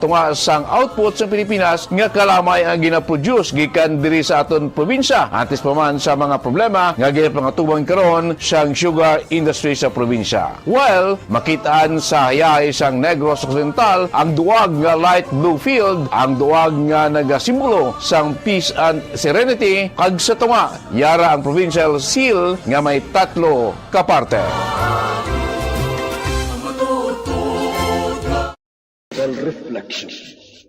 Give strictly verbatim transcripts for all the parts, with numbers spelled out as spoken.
tunga sang output sa Pilipinas nga kalamay ang ginaproduce gikan diri sa aton probinsya, antes pa man sa mga problema nga ginapangatubang karon sang sugar industry sa probinsya. Well, makitaan sa hayahay sang Negros Occidental ang duwag nga light blue field, ang duwag nga nagasimbolo sang peace and serenity, kag sa tunga, yara ang provincial seal nga may tatlo ka parte. Reflection.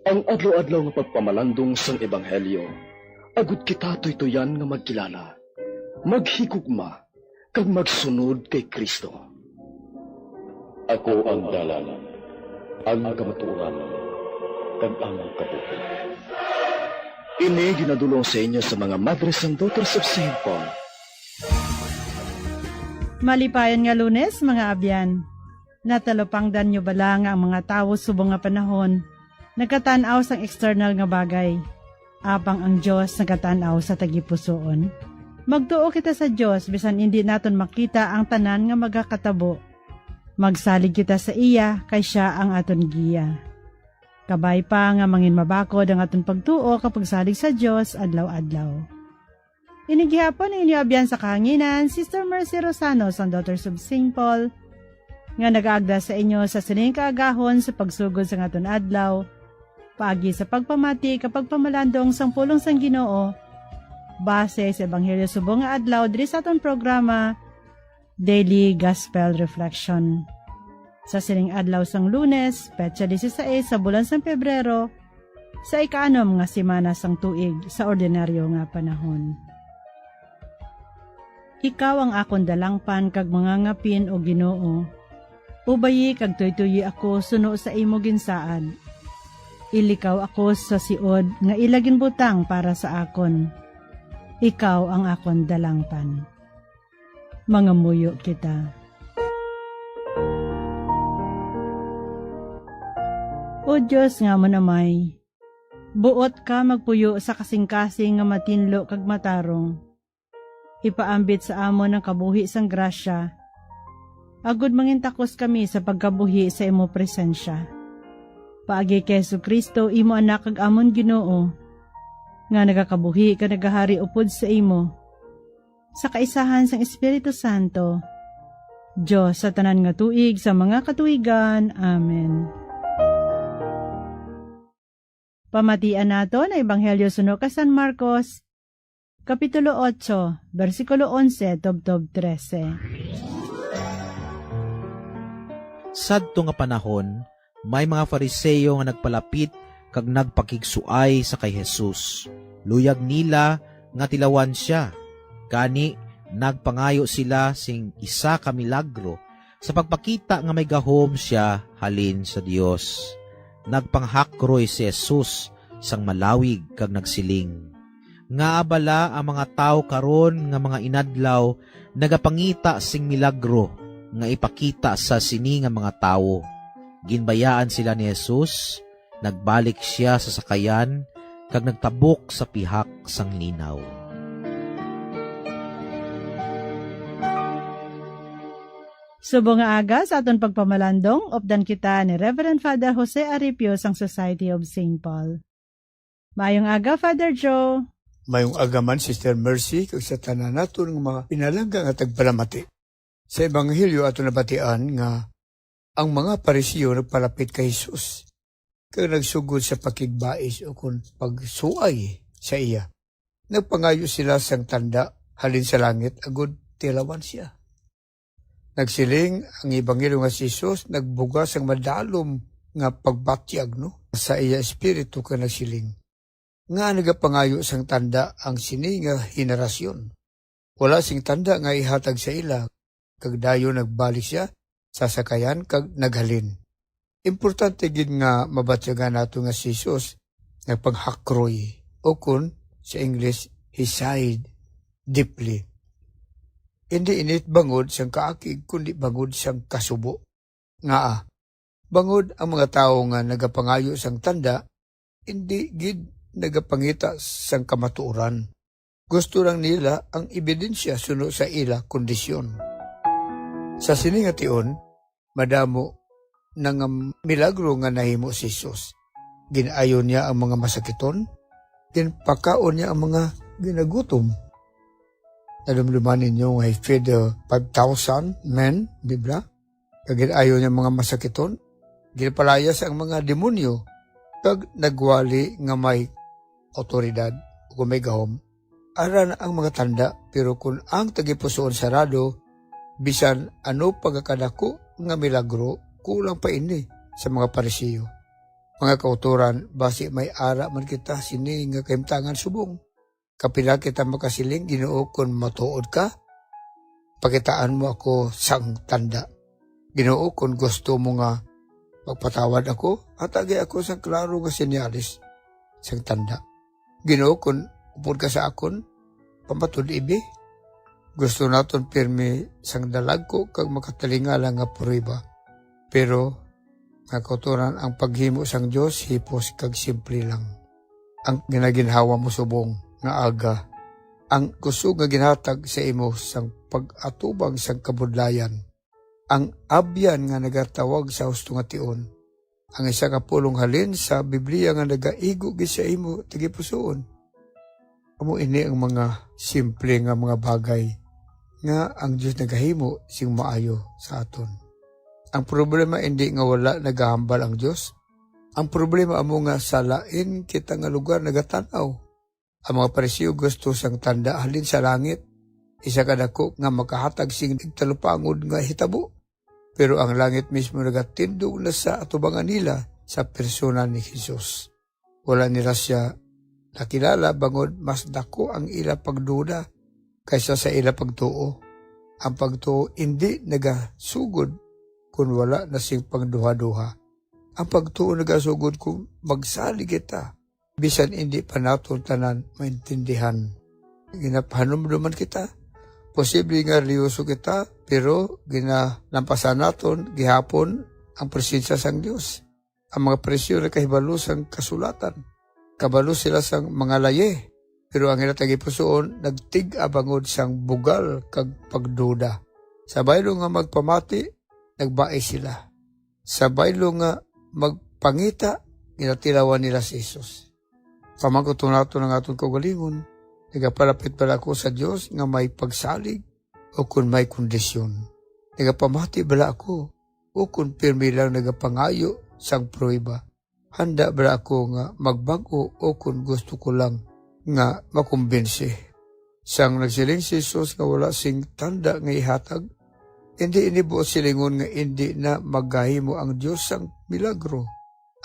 Ang adlaw-adlaw nga pagpamalandong sang Ebanghelyo, agud kita tuytuyan nga magkilala, maghigugma, kag magsunod kay Cristo. Ako ang dalan, ang kamatuoran, kag ang kabuhi. Ini ginadulong sa inyo sa mga Madres and Daughters of Saint Paul. Malipayon nga Lunes, mga abyan. Natalupangdan nyo bala nga ang mga tawo subong nga panahon nagatan-aw sang external nga bagay, apang ang Dios nagatan-aw sa tagipusoon? Magtuo kita sa Dios bisan indi naton makita ang tanan nga magakatabo. Magsalig kita sa iya kay sia ang aton giya. Kabay pa nga manginmabakod ang aton pagtuo kag pagsalig sa Dios adlaw-adlaw. Ini gihapon ang inyo abyan sa kahanginan, Sister Mercy Rosano sang Daughters of Saint Paul, nga nagaagda sa inyo sa sining kaagahon sa pagsugod sang aton adlaw, paagi sa pagpamati kag pagpamalandong sang pulong sang Ginoo, base sa Ebanghelyo subong nga adlaw diri sa aton programa, Daily Gospel Reflection. Sa sining adlaw sang Lunes, petsa disisais sa bulan sang Pebrero, sa ikaanom nga semana sang tuig sa ordinaryo nga panahon. Ikaw ang akon dalangpan kag mangangapin, O Ginoo. Ubayi kag tuytoyi ako suno sa imo ginsaad. Ilikaw ako sa siod nga ila ginbutang para sa akon. Ikaw ang akon dalangpan. Mangamuyo kita. O Dios nga amon Amay, buot ka magpuyo sa kasing-kasing nga matinlo kag matarong. Ipaambit sa amon ang kabuhi sang grasya, agud mangintakos kami sa pagkabuhi sa imo presensya. Paagi kay Jesu-Cristo, imo Anak kag amon Ginoo, nga nagakabuhi kag nagahari upod sa imo, sa kaisahan sang Espiritu Santo, Dios sa tanan nga tuig sa mga katuigan. Amen. Pamatian naton ang Ebanghelyo suno kay San Marcos, Kapitulo otso, bersikulo onse tubtob trese. Sadto nga panahon, may mga Fariseo nga nagpalapit kag nagpakigsuay sa kay Jesus. Luyag nila nga tilawan sia. Gani, nagpangayo sila sing isa ka milagro sa pagpakita nga may gahom sia halin sa Dios. Nagpanghakroy si Jesus sang malawig kag nagsiling, "Ngaa bala ang mga tawo karon nga mga inadlaw nagapangita sing milagro nga ipakita sa sini nga mga tawo?" Ginbayaan sila ni Jesus, nagbalik sia sa sakayan kag nagtabok sa pihak sang linaw. Subong nga aga sa aton pagpamalandong, updan kita ni Reverend Father Jose Aripio sang Society of Saint Paul. Maayong aga, Father Joe. Mayong aga man, Sister Mercy, kag sa tanan naton nga mga pinalangga nga tagpalamati. Sa Ebanghelyo ato nabatian nga ang mga Pariseo nagpalapit kay Jesus kag nagsugod sa pakigbais o kon pagsuay sa iya. Nagpangayo sila sang tanda halin sa langit agud tilawan sia. Nagsiling ang ebanghelyo nga si Jesus nagbuga sang madalom nga pagbatyag, no, sa iya espiritu kag nagsiling, "Ngaa nagapangayo sang tanda ang sini nga henerasyon? Wala sing tanda nga ihatag sa ila." Kag dayon nagbalik sia sa sakayan kag naghalin. Importante gid nga mabatyagan nato nga si Jesus nagpanghakroy, o kun sa English, he sighed deeply. Hindi ini bangod sang kaakig, kundi bangod sang kasubo. Ngaa? Bangod ang mga tawo nga nagapangayo sang tanda, indi gid nagapangita sang kamatuoran. Gusto lang nila ang ebidensya suno sa ila kondisyon. Sa sini nga tion, madamo na nga milagro nga nahimo si Jesus. Gin-ayo niya ang mga masakiton, ginpakaon niya ang mga ginagutom. Nadumduman ninyo nga he fed the five thousand men, Biblia? Kag gin-ayo niya mga masakiton, ginpalayas ang mga demonyo, kag nagwali nga may awtoridad o may gahom. Ara na ang mga tanda, pero kun ang tagipusoon sarado, bisan ano pa nga kadako nga milagro, kulang pa ini sa mga Pariseo. Mga kautoran, basi may ara man kita sini nga kahimtangan subong. Kapila kita makasiling, "Ginoo, kun matuod ka, pakitaan mo ako sang tanda. Ginoo, kun gusto mo nga magpatawad ako, hatagi ako sang klaro nga senyales sang tanda. Ginoo, kun upod ka sa akon, pamatud-i bi." Gusto naton pirmi sang dalagko kag makatalingala nga pruweba. Pero, mga kautoran, ang paghimo sang Dios hipos kag simple lang. Ang ginaginhawa mo subong nga aga, ang kusog nga ginhatag sa imo sang pag-atubang sang kabudlayan, ang abyan nga nagatawag sa husto nga tion, ang isa ka pulong halin sa Biblia nga nagaigo gid sa imo tagipusoon. Amo ini ang mga simple nga mga bagay nga ang Dios nagahimo sing maayo sa aton. Ang problema indi nga wala nagahambal ang Dios. Ang problema amo nga sa lain kita nga lugar nagatan-aw. Ang mga Pariseo gusto sang tanda halin sa langit, isa ka dako nga makahatag sing igtalupangod nga hitabo. Pero ang langit mismo nagatindog na sa atubangan nila sa persona ni Jesus. Wala nila sia nakilala, bangod mas dako ang ila pagduda kaysa sa ila pagtuo. Ang pagtuo indi nagasugod kon wala na sing pagduhaduha. Ang pagtuo nagasugod kon magsalig kita, bisan indi pa naton tanan maintindihan. Ginapahanumduman kita. Posible nga relihiyoso kita, pero ginalampasan naton gihapon ang presensya sang Dios. Ang mga Pariseo nakahibalo sang kasulatan. Kabalo sila sang mga laye, pero ang ila tagipusoon nagtig-a bangod sang bugal kag pagduda. Sa baylo nga magpamati, nagbais sila. Sa baylo nga magpangita, ginatilawan nila si Jesus. Pamangkuton naton ang aton kaugalingon, nagapalapit bala ako sa Dios nga may pagsalig o kon may kondisyon? Nagapamati bala ako o kon pirmi lang nagapangayo sang pruweba? Handa bala ako nga magbag-o o kon gusto ko lang nga makumbinsi? Sang nagsiling si Jesus nga wala sing tanda nga ihatag, indi ini buot silingon nga indi na magahimo ang Dios sang milagro.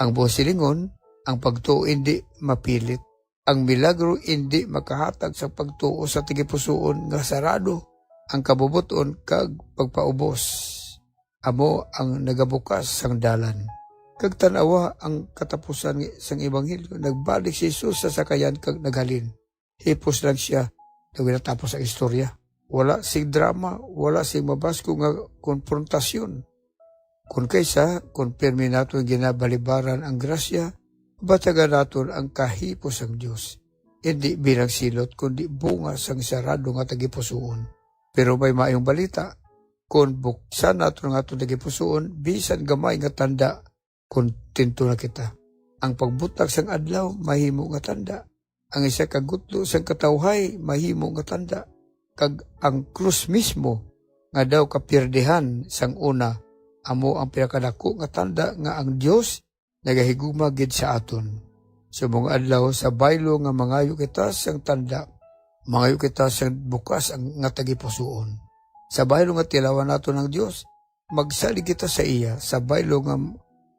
Ang buot silingon, ang pagtuo indi mapilit. Ang milagro indi makahatag sa pagtuo sa tagipusoon nga sarado ang kabubot-on kag pagpaubos. Amo ang nagabukas sang dalan. Kag tan-awa ang katapusan sang ebanghelyo. Nagbalik si Jesus sa sakayan kag naghalin. Hipos lang sia. Daw natapos ang istorya. Wala sing drama, wala sing mabasko nga konfrontasyon. Kon kaysa, kon pirmi naton ginabalibaran ang grasya, batagan naton ang kahipos sang Dios, indi bilang silot, kundi bunga sang sarado nga tagipusoon. Pero may maayong balita, kon buksan naton ang aton tagipusoon, bisan gamay nga tanda, kontento na kita. Ang pagbutang sang adlaw mahimo nga tanda. Ang isa ka gutlo sang katawhay mahimo nga tanda, kag ang krus mismo nga daw kapiyerdihan sang una amo ang pinakadako nga tanda nga ang Dios nagahigugma gid sa aton. Subong adlaw, sa baylo nga mangayo kita sang tanda, mangayo kita sang bukas ang, nga tagipusoon. Sa baylo nga tilawan naton ang Dios, magsalig kita sa iya. Sa baylo nga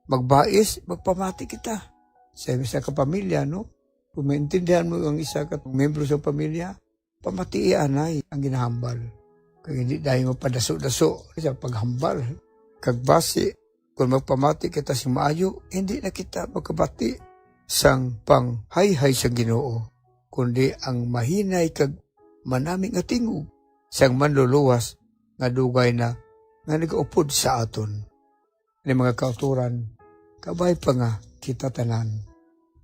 magbais, magpamati kita sa isa ka pamilya, no? Kung maintindihan mo ang isa ka membro sa pamilya, pamatii anay ang ginahambal. Kag hindi tayo mapadaso-daso sa paghambal. Kag basi, kung magpamati kita sing maayo, hindi na kita magkabati sang panghayhay sang Ginoo, kundi ang mahinay kag manami nga tingog sang Manluluwas nga dugay na nga nagaupod sa aton. Ni mga kautoran, kabay pa nga kita tanan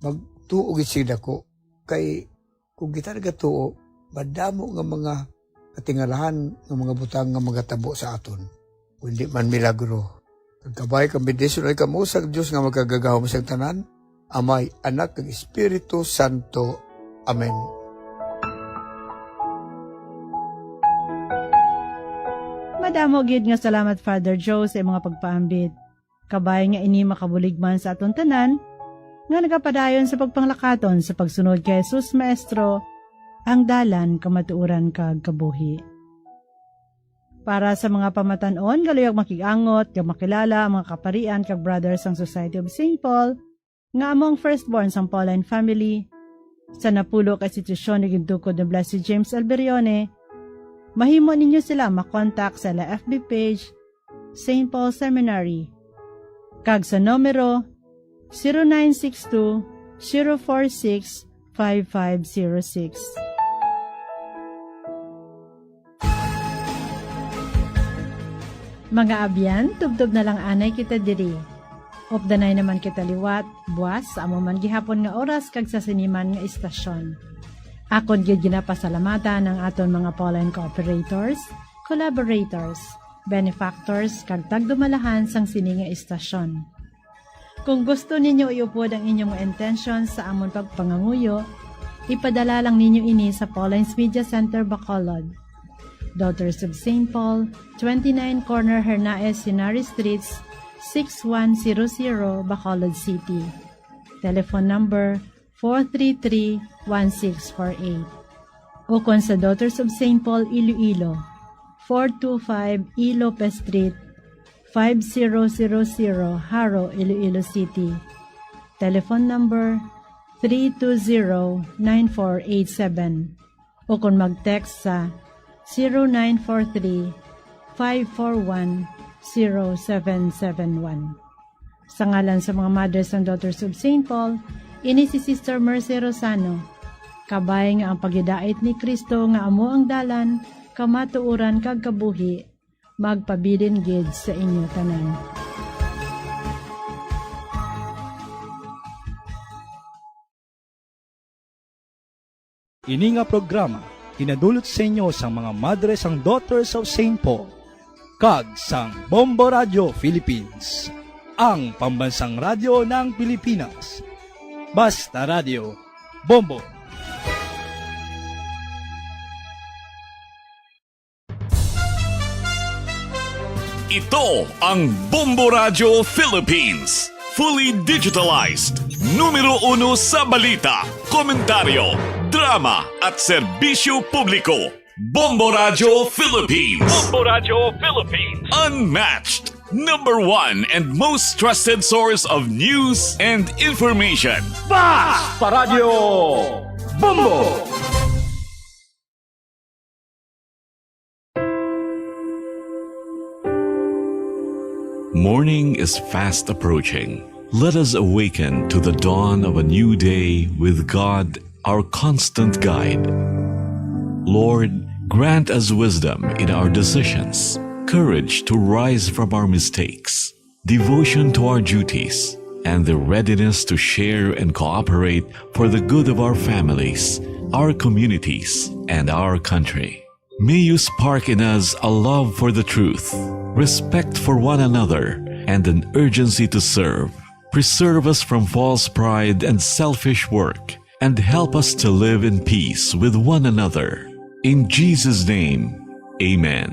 magtuo gid sing dako, kay kung kita nagatuo, madamo nga mga katingalahan nga mga butang nga magatabo sa aton, kundi man milagro. Kag kabay kang bendisyon ay kamo sa Dios nga magkagagahom sang tanan, Amay, Anak, kag Espiritu Santo. Amen. Madamo gid nga salamat, Father Joe, sa imong pagpaambit. Kabay nga ini makabulig man sa aton tanan nga nagapadayon sa pagpanglakaton sa pagsunod kay Jesus, Maestro, ang dalan, kamatuoran, kag kabuhi. Para sa mga pamatan-on nga luyag makig-angot kag makilala ang mga kaparian kag brothers sang Society of Saint Paul, nga amo ang firstborn sang Pauline family, sa napulo ka institusyon nga gintukod ni Blessed James Alberione, mahimo ninyo sila makontak sa ila F B page, Saint Paul Seminary, kag sa numero zero nine six two, zero four six, five five zero six. Mga abyan, tubtob na lang anay kita diri. Updanay naman kita liwat, buas, sa amo man gihapon nga oras kag sa sini man nga istasyon. Akon gid ginapasalamatan ang aton mga Pauline cooperators, collaborators, benefactors, kag tagdumalahan sang sini nga istasyon. Kung gusto ninyo iupod ang inyong mga intensyon sa amon pagpangamuyo, ipadala lang ninyo ini sa Pauline's Media Center, Bacolod. Daughters of Saint Paul, twenty-nine Corner Hernaez Henares Streets, six one zero zero, Bacolod City. Telephone number four three three, one six four eight. Ukon sa Daughters of Saint Paul, Iloilo, four two five E Lopez Street, five zero zero zero, Jaro, Iloilo City. Telephone number three two zero, nine four eight seven. Ukon mag-text sa zero nine four three, five four one, zero seven seven one. Sa ngalan sa mga Mothers and Daughters of Saint Paul, ini si Sister Mercy Rosano. Kabay nga ang paghidait ni Cristo nga amo ang dalan, kamatuoran, kag kabuhi, magpabilin gid sa inyo tanan. Ini nga programa ginadulot sa inyo sang mga Madres and Daughters of Saint Paul kag sang Bombo Radio Philippines, ang pambansang radyo ng Pilipinas. Basta Radio, Bombo. Ito ang Bombo Radyo Philippines. Fully digitalized. Numero uno sa balita, komentaryo, drama, at serbisyo publiko. Bombo Radyo Philippines. Bombo Radyo Philippines. Unmatched. Number one and most trusted source of news and information. Basta Radyo Bombo! Morning is fast approaching. Let us awaken to the dawn of a new day with God, our constant guide. Lord, grant us wisdom in our decisions, courage to rise from our mistakes, devotion to our duties, and the readiness to share and cooperate for the good of our families, our communities, and our country. May you spark in us a love for the truth, respect for one another, and an urgency to serve. Preserve us from false pride and selfish work, and help us to live in peace with one another. In Jesus' name, amen.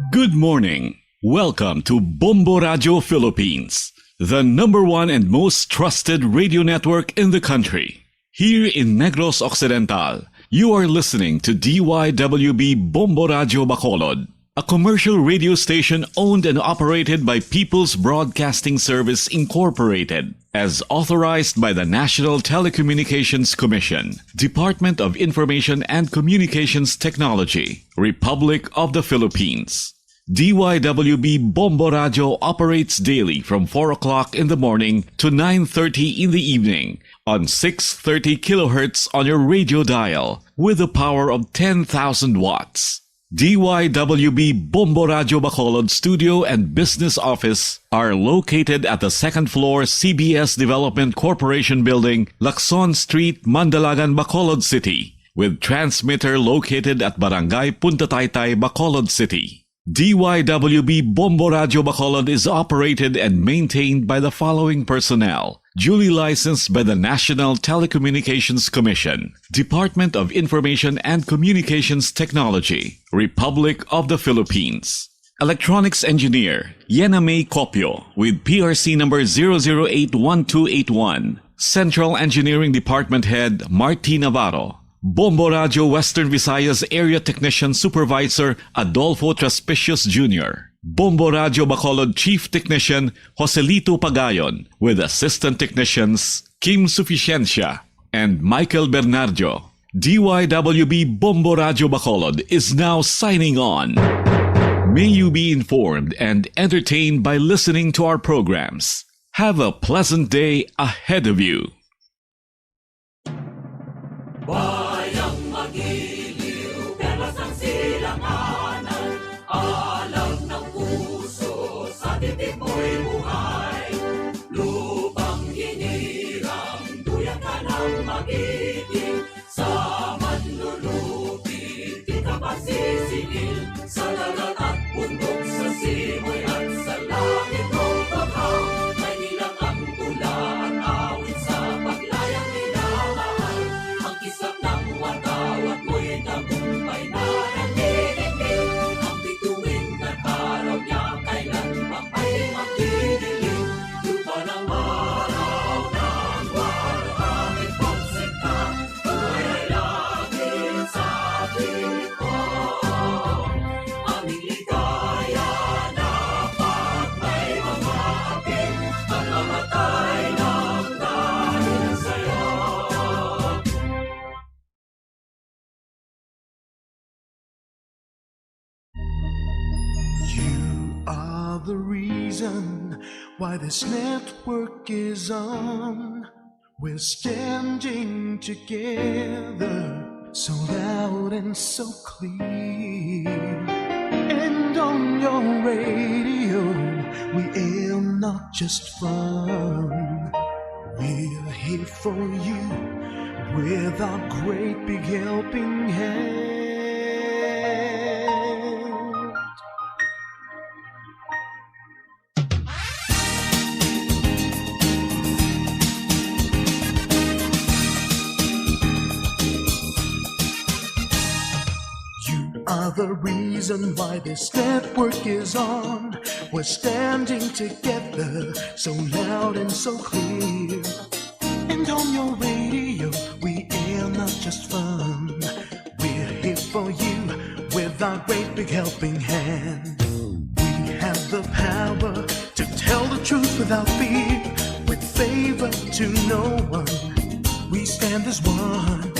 Good morning. Welcome to Bombo Radio Philippines, the number one and most trusted radio network in the country. Here in Negros Occidental, you are listening to D Y W B Bombo Radio Bacolod, a commercial radio station owned and operated by People's Broadcasting Service Incorporated, as authorized by the National Telecommunications Commission, Department of Information and Communications Technology, Republic of the Philippines. D Y W B Bombo Radio operates daily from four o'clock in the morning to nine thirty in the evening on six thirty kilohertz on your radio dial with a power of ten thousand watts. D Y W B Bombo Radio Bacolod studio and business office are located at the second floor C B S Development Corporation Building, Lacson Street, Mandalagan, Bacolod City, with transmitter located at Barangay Punta Taytay, Bacolod City. D Y W B Bombo Radyo Bacolod is operated and maintained by the following personnel. Duly licensed by the National Telecommunications Commission, Department of Information and Communications Technology, Republic of the Philippines. Electronics engineer, Yena May Copio, with P R C number zero zero eight one two eight one. Central Engineering Department Head, Marty Navarro. Bombo Radyo Western Visayas Area Technician Supervisor, Adolfo Traspicios Junior. Bombo Radyo Bacolod Chief Technician, Joselito Pagayon, with Assistant Technicians, Kim Suficiencia and Michael Bernardo. D Y W B Bombo Radyo Bacolod is now signing on. May you be informed and entertained by listening to our programs. Have a pleasant day ahead of you. Bayang magiliw, perlas ng silanganan, alam ng puso, sa titipoy buhay. Lupang hinirang, duyan ka ng magiging, sa manlulupi, di ka pasisingil, sa dagat at bundok, sa simoy at sa langit, kung baha, may nilang ang tula at awit sa paglayang minamahal. Ang kislap ng watawat mo'y tagumpay na nanginginig. Ang bituin at araw niya kailan pa pwedeng magdidilim. Lupa ng araw ng buwan, hangin pagsikat, buhay ay langit sa piling ko. Aming ligaya na pag may mga akin, ang mamatay ng dahil sa'yo. You are the reason why this network is on. We're standing together, so loud and so clear. And on your radio, we aim not just fun. We're here for you with our great big helping hand. You are the reason why this network is on. We're standing together, so loud and so clear. And on your radio, we air not just fun. We're here for you with our great big helping hand. We have the power to tell the truth without fear, with favor to no one. We stand as one.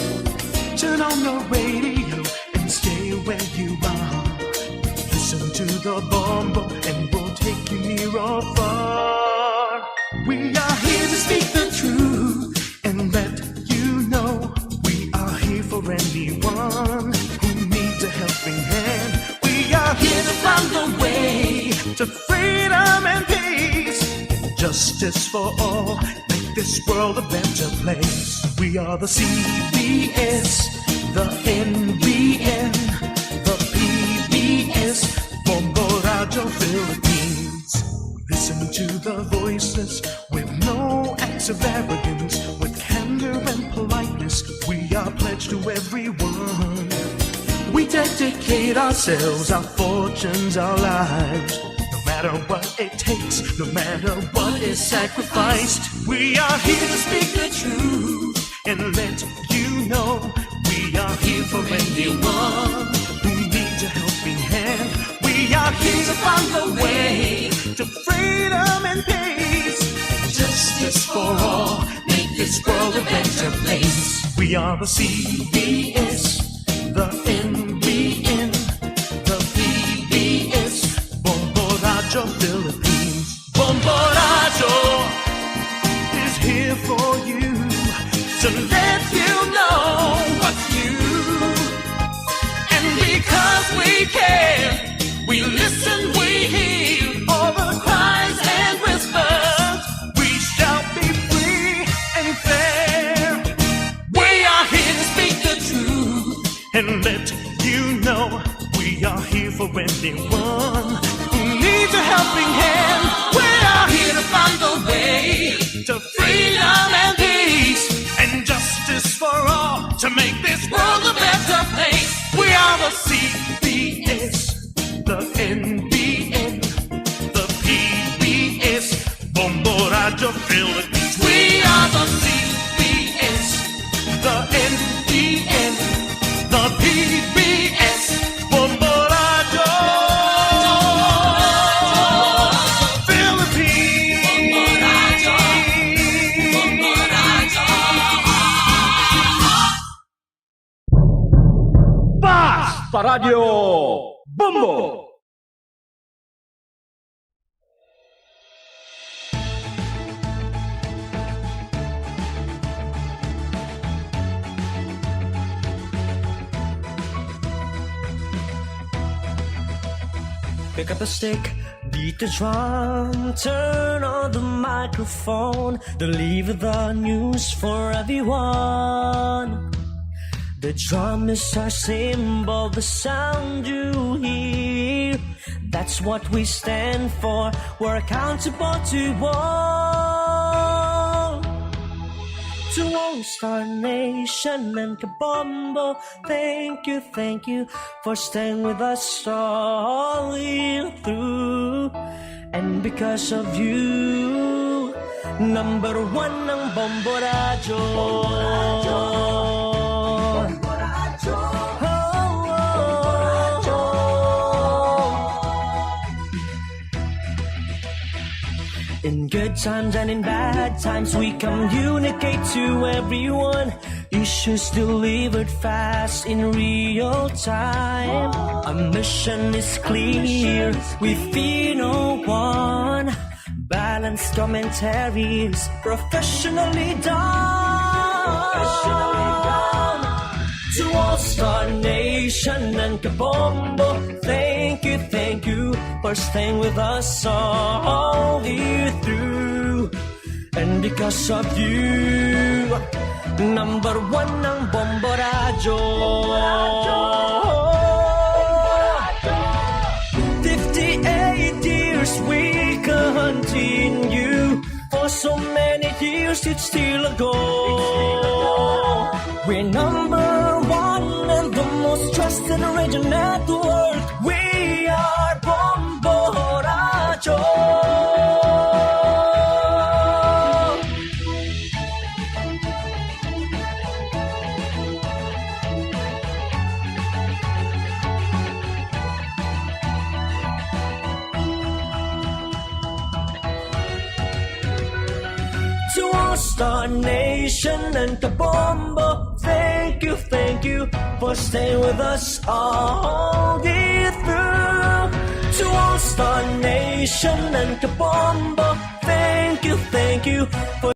Turn on the radio and stay where you are. Listen to the Bombo and we'll take you near or far. We are here to speak the truth and let you know we are here for anyone who needs a helping hand. We are here to find a way to freedom and peace, justice for all, make this world a better place. We are the C B S, the N B N, the P B S, Bombo Radyo Philippines. Listen to the voices with no acts of arrogance, with candor and politeness. We are pledged to everyone. We dedicate ourselves, our fortunes, our lives. No matter what it takes, no matter what is sacrificed, we are here to speak the truth and let you know we are here for anyone who needs a helping hand. We are here to find a way to freedom and peace, justice for all. Make this world a better place. We are the C B S, the N B N, the P B S, Bombo Radyo Philippines. Bombo Radyo is here for you to let you know what's new. And because we care, we listen, we hear all the cries and whispers. We shall be free and fair. We are here to speak the truth and let you know we are here for when Anyone who needs a helping hand, we are here to find the way to freedom and peace and justice for all, to make this world a better place. We are the C B S, the N B N, the P B S, Bombo Radyo Philippines. We are the C B S, the N B N, the P B S, Bombo Radyo Philippines. Basta Radyo Bombo! Pick up a stick, beat the drum, turn on the microphone, deliver the news for everyone. The drum is our symbol, the sound you hear. That's what we stand for. We're accountable to all. To All Star Nation and Kabombo, thank you, thank you for staying with us all the way through. And because of you, number one ang Bombo Radyo. Oh, oh, oh. In good times and in bad times, we communicate to everyone. Issues delivered fast in real time. Our mission is clear, we fear no one. Balanced commentaries, professionally done. To All Star Nation and Kabombo, thank you, thank you for staying with us all the way through. And because of you, number one ang Bombo Radyo. Fifty-eight years we continue. For so many years it's still a go. We're number one and the most trusted radio network. We are Bombo Radyo. To All Star Nation and Kabombo, thank you, thank you for staying with us all the way through. To All Star Nation and Kabombo, thank you, thank you for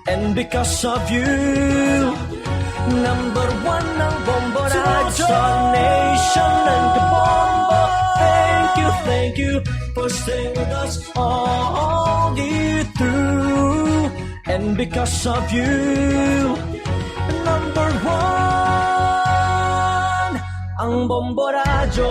And because of you, number one ang Bombo Radyo. Nation and Kabombo, thank you, thank you for staying with us all the way through. And because of you, number one ang Bombo Radyo.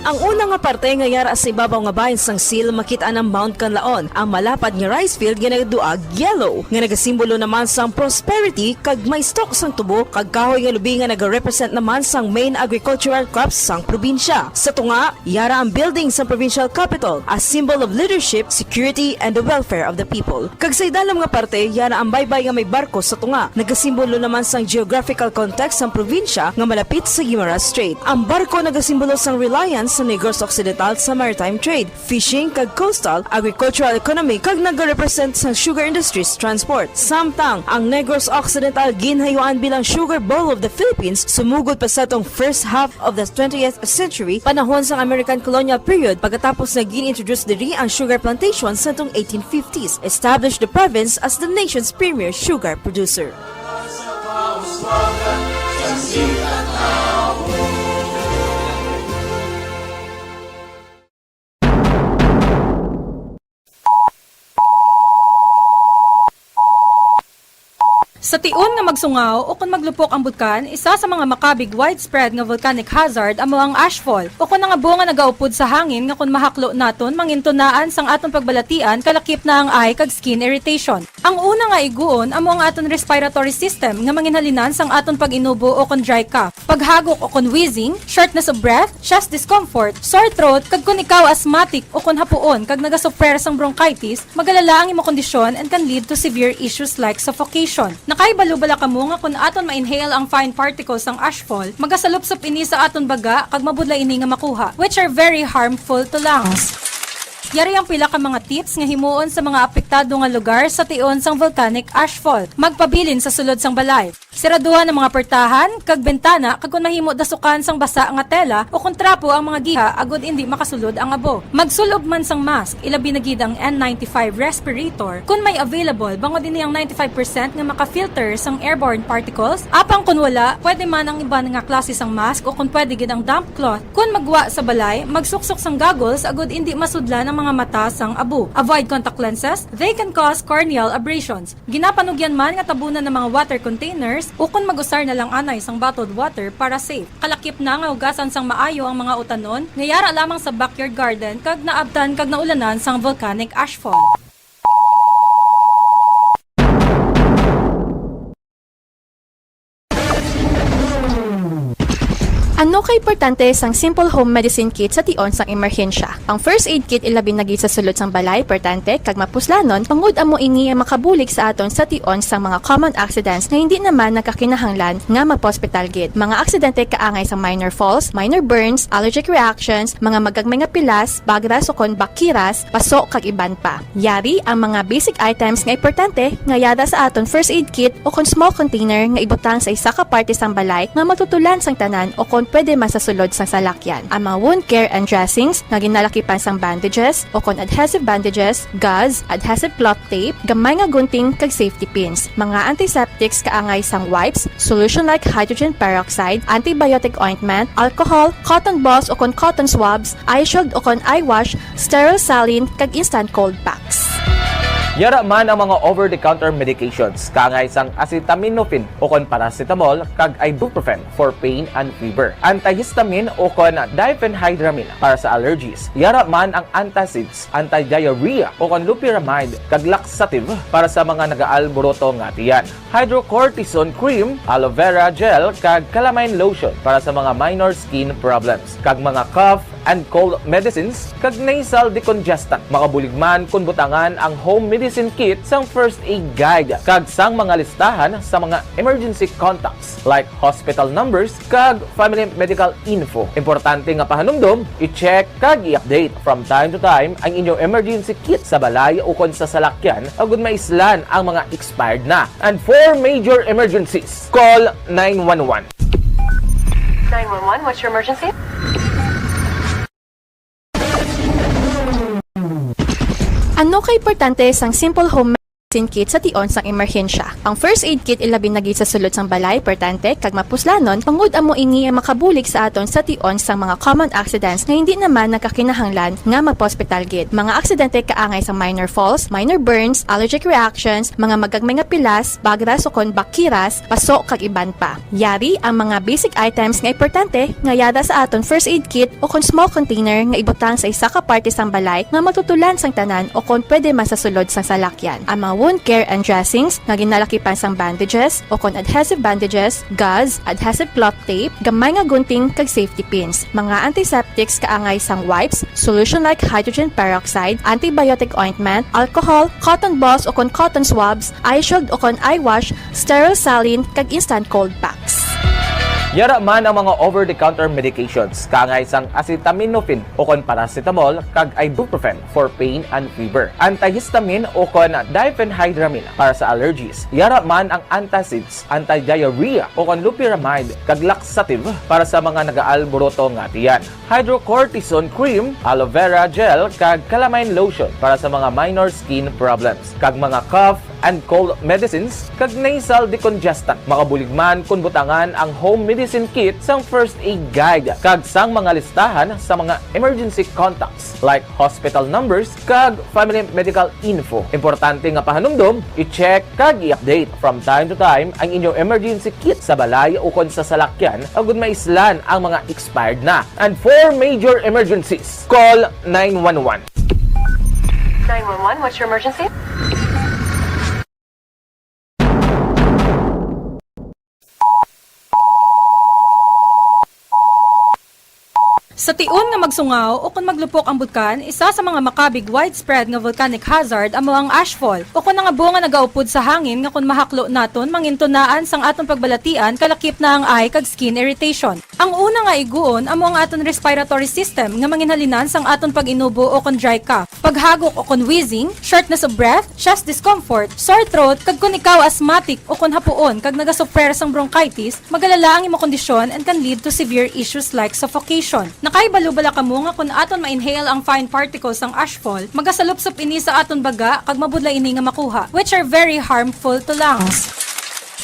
Ang una nga parte nga yara sa ibabaw nga bahin sang Sil, makit-an ang Mount Kanlaon, ang malapad nga rice field nga nagaduag yellow, nga nagasimbolo naman sang prosperity, kag may stalk sang tubo kag kahoy nga lubi nga nagarepresent naman sang main agricultural crops sang probinsya. Sa tunga, yara ang building sang provincial capitol, a symbol of leadership, security, and the welfare of the people. Kag sa idalom nga parte, yara ang baybay nga may barko sa tunga. Nagasimbolo naman sang geographical context sang probinsya nga malapit sa Guimaras Strait. Ang barko nagasimbolo sang reliance sa Negros Occidental sa maritime trade, fishing, kag coastal agricultural economy, kag nagarepresent sang sugar industries transport. Samtang ang Negros Occidental ginhayuan bilang sugar bowl of the Philippines, sumugod pa sa tong first half of the twentieth century, panahon sang American colonial period, pagkatapos nga gin-introduce diri ang sugar plantation sa tong eighteen fifties, established the province as the nation's premier sugar producer. Sa tion nga magsungaw o kon maglupok ang bulkan, isa sa mga makabig widespread nga volcanic hazard amo ang ashfall, o kon ang abo nga nagaupod sa hangin nga kon mahaklo naton, mangin tunaan sang aton pagbalatian, kalakip na ang eye kag skin irritation. Ang una nga iguon amo ang aton respiratory system nga manginhalinan sang aton pag-inubo o kon dry cough, paghagok o kon wheezing, shortness of breath, chest discomfort, sore throat, kag kon ikaw asthmatic o kon hapuon kag nagasuffer sang bronchitis, magalala ang imo kondisyon and can lead to severe issues like suffocation. Nakahibalo bala kamo nga kon aton ma-inhale ang fine particles sang ashfall, magasalupsop ini sa aton baga kag mabudlay ini nga makuha, which are very harmful to lungs. Yari ang pila ka mga tips nga himuon sa mga apektado nga lugar sa tion sang volcanic ashfall. Magpabilin sa sulod sang balay. Siraduhan ang mga portahan kag bintana, kag kon mahimo, dasukan sang basa nga tela o kon trapo ang mga giha agod indi makasulod ang abo. Magsul-ob man sang mask, ilabi na gid ang N ninety-five respirator, kon may available, bangod ini ang ninety-five percent nga maka-filter sang airborne particles. Apang kon wala, pwede man ang iban nga klase sang mask o kon pwede gid ang damp cloth. Kon maggwa sa balay, magsuksok sang goggles agod indi masudlan ang mga mata sang abo. Avoid contact lenses, they can cause corneal abrasions. Ginapanugyan man nga tabunan ang mga water containers ukon mag-usar na lang anay sang bottled water para safe. Kalakip na nga hugasan sang maayo ang mga utanon nga yara lamang sa backyard garden kag naabtan kag naulanan sang volcanic ashfall. Ano ka importante sang simple home medicine kit sa tion sang emerhensya? Ang first aid kit, ilabi na gid sa sulod sang balay, importante kag mapuslanon, tungod amo ini ang makabulig sa aton sa tion sang mga common accidents nga hindi naman nagkakinahanglan nga magpa-ospital gid. Mga aksidente kaangay sa minor falls, minor burns, allergic reactions, mga magagmay nga pilas, bagras ukon bakiras, paso kag iban pa. Yari ang mga basic items nga importante nga yara sa aton first aid kit ukon small container nga ibutang sa isa ka parte sang balay nga matutulan sang tanan ukon pwede man sa sulod sang salakyan. Ang mga wound care and dressings nga ginalakipan sang bandages ukon adhesive bandages, gauze, adhesive cloth tape, gamay nga gunting kag safety pins. Mga antiseptics kaangay sang wipes, solution like hydrogen peroxide, antibiotic ointment, alcohol, cotton balls ukon cotton swabs, eye shield ukon eye wash, sterile saline, kag instant cold packs. Yara man ang mga over-the-counter medications, kaangay sang acetaminophen ukon paracetamol kag ibuprofen for pain and fever, antihistamine ukon diphenhydramine para sa allergies. Yara man ang antacids, antidiarrhea ukon loperamide, kag laxative para sa mga nagaalburuto nga tiyan. Hydrocortisone cream, aloe vera gel, kag calamine lotion para sa mga minor skin problems, kag mga cough and cold medicines, kag nasal decongestant. Makabulig man kon butangan ang home medicine kit sang first aid guide kag sang mga listahan sa mga emergency contacts like hospital numbers kag family medical info. Importante nga pahanumdom, i-check kag i-update from time to time ang inyo emergency kit sa balay ukon sa salakyan agud maislan ang mga expired na. And for major emergencies, call nine one one. Nine one one, what's your emergency? Ano ka importante sang simple home medicine kit sa tion sang emerhensya? Ang first aid kit, ilabi na gid sa sulod sang balay, importante kag mapuslanon, tungod amo ini ang makabulig sa aton sa tion sang mga common accidents nga hindi naman nagkakinahanglan nga magpa-ospital gid. Mga aksidente kaangay sa minor falls, minor burns, allergic reactions, mga magagmay nga pilas, bagras ukon bakiras, paso kag iban pa. Yari ang mga basic items nga importante nga yara sa aton first aid kit ukon small container nga ibutang sa isa ka parte sang balay nga matutulan sang tanan ukon pwede man sa sulod sang salakyan. Ang mga wound care and dressings nga ginalakipan sang bandages ukon adhesive bandages, gauze, adhesive cloth tape, gamay nga gunting, kag safety pins. Mga antiseptics kaangay sang wipes, solution like hydrogen peroxide, antibiotic ointment, alcohol, cotton balls ukon cotton swabs, eye shield ukon eye wash, sterile saline, kag instant cold packs. Yara man ang mga over-the-counter medications, kaangay sang acetaminophen ukon paracetamol kag ibuprofen for pain and fever, antihistamine ukon diphenhydramine para sa allergies. Yara man ang antacids, antidiarrhea ukon loperamide, kag laxative para sa mga nagaalburuto nga tiyan. Hydrocortisone cream, aloe vera gel, kag calamine lotion para sa mga minor skin problems, kag mga cough and cold medicines, kag nasal decongestant. Makabulig man kon butangan ang home medicine kit sang first aid guide kag sang mga listahan sa mga emergency contacts like hospital numbers kag family medical info. Importante nga pahanumdom, i-check kag i-update from time to time ang inyong emergency kit sa balay ukon sa salakyan agud maislan ang mga expired na. And for major emergencies, call nine one one. Nine one one, what's your emergency? Sa tion nga magsungaw o kon maglupok ang bulkan, isa sa mga makabig widespread nga volcanic hazard amo ang ashfall, o kon ang abo nga nagaupod sa hangin nga kon mahaklo naton, mangintunaan sang aton pagbalatian, kalakip na ang eye kag skin irritation. Ang una nga iguon amo ang aton respiratory system nga manginhalinan sang aton pag-inubo o kon dry cough, paghagok o kon wheezing, shortness of breath, chest discomfort, sore throat, kag kon ikaw asthmatic o kon hapuon kag nagasuffer sang bronchitis, magalala ang imo kondisyon and can lead to severe issues like suffocation. Nakahibalo bala kamo nga kon aton ma-inhale ang fine particles sang ashfall, magasalupsop ini sa aton baga kag mabudlay ini nga makuha, which are very harmful to lungs.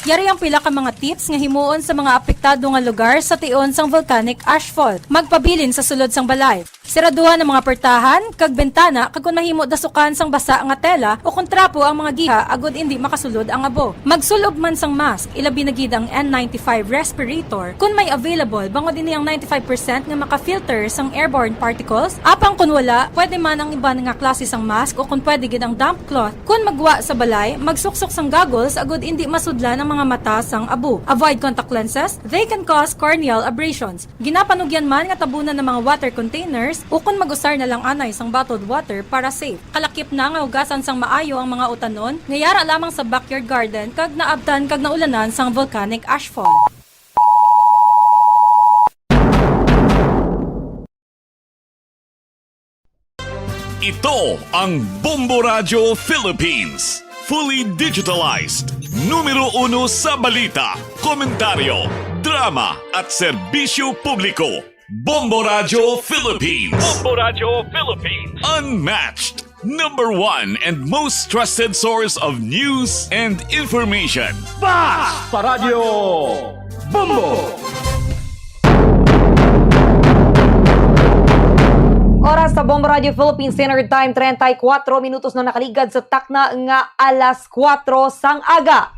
Yari ang pila ka mga tips nga himuon sa mga apektado nga lugar sa tion sang volcanic ashfall. Magpabilin sa sulod sang balay. Siraduhan ang mga portahan kag bintana, kag kon mahimo, dasukan sang basa nga tela o kon trapo ang mga giha agud indi makasulod ang abo. Magsul-ob man sang mask, ilabi na gid ang N ninety-five respirator kon may available, bangod ini ang ninety-five percent nga maka-filter sang airborne particles. Apang kon wala, pwede man ang iban nga klase sang mask o kon pwede gid ang damp cloth. Kon magwa sa balay, magsuksok sang goggles agud indi masudlan ang mga mata sang abo. Avoid contact lenses, they can cause corneal abrasions. Ginapanugyan man nga tabunan ang mga water containers ukon mag-usar na lang anay sang bottled water para safe. Kalakip na nga hugasan sang maayo ang mga utanon, nga yara lamang sa backyard garden kag naabtan kag naulanan sang volcanic ashfall. Ito ang Bombo Radyo Philippines. Fully digitalized. Numero uno sa balita, komentaryo, drama, at serbisyo publiko. Bombo Radyo Philippines. Bombo Radyo Philippines. Unmatched. Number one and most trusted source of news and information. Basta Radyo Bombo! Oras sa Bombo Radio Philippines Standard Time, treinta y cuatro minutos na nakaligad sa takna nga alas kuwatro sang aga.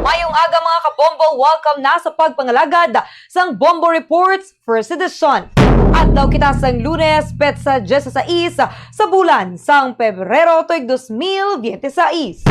Mayong aga, mga kabombo. Welcome na sa pagpangalagad sang Bombo Reports First Edition. Adlaw kita sang Lunes, petsa diyesisais sa bulan sang Pebrero tuig dos mil biyente sais.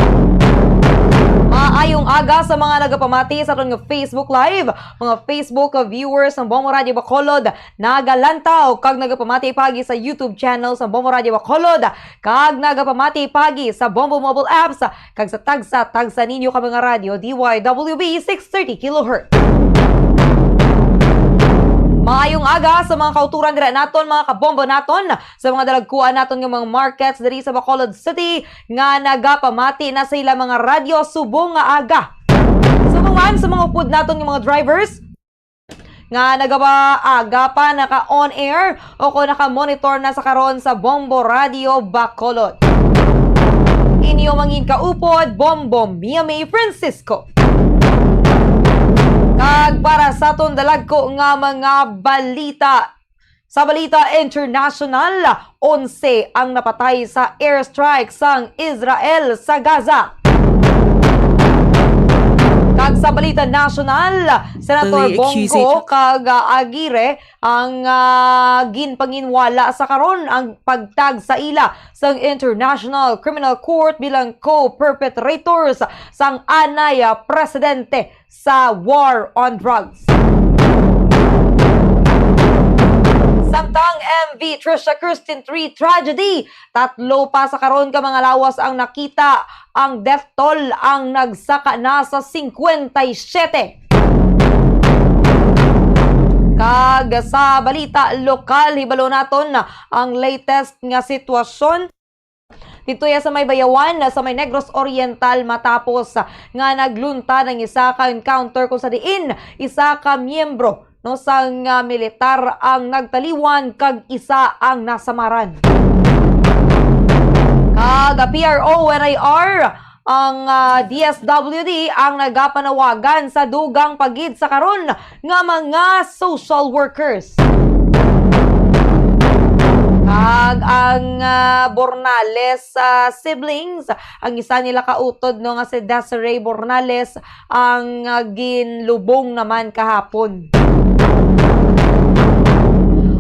Maayong aga sa mga nagapamati sa aton nga Facebook Live, mga Facebook viewers sang Bombo Radio Bacolod, nagalantaw kag nagapamati pagi sa YouTube channel sang Bombo Radio Bacolod, kag nagapamati pagi sa Bombo Mobile Apps, kag sa tagsa-tagsa ninyo ka mga radyo, D Y W B six thirty kilohertz. Maayong aga sa mga kauturan dira naton, mga kabombo naton, sa mga dalagkuan naton nga mga markets diri sa Bacolod City nga nagapamati na sa ila mga radyo subong nga aga. Subong man sa mga upod naton nga mga drivers nga nagaba-, aga pa naka-on air o kon naka-monitor na sa karon sa Bombo Radio Bacolod. Inyo mangin kaupod, Bombo Mia May Francisco. Kag para sa aton dalagko nga mga balita, sa balita international, onse ang napatay sa airstrike sang Israel sa Gaza. Kag sa balita nasyonal, Senator Bongo kag, ah, Aguirre ang, ah, ginpanginwala sa karon ang pagtag sa ila sang International Criminal Court bilang co-perpetrators sang anay, ah, presidente sa war on drugs. Samtang M V Trisha Christine three tragedy, tatlo pa sa karon ka mga lawas ang nakita, ang death toll ang nagsaka na sa singkwenta y siyete. Kag sa balita lokal, hibalo naton ang latest nga sitwasyon. Didto ya sa may Bayawan, sa may Negros Oriental, matapos nga nagluntad ang isa ka encounter kung sa diin isa ka miyembro, no, sang, ah, militar ang nagtaliwan kag isa ang nasamaran. Kag P R O N I R, ang, ah, D S W D ang nagapanawagan sa dugang pa gid sa karon nga mga social workers. Kag ang, ah, Bornales, ah, siblings, ang isa nila ka utod, no, nga si Desiree Bornales, ang, ah, ginlubong naman kahapon.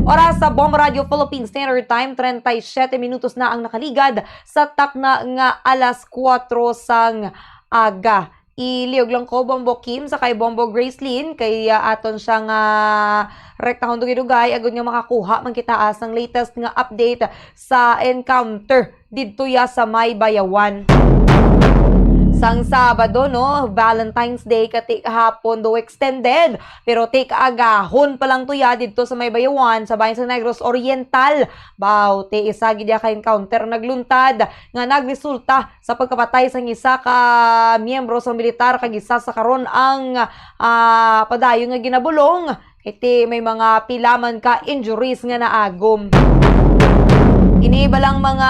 Oras sa Bombo Radio Philippines Standard Time, treinta y siete minutos na ang nakaligad sa takna nga alas kuwatro sang aga. Iliyog lang ko, Bombo Kim, sa kay Bombo Gracelyn, kay, ah, aton siya nga rektahon dugay-dugay, agud nga makakuha man kita, ah, sang latest nga update sa encounter didto ya sa may Bayawan. Sang Sabado, no, Valentine's Day, kati kahapon do extended, pero ti kaagahon pa lang to ya didto sa may Bayawan, sa bayan sa Negros Oriental. Baw, ti isa gid ya ka encounter nagluntad nga nagresulta sa pagkapatay sang isa ka miyembro sang militar, kag isa sa karon ang, ah, padayon nga ginabulong. Kay ti may mga pila man ka injuries nga naagom. Ini iba lang mga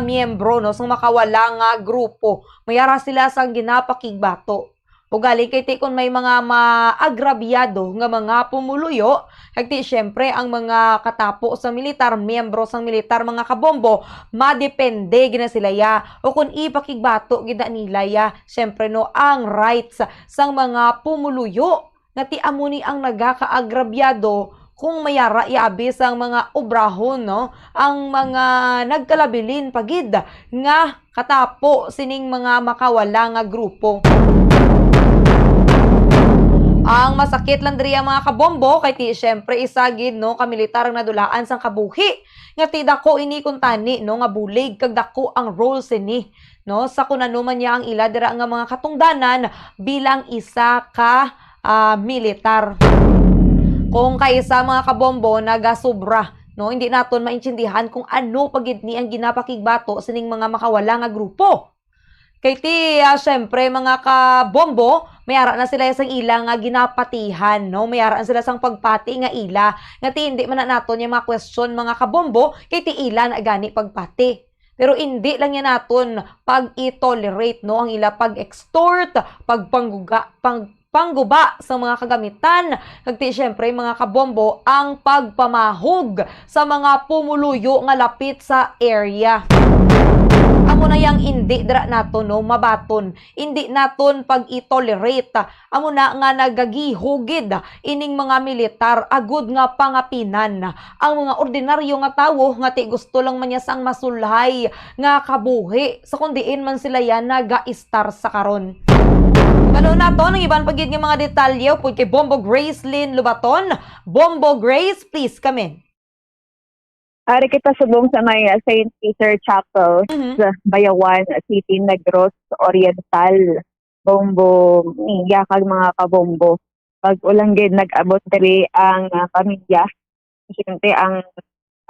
miyembro, no, sang makawala nga grupo, may ara sila sang ginapakigbato. Ugaling kay ti kon may mga maagrabyado nga mga pumuluyo, kag ti siyempre ang mga katapo sa militar, miyembro sang militar, mga kabombo, madepende gid na sila ya, o kon ipakigbato gid na nila ya, siyempre, no, ang rights sang mga pumuluyo. Nga ti amo ni ang nagakaagrabyado kung may ara ya abi sang mga obrahon, no? Ang mga nagkalabilin pa gid nga katapo sining mga makawala nga grupo. Ang masakit lang diri, mga kabombo, kay ti siyempre isa gid, no, ka militar ang nadulaan sang kabuhi, nga ti dako ini kuntani, no, nga bulig kag dako ang role sini, no, sa kun ano man niya ang ila dira nga mga katungdanan bilang isa ka, ah, militar. Kung kaisa, mga kabombo, nagasubra, no, hindi naton maintindihan kung ano pa gid ni ang ginapakigbato sining mga makawala nga grupo. Kay ti, ah, syempre, mga kabombo, may ara na sila sang ila nga ginapatihan, no? May ara na sila sang pagpati nga ila. Nga ti, hindi man na naton yung mga question, mga kabombo, kay ti ila na gani pagpati. Pero hindi lang yan naton pag-i-tolerate, no? Ang ila pag-extort, pagpangguga, pang, pangguba sa mga kagamitan, kag ti, syempre, mga kabombo, ang pagpamahog sa mga pumuluyo nga lapit sa area. Amo na yang indi dira nato, no, mabaton. Indi naton pag-i-tolerate. Amo na nga nagagihugid ining mga militar agud nga pangapinan ang mga ordinaryo nga tawo nga ti gusto lang man niya sang masulhay nga kabuhi sa kung diin man sila yan naga-istar sa karon. Balo naton ang iban pa gid nga mga detalye upod kay Bombo Grace Lynn Lubaton. Bombo Grace, please come in. Ari kita subong sa may, ah, Saint Peter Chapel Mhm. sa Bayawan City, Negros Oriental. Bombo, iya kag mga kabombo. Pag ulanggid nag-abot diri ang, ah, pamilya, siyempre ang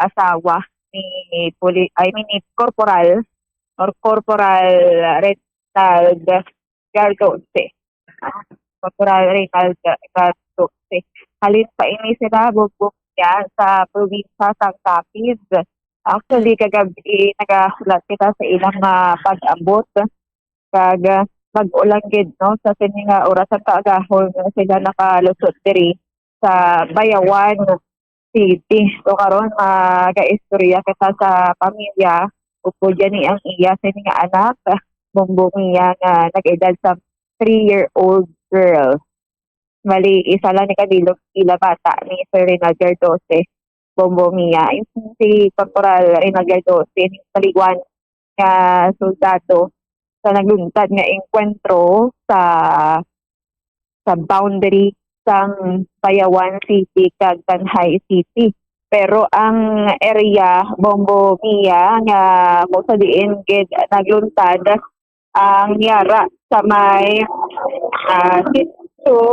asawa ni puli-, I mean, ni Corporal or Corporal Reynald Gardoce. Ah, Corporal Reynald Ga-, Gardoce. Halin pa ini sila, bugbog niya sa probinsya sang Capiz. Actually, kagabi, nagahulat kita sa ilang, ah, pag-abot. Kag, ah, mag-ulang gid, no, sa sini nga oras ang kaagahon nga sila nakalusot diri sa Bayawan City. So, karon, magaistorya kita sa pamilya. Upod gani ang iya sini nga anak, Bombo Mia, nga nag-edad sa three-year-old girl. Bali, isa lang ni kadilog ila bata ni Sir Reynald Gardoce, Bombo Mia. Yung si Corporal Reynald Gardoce, yung paliguan nga soldado sa nagluntad nga engkwentro sa, sa boundary sang Bayawan City kag Tanjay City. Pero ang area, Bombo Mia, nga kung sa diin gid nagluntad ang yara sa may, ah, sitio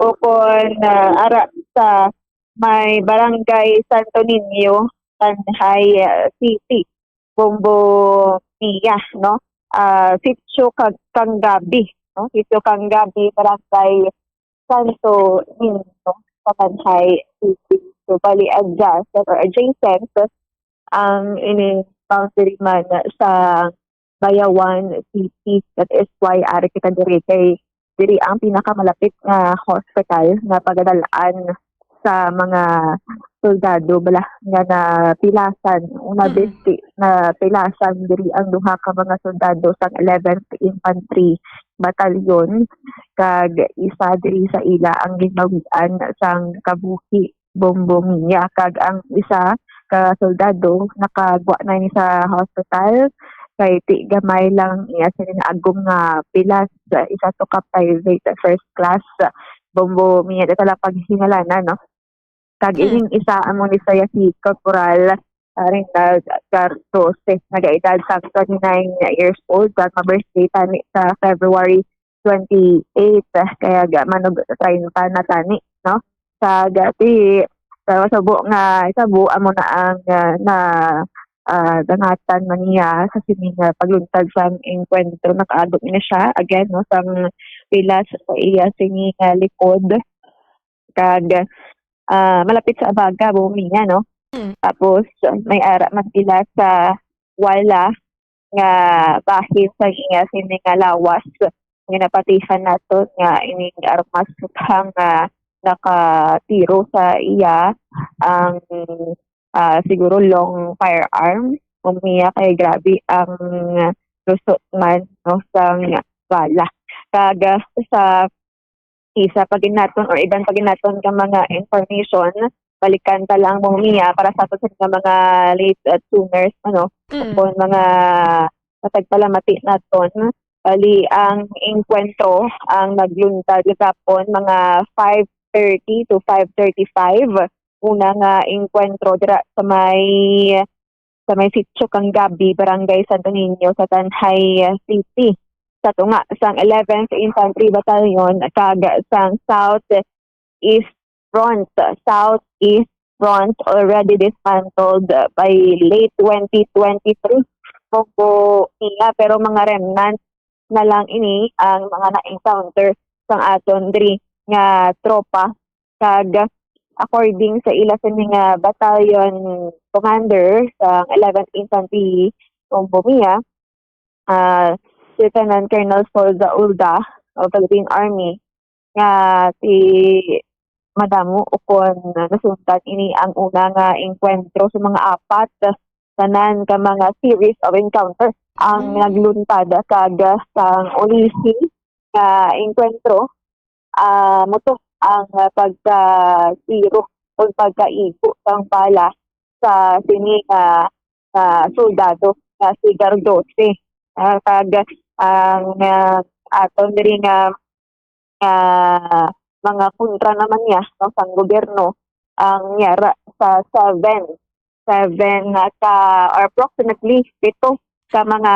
o kon, ah, ara sa may Barangay Santo Niño, Tanjay, ah, City, Bombo Mia, no? Ah, Sitio Kag-, Kanggabi, no? Sitio Kanggabi, Barangay Santo Niño, sa Tanjay City. So, bali, adjacent or adjacent ang ini boundary man sa Bayawan City. That is why ari kita diri, kay diri ang pinakamalapit nga hospital nga pagadalaan sa mga soldado bala nga napilasan. Una, mm, besti napilasan diri ang duha ka mga soldado sang eleventh Infantry Battalion, kag isa diri sa ila ang ginbawian sang kabuhi, Bombo Mia, kag ang isa ka soldado nakagwa na ini sa hospital, kay ti gamay lang iya sini naagom nga pilas. Isa to ka private first class, Bombo Mia, dito lang paghingalanan, no? Kag, hmm, ining isa amo ni saya si Corporal, ah, Reynald Cardoce, nagaedad sang twenty-nine years old, kag ma-birthday tani sa February twenty-eight, kaya ga-, manug treinta na tani, no? Sa gati, sa subo nga, subo amo na ang, ah, na, ah, dangatan man niya sa sini nga pagluntad sang engkwentro. Nakaagom na siya, again, no, sang pilas sa iya sini nga likod. Kag, ah, malapit sa abaga, Bombo Mia, no? Mm. Tapos, may ara man sila sa wala nga bahin sa iya sini nga lawas. Ginapatihan nato nga ining armas kuthang nga nakatiro sa iya ang, ah, siguro long firearm. Bombo Mia, kay grabe ang lusot man, no, sang bala. Kag, ah, sa isa pa gid naton or iban pa gid naton ka mga information, balikan ta lang, Bombo Mia, para sa aton sa mga late, uh, tuners, ano, mm, kung mga matagpalamati naton. Bali, ang engkwentro ang nagluntad gapon mga five thirty to five thirty-five. Una nga engkwentro dira sa may sa may Sitio Kanggabi, Barangay Santo Niño sa Tanjay City. Sa tunga sang eleventh Infantry Battalion kag sang South East Front, South East Front already dismantled by late twenty twenty-three. Bombo Mia, pero mga remnants na lang ini ang mga na-encounter sang aton diri nga tropa. Kag according sa ila sini nga battalion commander sa eleventh Infantry, Bombo Mia, ah, Lieutenant Colonel Sol Zaulda of Philippine Army, nga ti madamo ukon nasundan ini ang una nga engkwentro sa mga apat, tanan ka mga series of encounter ang, mm, nagluntad kag sang ulisi nga engkwentro, ah, amo to ang pagkatiro o pagkaigo sang bala sa sini nga, ah, soldado nga si Cardoce. Ah, kag ang, ah, aton diri nga, nga mga kontra naman niya, no, sang gobyerno ang yara sa seven, seven ka, or approximately pito ka mga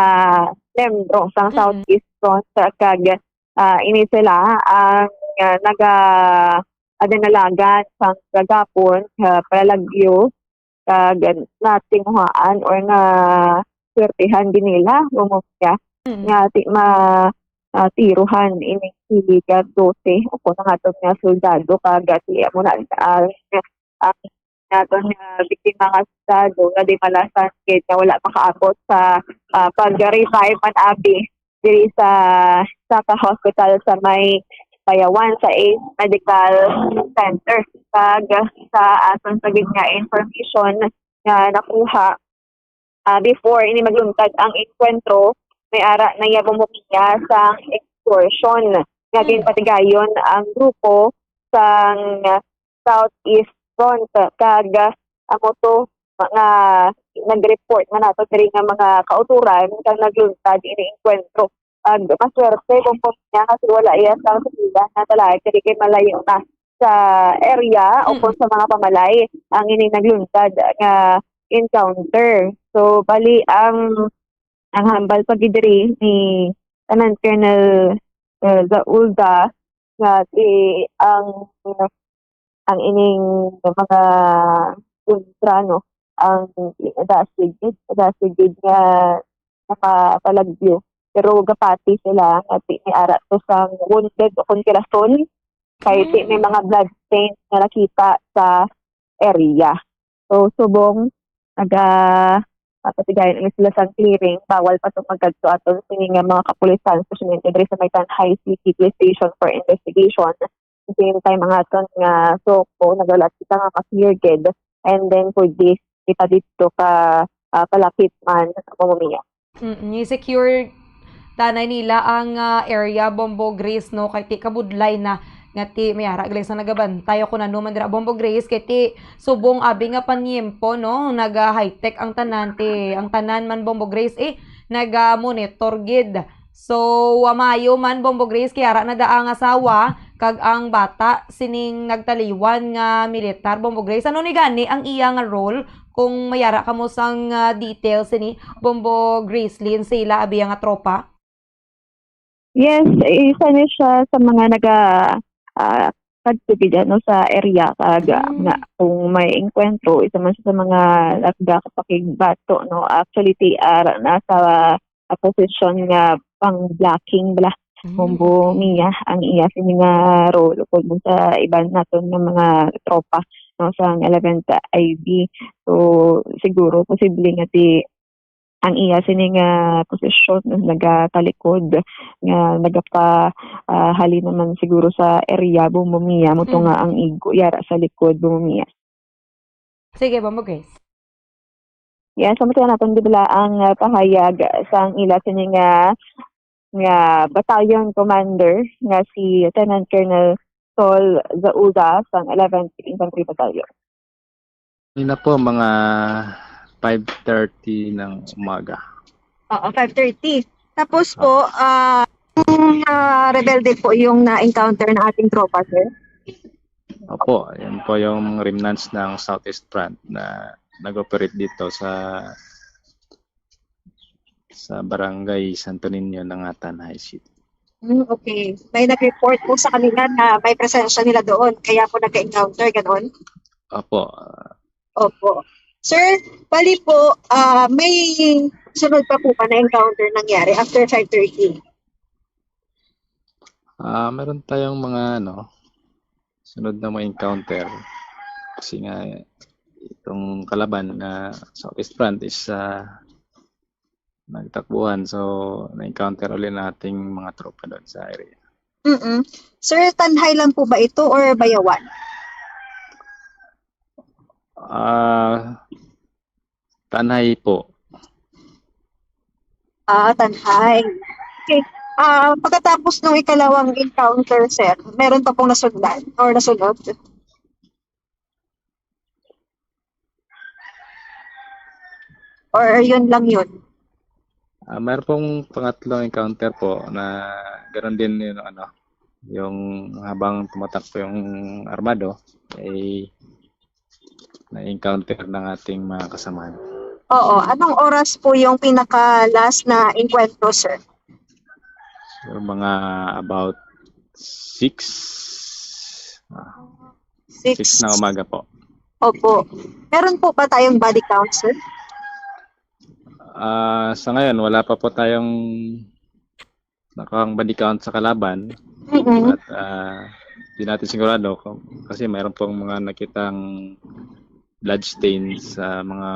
membro sang, mm, Southeast Front, kag, ah, ini sila ang, ah, naga-, adanalagan sang kagapon, ah, palagyo kag natinguhaan or nga swertihan din nila, Bombo Mia, mm, nga ti ma-, ah, tiruhan ini si Cardoce o kung ang aton nga soldado, kag ti amo na ang, ang naton nga biktima nga soldado nga di malasan gid nga wala makaabot sa, ah, pag-revive man abi diri sa, sa ka hospital sa may Bayawan sa Ace Medical Center. Kag sa aton pa gid nga information nga nakuha, ah, before ini magluntad ang engkwentro, may ara na iya Bombo Mia sang extortion nga, hmm, ginpatigayon ang grupo sang Southeast Front, kag, ah, amo to nga nag-report na nato diri nga mga kautoran kang nagluntad ini engkwentro. Ag maswerte, Bombo Mia, kasi wala iya sang sigilan na talaga, kay malayo na sa area o, mm, kung sa mga pamalay ang ining nagluntad nga encounter. So, bali, ang, ang hambal pa gid diri ni Lieutenant Colonel, eh, Zaulda nga ti ang, ang ining mga kontra, no, ang dasig gid, dasig gid nga nakapalagyo. Pero gapati sila nga ti ni ara to sang wounded o kon kirason, kay ti may, mm, mga blood stains nga nakita sa area. So, subong naga-, Tapos, igayon ini sila sang clearing, bawal pa to magkadto aton sini nga mga kapulisan, especially diri sa may Tanjay City Police Station for investigation. Same time ang aton nga SOCO, nagalat kita nga ka-clear gid. And then for this, kita dito ka, ah, palapit man, Mama Mia. Mm, i-secure tanay nila ang, ah, area, Bombo Grace, no? Kay ti kabudlay na nga ti may ara gali sa nagabantay ako na naman dira, Bombo Grace, kay ti subong abi nga panyempo, no? Naga-high-tech ang tanan, ti ang tanan man, Bombo Grace, eh, naga-monitor gid. So, wa maayo man, Bombo Grace, kay ara na da ang asawa kag ang bata sining nagtaliwan nga militar, Bombo Grace. Ano ni gani ang iya nga role kung mayara kamo sang, ah, details sini, Bombo Gracelyn, sa ila abi nga tropa? Yes, isa ni siya sa mga naga, ah, kadto gid, ano, sa area kag, ah, Mm. nga kung may engkwentro, isa man siya sa mga nagakapakigbato, no. Actually, ti ara na sa, ah, posisyon nga pang-blocking bala. Mm. Bombo Mia ang iya sini nga role kung sa iban naton nga mga tropa, no, sa eleventh I B. So, siguro posible nga ti ang iya sini nga posisyon nagatalikod, nga nagapa, ah, halin naman siguro sa area, Bombo Mia, mo to Mm. nga ang igo yara sa likod, Bombo Mia. Sige, Bombo Grace. Yes, so, naton di bala ang, ah, pahayag sang ila sini nga, nga battalion commander nga si Lieutenant Colonel Sol Zauza sang eleventh Infantry Battalion. Kanina po, mga five thirty ng umaga. Oo, five thirty. Tapos po, ah, yung, ah, rebelde po yung na-encounter ng ating tropa, sir? Opo, yan po yung remnants ng Southeast Front na nag-operate dito sa sa Barangay Santo Niño, Nangatan High City. Hmm, okay. May nag-report po sa kanila na may presensya nila doon, kaya po nagka-encounter, ganon? Opo. Opo. Sir, bali po, ah, may sunod pa po ba na encounter nangyari after five thirty? Ah, meron tayong mga, ano, sunod na mga encounter. Kasi nga, itong kalaban na Southeast Front is, ah, nagtakbuhan. So, na-encounter ulit nating mga tropa doon sa area. Mm-mm. Sir, Tanjay lang po ba ito or Bayawan? Ah, Tanjay po. Ah, Tanjay. Okay. Ah, pagkatapos ng ikalawang encounter, sir, meron pa pong nasundan or nasunod? Or yun lang yun? Ah, meron pong pangatlong encounter po na ganoon din yung ano, yung habang tumatakbo yung armado, ay na-encounter ng ating mga kasamahan. Oo. Anong oras po yung pinaka-last na engkwentro, sir? Siguro mga about six, ah, Six. six na umaga po. Opo. Meron po ba tayong body count, sir? Ah, sa ngayon, wala pa po tayong nakuhang body count sa kalaban. Mm-mm. At, ah, di natin sigurado kung, kasi mayroon pong mga nakitang blood stains sa mga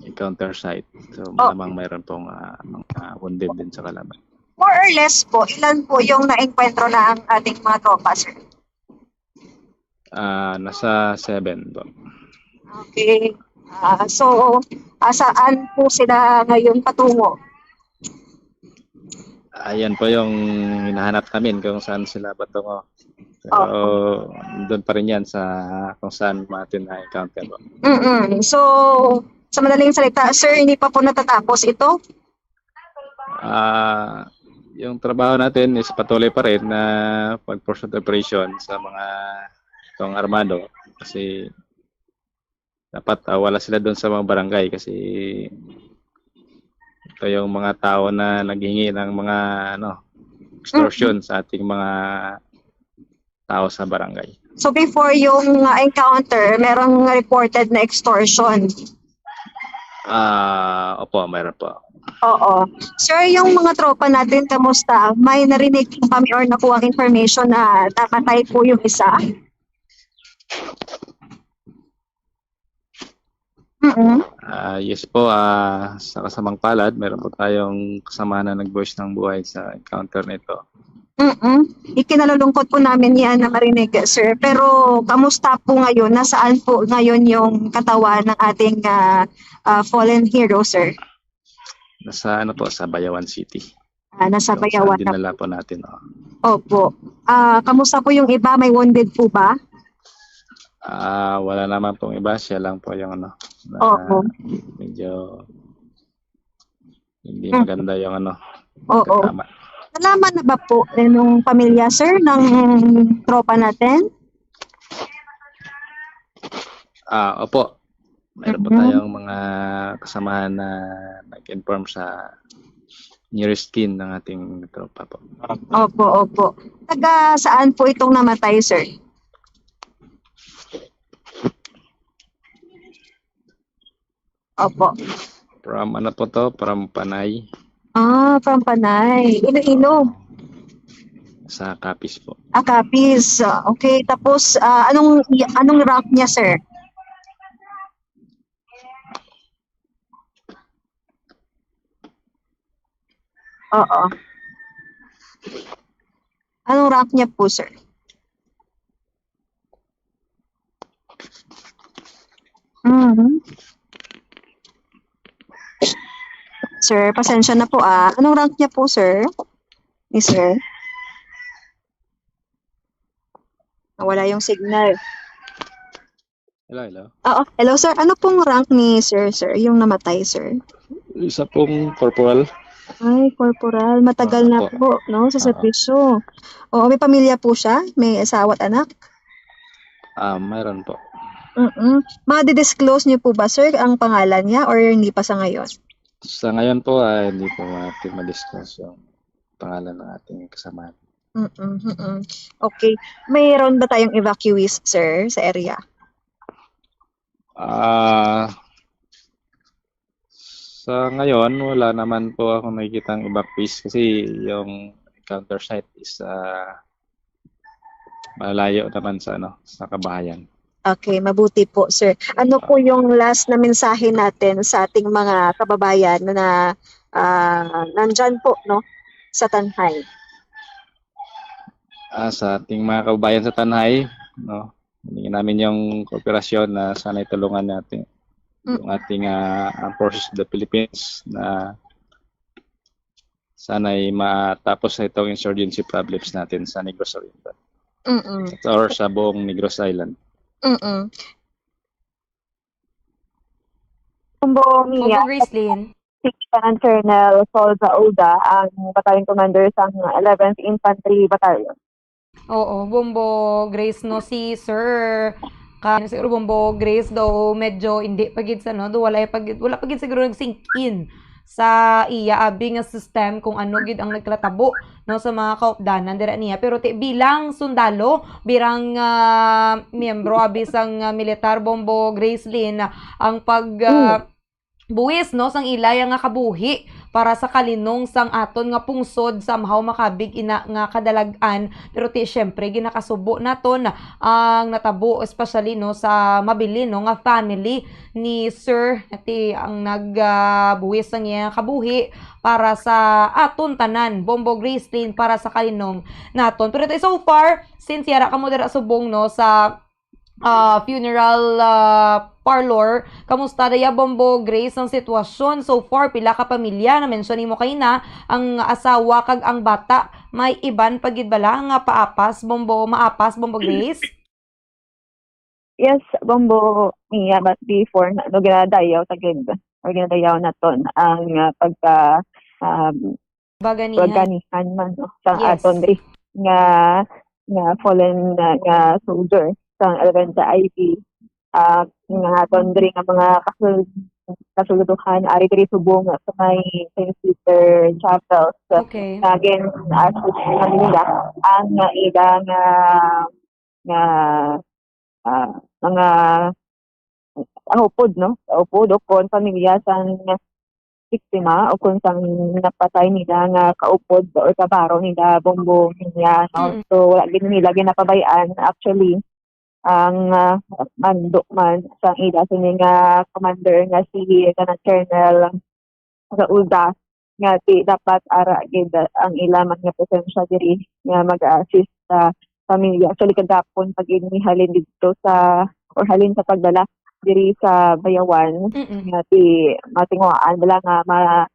encounter site. So, Oh. malamang mayroon pong, ah, mga wounded din sa kalaban. More or less po, ilan po yung naengkwentro na ang ating mga tropa, sir? Ah, nasa seven po. Okay. Ah, so, ah, saan po sila ngayon patungo? Ayan po yung hinahanap namin kung saan sila patungo. Pero Opo. doon pa rin yan sa kung saan natin na-encounter po. Mm-mm. So, sa madaling salita, sir, hindi pa po natatapos ito? Ah, yung trabaho natin is patuloy pa rin na pag-pursuit operation sa mga itong armado kasi dapat, ah, wala sila doon sa mga barangay kasi ito yung mga tao na naghingi ng mga, ano, extortion Mm. sa ating mga tao sa barangay. So, before yung, ah, encounter, merong reported na extortion? Ah, opo, meron po. Oo. Sir, yung mga tropa natin, kamusta? May narinig po kami or nakuha ang information na namatay po yung isa? Mm-mm. Ah, yes po, ah, sa kasamang palad, meron po tayong kasamahan na nag-buwis ng buhay sa encounter nito. Mm-mm. Ikinalulungkot po namin yan na marinig, sir. Pero kamusta po ngayon? Nasaan po ngayon yung katawan ng ating ah, ah, fallen hero, sir? Nasa ano po, sa Bayawan City. Ah, nasa Kung saan Bayawan na. Dinala po natin. Oh. Opo. Ah, kamusta po yung iba? May wounded po ba? Ah, wala naman pong iba, siya lang po yung ano. Na Oo. Medyo hindi Mm. maganda yung ano. Oo. Tama. Nalaman na ba po eh, nung pamilya, sir, ng tropa natin? Ah, opo. Meron po Mhm. tayong mga kasamahan na nag-inform sa nearest kin ng ating tropa po. Opo, opo. Taga saan po itong namatay, sir? Opo. From ano po to? From Panay. Ah, from Panay. Iloilo. Sa Capiz po. Ah, Capiz. Ah, okay. Tapos, ah, anong anong rank niya, sir? Oo. Anong rank niya po, sir? Mhm. Sir, pasensya na po ah. Anong rank niya po, sir? Ni sir? Nawala yung signal. Hello, hello. Oo. Hello, sir. Ano pong rank ni sir, sir? Yung namatay, sir? Isa pong corporal. Ay, corporal. Matagal na Opo. po, no? Sa Oo. Serbisyo. Oo, may pamilya po siya? May asawa at anak? Ah, mayroon po. Mm-mm. Ma-disclose niyo po ba, sir, ang pangalan niya or hindi pa sa ngayon? Sa ngayon po, ah, hindi po natin ma-disclose yung pangalan ng ating kasama. Mm-mm, mm-mm. Okay. Mayroon ba tayong evacuees, sir, sa area? Ah, sa ngayon, wala naman po akong nakikitang evacuees kasi yung encounter site is ah, malayo naman sa ano, sa kabahayan. Okay, mabuti po, sir. Ano po yung last na mensahe natin sa ating mga kababayan na ah, nandyan po, no, sa Tanjay? Ah, sa ating mga kababayan sa Tanjay, no, hinihingi namin yung kooperasyon na sana'y tulungan natin Mm. yung ating ah, Armed Forces of the Philippines na sana'y matapos na itong insurgency problems natin sa Negros Oriental Mm-mm. or sa buong Negros Island. Mm-mm. Bombo Bombo Mia, Gracelyn. si Lieutenant Colonel Sol Zauda, ang Battalion Commander sa eleventh Infantry Battalion. Oo, Bombo Grace, no, si Sir, ka, siguro Bombo Grace daw medyo hindi pa gid sa, no, do wala pa gid, wala pa gid siguro nag-sink in sa iya abi nga system kung ano gid ang nagkatabo, no, sa mga kaupdanan dira niya. Pero ti, bilang sundalo, birang ah, miyembro abi sang ah, militar, Bombo Gracelyn, ang pag ah, buwis, no, sang ila nga kabuhi para sa kalinong sang aton nga pungsod, somehow makabig ina nga kadalag-an. Pero ti, syempre, ginakasubo naton ang natabo, especially, no, sa mabilin, no, nga family ni Sir, ti ang nagbuwis sang iya kabuhi para sa aton tanan, Bombo Gracelyn, para sa kalinong naton. Pero ti, so far, since yara kamo dira subong, no, sa ah, funeral ah, parlor, kamusta daya, Bombo Grace, ang sitwasyon so far? Pila ka pamilya na mention nimo kaina, ang asawa kag ang bata? May iban pa gid bala nga paapas, Bombo, maapas, Bombo Grace? Yes, Bombo Mia, but before, na, no, ginadayaw ta gid, or ginadayaw naton ang ah, pagka um, Baganihan. Baganihan man, no, sa Yes. aton diri nga nga fallen nga, nga soldier sa eleventh I P, ah, nga aton diri nga mga kasul kasulduhan ari diri subong sa may Saint Peter Chapel. Okay. Again, as nila ang ila nga nga ah, mga kaupod, no? Kaupod o kon pamilya sang biktima o kon sang napatay nila nga kaupod or kabaro nila, Bombo Mia, no? Mm. So, wala gid nila ginapabay-an. Actually, ang, ah, mando man sang ila sini nga commander nga si Lieutenant Colonel Raulda, nga ti dapat ara gid ang ila man nga presensya diri nga mag-assist sa pamilya. Actually, kagapon pag ini halin didto sa, or halin sa pagdala diri sa Bayawan, Mm-mm. nga ti matinguhaan nila nga ma-,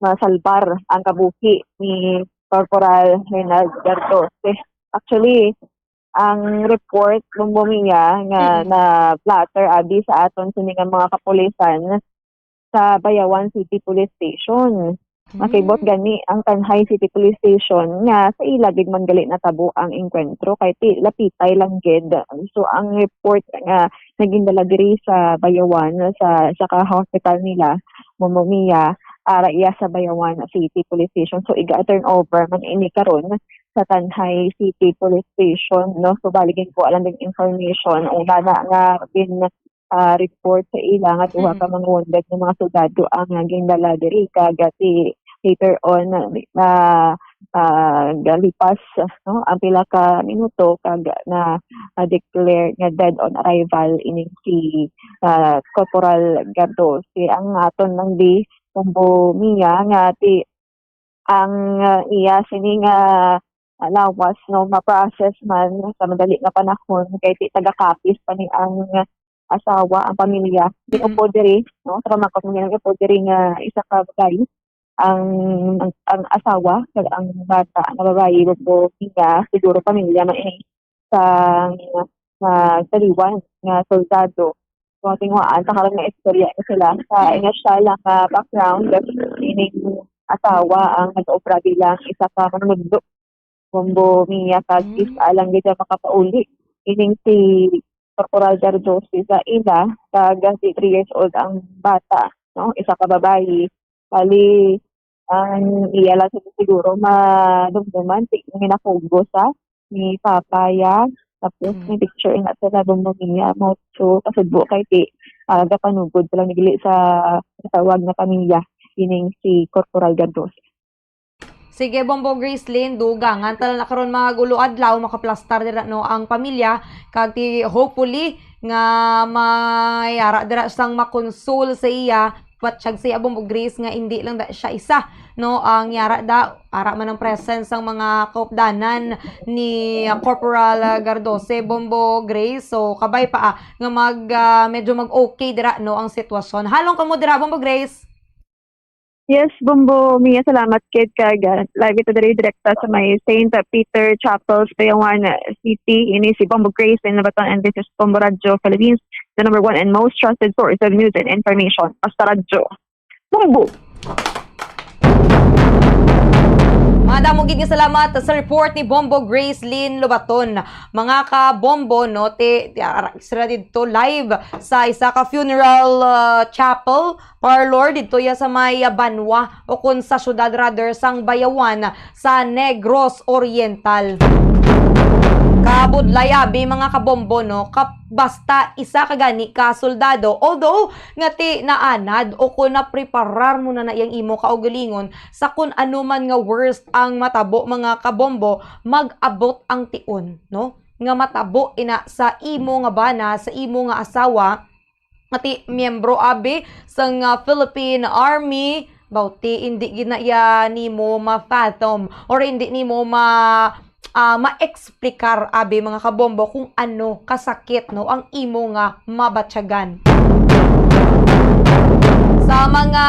masalbar ang kabuhi ni Corporal Reynald Gardoce. Actually, ang report, Bombo Mia, nga Mm. na-blotter abi sa aton sini nga mga kapulisan sa Bayawan City Police Station. Makibot Mm. gani ang Tanjay City Police Station nga sa ila gid man gali natabo ang engkwentro kay ti lapitay lang gid. So, ang report nga naging dala diri sa Bayawan sa, sa ka hospital nila, Bombo Mia, ara iya sa Bayawan City Police Station. So, iga-turn over man ini karon sa Tanjay City Police Station, no? So, bali ginkuha lang ding information, una na nga gin, ah, report sa ila nga duha ka Mm. mga wounded nga mga soldado ang, ah, gindala diri, kag, ah, ti-, later on, ah, ah, galipas, no, ang pila ka minuto, kag na, ah, declare nga dead on arrival ining si, ah, Corporal Gardoce. Ang aton lang di, Bombo Mia, nga ti-, ang, ah, iya sini nga, ah, lawas, no, ma-process man sa madali nga panahon, kay ti taga Capiz pa ni ang asawa, ang pamilya. Mm. Gin-upod diri, no, sa pamangkot mo, gin-upod diri nga isa ka babayi ang, ang, ang asawa, kag ang bata nga babayi, Bombo Mia, siguro pamilya man ini sa, sa taliwan nga soldado. Kung tinguhaan, sa karon nga istorya na sila. Sa Mm. inosyal lang nga background, ining asawa ang nag-obra bilang isa ka manunudlo, Bombo Mia, kag Mm. isa lang gid ang makapauli. Ining si Corporal Gardoce sa ila, kag si three years old ang bata, no? Isa ka babayi. Bali, ang iya lang siguro madumduman, ti-, minakugo sa ni Papa, ya. Tapos, Mm. may picture na sila, Bombo Mia, mo. So, kasudbo kay ti, ah, gapanugod sila ni dili sa tawag na pamilya, ining si Corporal Gardoce. Sige, Bombo Gracelyn, dugangan ta lang na karon mga gulo adlaw, makaplastar dira, no, ang pamilya, kag ti, hopefully, nga may ara dira sang makonsol sa iya, patyag sa iya, Bombo Grace, nga indi lang da siya isa, no, ang yara da, ara man ang presence sang mga kaupdanan ni, ah, Corporal, ah, Gardoce, Bombo Grace, so kabay pa, ah, nga mag, ah, medyo mag-okay dira, no, ang sitwasyon. Halong kamo dira, Bombo Grace. Yes, Bombo Mia, salamat gid kag, ah, live ito diri direkta sa may Saint Peter Chapel sa Bayawan, ah, City. Ini si Bombo Grace in Labaton, and this is Bombo Radyo Philippines, the number one and most trusted source of news and information. Basta Radyo. Bombo! Madamo gid nga salamat sa report ni Bombo Grace Lynn Lobaton. Mga ka-Bombo, no, ti, ti, ara sila didto live sa isa ka funeral, ah, chapel parlor didto ya sa may, ah, banwa o kon sa syudad rather sang Bayawan sa Negros Oriental. Kabudlay abi, mga ka-Bombo, no, kap-, basta isa ka gani ka soldado, although nga ti naanad o kon napreparar mo na na iyang imo kaugalingon sa kun ano man nga worst ang matabo, mga ka-Bombo, mag-abot ang tion, no, nga matabo ina sa imo nga bana, sa imo nga asawa, nga ti miyembro abi sang, ah, Philippine Army, bawti indi gid na iya nimo ma-fathom or indi nimo ma-, ah, ma-explicar abi, mga ka-Bombo, kung ano kasakit, no, ang imo nga mabatyagan. Sa mga,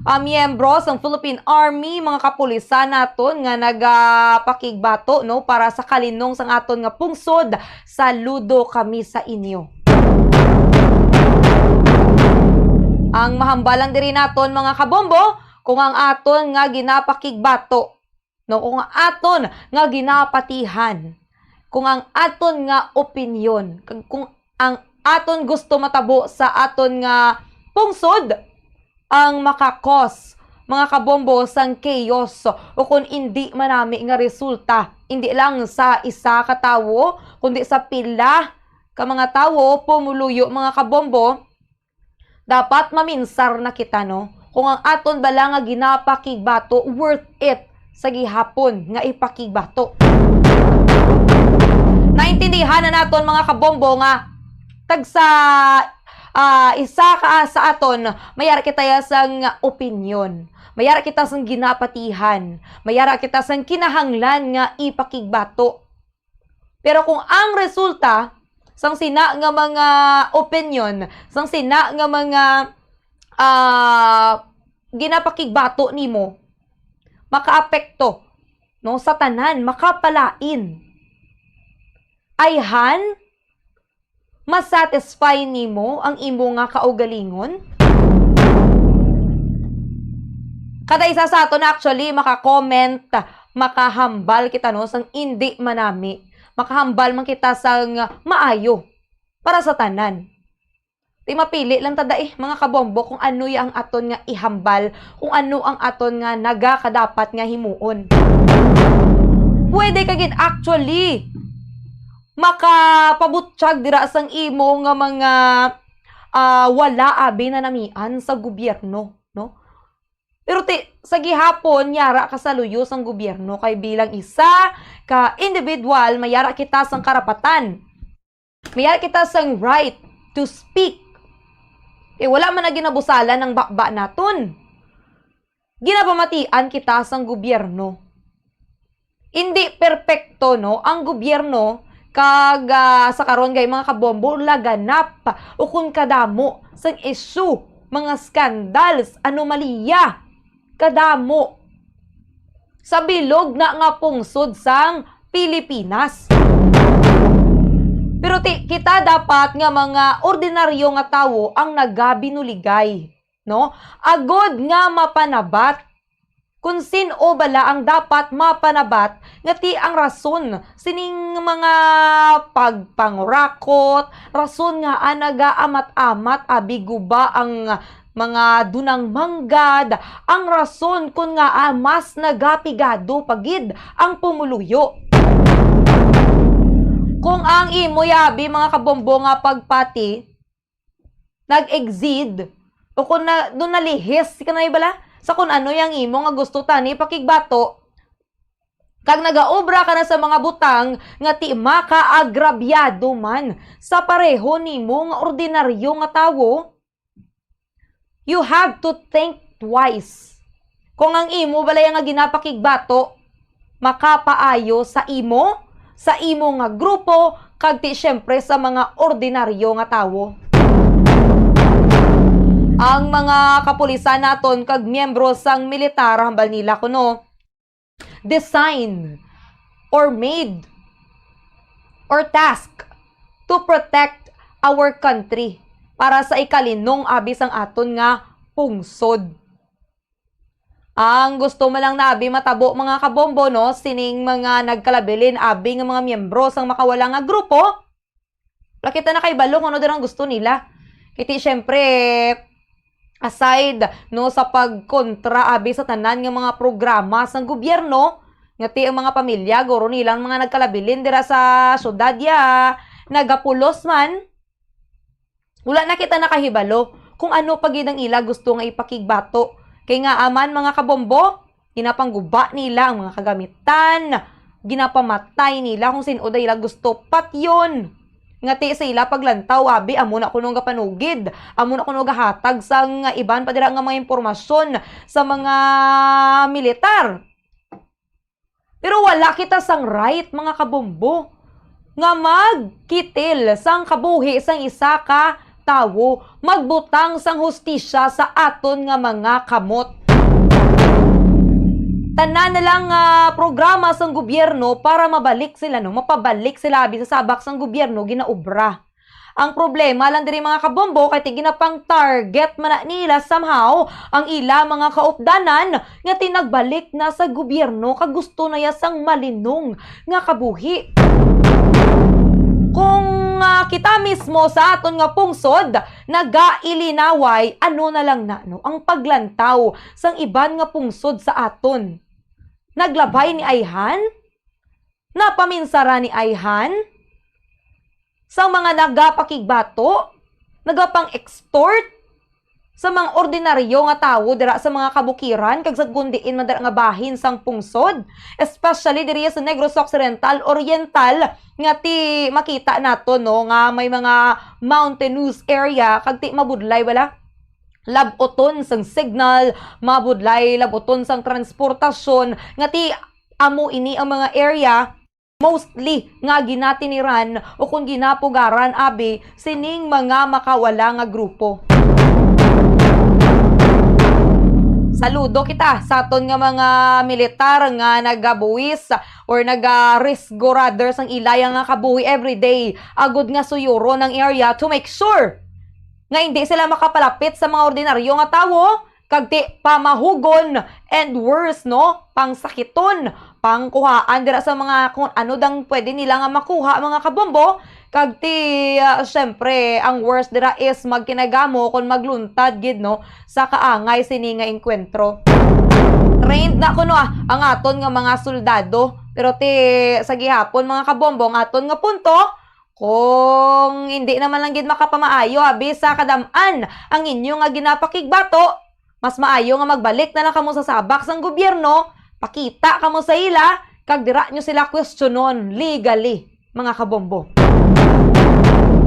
ah, miyembro sang Philippine Army, mga kapulisan naton nga nagapakigbato, no, para sa kalinong sang aton nga pungsod, saludo kami sa inyo. Ang mahambal lang diri naton, mga ka-Bombo, kung ang aton nga ginapakigbato, no, kung ang aton nga ginapatihan, kung ang aton nga opinyon, kag kung ang aton gusto matabo sa aton nga pungsod, ang maka-cause, mga ka-Bombo, sang chaos o kon indi manami nga resulta, indi lang sa isa ka tawo, kundi sa pila ka mga tawo, pumuluyo, mga ka-Bombo, dapat maminsar na kita, no? Kung ang aton bala nga ginapakigbato worth it sa gihapon nga ipakigbato. Naintindihan Hana naton, mga kabombo, nga tagsa, ah, isa ka sa aton, mayara kita ya sang opinyon. Mayara kita sang ginapatihan. Mayara kita sang kinahanglan nga ipakigbato. Pero kung ang resulta sang sina nga mga opinyon, sang sina nga mga, ah, ginapakigbato nimo, makaapekto, no, sa tanan, makapalain. Ayhan, masatisfy nimo ang imo nga kaugalingon? Kada isa sa aton, actually, maka-comment, makahambal kita, no, sang indi manami. Makahambal man kita sang maayo para sa tanan. Ti mapili lang ta dai, mga kabombo, kung ano ya ang aton nga ihambal, kung ano ang aton nga nagakadapat nga himuon. Pwede ka gid, actually, makapabutyag dira sang imo nga mga, ah, wala abi nanamian sa gobyerno, no? Pero ti, sa gihapon, yara ka sa luyo sang gobyerno, kay bilang isa ka individual, mayara kita sang karapatan. Mayara kita sang right to speak. Eh, wala man na ginabusalan ang baba naton. Ginapamatian kita sang gobyerno. Indi perpekto, no, ang gobyerno, kag, ah, sa karon gay, mga kabombo, laganap o kun kadamo sang issue, mga scandals, anomalya, kadamo sa bilog na nga pungsod sang Pilipinas. Pero ti, kita dapat nga mga ordinaryo nga tawo ang nagabinuligay, no? Agod nga mapanabat kung sin-o bala ang dapat mapanabat nga ti ang rason sining mga pagpangurakot, rason nga, ah, nagaamat-amat abi guba ang mga dunang manggad, ang rason kon ngaa mas nagapigado pa gid ang pumuluyo. Kung ang imo yabi, mga kabombo, nga pagpati nag-exceed, o kung na, doon nalihis ka na, bala, sa kung ano yang imo nga gusto tani pakigbato, kag nagaobra ka na sa mga butang nga ti makaagrabyado man sa pareho nimo nga ordinaryo nga tawo, you have to think twice kung ang imo balay nga ginapakigbato makapaayo sa imo, sa imo nga grupo, kag ti siyempre sa mga ordinaryo nga tawo. Ang mga kapulisan naton kag miyembro sang militar, hambal nila kuno, design or made or task to protect our country, para sa ikalinong abi sang aton nga pungsod. Ang gusto man lang na abi matabo, mga kabombo, no, sining mga nagkalabilin abi nga mga miyembro sang makawala nga grupo, wala kita nakahibalo kung ano din ang gusto nila. Kay ti, syempre, aside, no, sa pagkontra abi sa tanan nga mga programa sang gobyerno, nga ti ang mga pamilya, guro nila ang mga nagkalabilin dira sa syudad ya, nagapulos man, wala na kita nakahibalo kung ano pa gid ang ila gusto nga ipakigbato. Kay nga aman, mga kabombo, ginapangguba nila ang mga kagamitan, ginapamatay nila kung sin-o da ila gusto patyon. Nga ti sa ila paglantaw, abi, amo na kuno gapanugid, amo na kuno gahatag sang iban pa dira nga mga impormasyon sa mga militar. Pero wala kita sang right, mga kabombo, nga magkitil sang kabuhi sang isa ka tawo, magbutang sang hustisya sa aton nga mga kamot. Tanan na lang nga programa sang gobyerno para mabalik sila, no, mapabalik sila abi sa sabak sang gobyerno ginaobra. Ang problema lang diri, mga kabombo, kay ti ginapang-target man na nila somehow ang ila mga kaupdanan nga ti nagbalik na sa gobyerno kag gusto na ya sang malinong nga kabuhi. Kung, ah, kita mismo sa aton nga pungsod, nagailinaway, ano na lang na, no, ang paglantaw sang iban nga pungsod sa aton. Naglabay ni ayhan? Napaminsara ni ayhan? Sang mga nagapakigbato, nagapang-extort, sa mga ordinaryo nga tawo dira sa mga kabukiran kag sa kun diin man dira nga bahin sang pungsod, especially diri sa Negros Occidental, Oriental, nga ti makita nato, no, nga may mga mountainous area kag ti mabudlay bala labuton sang signal, mabudlay labuton sang transportasyon, nga ti amo ini ang mga area mostly nga ginatiniran o kon ginapugaran abi sining mga makawala nga grupo. Saludo kita sa aton nga mga militar nga nagabuwis or nagarisgo rather sang ilaya nga kabuhi everyday agud nga suyuron ang area to make sure nga hindi sila makapalapit sa mga ordinaryo nga tawo kag ti pamahugon and worse, no, pangsakiton, pangkuhaan dira sa mga kung ano dang pwede nila nga makuha, mga kabombo. Kag ti, ah, syempre, ang worst dira is magkinagamo kon magluntad gid, no, sa kaangay sini nga engkwentro. Trained na kuno, ah, ang aton nga mga soldado, pero ti sa gihapon, mga kabombo, ang aton nga punto, kung hindi naman lang gid makapamaayo abi sa kadam-an ang inyo nga ginapakigbato, mas maayo nga magbalik na lang kamo sa sabak sang gobyerno, pakita kamo sa ila, kag dira nyo sila kwestiyonon legally, mga kabombo.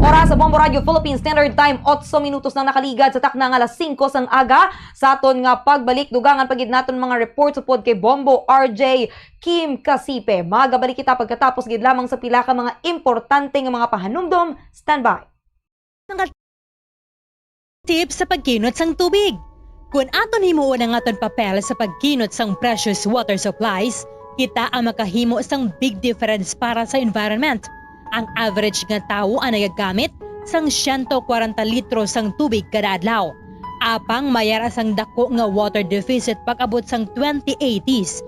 Oras sa Bombo Radio Philippines Standard Time, otso minutos na nakaligad sa takna nga alas singko sang aga. Sa aton nga pagbalik, dugangan pa gid naton mga reports upod kay Bombo R J Kim Kasipe. Magabalik kita pagkatapos gid lamang sa pila ka mga importante nga mga pahanumdom. Standby. Mga tips sa pagkinot sang tubig. Kon aton himuon ang aton papel sa pagkinot sang precious water supplies, kita ang makahimo sang big difference para sa environment. Ang average nga tawo ang nagagamit sang siyento kwarenta litro sang tubig kada adlaw. Apang may ara sang dako nga water deficit pag-abot sang twenty eighties.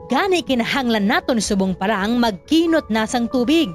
Gani kinahanglan naton subong pa lang magkinot na sang tubig.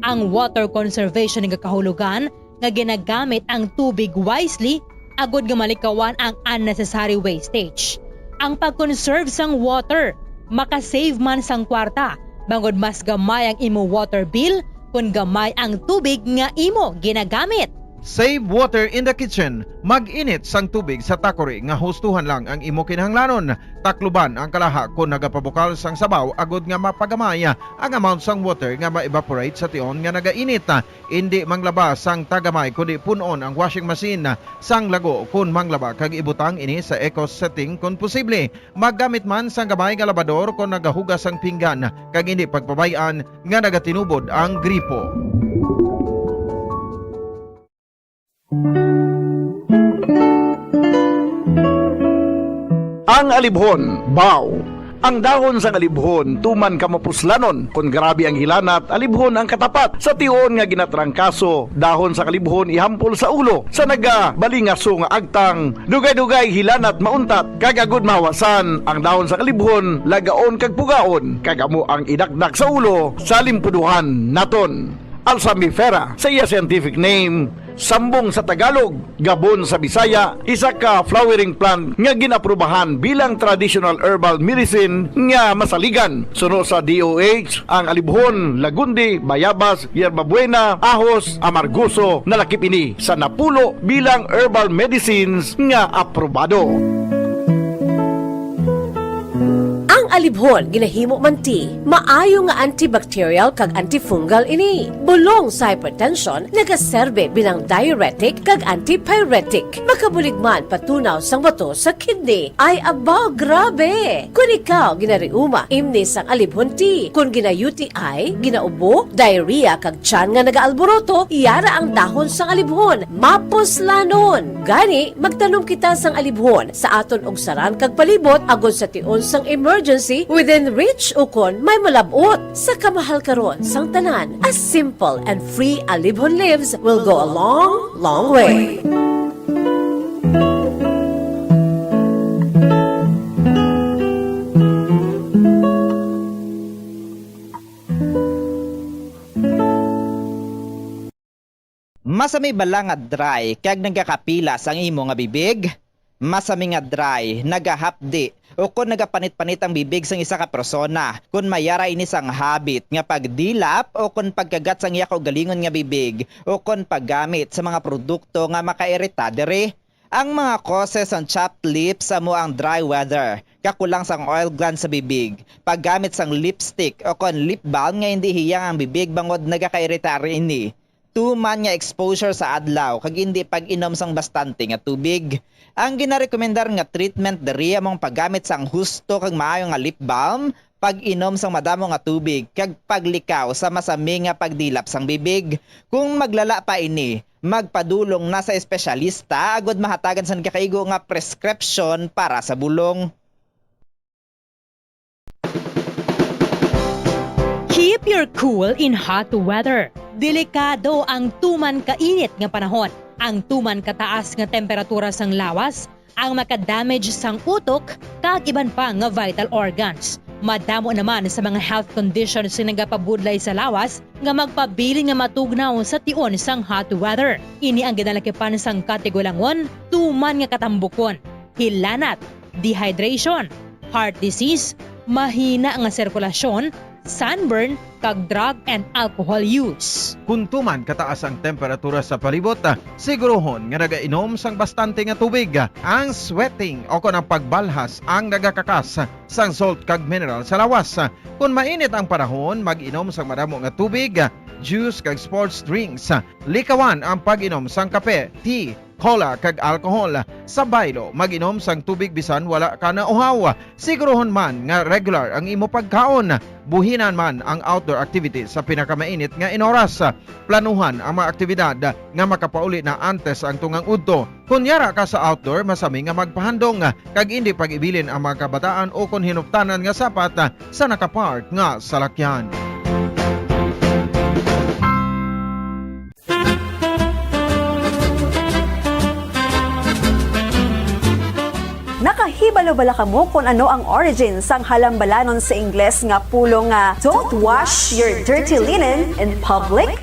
Ang water conservation nga kahulugan nga ginagamit ang tubig wisely agud nga malikawan ang unnecessary wastage. Ang pag-conserve sang water maka-save man sang kwarta, bangod mas gamay ang imo water bill kon gamay ang tubig nga imo ginagamit. Save water in the kitchen. Mag-init sang tubig sa takuri nga hustuhan lang ang imo kinahanglanon. Takluban ang kalaha kon nagapabukal sang sabaw agud nga mapagamay ang amount sang water nga ma-evaporate sa tion nga nagainit. Indi manglaba sang tagamay, kundi pun-on ang washing machine sang lago kon manglaba kag ibutang ini sa eco setting kon posible. Maggamit man sang gamay nga labador kon nagahugas sang pinggan, kag indi pagpabay-an nga nagatinubod ang gripo. Ang alibhon, baw. Ang dahon sang alibhon tuman ka mapuslanon. Kon grabe ang hilanat, alibhon ang katapat. Sa tion nga ginatrangkaso, dahon sang alibhon ihampol sa ulo. Sa nagabalingaso nga agtang, dugay-dugay hilanat mauntat. Kag agud mahawasan, ang dahon sang alibhon lagaon kag pugaon, kag amo ang idakdak sa ulo sa limpuduhan naton. Alsamifera sa iya scientific name, sambong sa Tagalog, gabon sa Bisaya, isa ka flowering plant nga ginaprobahan bilang traditional herbal medicine nga masaligan. Suno sa D O H, ang alibhon, lagundi, bayabas, yerba buena, ahos, amargoso, nalakip ini sa napulo bilang herbal medicines nga aprobado. Ang alibhon ginahimo man ti maayo nga antibacterial kag antifungal ini. Bulong sa hypertension, nagaserbe bilang diuretic kag antipyretic. Makabulig man patunaw sang bato sa kidney. Ay, aba, grabe! Kon ikaw ginariuma, imni sang alibhon ti. Kon gina-U T I, ginaubo, diarrhea kag tiyan nga nagaalboroto, yara ang dahon sang alibhon. Mapuslanon! Gani, magtanom kita sang alibhon sa aton ugsaran kag palibot agod sa tion sang emergency within reach ukon may malab-ot. Sa kamahal karon sang tanan, a simple and free alibhon leaves will go a long, long way. Masami bala nga dry kag nagakapilas ang imo nga bibig? Masami nga dry, nagahapdi, ukon nagapanit-panit ang bibig sang isa ka persona kon may ara ini sang habit nga pagdilap ukon pagkagat sang iya kaugalingon nga bibig ukon paggamit sa mga produkto nga makairita diri. Ang mga causes sang chapped lips amo ang dry weather, kakulang sang oil gland sa bibig, paggamit sang lipstick o kon lip balm nga indi hiyang ang bibig bangod nagakairita ini, tuman nga exposure sa adlaw kag indi pag-inom sang bastante nga tubig. Ang ginarekomendar nga treatment diri amo ang paggamit sang husto kag maayo nga lip balm, pag-inom sang madamo nga tubig, kag paglikaw sa masami nga pagdilap sang bibig. Kung maglala pa ini, magpadulong na sa espesyalista agud mahatagan sang gakaigo nga prescription para sa bulong. Keep your cool in hot weather. Delikado ang tuman kainit nga panahon. Ang tuman kataas nga temperatura sang lawas ang makadamage sang utok kag iban pa nga vital organs. Madamo naman sa mga health conditions nga nagapabudlay sa lawas nga magpabilin nga matugnaw sa tion sang hot weather. Ini ang ginalakipan sang katigulangon tuman nga katambukon, hilanat, dehydration, heart disease, mahina nga sirkulasyon, sunburn, kag drug and alcohol use. Kung tuman kataas ang temperatura sa palibot, siguruhon nga nagainom sang bastante nga tubig. Ang sweating o kon ang pagbalhas ang nagakakas sang salt kag mineral sa lawas. Kon mainit ang panahon, mag-inom sang madamo nga tubig, juice kag sports drinks. Likawan ang pag-inom sang kape, tea, cola, kag alcohol. Sa baylo, mag-inom sang tubig bisan wala ka nauhaw. Siguruhon man nga regular ang imo pagkaon. Buhinan man ang outdoor activities sa pinakamainit nga inoras. Planuhan ang mga aktibidad nga makapauli na antes ang tungang udto. Kon yara ka sa outdoor, masami nga magpahandong kag indi pag-ibilin ang mga kabataan o kon hinuptanan nga sapat sa nakapark nga salakyan. Nakahibalo bala kamo kon ano ang origin sang halambalanon sa Ingles nga pulong nga "Don't wash your dirty linen in public"?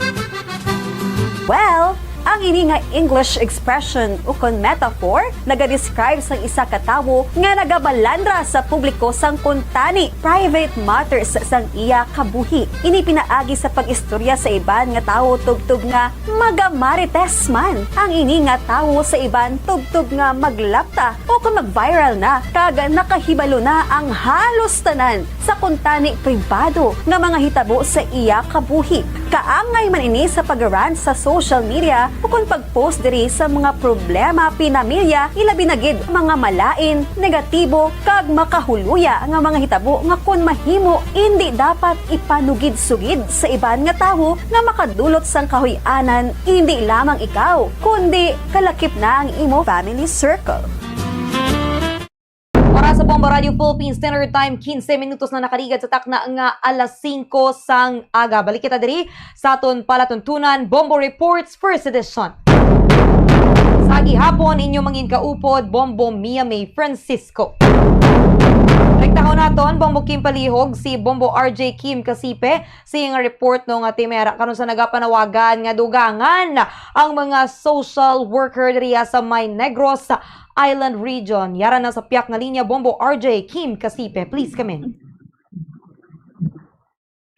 Well, ang ini nga English expression ukon metaphor nagadescribe sang isa ka tawo nga nagabalandra sa publiko sang kuntani, private matters, sang iya kabuhi. Ini pinaagi sa pag-istorya sa iban nga tawo tubtob nga magamarites man ang ini nga tawo sa iban tubtob nga maglapta o kon mag-viral na kag nakahibalo na ang halos tanan sa kuntani pribado nga mga hitabo sa iya kabuhi. Kaangay man ini sa pag-rant sa social media ukon pag-post diri sa mga problema pinamilya, ilabi na gid mga malain, negatibo, kag makahuluya nga mga hitabo nga kon mahimo, indi dapat ipanugid-sugid sa iban nga tawo nga makadulot sang kahuy-anan, indi lamang ikaw, kundi kalakip na ang imo family circle. Para sa Bombo Radio Philippines Standard Time, quince minutos na nakaligad sa takna nga alas singko sang aga. Balik kita diri sa aton palatuntunan, Bombo Reports First Edition. Sa gihapon, inyo mangin kaupod, Bombo Mia May Francisco. Rektahon naton, Bombo Kim Palihog, si Bombo R J Kim Kasipe, sa iyang report no nga timera karon sa nagapanawagan nga dugangan ang mga social worker diriya sa may Negros Island Region. Yara na sa piyak nga linya, Bombo R J Kim Kasipe. Please come in.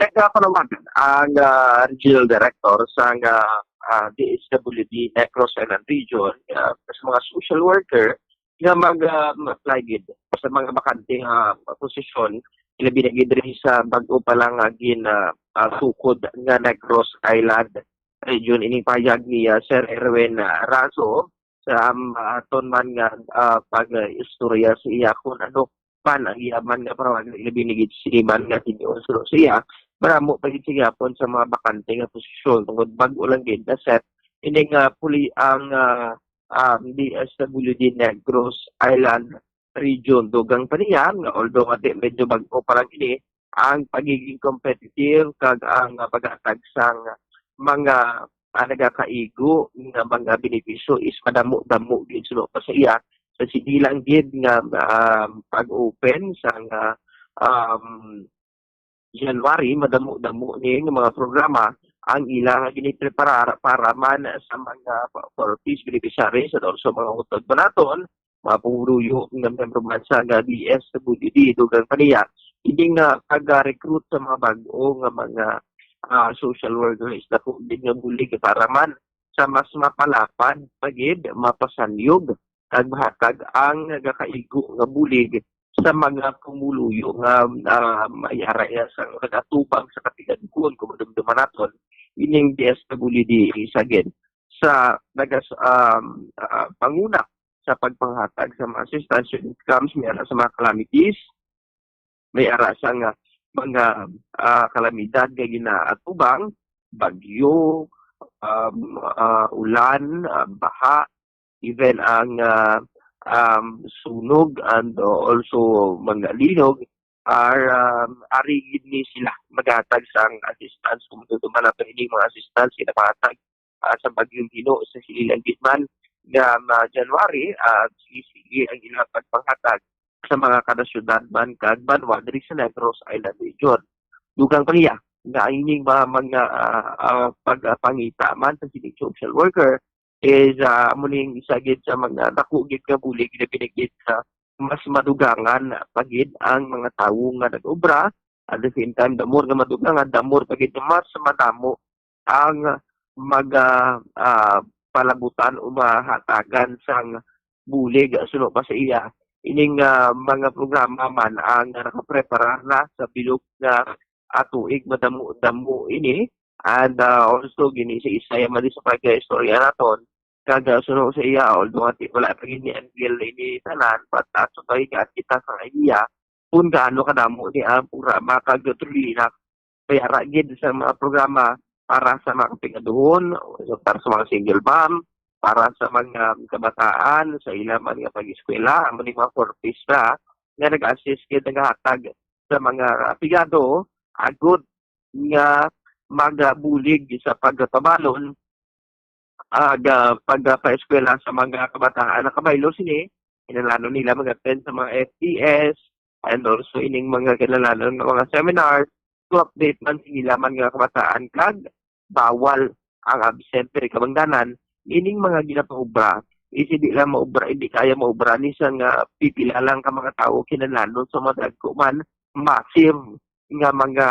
Nagapanawagan ang, ah, Regional Director sa, ah, ah, D S W D Negros Island Region, ah, sa mga social worker nga mag, ah, mag-apply gid sa mga bakante nga posisyon, ilabi na gid diri sa bag-o pa lang nga gin, ah, ah, tukod nga Negros Island Region. Ining payag ni, ah, Sir Erwin, ah, Razo sa, um, aton man nga, ah, pag-istorya sa iya kung ano man ang iya man nga panawagan, ilabi na gid sini man nga tingog suno sa iya, maramo pa gid sa gihapon sa mga bakante nga posisyon tungod bag-o lang gid na set ini nga puli ang, ah, um, D S W D Negros Island Region. Dugang pa niya nga although nga di, medyo bag-o pa lang ini, ang pagiging competitive kag ang, ah, paghatag sang mga, ah, nagakaigo nga mga benepisyo is madamo-damo gid suno pa sa iya. Sa sige lang gid nga, um, pag-open sang, ah, um, January, madamo-damo ni nga mga programa ang ila nga ginipreparar para man sa mga pa-, for peace beneficiaries and also mga utod pa naton, mga pumuluyo nga miyembro man sa nga D S W D, dugang pa niya, hindi nga pag-recruit sa mga bag-o nga mga, ah, social workers na po din nga bulig para man sa mas mapalapad pa gid, mapasanyog kag mahatag ang nagakaigo nga bulig sa mga pumuluyo nga, ah, may araya sa nagatubang sa katigadugon, kung madumduman naton, ining D S W D sa gid sa nagas-, um, ah, panguna sa pagpanghatag sa mga assistance when it comes may ara sa mga calamities, may ara sa nga mga, ah, kalamidad nga ginaatubang, bagyo, um, ah, ulan, ah, baha, even ang, ah, um, sunog and also mga linog are, um, ari gid ni sila maghatag sang assistance kung matutuman nato ining mga assistance ginapahatag, ah, sa Bagyong Hino sa sinilang gid man nga, ah, January, ah, sige-sige ang ilang pagpanghatag sa mga kada syudad man kag banwa diri sa Negros Island Region. Dugang pa niya nga ang ining mga, mga, ah, ah, pagpangita man sa sining social worker is, ah, amo ning isa gid sa mga dako gid nga bulig na pinigit sa mas madugangan pa gid ang mga tawo nga nag-obra. At the same time, the more nga madugangan, the more pa gid nga mas madamo ang mag, ah, ah, palabutan o mahatagan sang bulig. Suno pa sa iya, ining, ah, mga programa man ang nakapreparar na sa bilog nga, ah, tuig, madamo-damo ini. And, ah, also, gini sa isa man sa pagka-istorya naton, kag, ah, suno sa iya, although nga ti-, wala pa gid ni Angel ini tanan, but, ah, so, kay kita sa idea kung gaano kadamo ni ang programa, kag truly na, may ara gid sa mga programa para sa mga kapigaduhon, para sa mga single mom, para sa mga kabataan, sa ila man nga pag-eskwela, amo ni mga four Ps na nga nag-assist gid, nagahatag sa mga apigado, agod nga magabulig sa pagpabalon, ah, ga-, pagpaeskwela sa mga kabataan. Nakabaylo sini, kinahanglan nila mag-attend sa mga F T S, and also ining mga kinahanglan nga mga seminars to update man sa ila man nga kabataan kag bawal ang absent. Pero kabangdanan, ining mga ginapaubra, is hindi lang maubra, hindi kaya maubra ni sa nga pipila lang ka mga tawo, kinahanglan sa mga dagko man, massive nga mga,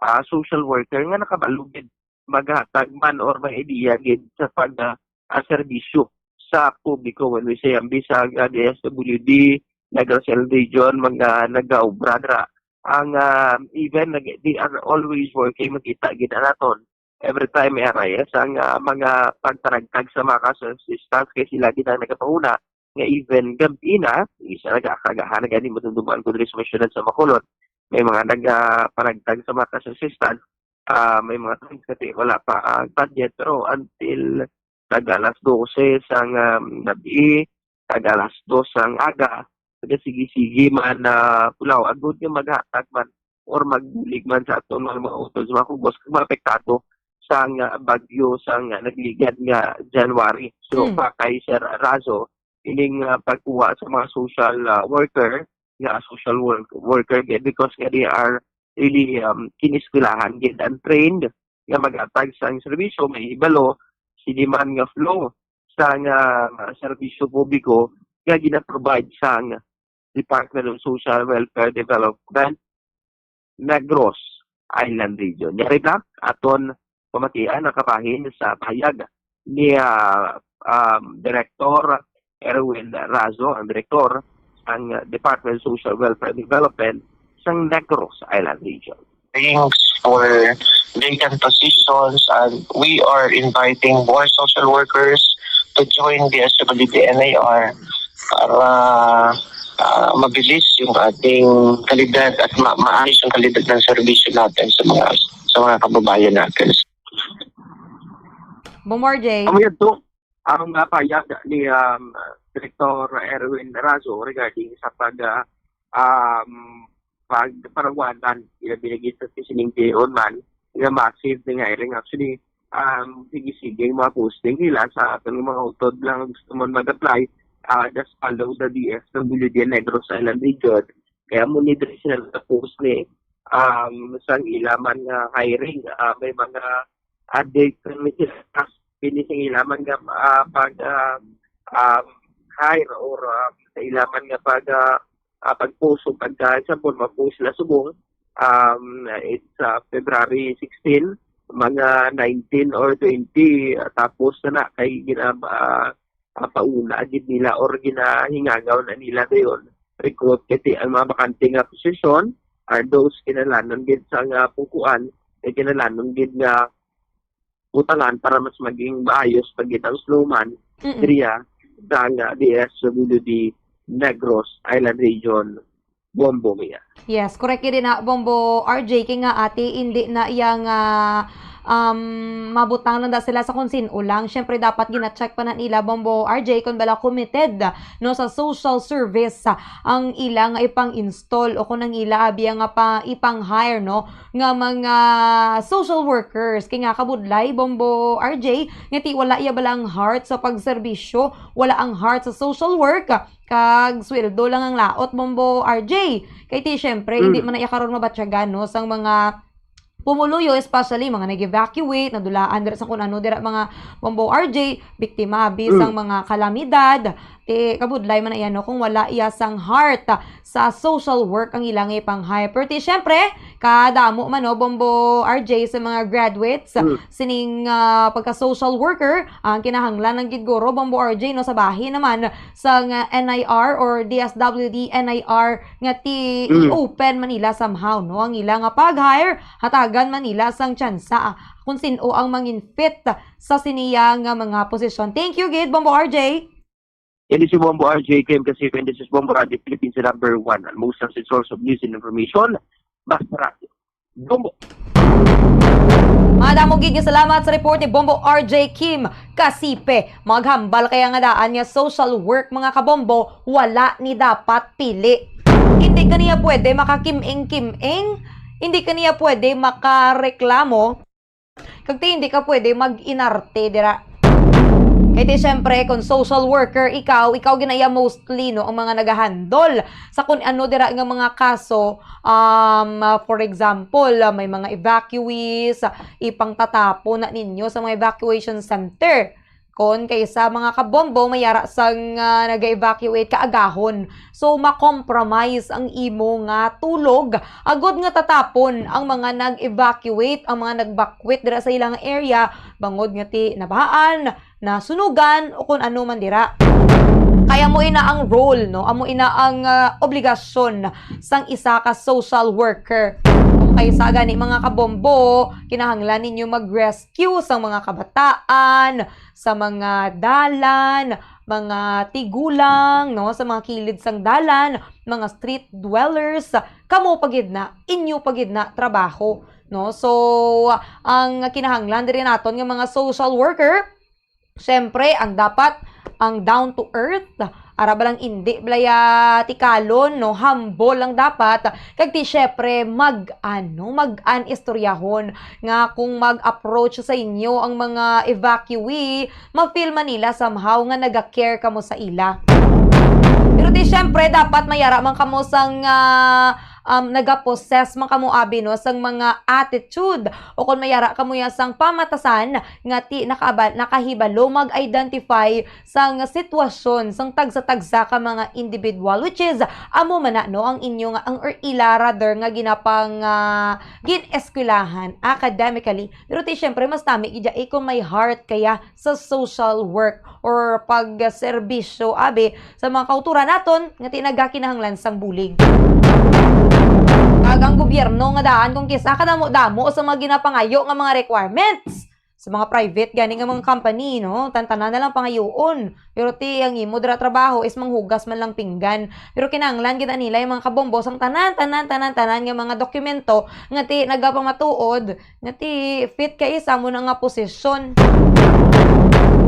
ah, social worker nga nakabalugid maghatag man or may idea gid sa pag, ah, ah, serbisyo sa publiko. When we say ang bisag, ah, D S W D, Negros Island Region, mga nagaobra dira. Ang, ah, even nag-, they are always working, makita gid naton. Every time may arayas ang, ah, mga pagpanagtag sa mga kaso assistance kay sila gid ang nagapahuna nga even gab-i na, isa nagakagahan na gani madumduman ko diri sa mga syudad sa Bacolod. May mga nagapanagtag sa mga kaso assistance, ah, may mga times kasi wala pa ang budget, pero until tag alas dose sang, um, gabi, tag alas dos sang aga, sige-sige man na pulaw, agod nga maghatag man or magbulig man sa aton mga, mga utod, sa mga kugos, kag mga apektado sang, ah, bagyo sang, ah, nagligad nga January. So, Mm. pa kay Sir Razo, ining, ah, pagkuha sa mga social, ah, worker, nga social work, worker, because nga they are really, um, kiniskwelahan gid and trained nga mag-atag sang serbisyo, may ibalo, sini man nga flow sa nga serbisyo publiko nga gina-provide sang Department of Social Welfare Development, Negros Island Region. Yari na, aton pamatian ang kabahin sa pahayag ni, ah, um, Director Erwin Razo, ang direktor sang Department of Social Welfare Development sang Negros Island Region. Things for vacant positions, and we are inviting more social workers to join the S W D N A R para, ah, mabilis yung ating kalidad at ma-, maayos ang kalidad ng serbisyo natin sa mga, sa mga kababayan natin. Bomar J. Ang yadto, ang, ah, payag ni, um, Director Erwin Razo regarding sa pag, ah, um, pagparawanan, ilabi na gid sa sining J O man, nga massive na hiring. Actually, um, sige-sige ang mga posting nila sa aton mga utod lang gusto man mag-apply, ah, just follow the D S W D Negros Island Region. Kaya mo ni diri sila nag-post ni, um, sang ila man nga hiring, ah, may mga, ah, date na may sila, ah, pili sa ila man nga, ah, pag, ah, um, hire or, ah, sa ila man nga pag, ah, ah, pag-post o pag, ah, example, mag-post sila subong, um, it's, ah, February sixteen, mga nineteen or twenty, ah, tapos na na kay gina-, ah, papauna gid nila or ginahingagaw na nila dayon recruit, kay ang mga bakante nga posisyon are those kinahanglanon gid sa nga pungkuan, kay kinahanglanon gid nga butangan para mas maging maayos pa gid ang snowman Mm-mm. diriya sa nga D S W D Negros Island Region, Bombo Mia. Yes, correct gid na, Bombo R J, kay nga ati, hindi na iya nga, um, mabutang lang da sila sa kung sin-o lang. Siyempre, dapat gina-check pa na nila, Bombo R J, kung bala committed, no, sa social service, ah, ang ila nga ipang-install o kung ang ila abi nga pa, ipang-hire, no, nga mga social workers. Kay nga kabudlay, Bombo R J, nga ti wala iya bala ang heart sa pagserbisyo, wala ang heart sa social work, kag sweldo lang ang laot, Bombo R J. Kay ti, syempre, hindi Mm. man na iya karon mabatyagan, no, sang mga pumuluyo, especially mga nag-evacuate, nadulaan dira sa kun ano dira, mga Bombo R J, biktima abi Mm. sang mga kalamidad. Ti, kabudlay man na iya, no, kung wala iya sang heart sa social work ang ila nga ipang-hire. Pero ti, syempre, kadamo man, no, Bombo R J, sa mga graduates, Mm. sining, ah, pagka-social worker, ang kinahanglan ng gid guro, Bombo R J, no, sa bahin naman sang, ah, N I R or D S W D N I R nga ti Mm. i-open man nila somehow, no, ang ila nga pag-hire, hatagan man nila sang tsansa, ah, kung sin-o ang mangin-fit sa siniya nga mga posisyon. Thank you gid, Bombo R J. Yan si Bombo R J, Kim Kasipe, and this is Bombo Radio Philippines, the number one and most trusted source of news and information. Basta Radyo. Bombo! Madamo gid nga salamat sa report ni Bombo R J Kim Kasipe. Maghambal kaya nga daan nga social work, mga kabombo, wala ni dapat pili. Hindi ka niya pwede makakim-ing-kim-ing. Hindi ka niya pwede makareklamo. Kag ti, hindi ka pwede mag-inarte dira. Kay ti, syempre, kung social worker ikaw, ikaw ginaya mostly, no, ang mga nagahandol sa kung ano dira nga mga kaso. Um, uh, for example, uh, may mga evacuees, uh, ipangtatapon na ninyo sa mga evacuation center. Kon kaysa mga kabombo, mayara sang, ah, naga-evacuate kaagahon. So, ma-compromise ang imo nga tulog agod nga tatapon ang mga nag-evacuate, ang mga nagbakwit dira sa ilang area, bangod nga ti nabahaan, nasunugan, o kon ano man dira. Kay amo ina ang role, no? Amo ina ang, ah, obligasyon sang isa ka social worker. Kung kaysa gani, mga kabombo, kinahanglan ninyo mag-rescue sang mga kabataan, sa mga dalan, mga tigulang, no, sa mga kilid sang dalan, mga street dwellers, kamo pa gid na, inyo pa gid na trabaho, no? So, ang kinahanglan diri naton nga mga social worker, syempre, ang dapat, ang down to earth, ara ba lang indi balaya tikalon, no? Humble lang dapat. Kag ti, syempre, mag-ano, mag-an istoryahon nga kung mag-approach sa inyo ang mga evacuee, ma-feel man nila somehow nga naga-care kamo sa ila. Pero ti, syempre, dapat mayara man kamo sang, ah, um, nagapossess man kamo, abi, no, sang mga attitude, o kung mayara kamo ya sang pamatasan nga ti nakaaba-, nakahibalo mag-identify sang sitwasyon sang tagsa-tagsa ka mga individual, which is amo man na, no, ang inyo nga, ang, or ila rather nga ginapang, ah, gin-eskwelahan academically. Pero ti, syempre, mas tami gid ya, eh, kung may heart kaya sa social work or pagserbisyo, abi, sa mga kauturan naton nga ti nagakinahanglan sang bulig. Kag ang gobyerno nga daan kung kisa kadamo-damo sa mga ginapangayo nga mga requirements sa mga private gani nga mga company, no? Tantanan na lang pangayoon. Pero ti, ang imo dira trabaho is manghugas man lang pinggan. Pero kinahanglan gid nila yung mga kabombo sang tanan, tanan, tanan, tanan nga mga dokumento nga ti nagapamatuod nga ti fit ka isa mo na nga posisyon.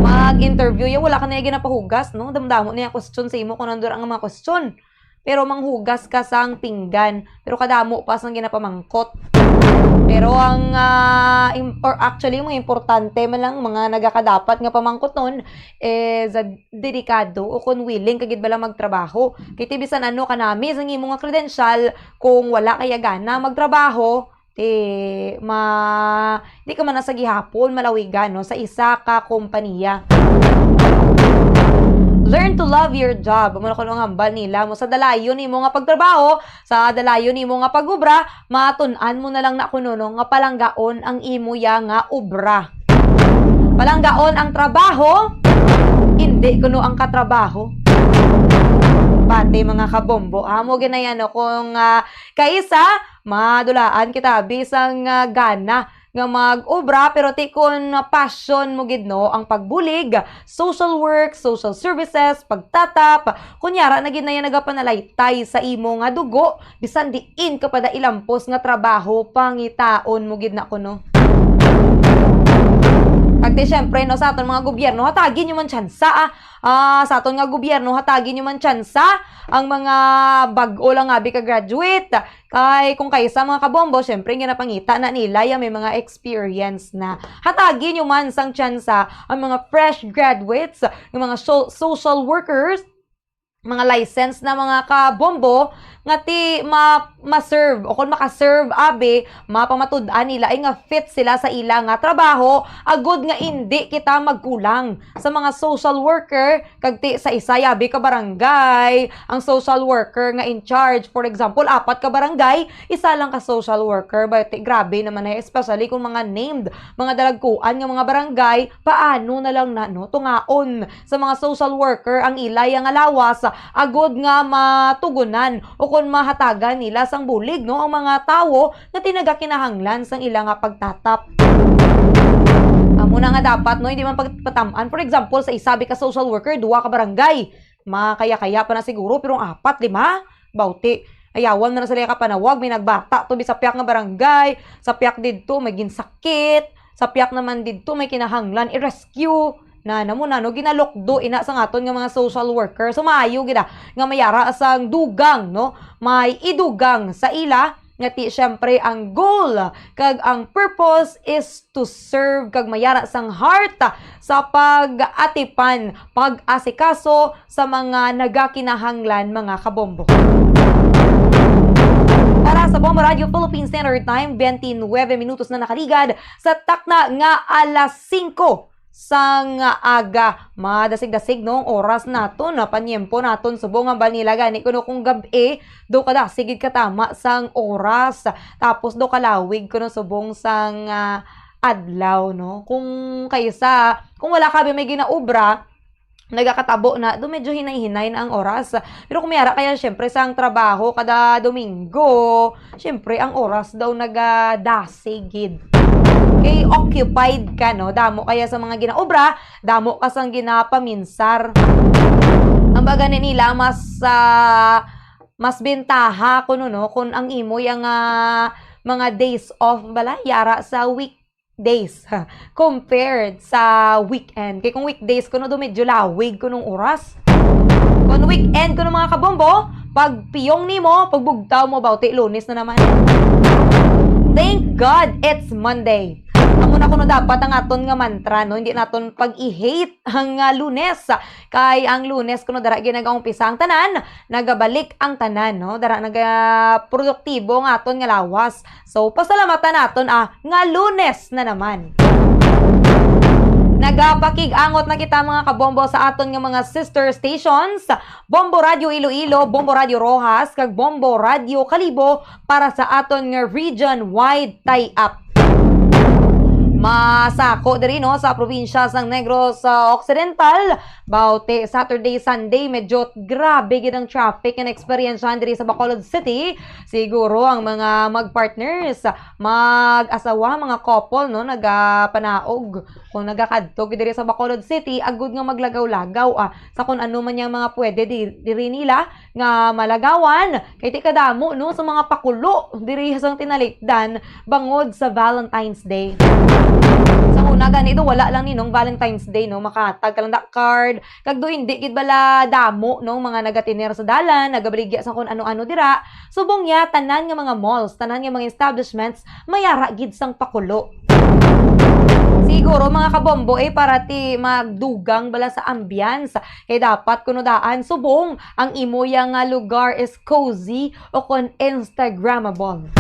Mag-interview ya, wala ka na ginapahugas, no? Damdamo na yung question sa imo kung nandun ang mga question. Pero manghugas ka sang pinggan, pero kadamo pa sang ginapamangkot. Pero ang, ah, im-, or actually, yung mga importante man lang, mga nagakadapat nga pamangkot nun, is, ah, delikado o kung willing ka gid bala magtrabaho. Kay ti bisan ano kanami sang imo nga credential, kung wala kaya gana magtrabaho, ti ma-, di ka man na sa gihapon malawigan, no, sa isa ka kompanya. Learn to love your job. Amo na kuno ang hambal nila mo sa dalayon nimo nga pagtrabaho, sa dalayon nimo nga pag-obra, matun-an mo na lang na kuno, no, nga palanggaon ang imo ya nga obra. Palanggaon ang trabaho, Hindi kuno ang katrabaho. Bati, mga kabombo. Amo ginayan, no? Kung, ah, kaisa, madulaan kita, bisang, ah, gana nga mag-obra, pero ti kun passion mo gid, no, ang pagbulig, social work, social services, pagtatap, kunyara na gid na yan nagapanalaytay sa imo nga dugo, bisan diin ka pa da ilampos nga trabaho, pangitaon mo gid na kuno. Kag ti, syempre, no, sa aton mga gobyerno, hatagi nyo man tsansa, ah. Ah, sa aton nga gobyerno, hatagi nyo man tsansa ang mga bag-o lang nga abi ka graduate. Kay kung kaisa, mga kabombo, syempre, ginapangita na nila ya may mga experience na. Hatagi nyo man sang tsansa ang mga fresh graduates, yung mga so-, social workers, mga license na, mga kabombo, nga ti ma-, ma-serve o kung maka-serve, abi, mapamatud-an nila ay nga fit sila sa ila nga trabaho, agud nga indi kita magkulang sa mga social worker, kag ti sa isa ya abi ka barangay, ang social worker nga in charge, for example, apat ka barangay, isa lang ka social worker, ba ti grabe naman ay, especially kung mga named, mga dalagkuan nga mga barangay, paano na lang na, no, tungaon sa mga social worker ang ila ya nga lawas, agud nga matugunan o kon mahatagan nila sang bulig, no, ang mga tawo nga ti nagakinahanglan sang ila nga pagtatap. Amo na nga dapat, no, hindi man pagpatam-an. For example, sa isa abi ka social worker, duwa ka barangay. Makaya-kaya pa na siguro, pero ang apat, lima, bawti. Ayawan na lang sila kapanawag, may nagbata to, bi sa piyak nga barangay, sa piyak didto, may ginsakit, sa piyak naman didto, may kinahanglan i-rescue. Na, namo na, no, ginalukdo ina sa aton nga mga social worker. So, maayo gid, ah, nga may ara sang dugang, no? May idugang sa ila nga ti, syempre, ang goal kag ang purpose is to serve kag may ara sang heart sa pag-atipan, pag-asikaso sa mga nagakinahanglan, mga kabombo. Para sa Bombo Radio Philippine Standard Time, twenty-nine minutos na nakaligad sa takna nga alas singko sang aga. Madasig-dasig, no, ang oras naton, na panyempo naton subong ang balnila gani kuno kung gab-i, do kadasig gid katama sang oras. Tapos do kalawig kuno subong sang, ah, adlaw, no. Kung kaisa, kung wala ka abi may ginaobra, nagakatabo na, do medyo hinay-hinay na ang oras. Pero kung may ara kaya, syempre, sang trabaho kada Domingo, syempre, ang oras daw nagadasig gid. Kay occupied ka, no? Damo kaya sa mga ginaobra, damo ka sang ginapaminsar. Ang baga ni nila, mas, ah, mas bentaha kuno, no, kung ang imo yang, ah, mga days off bala, yara sa weekdays, compared sa weekend. Kay kung weekdays kuno, do medyo lawig kunong oras. Kung weekend kuno, mga kabombo, pag piyong nimo, pagbugtaw mo, bawti Lunes na naman. Thank God it's Monday. Amo na kuno dapat ang aton nga mantra, no? Hindi naton pag-i-hate ang, ah, Lunes. Kay ang Lunes kuno dara ginagaumpisa ang tanan, nagabalik ang tanan, no? Dara nagaproduktibo ang aton nga lawas. So, pasalamatan naton, ah, nga Lunes na naman. Nagapakig-angot na kita, mga kabombo, sa aton nga mga sister stations, Bombo Radio Iloilo, Bombo Radio Roxas, kag Bombo Radio Kalibo, para sa aton nga region-wide tie-up. Masako diri, no, sa probinsya sang Negros, ah, Occidental, bawti Saturday, Sunday, medyo grabe gid ang traffic nga naeksperyensyahan diri sa Bacolod City. Siguro ang mga mag-partners, mag-asawa, mga couple, no, nagapanaog kung nagakadto gid diri sa Bacolod City, agud nga maglagaw-lagaw, ah, sa kung ano man yang mga pwede di-, diri nila nga malagawan, kay ti kadamo, no, sa mga pakulo diri sang tinalikdan bangod sa Valentine's Day. Sa una gani do, wala lang ninong Valentine's Day, no, makahatag ka lang da card, kag do hindi gid bala damo, no, mga nagatiner sa dalan, nagabaligya sa kung ano-ano dira. Subong niya, tanan nga mga malls, tanan nga mga establishments, may ara gid sang pakulo. Siguro, mga kabombo, eh, para ti magdugang bala sa ambience. Kay dapat kuno daan subong ang imo ya nga lugar is cozy o kon Instagrammable.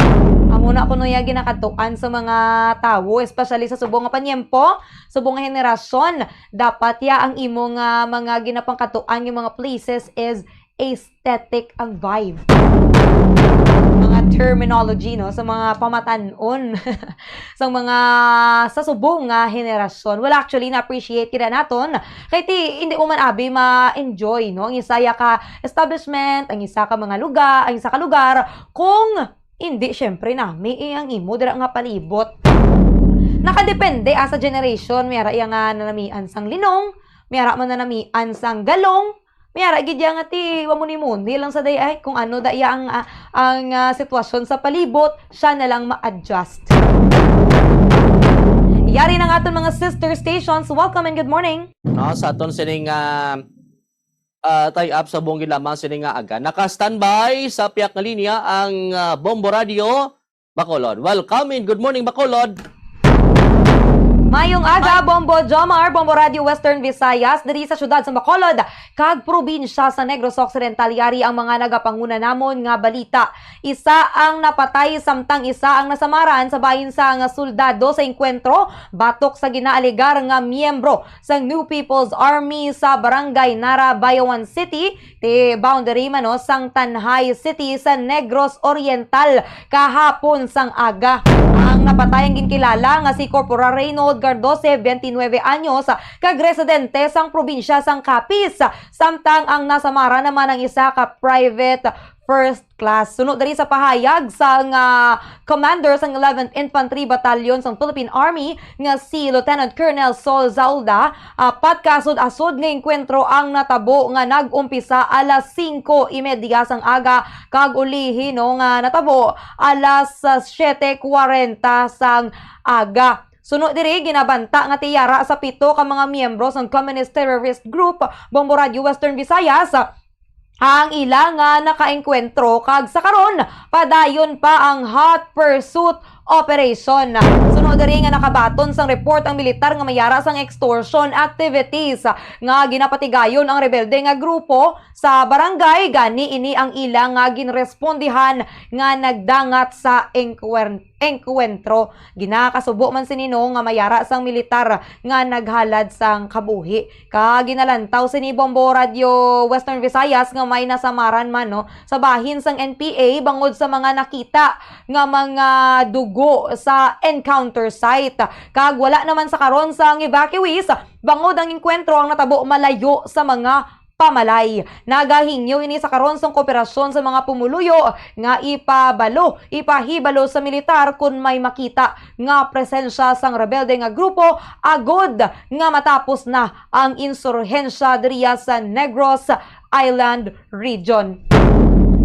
Amo na kuno ya ginakadtuan sa mga tawo, especially sa subong nga panyempo, subong nga henerasyon. Dapat ya ang imo nga mga ginapangkadtuan nga mga places is aesthetic ang vibe. No? Mga terminology, no, sa mga pamatan-on, sa mga sa subong nga henerasyon. Well, actually, na-appreciate kita naton. Kay ti, hindi mo man abi ma-enjoy, no, ang isa ya ka establishment, ang isa ka mga lugar, ang isa ka lugar, kung hindi, syempre, nami, eh, ang imo dira nga palibot. Nakadepende, ah, sa generation. May ara iya nga nanamian sang linong, may ara man nanamian sang galong, may ara gid iya nga ti, wa mo ni muni lang sa day ay kung ano da iya ang, ah, ang, ah, sitwasyon sa palibot, siya na lang ma-adjust. Yari na nga aton mga sister stations. Welcome and good morning. No, sa aton sining, ah, ah, tie-up sa buong lamang sini nga aga. Naka-standby sa piyak nga linya ang, ah, Bombo Radio Bacolod. Welcome and good morning, Bacolod. Mayong aga, Bombo Jomar, Bombo Radio Western Visayas, diri sa siyudad sa Bacolod, kag probinsya sa Negros Occidental. Yari ang mga nagapanguna namon nga balita. Isa ang napatay, samtang isa ang nasamaran sa bahin sang soldado sa engkwentro batok sa ginaalegar nga miyembro sang New People's Army sa Barangay Nara, Bayawan City, ti boundary man, no, sang Tanjay City sa Negros Oriental kahapon sang aga. Ang napatay ang ginkilala nga si Corporal Reynold Gardoce, twenty-nine anyos, kag residente sang probinsya sang Capiz, samtang ang nasamara naman ang isa ka private first class. Suno diri sa pahayag sang, ah, commander sang eleventh Infantry Battalion sang Philippine Army nga si Lieutenant Colonel Sol Zaulda, apat ka asod-asod nga engkwentro ang natabo nga nag-umpisa alas singko y media sang aga kag ulihi, no, nga natabo alas, ah, siyete kwarenta sang aga. Suno diri, ginabanta nga ti yara sa pito ka mga miyembro sang Communist Terrorist Group, Bombo Radio Western Visayas, ang ila nga nakaengkwentro kag sa karon padayon pa ang hot pursuit operation. Suno diri nga nakabaton sang report ang militar nga may ara sang extortion activities nga ginapatigayon ang rebelde nga grupo sa barangay, gani ini ang ila nga ginrespondihan nga nagdangat sa engkwer-, engkwentro. Ginakasubo man sini, no, nga may ara sang militar nga naghalad sang kabuhi. Kag ginalantaw sini Bombo Radio Western Visayas nga may nasamaran man, no, sa bahin sang N P A bangod sa mga nakita nga mga dugo sa encounter site. Kag wala naman sa karon sang evacuees bangod ang engkwentro ang natabo malayo sa mga pamalay. Nagahingyo ini sa karon sang kooperasyon sa mga pumuluyo nga ipabalo, ipahibalo sa militar kon may makita nga presensya sang rebelde nga grupo agod nga matapos na ang insurhensya diriya sa Negros Island Region.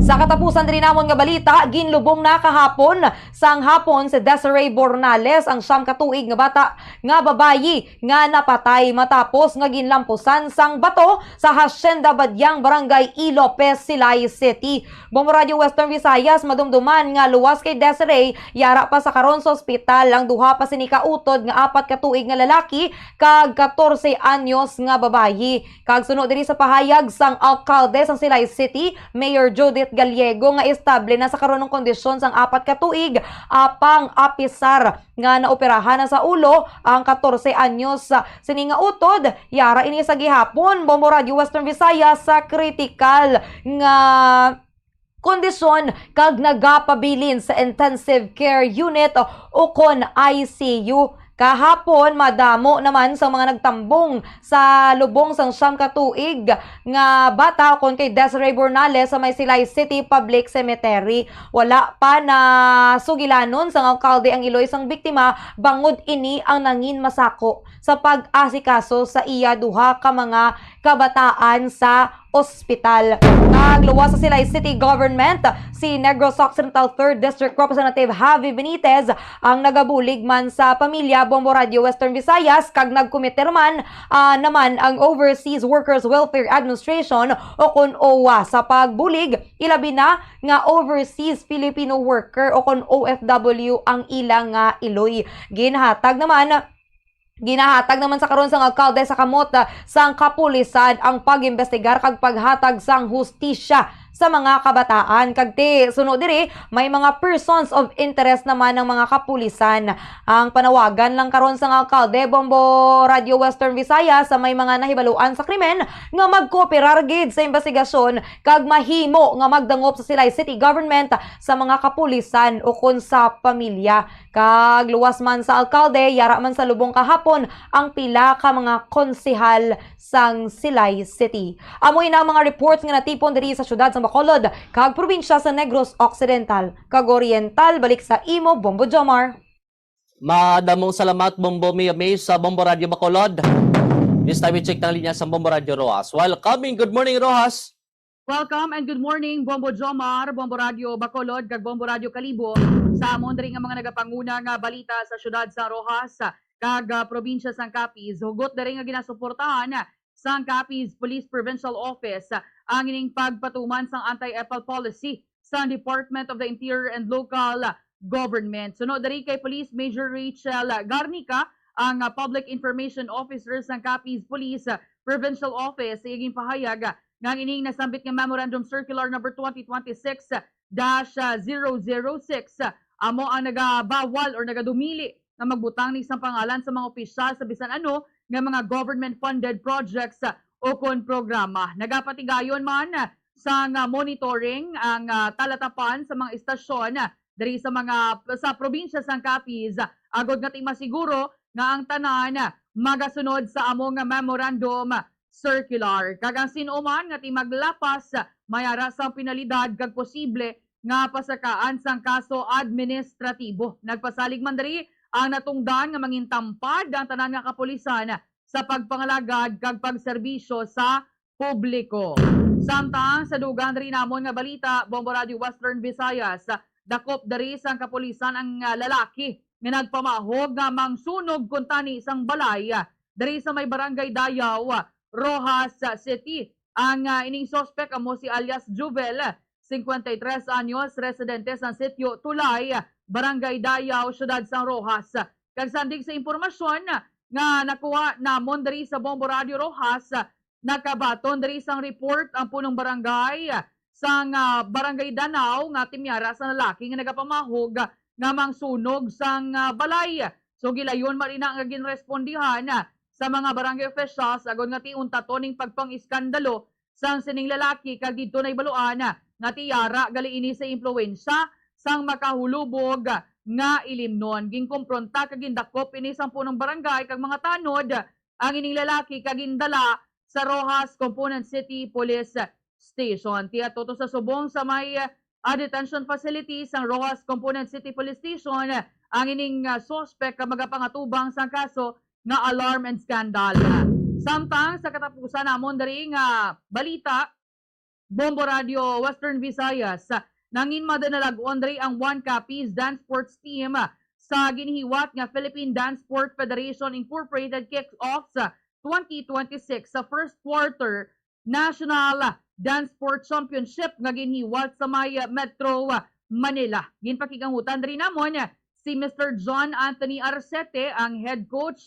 Sa katapusan diri namon nga balita, ginlubong na kahapon sang hapon si Desiree Bornales, ang siyam ka tuig nga bata nga babayi nga napatay matapos nga ginlampusan sang bato sa Hacienda Badyang, Barangay E. Lopez, Silay City. Bombo Radio Western Visayas, madumduman nga luwas kay Desiree, yara pa sa karon sa ospital ang duha pa sini ka utod nga apat ka tuig nga lalaki kag katorse anyos nga babayi. Kag suno diri sa pahayag sang alkalde sang Silay City, Mayor Judith Gallego, nga estable na sa karon ang kondisyon sang apat ka tuig, apang apisar nga naoperahan na sa ulo ang katorse anyos sini nga utod. Yara ini sa gihapon, Bombo Radio Western Visayas, sa kritikal nga kondisyon kag nagapabilin sa intensive care unit o kon I C U. Kahapon, madamo naman sa mga nagtambong sa lubong sang siyam ka tuig nga bata kon kay Desiree Bornales sa may Silay City Public Cemetery. Wala pa na sugilanon sang alkalde ang iloy sang biktima bangod ini ang nangin masako sa pag-asikaso sa iya duha ka mga kabataan sa ospital. Nagluwas sa Silay City Government si Negros Occidental Third District Representative Javi Benitez, ang nagabulig man sa pamilya. Bombo Radio Western Visayas, kag nagkomiter man, ah, naman ang Overseas Workers Welfare Administration o kon OWWA sa pagbulig, ilabi na nga Overseas Filipino Worker o kon O F W ang ila nga iloy. Ginhatag naman Ginahatag naman sa karon sang alkalde sa kamot, ah, sang kapulisan ang pag-imbestigar kag paghatag sang hustisya sa mga kabataan. Kag ti, suno diri, may mga persons of interest naman ang mga kapulisan. Ang panawagan lang karon sang alkalde, Bombo Radio Western Visayas, sa may mga nahibaluan sa krimen nga magkooperar gid sa imbestigasyon kag mahimo nga magdangop sa Silay City Government sa mga kapulisan ukon sa pamilya. Kag luwas man sa alkalde, yara man sa lubong kahapon ang pila ka mga konsehal sang Silay City. Amo ina ang mga reports nga natipon diri sa siyudad sa Bacolod kag probinsya sa Negros Occidental kag Oriental. Balik sa imo, Bombo Jomar. Madamong salamat, Bombo Mio May, sa Bombo Radio Bacolod. This time, i-check ang linya sa Bombo Radio Roxas. Welcoming, good morning, Roxas. Welcome and good morning, Bombo Jomar, Bombo Radio Bacolod, kag Bombo Radio Kalibo, sa amon diri nga mga nagapanguna nga balita sa siyudad sa Roxas kag ah, probinsya sang Capiz. Hugot diri nga ginasuportahan sang Capiz Police Provincial Office ang ining pagpatuman sang anti-epal policy sang Department of the Interior and Local Government. Suno diri kay Police Major Rachel Garnica, ang ah, Public Information Officer sang Capiz Police ah, Provincial Office, sa iya ginpahayag nga ang ining nasambit nga Memorandum Circular number twenty twenty-six dash zero zero six amo ang nagabawal or nagadumili nga magbutang ni sang pangalan sa mga opisyal sa bisan ano nga mga government-funded projects o kon programa. Nagapatigayon man sang ah, monitoring ang ah, talatapan sa mga istasyon diri sa mga sa probinsya sang Capiz agod nga ti masiguro nga ang tanan magasunod sa amo nga memorandum circular. Kag ang sin-o man nga ti maglapas may ara sang penalidad kag posible nga pasakaan sang kaso administratibo. Nagpasalig man diri ang natungdan nga mangintampad ang tanan nga kapulisan sa pagpangalagad kag pagserbisyo sa publiko. Samtang sa dugang diri namon nga balita, Bombo Radio Western Visayas, dakop diri sang kapulisan ang ah, lalaki nga nagpamahog nga mangsunog kuntani sang balay ah, diri sa may barangay Dayaw, ah, Roxas City. Ang ah, ining suspek amo si alias Juvel, cincuenta y tres anyos, residente sa sitio Tulay, Barangay Dayaw, Siyudad sang Roxas. Kag sandig sa impormasyon nga nakuha namon diri sa Bombo Radio Roxas, nakabaton diri sang report ang punong barangay sang ah, Barangay Danao nga ti may ara sang lalaki nga nagapamahog nga mangsunog sang ah, balay. So gilayon man ina nga ginrespondihan ah, sa mga barangay officials agod nga ti untaton ning pagpang-iskandalo sang sining lalaki kag didto nahibaluan nga ti yara gali ini sa impluwensya sang makahulubog nga ilimnon. Ginkompronta kag gindakop ini sang punong barangay kag mga tanod ang ining lalaki kag gindala sa Roxas Component City Police Station. Ti adto to sa subong sa may ah, detention facility sang Roxas Component City Police Station ang ining ah, suspek nga magapangatubang sang kaso nga alarm and scandal. Samtang sa katapusan namon diri nga balita, Bombo Radio Western Visayas, nangin madanalag-on diri ang One Capiz Dance Sports Team sa ginhiwat nga Philippine Dance Sport Federation Incorporated Kickoffs twenty twenty-six sa first quarter National Dance Sport Championship nga ginhiwat sa may Metro Manila. Ginpakig-angutan diri namon si Mister John Anthony Arcete, ang head coach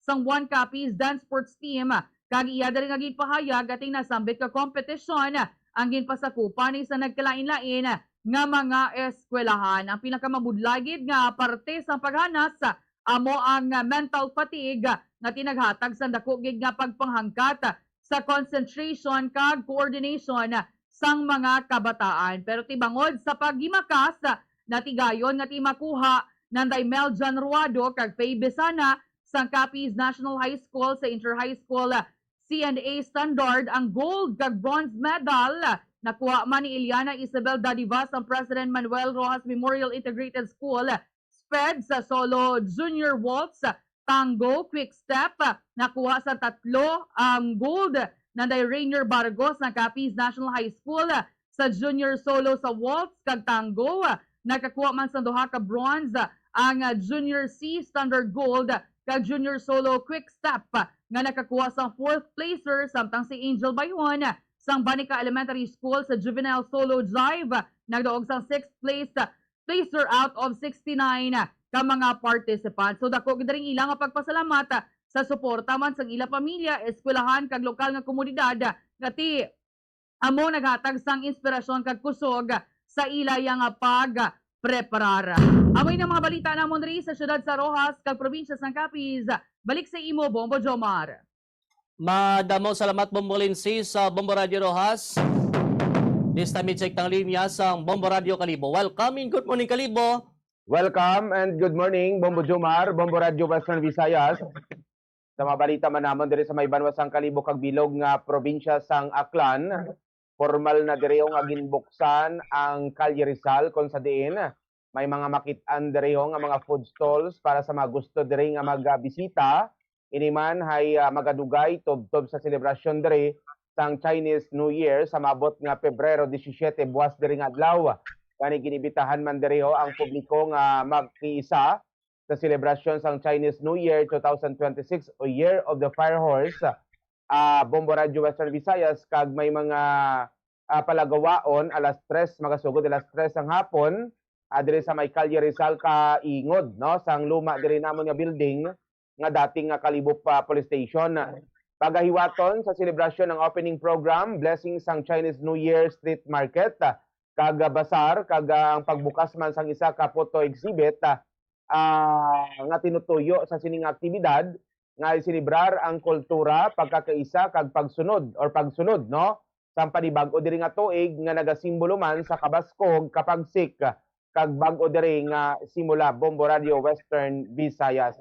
sang One Capiz Dance Sports Team, kag iya diri nga ginpahayag ating nasambit ka kompetisyon ang ginpasakupan ni sa nagkalain-lain nga mga eskwelahan. Ang pinakamabudlay gid nga parte sang paghanas amo ang mental fatigue nga ti naghatag sang dako gid nga pagpanghangkat sa concentration kag coordination sang mga kabataan. Pero ti bangod sa paghimakas, natigayon nga ti makuha nanday Mel John Ruado kag Faye Besana sang Capiz National High School sa Inter-High School C and A standard ang gold kag bronze medal. Nakuha man ni Eliana Isabel Dadivas ang President Manuel Roxas Memorial Integrated School, SPED, sa solo junior waltz, tango, quick step. Nakuha sa tatlo ang gold nanday Rainier Bargos ng Capiz National High School sa junior solo sa waltz kag tango. Nakakuha man sa duha ka bronze ang junior C standard gold kag junior solo quick step nga nakakuha sang fourth placer, samtang si Angel Bayhon sang Banica Elementary School sa juvenile solo jive nagdaog sang sixth place placer out of sixty-nine ka mga participants. So dako gid ring ila nga pagpasalamat sa suporta man sang ila pamilya, eskwelahan kag lokal nga komunidad nga ti amo naghatag sang inspirasyon kag kusog sa ila yang pagpreparar. Amo ini ang mga balita namon diri sa siyudad sa Roxas kag probinsya sang Capiz. Balik sa imo, Bombo Jomar. Madamo salamat, Bombo Lindsay, sa Bombo Radio Roxas. This time, i-check ang linya sang Bombo Radio Kalibo. Welcome and good morning, Kalibo. Welcome and good morning, Bombo Jomar, Bombo Radio Western Visayas. Sa mga balita man namon diri sa may banwa sang Kalibo kag bilog nga probinsya sang Aklan, formal na diri nga ginbuksan ang Kalye Rizal, kon sa diin may mga makit-an diri nga mga food stalls para sa mga gusto diri nga magbisita. Ini man hay, ah, magadugay tubtob sa selebrasyon diri sang Chinese New Year sa maabot nga Pebrero disisiete, buwas diri nga adlaw. Gani, ginibitahan man diri ho ang publiko nga magkiisa sa selebrasyon sang Chinese New Year two thousand twenty-six o Year of the Fire Horse, ah, Bombo Radio Western Visayas, kag may mga, ah, palagawaon alas tres, magasugod alas tres sang hapon, ah, diri sa may Kalye Rizal, kaingod, no, sang luma diri namon nga building nga dating nga Kalibo pa Police Station. Pagahiwaton sa selebrasyon ang opening program, blessing sang Chinese New Year street market, ah, kag, ah, bazaar, kag, ah, ang pagbukas man sang isa ka photo exhibit, ah, ah, nga tinutuyo sa sining aktibidad nga iselebrar ang kultura, pagkakaisa, kag pagsunod or pagsunod, no, sang panibag-o diri nga tuig nga nagasimbolo man sa kabaskog, kapagsik, kag bag-o diri nga simula. Bombo Radio Western Visayas.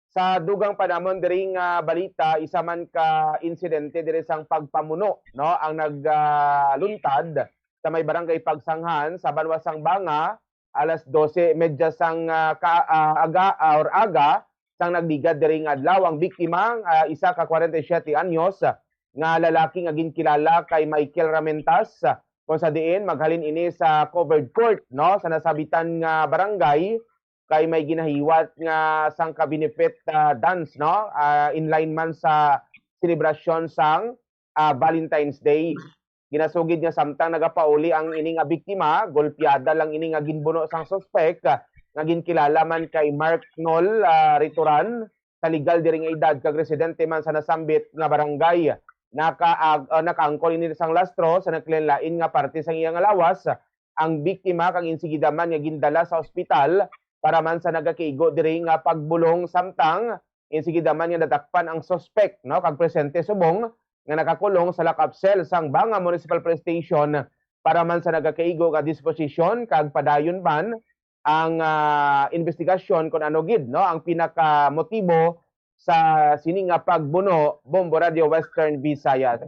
Sa dugang pa namon diri nga balita, isa man ka insidente diri sang pagpamuno, no, ang nagluntad sa may barangay Pagsanghan sa banwa sang Banga, alas dose medya sang, ah, ka, ah, aga, ah, or aga sang nagligad diri nga adlaw. Ang biktima, ah, isa ka kwarenta y siyete anyos nga lalaki nga ginkilala kay Michael Ramentas, kung sa diin maghalin ini sa covered court, no, sa nasabitan nga barangay, kay may ginahiwat nga sangka benefit, ah, dance, no, ah, in line man sa selebrasyon sang, ah, Valentine's Day. Ginasugid nga samtang nagapauli ang ini nga biktima, golpeada lang ini nga ginbuno sang suspek, ah, nga ginkilala man kay Mark Nol, ah, Rituran, sa legal diri nga edad kag residente man sa nasambit nga barangay. Naka, ah, nakaangkon ini sang lastro sa naglain-lain nga parte sang iya nga lawas ang biktima, kag insigida man nga gindala sa ospital para man sa nagakiigo diri nga pagbulong, samtang insigida man nga nadakpan ang suspek, no, kag presente subong nga nakakulong sa lock-up cell sang Banga Municipal Police Station para man sa nagakaigo nga disposisyon, kag padayon man ang, ah, investigasyon kung ano gid, no, ang pinakamotibo sa sini nga pagbuno. Bombo Radio Western Visayas.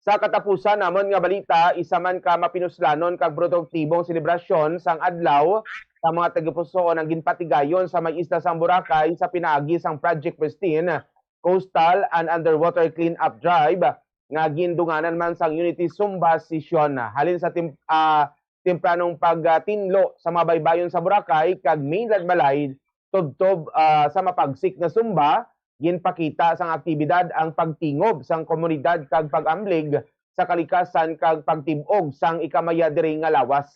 Sa katapusan namon nga balita, isa man ka mapinuslanon kag produktibong selebrasyon sang adlaw sa mga tagipusoon ang ginpatigayon sa may isla sang Boracay sa pinaagi sang Project Pristine Coastal and Underwater Cleanup Drive nga gindunganan man sang Unity Zumba Session. Halin sa tim-, ah, tempranong pagtinlo sa mga baybayon sa Boracay kag mainland balay, tubtob, ah, sa mapagsik nga zumba, ginpakita sang aktibidad ang pagtingob sang komunidad kag pag-amblig sa kalikasan kag pagtib-og sang ikamaya diri nga lawas.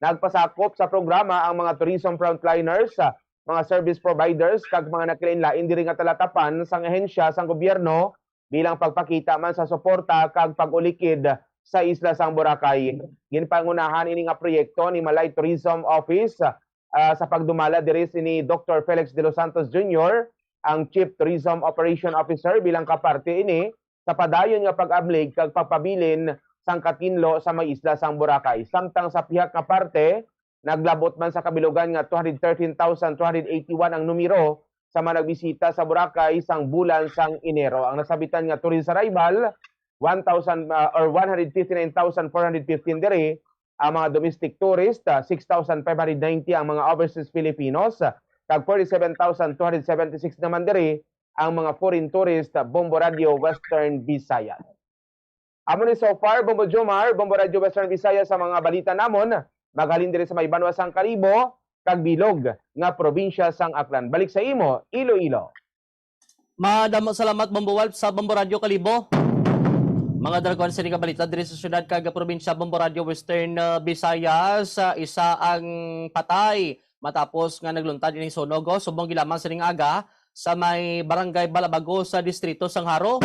Nagpasakop sa programa ang mga tourism frontliners, mga service providers, kag mga nagkalain-lain diri nga talatapan sang ahensya sang gobyerno bilang pagpakita man sa suporta kag pag-ulikid sa isla sang Boracay. Ginpangunahan ini nga proyekto ni Malay Tourism Office, ah, sa pagdumala diri si ni Doktor Felix De Los Santos Junior, ang Chief Tourism Operation Officer, bilang kaparte ini sa padayon nga pag-ablig kag pagpabilin sang katinlo sa may isla sang Boracay. Samtang sa pihak nga parte, naglabot man sa kabilugan nga two hundred thirteen thousand two hundred eighty-one ang numero sa mga nagbisita sa Boracay sang bulan sang Enero. Ang nasabitan nga tourist arrival, one thousand, ah, or one hundred fifty-nine thousand four hundred fifteen diri, ang mga domestic tourist, ah, six thousand five hundred ninety ang mga overseas Filipinos, ah, kag forty-seven thousand two hundred seventy-six naman diri ang mga foreign tourist, ah, Bombo Radio Western Visayas. Amo ni so far, Bombo Jomar, Bombo Radio Western Visayas, sa mga balita namon, maghalin diri sa may banwa sang Kalibo kag bilog nga probinsya sang Aklan. Balik sa imo, Iloilo. Madamo salamat, Bombo Walp, sa Bombo Radio Kalibo. Mga daragwan sini nga balita diri sa syudad kag probinsya, Bombo Radio Western, uh, Visayas. Uh, isa ang patay matapos nga nagluntad ining sunog, oh, subong gilaman sining aga sa may barangay Balabago sa distrito sang Jaro.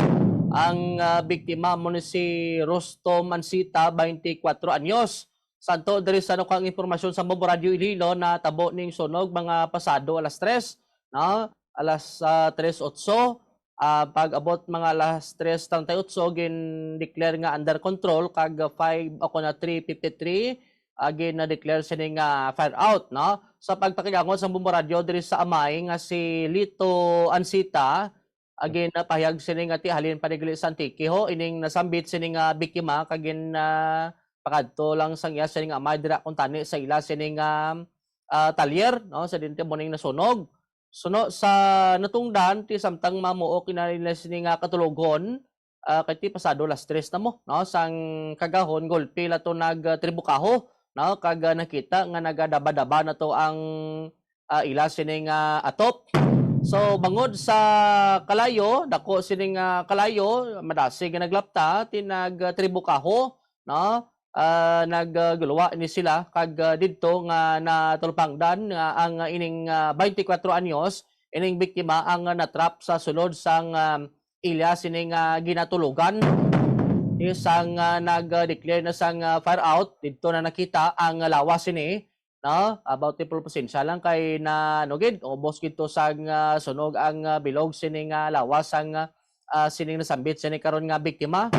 Ang, ah, biktima mo ni si Rostom Ansita, twenty-four anyos. Santo diri sa nukang impormasyon sa Bombo Radyo Iloilo, natabo ning sunog mga pasado alas tres, no? Alas, ah, tres otso. Ah, pag-abot mga alas tres treinta y ocho, gin-declare nga under control, kag five o kon three fifty-three, ah, gin-declare sini nga fire out, no? Sa pagpakigangon sa Bombo Radyo diri sa amay nga si Lito Ansita, again, napahayag sini nga ti halin panigli sa Antique ho, ining nasambit sini nga biktima, kag gin, ah, pakadto lang sang iya sini nga amay dira kuntani sa ila sini nga, ah, talyer, no? Sa dinhi mo ning nasunog. Suno sa natungdan, ti samtang mamuo kina nila sini nga katulogon, ah, kay ti pasado las tres na mo, no? Sang kagahon, golpe la to nag, ah, tribukaho, no? Kag, ah, nakita nga nagadaba-daba na to ang, ah, ila sini nga atop. So, bangod sa kalayo, dako sini nga kalayo, madasig nga naglapta, ti nag, ah, tribukaho, no? Ah, nag, ah, guluwa ni sila, kag, ah, didto nga natulpangdan nga ang, ah, ining, ah, twenty-four anyos, ining biktima ang, ah, natrap sa sulod sang, ah, ila sini nga ginatulogan. Isang, ah, nag-declare na sang, ah, fire out, didto na nakita ang lawas sini, no? About ti pulpusensya lang kay na, ano gid, ubos gid to sang, ah, sunog ang, ah, bilog sini nga lawas sang, ah, sining nasambit sini karon nga biktima.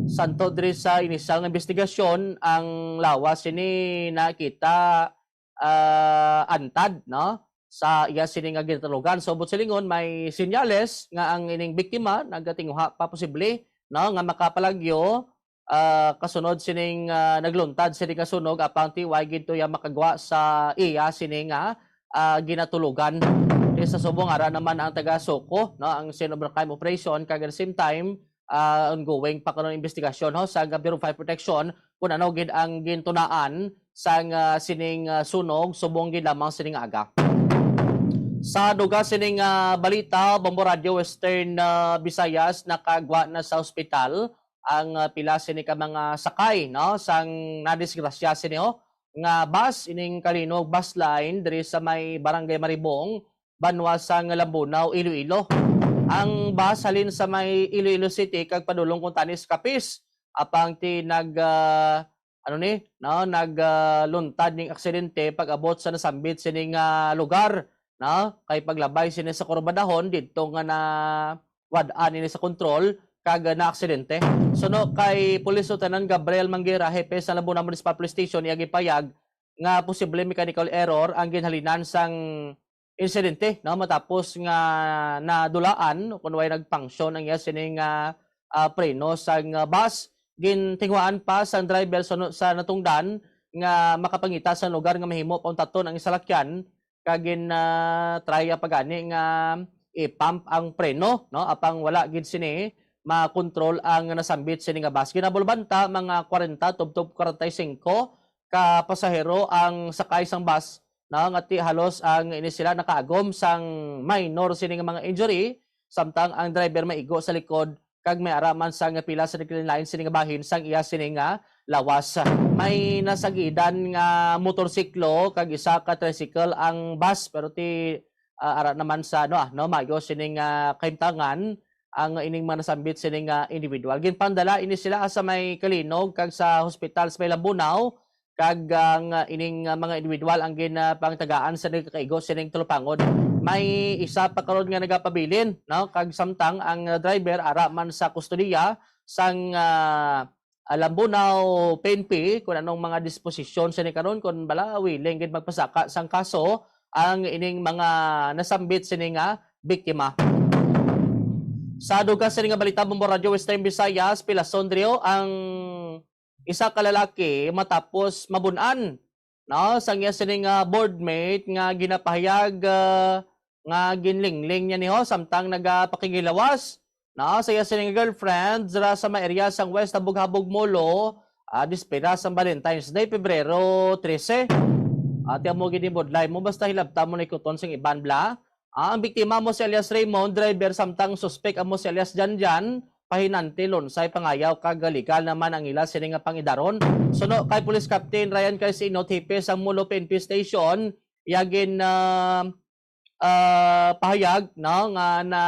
Santo diri sa inisyal nga investigasyon, ang lawas sini nakita, ah, antad, no, sa iya sini nga ginatulugan. So, buot silingon, may senyales nga ang ining biktima nagatinguha pa posible, no, nga makapalagyo, ah, kasunod sining, ah, nagluntad sini nga sunog, apang ti way gid to iya makagwa sa iya sini nga, ah, ginatulugan. Kay sa subong ara naman ang taga SOCO, no, ang Scene of the Crime Operation, kag at the same time, ah, ongoing pa karon investigasyon, ho, sa Bureau of Fire Protection kung ano gid ang gintunaan sang, ah, sining, ah, sunog subong gid lamang sining aga. Sa dugang sining, ah, balita, Bombo Radyo Western, ah, Visayas, nakagwa na sa ospital ang, ah, pila sini ka mga sakay, no, sang nadisgrasya sini, oh, nga bus, ining Kalinog Bus Line diri sa may Barangay Maribong, banwa sang Lambunao, Iloilo. Ang bus halin sa may Iloilo City kag padulong kuntani sa Capiz, apang ti nag, ah, ano ni, no, nag, ah, luntad ning aksidente pag-abot sa nasambit sini nga lugar, no, kay paglabay sini sa kurbadahon didto nga nawad-an ini sa kontrol kag naaksidente. Suno kay Police Lieutenant Gabriel Manguera, hepe sa Lambunao Municipal Police Station, iya gipayag nga posible mechanical error ang ginhalinan sang insidente, no, matapos nga nadulaan o kun way nag-function ang iya sini nga, ah, preno sang, ah, bus. Gintinguhaan pa sang driver sa, sa natungdan nga makapangita sa lugar nga mahimo pauntaton ang salakyan, kag gin, ah, try ang pagani nga i-pump ang preno, no, apang wala gid sini makontrol ang nasambit sini nga bus. Ginabulbanta mga kwarenta tubtob kwarenta y singko ka pasahero ang sakay sang bus, no, nga ti halos ang ini sila nakaagom sang minor sini nga mga injury, samtang ang driver maigo sa likod kag may ara man sang pila sa naglain-lain sini nga bahin sang iya sini nga lawas. May nasagidan nga motorsiklo kag isa ka tricycle ang bus, pero ti, ah, ara naman sa, ano, ah, no, maayo sini nga kahimtangan ang ining mga nasambit sini nga individual. Ginpandala ini sila sa may Kalinog kag sa hospital sa may Lambunao, kag ang, ah, ining, ah, mga individual ang ginapangtagaan sa nagakaigo sining tulupangon. May isa pa karon nga nagapabilin, no? Kag samtang ang, ah, driver ara man sa kustodiya sang, ah, ah, Lambunao P N P, kung anong mga disposisyon sini karon, kung bala willing gid magpasaka sang kaso ang ining mga nasambit sini nga biktima. Sa dugang sini nga balita, Bombo Radyo Western Visayas, pilason diri ang isa ka lalaki matapos mabun-an, no, sang iya sini nga boardmate nga ginapahayag, ah, nga ginlingling niya ni ho samtang nagapakighilawas, no, sa iya sini nga girlfriend dira sa may area sang West Habog-Habog Molo, ah, dispira sang Valentine's Day, Pebrero trese. Ati amo gid ni budlay mo, basta hilabta mo na ikuton sang iban bla. Ah, ang biktima mo si alias Raymond, driver, samtang suspek amo si alias Janjan, pahinanti, lunsay, pangayaw, kag legal naman ang ila sini nga pangidaron. Suno kay Police Captain Ryan Calcino, hepe sang Molo P N P Station, iya gin, ah, ah, pahayag, no, nga na,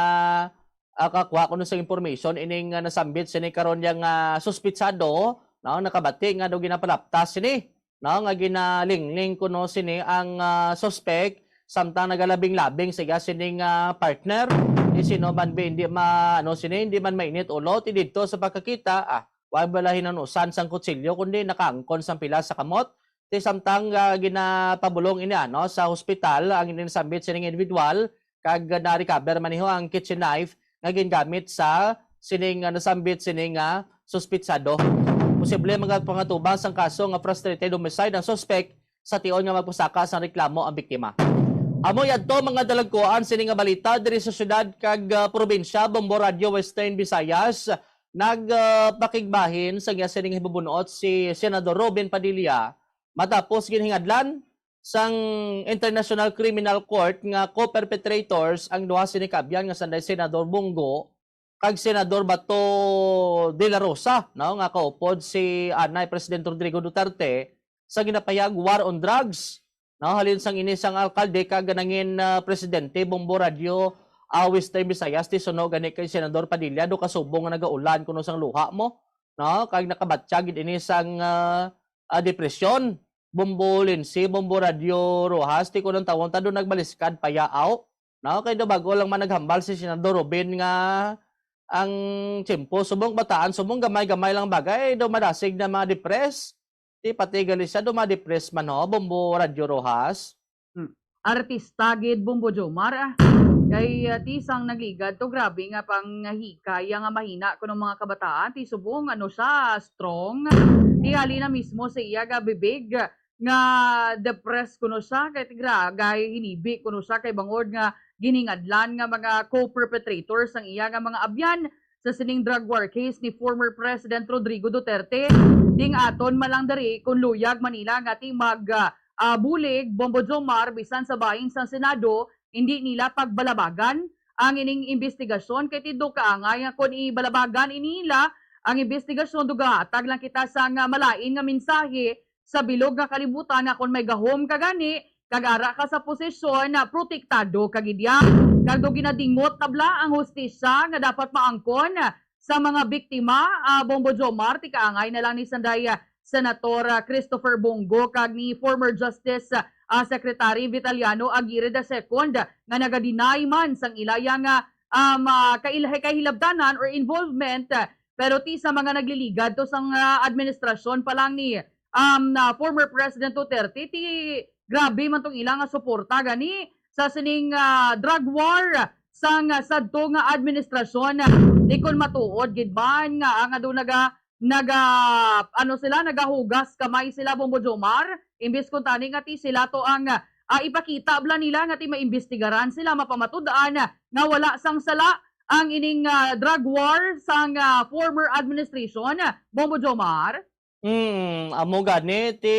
ah, kakuha kuno sa information ining, ah, nasambit sini karon yang, ah, suspitsado, no, nakabati nga daw ginapalaptas sini, no, nga ginalingling kuno sini ang, ah, suspect, samtang nagalabing-labing siya sining, ah, partner. Di sino man bi, hindi ma-, ano sini, hindi man mainit ulo, ti didto sa pagkakita, ah, wa bala hinanusan sang kutsilyo, kundi nakaangkon sang pila sa kamot. Ti samtang, ah, ginapabulong ini, ano, sa hospital ang ining nasambit sining individual, kag na-recover man niho ang kitchen knife nga gingamit sa sining, ah, nasambit sining, ah, suspitsado. Posible magpangatubang sang kaso nga frustrated homicide ang suspect sa tion nga magpasaka sang reklamo ang biktima. Amo yadto mga dalagkuan sini nga balita diri sa syudad kag, ah, probinsya, Bombo Radio Western Visayas. Nag, ah, pakigbahin sa iya sining hibubunot si Senador Robin Padilla matapos ginhingadlan sang International Criminal Court nga co-perpetrators ang duha sini ka abyan nga sanday Senador Bong Go kag Senador Bato de la Rosa, no, nga kaupod si anay President Rodrigo Duterte sa ginapahayag war on drugs, no, halin sang ini sang alkalde kag nangin, ah, presidente Bombo Radio, ah, Western Visayas, ti suno gani kay Senador Padilla, do kasubong nga nagaulan kuno sang luha mo, no, kag nakabatya gid ini sang, ah, ah, depresyon. Bombo Lindsay, Bombo Radio Rojas, ti kuno ang tawon ta do nagbaliskad payaaw, no, kay do bag-o lang man naghambal si Senador Robin nga ang tiyempo, subong bataan, subong gamay-gamay lang bagay, daw madasig na mga depressed. Ti pati gali siya, daw ma-depressed man, ho, Bombo Radyo Rojas. Hmm. Artista gid, Bombo Jomar, ah. Kay, ah, ti sang nagligad to, grabe nga panghikaya nga mahina kuno mga kabataan, ti subong, ano siya, strong. Ti hali na mismo sa iya nga bibig, nga depressed kuno siya, kay tigra-, gay hinibi kuno siya, kay bangod nga giningadlan nga mga co-perpetrators ang iya nga mga abyan sa sining drug war case ni former President Rodrigo Duterte. Ding aton man lang diri kung luyag man nila nga ti mag, ah, ah, bulig, Bombo Jomar, bisan sa bahin sang Senado, hindi nila pagbalabagan ang ining imbestigasyon, kay ti do kaangay nga kon ibalabagan ini nila ang imbestigasyon, do gahatag lang kita sang, ah, malain nga mensahe sa bilog nga kalibutan nga kon may gahom ka gani, kag ara ka sa posisyon, ah, protektado ka gid ya. Kag do ginadingot na bala ang hustisya nga dapat maangkon sa mga biktima, ah, Bombo Jomar, ti kaangay na lang ni sanday, ah, Senator, ah, Christopher Bong Go kag ni former Justice, ah, Secretary Vitaliano Aguirre the second, nga naga-deny man sang ilaya nga, um, ah, kail-, kahilabtanan or involvement, ah, pero ti sa mga nagliligad to sang, ah, administrasyon pa lang ni, um, na former President Duterte, ti grabe man tong ila nga suporta gani sa sining, ah, drug war sang, ah, sadto nga administrasyon. Di kon matuod gid man nga ang adu naga, naga, ano sila, nagahugas kamay sila, Bombo Jomar, imbis kuntani nga ti sila to ang, ah, ipakita bala nila nga ti maimbestigaran sila, mapamatud-an nga wala sang sala ang ining, ah, drug war sang, ah, former administration, Bombo Jomar. Mm, amo gani ti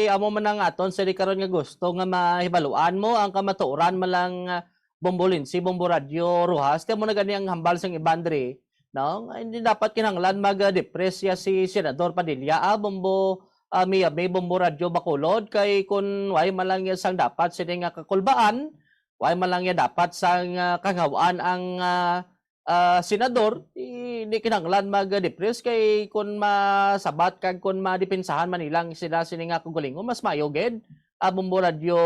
amo man ang aton sa di karon nga gusto nga mahibaluan mo ang kamatuoran man lang, ah, Bombo Lindsay, Bombo Radyo Rojas, ti amo na gani ang hambal sang iban diri, no? Nga hindi dapat kinahanglan mag, ah, depress ya si Senador Padilla, ah, Bombo, ah, Mia May, Bombo Radyo Bacolod, kay kun way man lang ya sang dapat sini nga kakulbaan, way man lang ya dapat sang, ah, kangawaan ang, ah, ah, senador, di, di kinahanglan mag-depress kay kun masabat kag kun madepensahan man nila ang sila sini nga kaugalingon, mas maayo gid. Ah, Bombo Radyo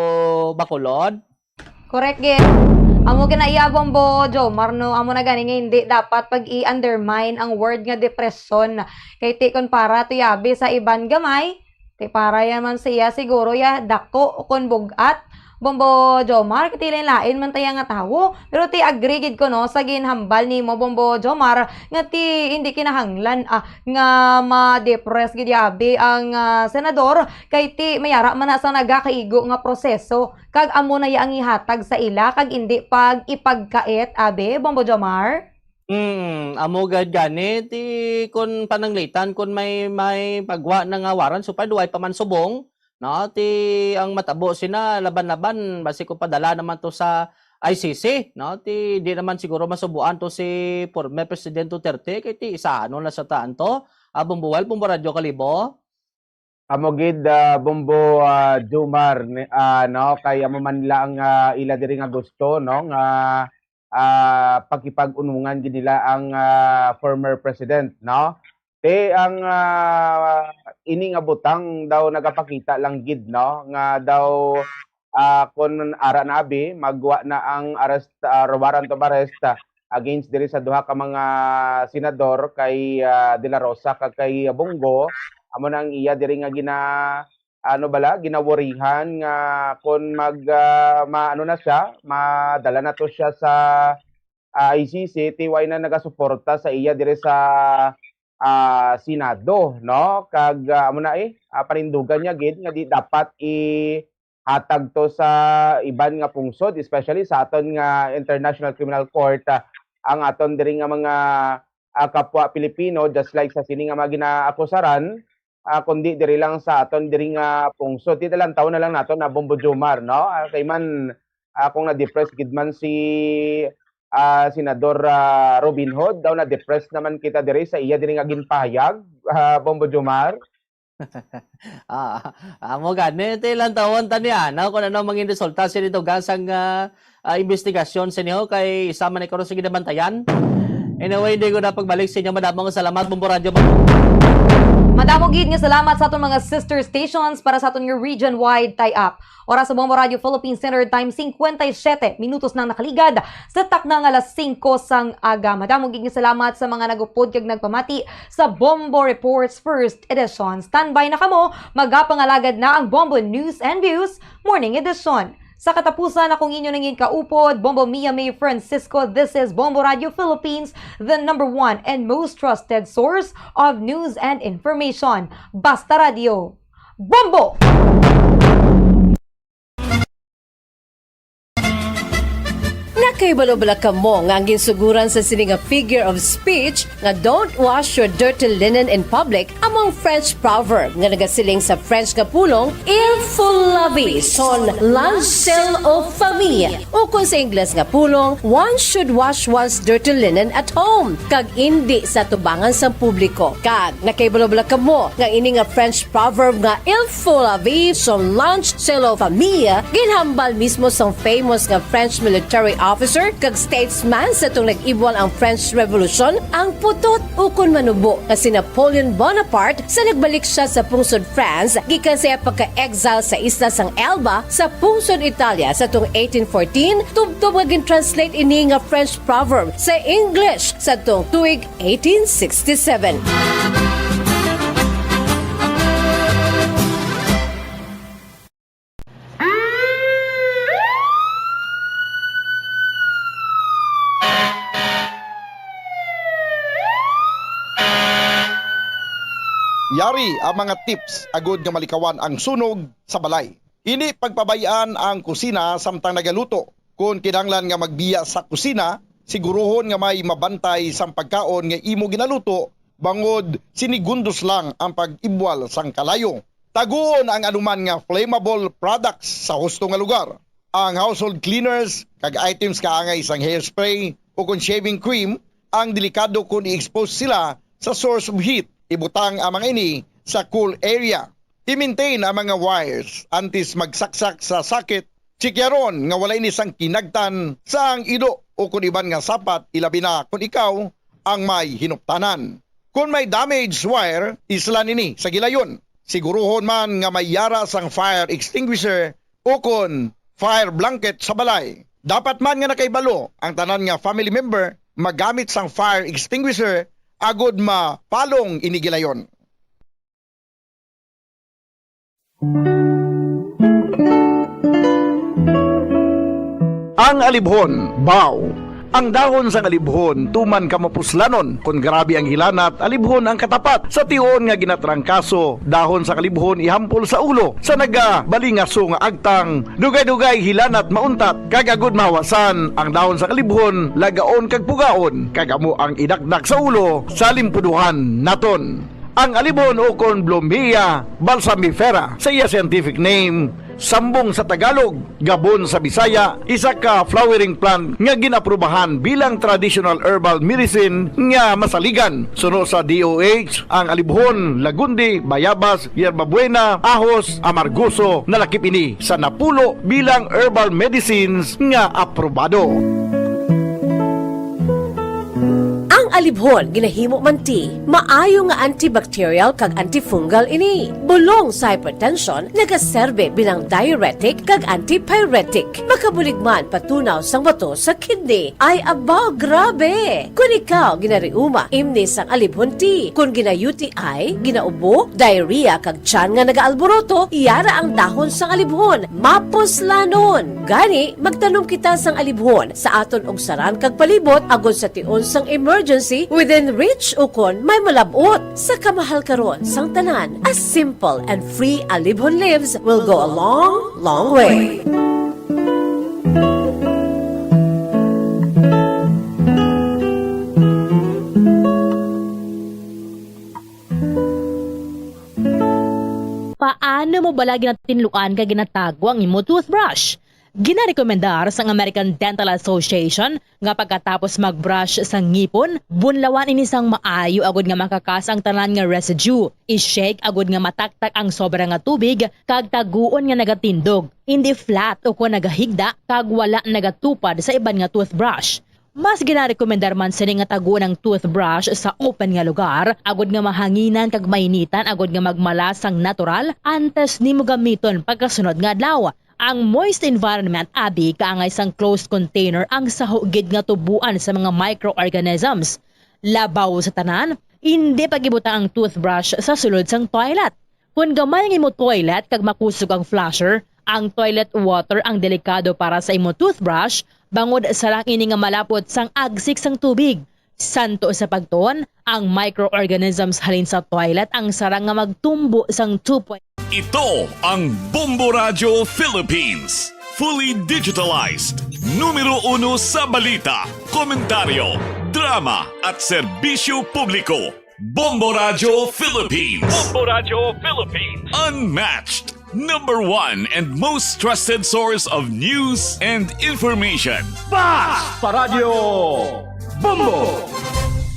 Bacolod. Correct gid. Amo gid na iya, Bombo Jomar, no? Amo na gani nga hindi dapat pag-i-undermine ang word nga depression. Kay ti kon para to yabi sa iban gamay, ti para ya man siya siguro ya dako kon bug-at, Bombo Jomar, kay ti lain-lain man ta ya nga tawo. Pero ti agree gid ko, no, sa ginhambal nimo, Bombo Jomar, nga ti hindi kinahanglan, ah, nga ma-depress gid yabi ang, ah, senador, kay ti may ara man na sa nagakaigo nga proseso, kag amo na ya ang ihatag sa ila, kag hindi pag ipagkait, abi, Bombo Jomar? Mm, amo gad gani ti kun pananglitan kun may, may pagwa na nga warrant, so pa duway pa man subong, no? Ti ang matabo sina laban-laban basi ko padala naman to sa I C C, no? Ti di naman siguro masubuan to si former President Duterte kay ti isahanon na sa taan to. Ah, Bombo Well, Bombo Radyo Kalibo. Amo gid, ah, Bombo, ah, Jomar, ni, ah, no, kay amo man lang, ah, ila diri nga gusto, no, nga ah, pakipag-unungan gid nila ang, ah, former president, no? Te, ang, ah, ini nga butang daw nagapakita lang gid, no, nga daw, ah, kun ara na abi, magwa na ang arrest, ah, warrant of arrest, ah, against diri sa duha ka mga senador kay, ah, De La Rosa kag kay Bong Go. Amo na ang iya diri nga gina-, ano bala, ginawarihan nga kun mag, ah, maano na siya, madala na to siya sa, ah, I C C, ti wala na nagasuporta sa iya diri sa, ah, Senado, no? Kag, ah, amo na, eh, ah, panindugan niya gid nga di dapat ihatag to sa iban nga pungsod, especially sa aton nga International Criminal Court, ah, ang aton diri nga mga, ah, kapwa Pilipino, just like sa sini nga mga ginaakusaran, ah, kundi diri lang sa aton diri nga pungsod. Ti, talantaw na lang naton na, Bombo Jomar, no? Ah, kay man, ah, kung na-depress gid man si, ah, Senador, ah, Robin Hood, daw na-depress naman kita diri sa iya diri nga ginpahayag, ah, Bombo Jomar. Ah, amo gani, ti, lantawon ta niya, no? Kung ano mangin resulta sa dito gasang, ah, ah, investigasyon sa inyo kay isa man ikaw sa ginabantayan. Anyway, hindi ko na pagbalik sa inyo. Madamong salamat, Bombo Radyo. Madamo gid nga salamat sa aton mga sister stations para sa aton nga region-wide tie-up. Oras sa Bombo Radio Philippines Standard Time, cincuenta y siete minutos nang nakaligad sa takna nga alas singko sang aga. Madamo gid nga salamat sa mga nagupod kag nagpamati sa Bombo Reports First Edition. Standby na kamo, magapangalagad na ang Bombo News and Views Morning Edition. Sa katapusan, akong inyo nangin kaupod, Bombo Mia May Francisco. This is Bombo Radio Philippines, the number one and most trusted source of news and information. Basta Radio, Bombo! Nakahibalo bala kamo nga ang ginsuguran sa sini nga figure of speech nga "Don't wash your dirty linen in public" amo ang French proverb nga nagasiling sa French nga pulong, "Il faut laver son linge sale aux familles," ukon sa Ingles nga pulong, "One should wash one's dirty linen at home," kag indi sa tubangan sang publiko. Kag nakahibalo bala kamo nga ini nga French proverb nga "Il faut laver son linge sale aux familles" ginhambal mismo sang famous nga French military officer kag statesman sa atong nag-ibwal ang French Revolution, ang putot ukon manubo nga si Napoleon Bonaparte, sa nagbalik siya sa pungsod France gikan sa iya pagka-exile sa isla sang Elba sa pungsod Italia sa tuong eighteen fourteen, tubtob nga gin-translate ini nga French proverb sa English sa tuong tuig eighteen sixty-seven. Yari ang mga tips agud nga malikawan ang sunog sa balay. Indi pagpabay-an ang kusina samtang nagaluto. Kon kinahanglan nga magbiya sa kusina, siguruhon nga may mabantay sang pagkaon nga imo ginaluto, bangod sinigundos lang ang pag-ibwal sang kalayo. Taguon ang anuman nga flammable products sa husto nga lugar. Ang household cleaners kag items kaangay sang hairspray ukon shaving cream ang delikado kon i-expose sila sa source of heat. Ibutang ang mga ini sa cool area. I-maintain ang mga wires antes magsaksak sa socket. Tsikyaron nga wala ini sang kinagtan sa ang ido ukon iban nga sapat, ilabi na kon ikaw ang may hinuptanan. Kon may damaged wire, islan ini sa gilayon. Siguruhon man nga may yara sang fire extinguisher ukon fire blanket sa balay. Dapat man nga nakahibalo ang tanan nga family member magamit sang fire extinguisher agud mapalong ini gilayon. Ang alibhon, baw. Ang dahon sang alibhon tuman ka mapuslanon. Kon grabe ang hilanat, alibhon ang katapat. Sa tion nga ginatrangkaso, dahon sang alibhon ihampol sa ulo. Sa nagabalingaso nga agtang, dugay-dugay hilanat mauntat. Kag agud mahawasan, ang dahon sang alibhon lagaon kag pugaon, kag amo ang idakdak sa ulo sa limpuduhan naton. Ang alibhon ukon Blumea balsamifera sa iya scientific name, sambong sa Tagalog, gabon sa Bisaya, isa ka flowering plant nga gin-aprubahan bilang traditional herbal medicine nga masaligan. Suno sa D O H, ang alibhon, lagundi, bayabas, yerba buena, ahos, amargoso, nalakip ini sa napulo bilang herbal medicines nga aprobado. Ang alibhon ginahimo man ti maayo nga antibacterial kag antifungal ini. Bulong sa hypertension, nagaserbe bilang diuretic kag antipyretic. Makabulig man patunaw sang bato sa kidney. Ay, abaw, grabe! Kon ikaw ginariuma, imni sang alibhon ti. Kon gina-U T I, ginaubo, diarrhea, kag tiyan nga nagaalboroto, yara ang dahon sang alibhon. Mapuslanon! Gani, magtanom kita sang alibhon sa aton ugsaran kag palibot agod sa tion sang emergency within reach ukon may malab-ot. Sa kamahal karon sang tanan, a simple and free alibhon leaves will go a long, long way. Paano mo bala ginatinluan kag ginatago ang imo toothbrush? Ginarekomendar sang American Dental Association nga pagkatapos mag-brush sa ngipon, bunlawan ini sang maayo agud nga makakas ang tanan nga residue. I-shake agud nga mataktak ang sobra nga tubig kag taguon nga nagatindog, hindi flat ukon nagahigda kag wala nagatupad sa iban nga toothbrush. Mas ginarekomendar man sini nga taguon ang toothbrush sa open nga lugar, agud nga mahanginan kag mainitan, agud nga magmala sang natural antes nimo gamiton pagkasunod nga adlaw. Ang moist environment abi kaangay sang closed container ang saho gid nga tubuan sa mga microorganisms. Labaw sa tanan, indi pag-ibutang ang toothbrush sa sulod sang toilet. Kon gamay ang imo toilet kag makusog ang flusher, ang toilet water ang delikado para sa imo toothbrush, bangod sarang ini nga malapot sang agsik sang tubig. Santo sa pagtuon, ang microorganisms halin sa toilet ang sarang nga magtumbo sang two point Ito ang Bombo Radyo Philippines. Fully digitalized. Numero uno sa balita, komentaryo, drama, at serbisyo publiko. Bombo Radyo Philippines. Bombo Radyo Philippines. Unmatched. Number one and most trusted source of news and information. Bas! Paradyo! Bombo!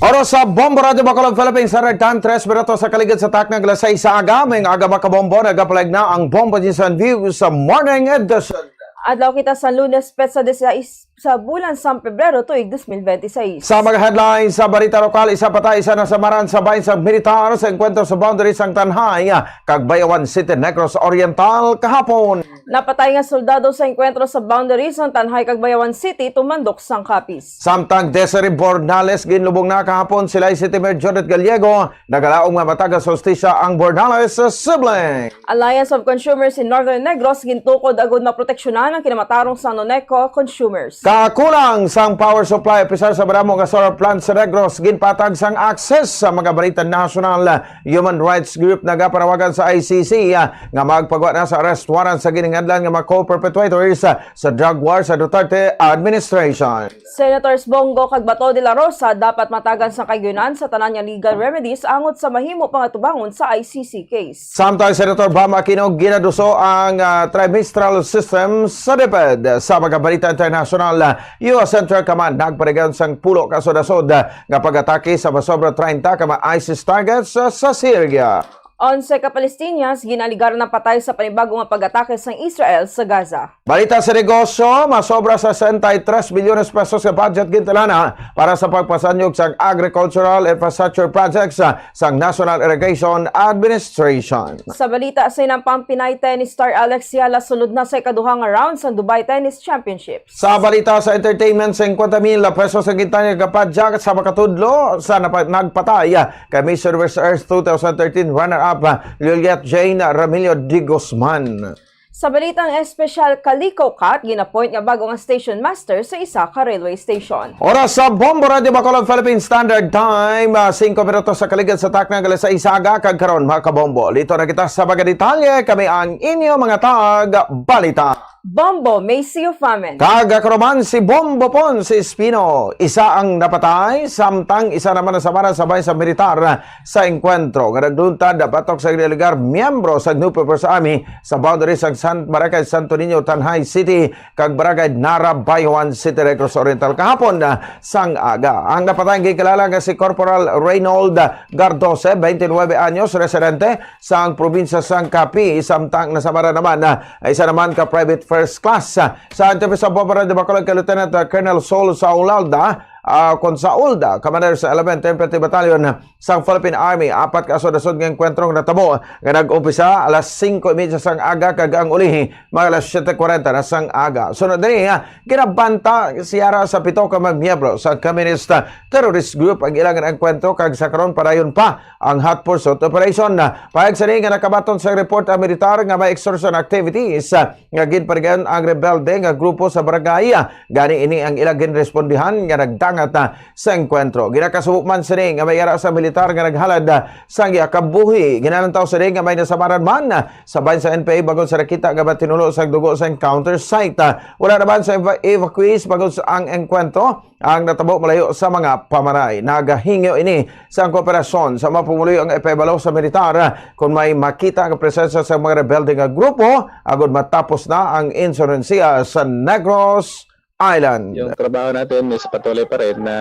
Oras sa Bombo Radyo Bacolod, Philippines, Standard Time, tres minutos sa kaligid sa takna nga alas sais sa aga. May aga, mga kabombo, nagapalag na ang Bombo News and Views sa Morning Edition. Adlaw kita sa Lunes, petsa disisais sa bulan sang Pebrero, tuig dos mil benti sais. Sa mga headlines sa balita lokal, isa patay, isa nasamaran sa bahin sang militar sa engkwentro sa boundary sang Tanjay kag Bayawan City, Negros Oriental, kahapon. Napatay nga soldado sa engkwentro sa boundary sang Tanjay kag Bayawan City, tumandok sang Capiz. Samtang Desiree Bornales ginlubong na kahapon, Silay City Mayor Judith Gallego nagalaom nga matagas hustisya ang Bornales sibling. Alliance of Consumers in Northern Negros gintukod agud maproteksyonan ang kinamatarong sang Noneco consumers. Kakulang sang power supply, opisar sa madamo nga solar plant sa Negros ginpatag sang access. Sa mga balita nasyonal, human rights group nagapanawagan sa I C C, ah, nga magpagwa na sa arrest warrant sa giningadlan nga mga co-perpetrators, ah, sa drug war sa Duterte administration. Senators Bong Go kag Bato de la Rosa dapat matagan sang kaayunan sa tanan nga legal remedies angot sa mahimo pangatubangon sa I C C case. Samtang Senator Bam Aquino ginaduso ang, ah, trimestral system sa DepEd. Sa mga balita internasyonal, ah, U S Central Command nagparigayon sang pulo ka sudasod, ah, nga pag-atake sa masobra treinta ka mga ISIS targets, ah, sa Syria. Onse ka Palestinians ginaligar napatay sa panibago nga pag-atake sang Israel sa Gaza. Balita sa negosyo, masobra sa sesenta y tres bilyones pesos nga budget gintalana para sa pagpasanyog sang agricultural infrastructure projects, ah, sang National Irrigation Administration. Sa balita sa inampang, Pinay tennis star Alex Eala sulod na sa ikaduha nga round sang Dubai Tennis Championship. Sa balita sa entertainment, singkwenta mil pesos ang gintalyag nga padyak sa makatudlo sa napa-, nagpatay kay Miss Universe Earth two thousand thirteen runner-up, Juliet Jane Ramillo de Guzman. Sa balitang espesyal, Kaliko Cat gin-appoint nga bag-o nga station master sa isa ka railway station. Oras sa Bombo Radyo Bacolod, Philippine Standard Time, ah, singko minutos sa kaligid sa takna nga alas sais sa aga, kag karon, mga kabombo, lito na kita sa mga detalye. Kami ang inyo mga tag-balita. Bombo Macy Ufamen. Kag ako naman si Bombo Pon, si Espino. Isa ang napatay, samtang isa naman nasamaran sa bahin sang militar sa engkwentro nga nagluntad batok sa iligar miyembro sa New People's Army sa boundary sa San, Barangay Santo Niño, Tanjay City, kag Barangay Nara, Bayawan City, Negros Oriental, kahapon, ah, sang aga. Ang napatay ang ginkilala nga si Corporal Reynold Gardose, twenty-nine anyos, residente sang probinsya sang Capiz, samtang nasamaran naman, ah, isa naman ka private first class. Sa interview sa Bombo Radyo Bacolod kay Lieutenant, ah, Colonel Sol Saulalda, ah, kon sa ULDA, commander sa eleventh Infantry Battalion sang Philippine Army. Apat ka asod-asod nga engkwentro nga natabo nga nag-umpisa alas singko y media sang aga kag ang ulihi mga alas siyete kwarenta na sang aga. Sunod diri, ah, ginabanta si Yara sa pito ka mga miyembro sa Communist, ah, terrorist group ang ilang engkwentro kag sa karon padayon pa ang hot pursuit operation. Pahayag sini nga nakabaton sa report ang militar nga may extortion activities, ah, nga ginparigayon ang rebelde nga grupo sa barangay. Gani ini ang ila ginrespondihan nga nagdangat, ah, sa engkwentro. Ginakasubo man sini nga may ara sa militar nga naghalad, ah, sang iya kabuhi. Ginalantaw sini nga may nasamaran man, ah, sa bahin sa N P A bangod sa nakita nga matinulo sang dugo sa encounter site. Ah, wala naman sa eva-, evacuees bangod sa ang engkwentro ang natabo malayo sa mga pamaray. Nagahingyo ini sang kooperasyon sa mga pumuluyo nga ipahibalo sa militar, ah, kung may makita nga presensya sa mga rebelde nga grupo agud matapos na ang insurensiya sa Negros Island. Yung trabaho natin is patuloy pa rin na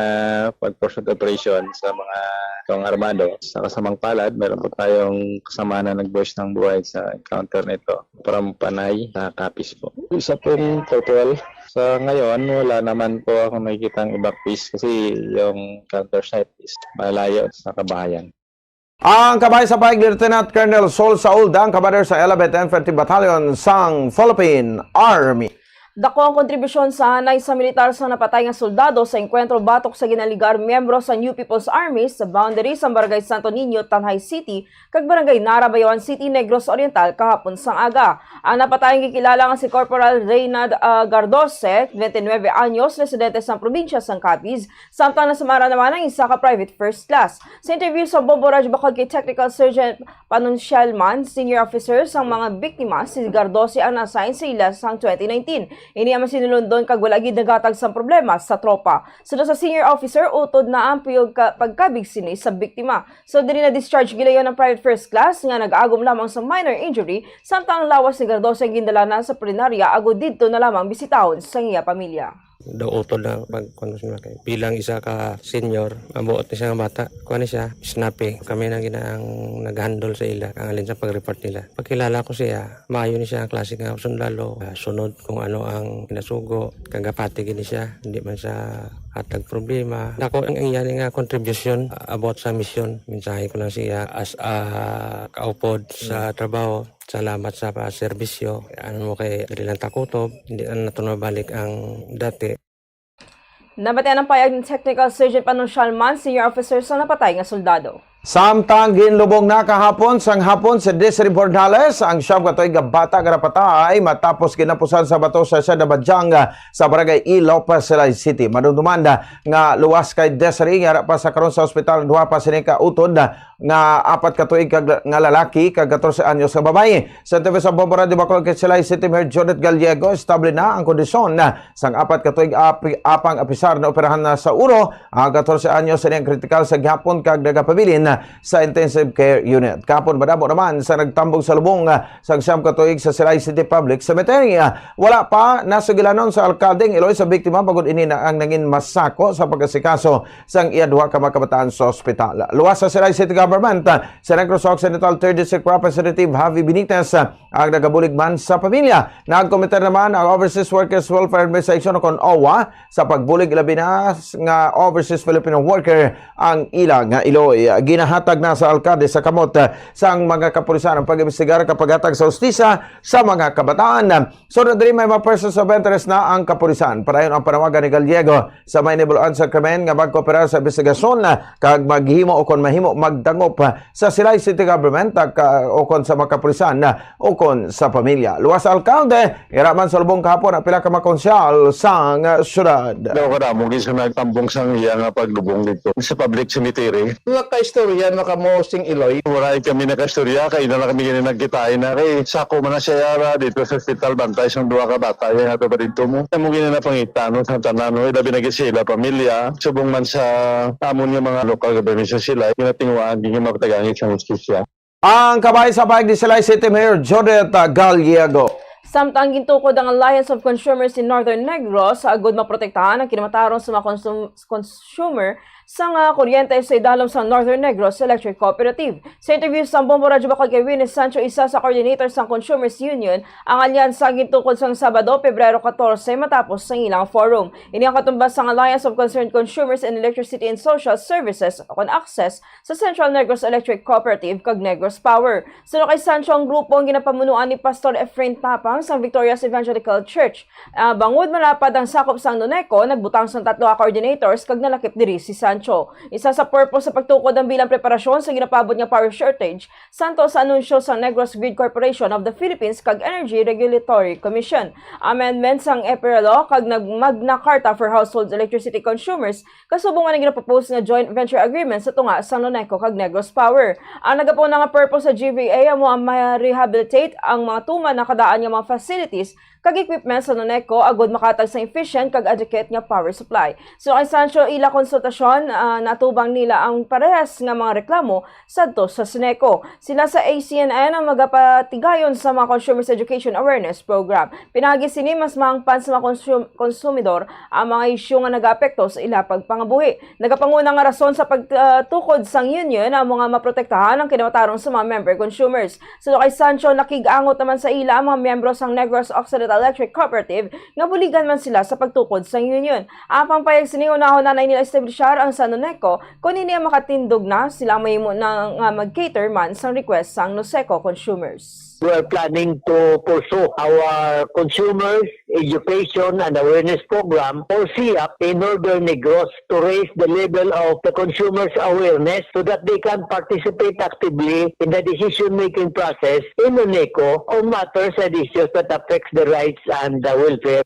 pag-pursuit operation sa mga taong armado. Sa kasamang palad, meron po tayong kasama na nag-buwis ng buhay sa encounter nito from Panay sa Capiz po. Isa pong corporal. Sa ngayon, wala naman po akong nakikitang evacuees kasi yung encounter site is malayo sa kabahayan. Ang kabahin sa pahayag ni Lieutenant Colonel Sol Saulda, ang commander sa eleventh Infantry Battalion sang Philippine Army. Dako ang kontribusyon sa hanay sa militar sang napatay nga soldado sa engkwentro batok sa ginaligar miyembro sa New People's Army sa boundary sa Barangay Santo Niño, Tanjay City, kag Barangay Nara, Bayawan City, Negros Oriental, kahapon sang aga. Ang napatay ang gikilala nga si Corporal Reynald, ah, Gardose, twenty-nueve anyos, residente sa probinsya sang Capiz, samtang nasamaran naman ang isa ka private first class. Sa interview sa Bombo Radyo Bacolod kay Technical Surgeon Panuncial man, senior officer sang mga biktima, si Gardose ang na-assign sa ila sang twenty nineteen. Ini ang masinulundon kag wala gid naghatag sang problema sa tropa. Suno sa senior officer, utod na ang piyog ka-, pagkabig sini sa biktima. So, diri na-discharge gilayon ang private first class nga nag-agom lamang sa minor injury, samtang ang lawas ni Gardose ang gindala na sa punerarya agud didto na lamang bisitahon sang iya pamilya. Daw utod na pag, kuwan ko sa mga kay, bilang isa ka senior, mabuot ni siya nga bata. Kuwan ni siya, snappy. Kami na gina ang nag-handle sa ila, ang alin sa pag-report nila. Pagkilala ko siya, maayo ni siya ang klase nga sundalo. Ah, sunod kung ano ang kinasugo, kagapati gini siya, hindi man siya hatag problema. Dako ang iya ni nga contribution, ah, about sa mission. Mensahe ko lang siya as a kaupod sa trabaho. Salamat sa paserbisyo. Ano mo kay dili lang takutob, hindi na nato mabalik ang dati. Nabatian ang payag ni Technical Surgeon Panuncial man, senior officer sa napatay nga soldado. Samtang ginlubong na kahapon sang hapon si Desiree Bordales, ang siyam ka tuig nga bata nga napatay matapos ginapusan sa bato sa siyad na badyang sa Barangay E. Lopez, Silay City. Madumduman nga luwas kay Desiree nga ara pa sa karon sa ospital ang duha pa sini ka utod nga apat ka tuig kag, nga lalaki kag katorse anyos nga babayi. Sa interview sa Bombo Radyo Bacolod kay Silay City Mayor Judith Gallego, estable na ang kondisyon sang apat ka tuig api-, apang apisar naoperahan na sa uro ang katorse anyos sa iyang kritikal sa gihapon kag nagapabilin sa intensive care unit. Kahapon madamo naman sa nagtambong sa lubong sang siyam ka tuig sa Silay City Public Cemetery. Wala pa nasugilanon sa alkalde ang iloy sa biktima bangod ini na ang nangin masako sa pag-asikaso sang iya duha ka mga kabataan sa ospital. Luwas sa Silay City Government, ah, si Negros Occidental Third District Representative Javi Benitez, ah, ang nagabulig man sa pamilya. Nagkomite naman ang Overseas Workers Welfare Administration o kon OWWA sa pagbulig, ilabi na s-, nga overseas Filipino worker ang ila nga iloy. Ginahatag na sa alkalde sa kamot, ah, sang mga kapulisan ang pag-imbestigar kag paghatag sa hustisya sa mga kabataan. Sunod diri, may mga persons of interest na ang kapulisan. Padayon ang panawagan ni Gallego sa may nahibal-an sa krimen nga magkooperar sa imbestigasyon kag maghimo o kon mahimo magdangop sa Silay City Government, ah, ka-, o kon sa mga kapulisan, ah, o kon sa pamilya. Luwas sa alkalde, ira man sa lubong kahapon ang pila ka mga konsyal sang syudad. Daw kadamo gid sa nagtambong sang iya nga paglubong dito sa public cemetery. Nakaistorya na kamo sing iloy? Wala kami nakaistorya, kay ina na kami gini nagkitaay na, kay sako man na siya yara dito sa ospital, bantay sang duha ka bata, iya nga pa dito mo. Amo gini na pangita, no, sa tanan, no, ilabi na gid sila pamilya, subong man sa amon nga mga local government sa sila, ginatinguhaan gid nga mapatagangi sa hustisya. Ang kabahin sa pahayag ni Silay City Mayor Judith, ah, Gallego. Samtang gintukod ang Alliance of Consumers in Northern Negros sa agud maprotektahan ang kinamatarong sa mga konsum-, consumer sang, ah, kuryente sa idalom sang Northern Negros Electric Cooperative. Sa interview sa Bombo Radyo Bacol kay Winnie Sancho, isa sa coordinator sang Consumers Union, ang alyansa gintukod sang Sabado, Pebrero katorse, matapos sang ilang forum. Ini ang katumbas sang Alliance of Concerned Consumers in Electricity and Social Services, o kon access, sa Central Negros Electric Cooperative kag Negros Power. Suno kay Sancho, ang grupo ang ginapamunuan ni Pastor Efrain Tapang sang Victorious Evangelical Church. Ah, bangod malapad ang sakop sang Noneco, nagbutang sang tatlo ka coordinators kag nalakip diri si Sancho. Isa sa purpose sa pagtukod ang bilang preparasyon sa ginapaabot nga power shortage, santo sa anunsyo sang Negros Grid Corporation of the Philippines kag Energy Regulatory Commission. Amendment sang EPRA law kag nag-, Magna Carta for Households Electricity Consumers, kasubong man ang ginapropose nga joint venture agreement sa tunga sang Noneco kag Negros Power. Ang nagapuna nga purpose sa G V A amo ang ma-rehabilitate ang mga tuman na kadaan nga mga facilities kag equipment sa Noneco agud makatag sa efficient kag adequate nga power supply. So, kay Sancho, ila konsultasyon, ah, natubang nila ang parehas nga mga reklamo sadto sa Soneco. Sila sa A C N N ang magapatigayon sa mga Consumers Education Awareness Program. Pinaagi sini, mas mahangpan sa mga konsum-, konsumidor ang mga isyu nga nagaapekto sa ila pagpangabuhi. Nagapanguna nga rason sa pagtukod sang union ang mga maprotektahan ang kinamatarong sa mga member consumers. Suno kay Sancho, nakig-angot naman sa ila ang mga miyembro sang Negros Occidental Electric Cooperative nga buligan man sila sa pagtukod sang union. Apang payag sini, unahon na nila establisyar ang sa Noneco, kon ini ang makatindog na, sila ang mahimo na nga mag-cater man sang request sang Noseco consumers. We are planning to pursue our consumers education and awareness program, or SEAP, in Northern Negros to raise the level of the consumers' awareness so that they can participate actively in the decision-making process in Noneco on matters and issues that affects the rights and the welfare.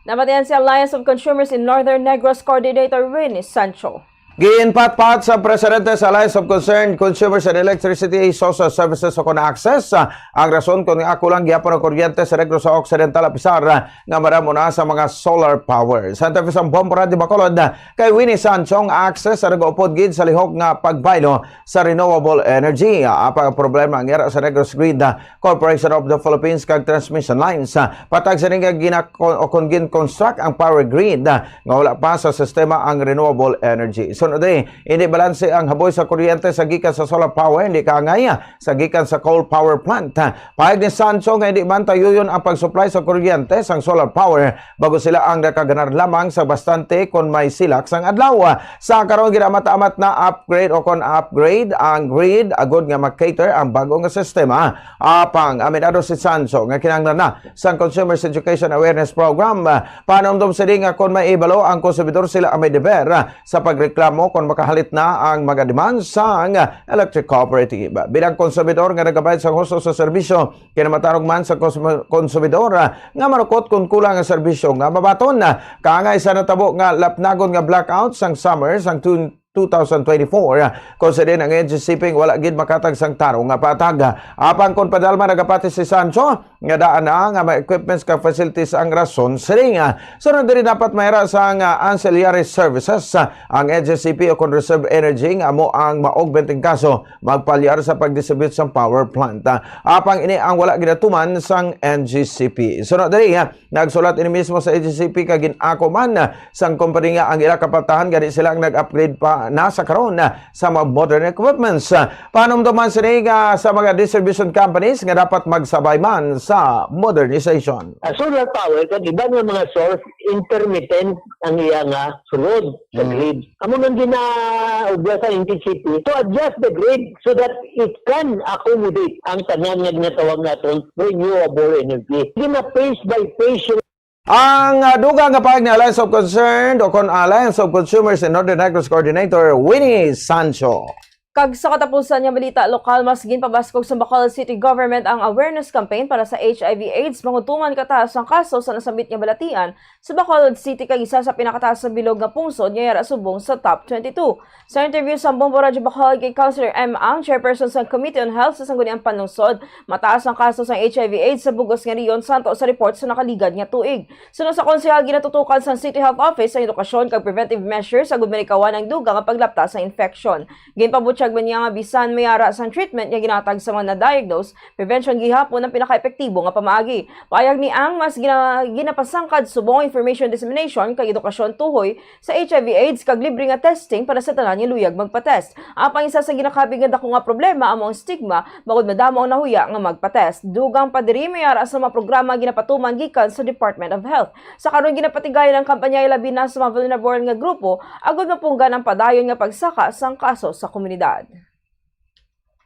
Namatian si Alliance of Consumers in Northern Negros Coordinator Winnie Sancho. Ginpatpat sa presidente sa Alliance of Concerned Consumers and Electricity Social Services o kon access, ah, ang rason kon ngaa kulang gihapon ang kuryente sa Negros Occidental, apisar, ah, nga madamo na sa mga solar power. Sa interview sang Bombo Radyo Bacolod, ah, kay Winnie Sancho, ang access nagaupod gid sa lihok nga pagbaylo sa renewable energy. Ah, apang ang problema ang yara sa Negros Grid, ah, Corporation of the Philippines kag transmission lines. Ah, patag sini nga gina-, o kon gin-construct ang power grid, ah, nga wala pa sa sistema ang renewable energy. Sunod diri, hindi balanse ang haboy sa kuryente sa gikan sa solar power, hindi kaangay, ah, sa gikan sa coal power plant. Ah, pahayag ni Sancho nga hindi man tayuyon ang pag-supply sa kuryente sang solar power bago sila ang nakaganar lamang sa bastante kon may silak sang adlaw. Sa karon, ginaamat-amat na upgrade o kon upgrade ang grid agud nga ma-cater ang bago nga sistema. Apang aminado si Sancho nga kinahanglan na sang Consumers Education Awareness Program. Panumdom sini nga kon may ibalo ang konsumidor, sila ang may deber sa pagreklamo kon makahalit na ang mga demand sang electric cooperative. Bilang konsumidor nga nagabayad sang husto sa serbisyo, kinamatarong man sa konsum-, konsumidor, ah, nga marukot kon kulang ang serbisyo nga mabaton. Ah, kaangay sa natabo nga lapnagon nga blackout sang summer sang two, two thousand twenty-four, ah, kon sa din ang N G C P wala gid makatag sang tarong nga patag. Apang kon padalma, nagapati si Sancho nga daan na nga may equipments kag facilities ang rason sini. Ah, sunod diri, dapat mayara sang, ah, ancillary services, ah, ang N G C P o kon Reserve Energy nga amo ang ma-augment in kaso magpalyar sa pag-distribute sang power plant. Ah, apang ini ang wala ginatuman sang N G C P. Sunod diri, ah, nagsulat ini mismo sa N G C P kag gin-ako man, ah, sang kompanya ang ila kapaltahan, gani sila ang nag-upgrade pa na sa karon, ah, sa mga modern equipments. Ah, panumdom man sini nga sa mga distribution companies nga dapat magsabay man sa modernization. A solar power kag iban nga mga source, intermittent ang iya nga sulod sa Mm. grid. Amo nang ginaubra sa N G C P to adjust the grid so that it can accommodate ang tanan nga ginatawag naton renewable energy. Gina phase by phase. Ang, ah, dugang nga pahayag ni Alliance of Concerned o kon Alliance of Consumers in Northern Negros Coordinator Winnie Sancho. Kag sa katapusan nga balita lokal, mas ginpabaskog sa Bacolod City Government ang awareness campaign para sa H I V AIDS, bangod tuman kataas ang kaso sa nasambit nga balatian sa Bacolod City kag isa sa pinakataas sa bilog nga pungsod nga yara subong sa top twenty-two. Sa interview sa Bombo Radyo Bacolod kay Councilor M. Ang, chairperson sa Committee on Health sa Sangguniang Panlungsod, mataas ang kaso sang H I V AIDS sa bug-os nga rehiyon santo sa report sa nakaligad nga tuig. Suno sa konsehal, ginatutukan sang City Health Office ang edukasyon kag preventive measures agud malikawan ang dugang nga paglapta sa infection. Ginpabutya Siya man niya nga bisan may ara sang treatment nga ginatag sa mga na-diagnose, prevention gihapon ang pinakaepektibo nga pamaagi. Pahayag ni Ang, mas gina-, ginapasangkad subong information dissemination kag edukasyon tuhoy sa H I V AIDS kag libre nga testing para sa tanan nga luyag magpa-test. Apang isa sa ginakabig nga dako nga problema amo ang stigma, bangod madamo ang nahuya nga magpa-test. Dugang pa diri, may ara sa mga programa nga ginapatuman gikan sa Department of Health. Sa karon, ginapatigayon ang kampanya ilabi na sa mga vulnerable nga grupo, agud mapunggan ang padayon nga pagsaka sang kaso sa komunidad.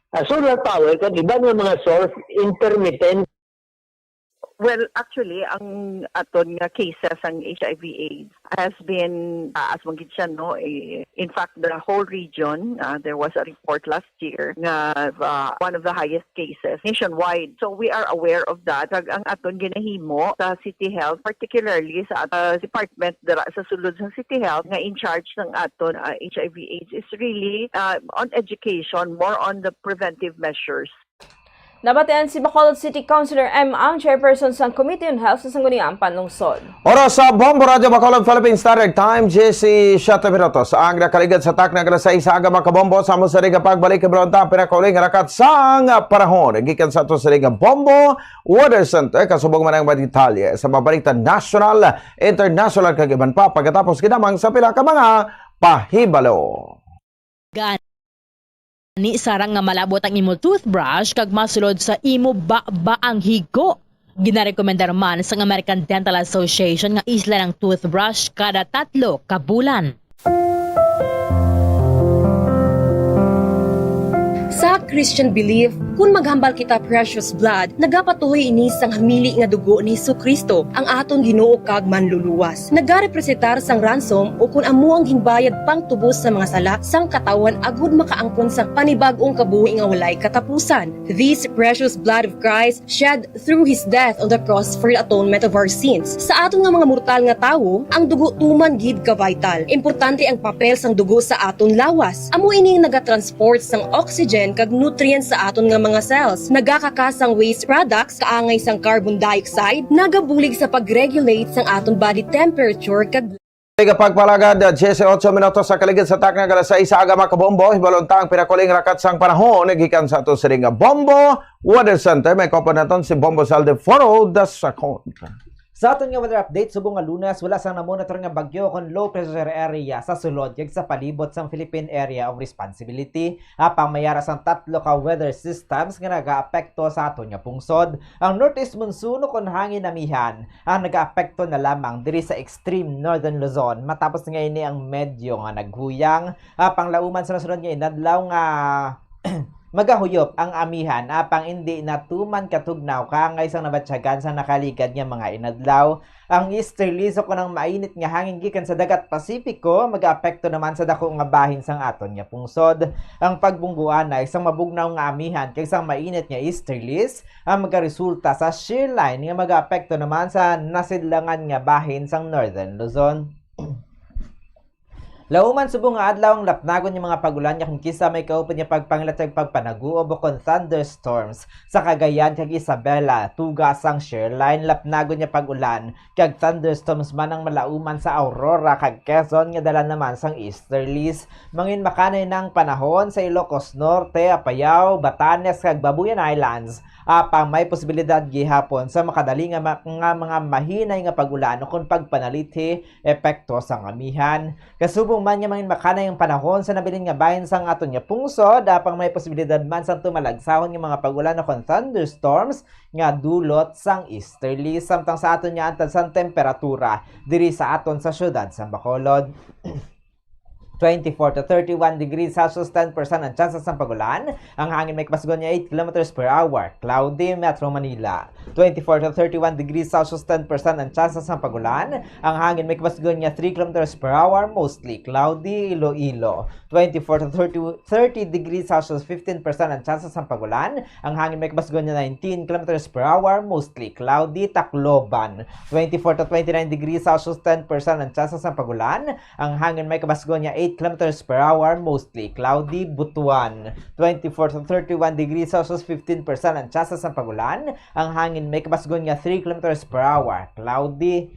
Ah, solar power kag iban nga mga source, intermittent. Well, actually, ang aton nga cases ang H I V AIDS has been taas man gid siya, no? Eh, in fact, the whole region, uh, there was a report last year nga uh, one of the highest cases nationwide. So we are aware of that. Kag ang aton ginahimo sa City Health, particularly sa uh, department dira sa sulod sa City Health nga in charge ng aton uh, H I V AIDS is really uh, on education, more on the preventive measures. Nabatian si Bacolod City Councilor M. Ang, chairperson sang Committee on Health sa Sangguniang Panlungsod. Oras sa Bombo Radyo Bacolod, Philippine Standard Time, diyesisiete minutos ang nakaligad sa takna nga alas sais sa aga, mga kabombo. Sa amo sa ring pagbalik, kabalon ta ang pinakauli nga rakat sang panahon gikan sa ato sa ring Bombo Weather Center. Kasubong man ang mga detalye sa mga balita nasyonal, internasyonal, kag iban pa pagkatapos ginamang sa pila ka mga pahibalo. Gani, sarang nga malabot ang imo toothbrush kag masulod sa imo baba ang higo. Ginarekomendar man sang American Dental Association nga islan ang toothbrush kada tatlo ka bulan. Sa Christian belief, kun maghambal kita precious blood, nagapatuhoy ini sang hamili nga dugo ni Jesu-Cristo, ang aton Ginoo kag Manluluwas. Nagarepresentar sang ransom ukon amo ang ginbayad pangtubos sa mga sala sang katawhan agud makaangkon sang panibag-ong kabuhi nga walay katapusan. This precious blood of Christ shed through His death on the cross for the atonement of our sins. Sa aton nga mga mortal nga tawo, ang dugo tuman gid ka vital. Importante ang papel sang dugo sa aton lawas. Amo ini ang nagatransport sang oxygen kag nutrients sa aton nga mga cells. Nagakaka sang waste products, kaangay sang carbon dioxide, nagabulig sa pag-regulate sang aton body temperature kag Tigapagpalagad, diyesotso minutos sa kaligid sa takna nga alas sais sa aga, mga kabombo. Hibalon ta ang pinakauli nga rakat sang panahon gikan sa ato sining Bombo Weather Center. May kaupod naton si Bombo Salde Foro da Sacon. Sa aton nga weather update, subong nga Lunes, wala sang namonitor nga bagyo kon low pressure area sa sulod kag sa palibot sang Philippine Area of Responsibility. Apang may ara sang tatlo ka weather systems nga nagaapekto sa aton nga pungsod. Ang northeast monsoon kon hangin amihan ang nagaapekto na lamang diri sa extreme northern Luzon, matapos nga ini ang medyo nga naghuyang. Apang lauman sa nasunod nga inadlaw nga magahuyop ang amihan, apang indi na tuman katugnaw kaangay sang nabatyagan sang nakaligad nga mga inadlaw. Ang easterlies o kon ang mainit nga hangin gikan sa dagat Pasipiko magaapekto naman sa dako nga bahin sang aton nga pungsod. Ang pagbungguanay sang mabugnaw nga amihan kag sang mainit nga easterlies ang magaresulta sa shear line nga magaapekto naman sa nasidlangan nga bahin sang Northern Luzon. Lauman subong nga adlaw ang lapnagon nga mga pag-ulan nga kung kisa may kaupod nga pagpangilat kag pagpanaguob o kon thunderstorms sa Cagayan kag Isabela. Tuga sang shear line, lapnagon nga pag-ulan kag thunderstorms man ang malauman sa Aurora kag Quezon nga dala naman sang easterlies. Manginmakanay na ang panahon sa Ilocos Norte, Apayao, Batanes kag Babuyan Islands. Apang may posibilidad gihapon sa makadali nga ma-, nga mga mahinay nga pag-ulan o kon pagpanalithi epekto sang amihan. Kasubong man nga manginmakanay ang panahon sa nabilin nga bahin sang aton nga pungsod, apang may posibilidad man sang tumalagsahon nga mga pag-ulan o kon thunderstorms nga dulot sang easterly, samtang sa aton nga antad sang temperatura diri sa aton sa siyudad sang Bacolod. Twenty-four to thirty-one degrees Celsius, ten percent ang tsansa sang pag-ulan. Ang hangin may kabasgon nga eight kilometers per hour. Cloudy, Metro Manila. Twenty-four to thirty-one degrees Celsius, ten percent ang tsansa sang pag-ulan. Ang hangin may kabasgon nga three kilometers per hour, mostly cloudy. Iloilo. Twenty-four to thirty, thirty degrees Celsius, fifteen percent ang tsansa sang pag-ulan. Ang hangin may kabasgon nga nineteen kilometers per hour, mostly cloudy. Tacloban. Twenty-four to twenty-nine degrees Celsius, ten percent ang tsansa sang pag-ulan. Ang hangin may kabasgon nga eight kilometers per hour, mostly cloudy. Butuan, twenty-four to thirty-one degrees Celsius, fifteen percent ang tsansa sang pag-ulan. Ang hangin may kabasgon nga three kilometers per hour, cloudy.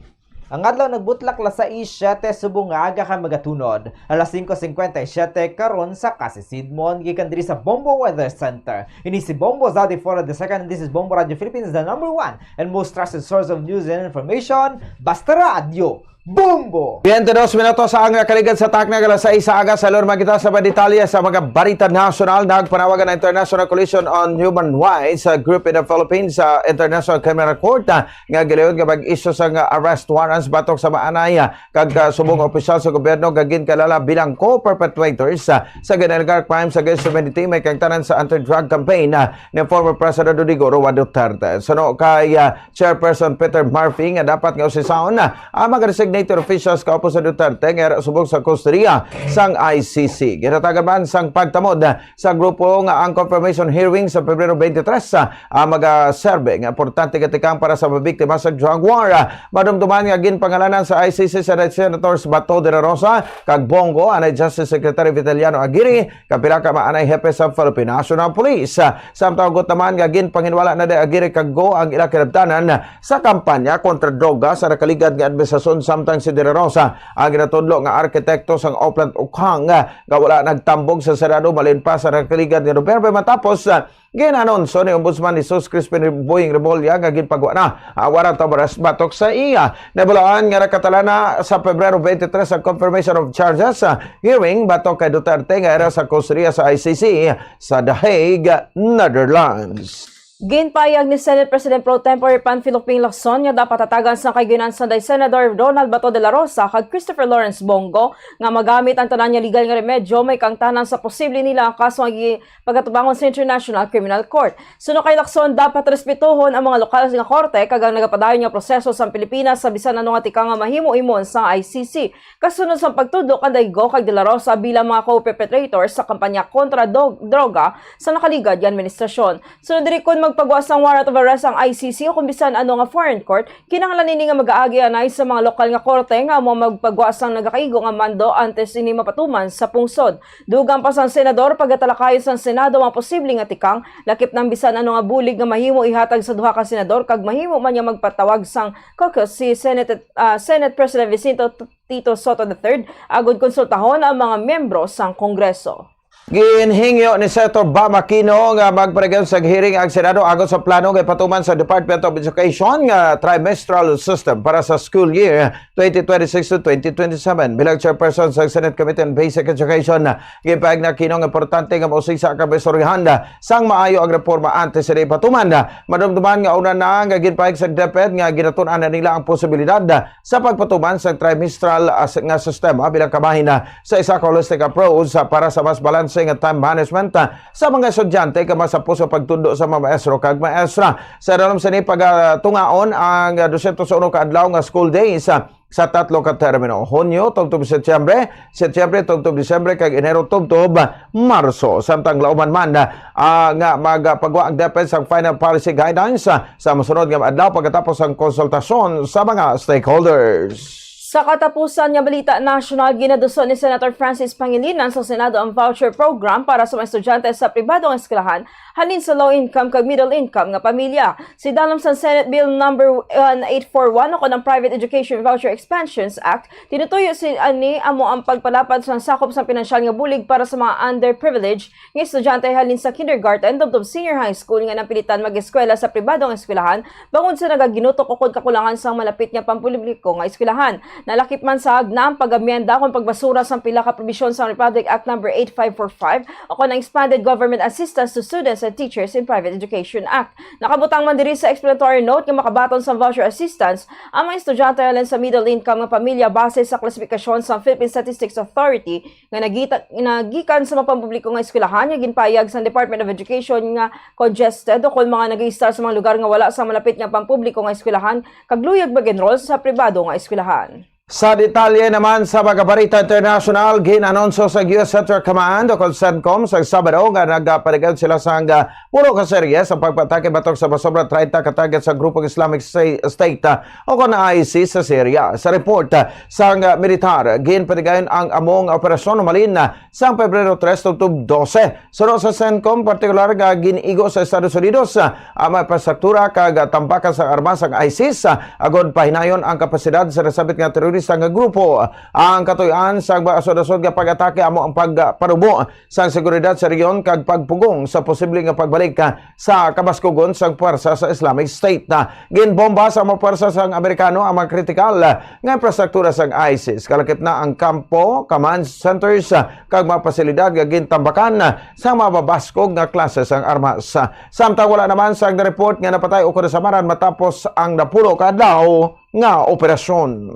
Ang adlaw nagbutlak alas sais siyete subong nga aga kag magatunod. Alas singko singkwenta y siyete karon sa Kasisidmon, gikan diri sa Bombo Weather Center. Ini si Bombo Zadi Flores the second, and this is Bombo Radio Philippines, the number one and most trusted source of news and information. Basta Radyo, Bombo! Twenty-dos minutos ang nakaligad sa takna, alas sais sa aga. Salud man kita sa mga detalye sa mga balita nasyonal. Nagpanawagan ang International Coalition on Human Rights, uh, Group in the Philippines sa International Criminal Court, uh, nga gilayon nga mag-issue sang, uh, arrest warrants batok sa maanay, uh, kag, uh, subong opisyal sa gobyerno nga ginkalala bilang co-perpetrators, uh, sa ginalegar crimes against humanity, may kaangtanan sa anti-drug campaign, uh, ni former President Rodrigo Roa Duterte. Suno kay, uh, Chairperson Peter Murphy nga dapat nga usisaon, uh, ang mga designated officials kaupod sa Duterte nga subong sa kustodiya sang I C C. Ginhatagan man sang pagtamod, uh, sa grupo nga ang confirmation hearing sa Pebrero twenty-three, ah, ang magaserbe nga importante nga tikang para sa mga biktima sa drug war. Ah, madumduman nga ginpangalanan sa I C C si Senators Bato de la Rosa kag Bong Go, anay Justice Secretary Vitaliano Aguirre, kag pila ka maanay hepe sa Philippine National Police. Ah, samtang hugot naman nga ginpanginwala na ni Aguirre kag Go ang ila kinabtanan sa kampanya kontra droga sa nakaligad nga administrasyon, samtang si de la Rosa ang ginatudlo nga arkitekto sang Oplan Ukhang, ah, nga wala nagtambong sa Senado malin pa sa nakaligad nga Nobyembre, matapos, ah, gin-anunso ni Ombudsman Jesus Crispin Boying Remulla nga ginpagwa na ang warrant of arrest batok sa iya. Nabalaan nga nakatala na sa Pebrero twenty-three ang confirmation of charges, ah, hearing batok kay Duterte nga ira sa kustodiya sa I C C sa The Hague, Netherlands. Ginpahayag ni Senate President Pro Tempore Panfilo Ping Lacson nga dapat hatagan sang kaayuhan sang day Senador Ronald Bato de la Rosa kag Christopher Lawrence Bong Go nga magamit ang tanan nga legal nga remedyo may kaangtanan sa posible nila ang kaso nga gi-, pagatubangon sa International Criminal Court. Suno kay Lacson, dapat respetuhon ang mga lokal nga korte kag ang nagapadayon nga proseso sang Pilipinas sa bisan ano nga tikang nga mahimo-himo sang I C C. Kasunod sang pagtudlo kan Go kag De La Rosa bilang mga co-perpetrators sa kampanya kontra dog-, droga sa nakaligad nga administrasyon. Sunod diri, kon magpagwa sang warrant of arrest ang I C C o kon bisan ano nga foreign court, kinahanglan ini nga mag-aagi anay sa mga lokal nga korte nga amo ang magpagwa sang nagakaigo nga mando antes ini mapatuman sa pungsod. Dugang pa sang senador, pagatalakayon sang Senado ang posible nga tikang, lakip nang bisan ano nga bulig nga mahimo ihatag sa duha ka senador kag mahimo man nga magpatawag sang caucus si Senate, ah, Senate President Jacinto Tito Sotto the third, agud konsultahon ang mga miyembro sang Kongreso. Ginhingyo ni Senator Bam Aquino nga magpadayon sa hearing ang Senado agud sa plano nga ipatuman sa Department of Education nga trimestral system para sa school year twenty twenty-six to twenty twenty-seven. Bilang chairperson sa Senate Committee on Basic Education, ginpahayag ni Aquino nga importante nga mausisa kag maistoryahan sang maayo ang reforma antes sila ipatuman. Madumduman nga una na nga ginpahayag sa DepEd nga ginatun-an na nila ang posibilidad sa pagpatuman sa trimestral, ah, s-, nga sistema bilang kabahin, ah, sa isa ka holistic approach, ah, para sa mas balanse nga time management, ah, sa mga estudyante kag mas sa puso pagtudlo sa mga maestro kag maestra. Sa ilalim sini pagatungaon ang, ah, dosyentos uno ka adlaw nga school days, ah, sa tatlo ka termino, Hunyo tubtob Setyembre, Setyembre tubtob Disyembre, kag Enero tubtob Marso. Samtang lauman man, ah, nga magpagwa ang DepEd sang final policy guidelines, ah, sa masunod nga adlaw pagkatapos sang konsultasyon sa mga stakeholders. Sa katapusan nga balita nasyonal, ginaduso ni Senator Francis Pangilinan sa Senado ang voucher program para sa mga estudyante sa pribado nga eskwelahan halin sa low income kag middle income nga pamilya. Sa ilalim sang Senate Bill number one eight four one, o kon ang Private Education Voucher Expansions Act, tinutuyo sini amo ang pagpalapad sang sakop sang pinansyal nga bulig para sa mga underprivileged nga estudyante halin sa kindergarten tubtob senior high school nga napilitan mag-eskwela sa pribado nga eskwelahan bangod sa nagaginutok o kon kakulangan sang malapit nga pampubliko nga eskwelahan. Nalakip man sad na ang pag-amyenda kon pagbasura sang pila ka probisyon sang Republic Act number eight five four five o kon ang Expanded Government Assistance to Students and Teachers in Private Education Act. Nakabutang man diri sa explanatory note nga makabaton sang voucher assistance ang mga estudyante halin sa middle income nga pamilya base sa klasifikasyon sang Philippine Statistics Authority nga nagita-, nagikan sa mga pampubliko nga eskwelahan nga ginpahayag sang Department of Education nga congested o kon mga nag-iistar sa mga lugar nga wala sang malapit nga pampubliko nga eskwelahan kag luyag mag-enroll sa pribado nga eskwelahan. Sa detalye naman sa mga balita international, gin-anonsyo sa U S Central Command o kon CENTCOM sa Sabado nga nagapadayon sila sang, ah, pulo ka serye sa pagpatake batok sa masobra treinta ka target sa grupong Islamic Sa-, State, ah, o kon ISIS sa Syria. Sa report, ah, sang, ah, militar, ginpatigayon ang amo nga operasyon humalin, ah, sang Pebrero tres tubtob dose. Suno sa CENTCOM, partikular nga gin-igo sa Estados Unidos, ah, ang mga infrastruktura kag tambakan sang armas sang ISIS, ah, agod pahinayon ang kapasidad sa nasabit nga terorista nga grupo. Ang katuy-an sang mga asod-asod nga pag-atake amo ang pagpanubo sang seguridad sa rehiyon kag pagpugong sa posible nga pagbalik, ah, sa kabaskugon sang puwersa sa Islamic State. Ah, ginbomba sa mga puwersa sang Amerikano ang mga kritikal, ah, nga infrastruktura sang ISIS, kalakip na ang kampo, command centers, ah, kag mga pasilidad nga gintambakan, ah, sa mga mabaskog nga klase sang armas. Samtang wala naman sang na-report nga napatay o kon nasamaran matapos ang napulo ka adlaw nga operasyon.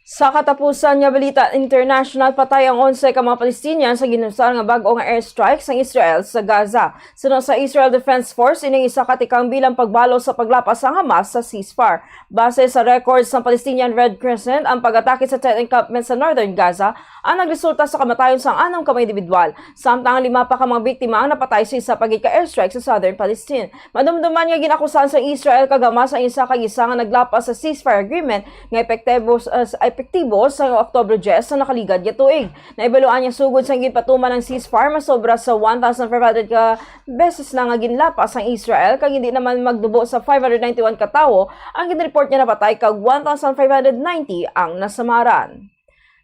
Sa katapusan nga balita international, patay ang onse ka mga Palestinian sa ginusar nga bag-o nga airstrike sang Israel sa Gaza. Suno sa Israel Defense Force, ining isa ka tikang bilang pagbalo sa paglapas sang Hamas sa ceasefire. Base sa records sang Palestinian Red Crescent, ang pag-atake sa tent encampment sa northern Gaza ang nagresulta sa kamatayon sang anom ka mga individual, samtang lima pa ka mga biktima ang napatay sa isa pa gid ka airstrike sa southern Palestine. Madumduman nga gin-akusahan sang Israel kag Hamas ang isa kag isa nga naglapas sa ceasefire agreement nga epektibo, uh, epektibo sa Oktubre diyes sa nakaligad nga tuig. Nahibaluan nga sugod sang ginpatuman ang ceasefire, masobra sa one thousand five hundred ka beses na nga ginlapas ang Israel, kag hindi naman magdubo sa five hundred ninety-one ka tawo ang ginreport nga napatay, kag one thousand five hundred ninety ang nasamaran.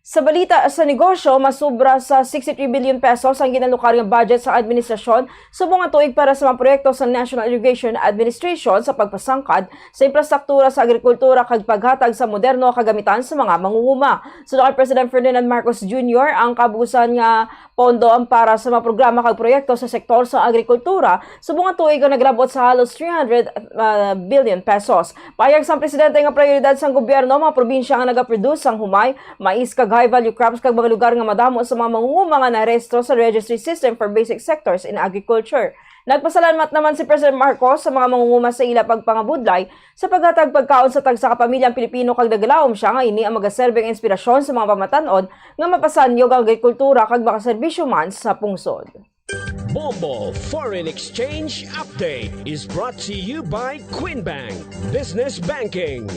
Sa balita sa negosyo, masobra sa sixty-three billion pesos ang ginalokar nga budget sa administrasyon subong nga tuig para sa mga proyekto sa National Irrigation Administration sa pagpasangkad sa infrastruktura sa agrikultura kag paghatag sa moderno nga kagamitan sa mga mangunguma. Suno kay President Ferdinand Marcos Junior, ang kabusan nga pondo ang para sa mga programa kag proyekto sa sektor sa agrikultura subong nga tuig ang naglabot sa halos three hundred, ah, billion pesos. Pahayag sang presidente nga prioridad sang gobyerno ang mga probinsya nga nagaproduce sang humay, mais kag high-value crops kag mga lugar nga madamo sa mga mangunguma nga narehistro sa Registry System for Basic Sectors in Agriculture. Nagpasalamat naman si President Marcos sa mga mangunguma sa ila pagpangabudlay sa paghatag pagkaon sa tagsa ka pamilyang Pilipino, kag nagalawom sia nga ini ang magaserbi nga inspirasyon sa mga pamatan-on nga mapasanyog ang agrikultura kag makaserbisyo man sa pungsod. Bombo Foreign Exchange Update is brought to you by Queen Bank Business Banking.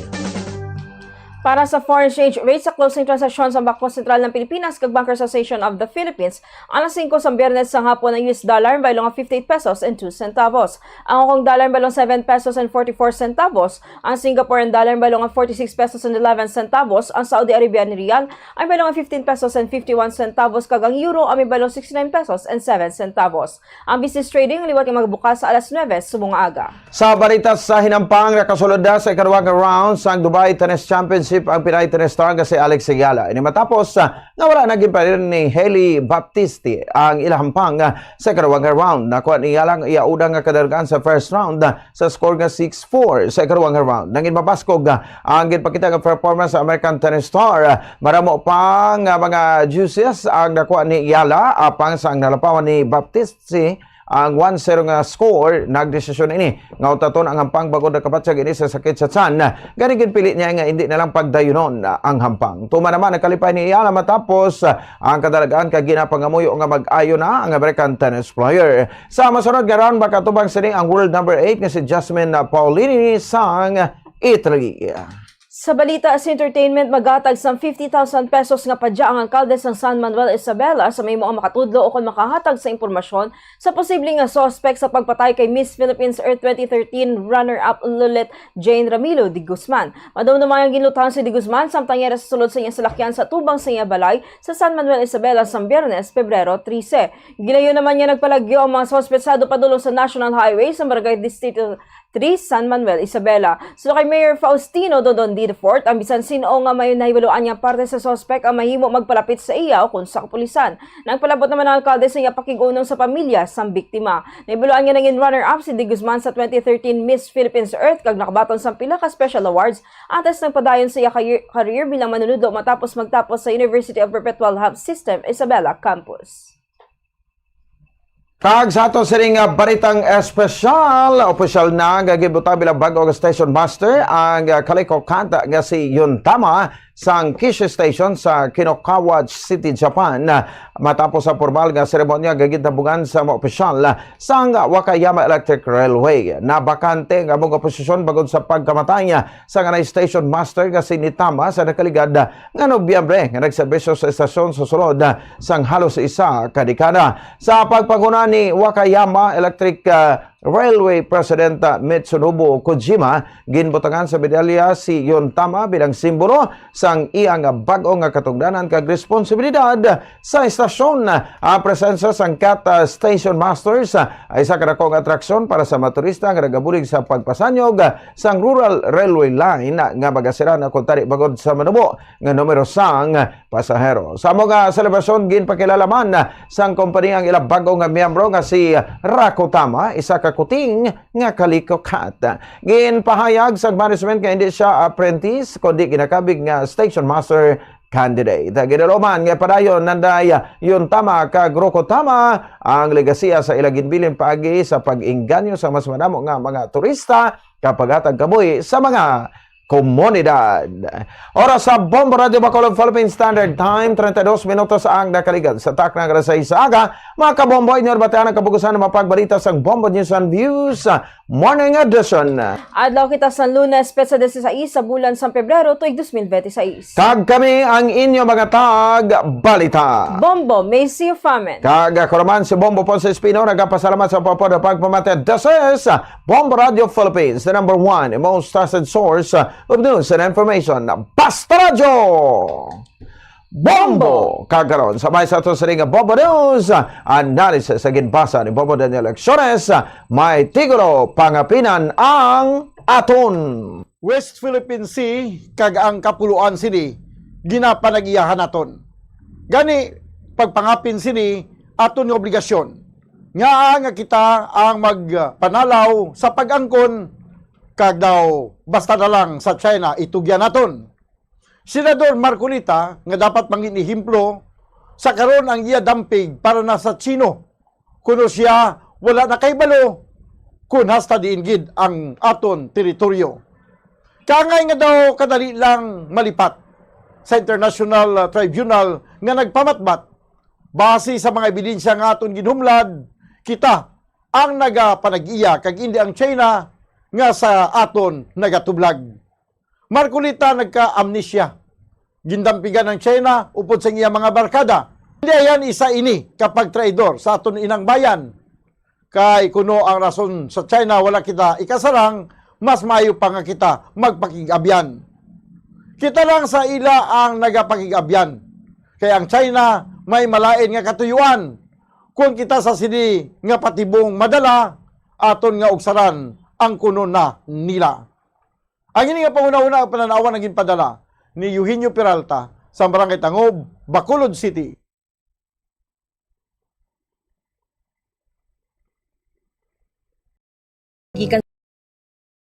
Para sa foreign exchange rate sa closing transaksyon sa Bangko Sentral ng Pilipinas kag Bankers Association of the Philippines, ang singko sa Biyernes sa hapon ang U S dollar ang baylo nga fifty-eight pesos and two centavos. Ang Hong Kong dollar ang baylo nga seven pesos and forty-four centavos. Ang Singaporean dollar ang baylo nga forty-six pesos and eleven centavos. Ang Saudi Arabian riyal ang baylo nga fifteen pesos and fifty-one centavos, kag ang euro ang may baylo nga sixty-nine pesos and seven centavos. Ang business trading liwat nga magabukas sa alas nuebe subong nga aga. Sa balita sa hinampang, nakasulod na sa ikaduha nga round sang Dubai Tennis Championship ang Pinay tennis star nga si Alex Ayala. Ini matapos, ah, nga wala na ginpahiran ni Hailey Baptiste ang ila hampang, ah, sa ikaduha nga round. Nakuha ni Ayala ang iya una nga kadalagan sa first round, ah, sa score nga six four. Sa ikaduha nga round, nangin mabaskog, ah, ang ginpakita nga performance sa American tennis star. Maramo pa nga mga juices ang nakuha ni Ayala, apang sa ang nalapawan ni Baptiste, ang one zero nga score, nagdesisyon ini nga utaton ang hampang bangod nakapatyag ini sa sakit sa tiyan. Gani, ginpili niya nga hindi na lang pagdayunon ang hampang. Tuman naman, nagkalipay ni Ayala matapos ang kadalagan kag ginapangamuyo nga mag-ayo na ang American tennis player. Sa masunod nga round, makatubang sini ang world number eight nga si Jasmine Paolini sang Italy. Sa balita sa entertainment, maghatag sang fifty thousand pesos nga padya ang alkalde sang San Manuel Isabela sa mahimo nga makatudlo o kon makahatag sa impormasyon sa posible nga suspek sa pagpatay kay Miss Philippines Earth twenty thirteen runner-up Lulet Jane Ramilo de Guzman. Madumduman nga ginluthan si de Guzman samtang yara sa sulod sa iyang salakyan sa tubang sa iya balay sa San Manuel Isabela sang Biyernes, Pebrero trese. Gilayon naman nga nagpalagyo ang mga suspetsado padulong sa National Highway sa Barangay Distrito three, San Manuel Isabela. Suno kay Mayor Faustino Dodon D the fourth, ang bisan sin-o nga may nahibaluan nga parte sa suspek ang mahimo magpalapit sa iya o kon sa kapulisan. Nagpalabot naman ang alkalde sa iya pakig-unong sa pamilya sang biktima. Nahibaluan nga nangin runner-up si De Guzman sa twenty thirteen Miss Philippines Earth kag nakabaton sang pila ka special awards antes nagpadayon sa iya career, career bilang manunudlo matapos magtapos sa University of Perpetual Help System Isabela Campus. Kag sa ato sining, ah, baritang espesyal, opisyal na nga gibutang bilang bag-o nga station master ang, ah, Kaliko Kanta nga si Yuntama sang Kishi Station sa Kinokawa City, Japan, matapos ang pormal nga seremonya nga gintabugan sa mga opisyal sang Wakayama Electric Railway. Nabakante ang amo nga posisyon bangod sa pagkamatay sang anay station master nga si Nitama sa nakaligad nga Nobyembre, nga nagserbisyo sa estasyon sa sulod sang halos isa ka dekada. Sa pagpanguna ni Wakayama Electric, ah, Railway President, ah, Mitsunobu Kojima, ginbutangan sa medalya si Yontama bilang simbolo sang iya nga bag-o nga katungdanan kag responsibilidad sa estasyon. Ang presensya sang Cat, ah, Station Masters, ah, ay isa ka dakong atraksyon para sa mga turista nga nagabulig sa pagpasanyog, ah, sang Rural Railway Line, ah, nga magasiran na kuntani bangod sa manubo nga numero sang pasahero. Sa amo nga selebrasyon, ginpakilala man sang kompanya ang ila bag-o nga miyembro nga si Rakutama, isa ka kuting nga kaliko cat. Ginpahayag sang management nga hindi siya apprentice, kundi ginakabig nga station master candidate. Ginaloman nga padayon nanday Yuntama kag Rokotama ang legasiya sa ila ginbilin paagi sa pag-inganyo sa mas madamo nga mga turista kag paghatag kabuhi sa mga komunidad. Oras sa Bombo Radio Bacolod Philippine Standard Time, treinta y dos minutos ang nakaligad sa takna nga alas sais sa aga. Mga kabombo, inyo batian ang kabugusan nga mga pagbalita sang Bombo News and Views, ah, Morning Edition. Adlaw kita sa Lunes, petsa dieciséis sa bulan sang Pebrero, tuig dos mil veintiséis. Kag kami ang inyo mga tag balita. Bombo Macy Famen. Kag ako naman si Bombo Ponce Espino, nagapasalamat sa pagpapod pagpamati. This is Bombo Radio Philippines, the number one and most trusted source of news and information. Basta Radyo! Bombo! Kag karon, sabay sa ato sa ring Bombo News, analysis sa ginbasa ni Bombo Daniel Lecciones, may titulo, Pangapinan ang Aton. West Philippine Sea kag ang kapuloan sini ginapanag-iyahan naton. Gani, pagpangapin sini aton nga obligasyon. Ngaa nga kita ang magpanalaw sa pag-angkon, kag daw basta na lang sa China itugyan naton. Senador Marcoleta nga dapat mangin ehemplo, sa karon ang iya dampig para na sa Chino, kuno sia wala na kahibalo kun hasta diin gid ang aton teritoryo. Kaangay nga daw kadali lang malipat sa International, uh, Tribunal nga nagpamatbat, base sa mga ebidensya nga aton ginhumlad, kita ang nagapanag-iya kag indi ang China nga sa aton nagatublag. Marcoleta nagka-amnesia. Gindampigan ang China upod sang iya mga barkada. Hindi yan isa ini ka pagtraidor sa aton inang bayan. Kay kuno ang rason sa China wala kita ikasarang, mas maayo pa nga kita magpakig-abyan. Kita lang sa ila ang nagapakig-abyan. Kay ang China may malain nga katuyuan. Kon kita sa sini nga patibong madala, aton nga ugsaran ang kuno na nila. Ang ini nga panghunahuna ang panan-awan ang ginpadala ni Eugenio Peralta sa Barangay Tangob, Bacolod City. Gikan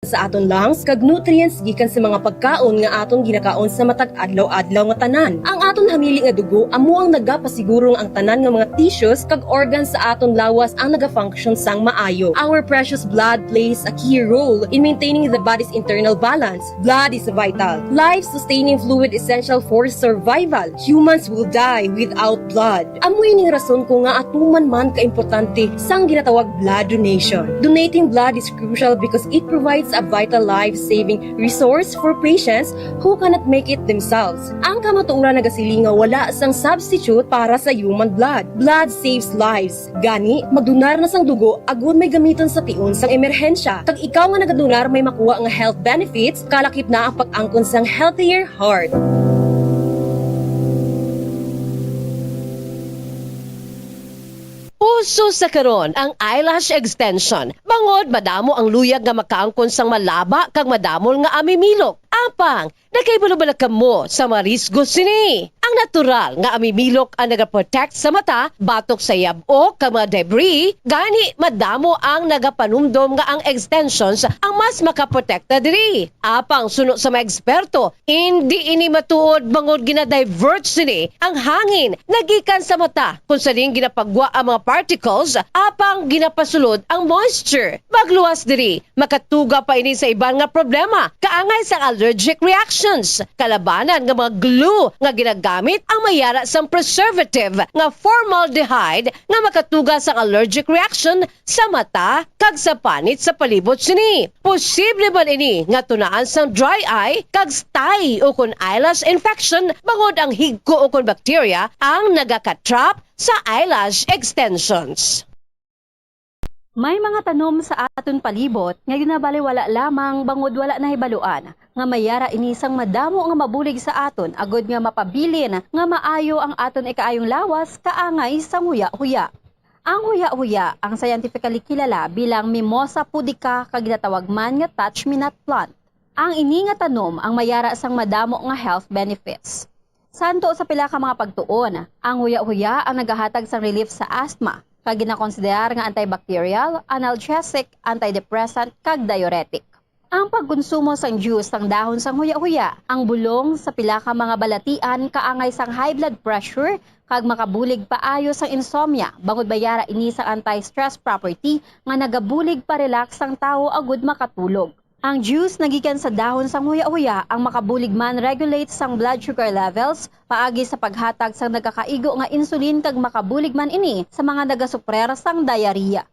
sa aton lungs kag nutrients gikan sa mga pagkaon nga aton ginakaon sa matag adlaw-adlaw nga tanan. Ang aton hamili nga dugo amo ang nagapasiguro nga ang tanan nga mga tissues kag organs sa aton lawas ang nagafunction sang maayo. Our precious blood plays a key role in maintaining the body's internal balance. Blood is vital, life-sustaining fluid essential for survival. Humans will die without blood. Amo ini nga rason ko nga atuman man kaimportante sang ginatawag blood donation. Donating blood is crucial because it provides a vital life-saving resource for patients who cannot make it themselves. Ang kamatuoran nagasiling nga wala sang substitute para sa human blood. Blood saves lives. Gani, magdonar na sang dugo agod may gamiton sa tion sang emerhensya. Kag ikaw nga nagadonar may makuha nga health benefits, kalakip na ang pag-angkon sang healthier heart. Uso sa karon ang eyelash extension, bangod madamo ang luyag nga makaangkon sang malaba kag madamol nga amimilok. Apang, nakahibalo bala kamo sa mga risgo sini? Ang natural nga amimilok ang nagaprotect sa mata batok sa yab-ok kag mga debris, gani madamo ang nagapanumdom nga ang extensions ang mas makaprotekta diri. Apang suno sa mga eksperto, indi ini matuod bangod gina-divert sini ang hangin nga gikan sa mata kon sa diin ginapagwa ang mga particles apang ginapasulod ang moisture. Magluwas diri, makatuga pa ini sa iban nga problema, kaangay sang allergy allergic reactions. Kalabanan nga mga glue nga ginagamit ang may yara sang preservative nga formaldehyde nga makatuga sang allergic reaction sa mata kag sa panit sa palibot sini. Posible man ini nga tunaan sang dry eye kag stye ukon eyelash infection bangod ang higko ukon bakterya ang nagaka-trap sa eyelash extensions. May mga tanom sa aton palibot nga ginabaliwala lamang bangod wala nahibaluan nga may yara ini sang madamo nga mabulig sa aton agod nga mapabilin nga maayo ang aton ikaayong lawas kaangay sang huya-huya. Ang huya-huya ang scientifically kilala bilang Mimosa pudica kag ginatawag man nga touch-me-not plant. Ang ini nga tanom ang may yara sang madamo nga health benefits. Santo sa pila ka mga pagtuon, ang huya-huya ang nagahatag sang relief sa asthma, kag ginakonsiderar nga antibacterial, analgesic, antidepressant, kag diuretic. Ang pagkonsumo sang juice sang dahon sang huya-huya, ang bulong sa pila ka mga balatian kaangay sang high blood pressure kag makabulig paayo sang insomnia, bangod may yara ini sang anti-stress property nga nagabulig pa-relax sang tawo agud makatulog. Ang juice nga gikan sa dahon sang huya-huya ang makabulig man regulate sang blood sugar levels paagi sa paghatag sang nagakaigo nga insulin kag makabulig man ini sa mga nagasuprer sang diarrhea.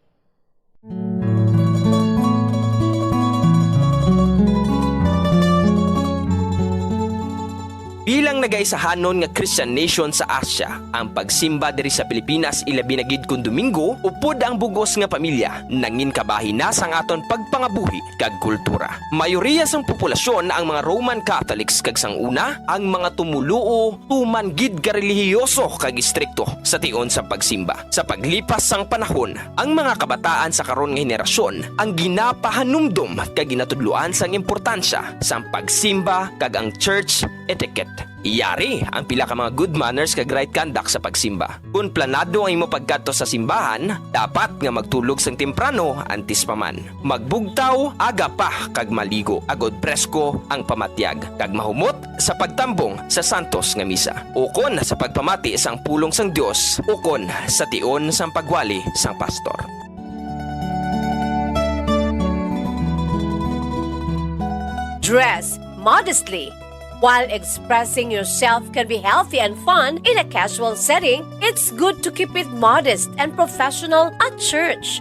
Bilang nagaisahanon nga Christian nation sa Asia, ang pagsimba diri sa Pilipinas, ilabi na gid kon Domingo, upod ang bug-os nga pamilya, nangin kabahin na sang aton pagpangabuhi kag kultura. Mayoriya sang populasyon ang mga Roman Catholics, kag sang una, ang mga tumoluo tuman gid ka relihiyoso kag istrikto sa tion sang pagsimba. Sa paglipas sang panahon, ang mga kabataan sa karon nga henerasyon ang ginapahanumdom kag ginatudloan sang importansya sang pagsimba kag ang church etiquette. Yari ang pila ka mga good manners kag right conduct sa pagsimba. Kon planado ang imo pagkadto sa simbahan, dapat nga magtulog sang temprano antes pa man. Magbugtaw aga pa kag maligo, agod presko ang pamatyag, kag mahumot sa pagtambong sa santos nga misa, ukon sa pagpamati sang pulong sang Dios, ukon sa tion sang pagwali sang pastor. Dress modestly. While expressing yourself can be healthy and fun in a casual setting, it's good to keep it modest and professional at church.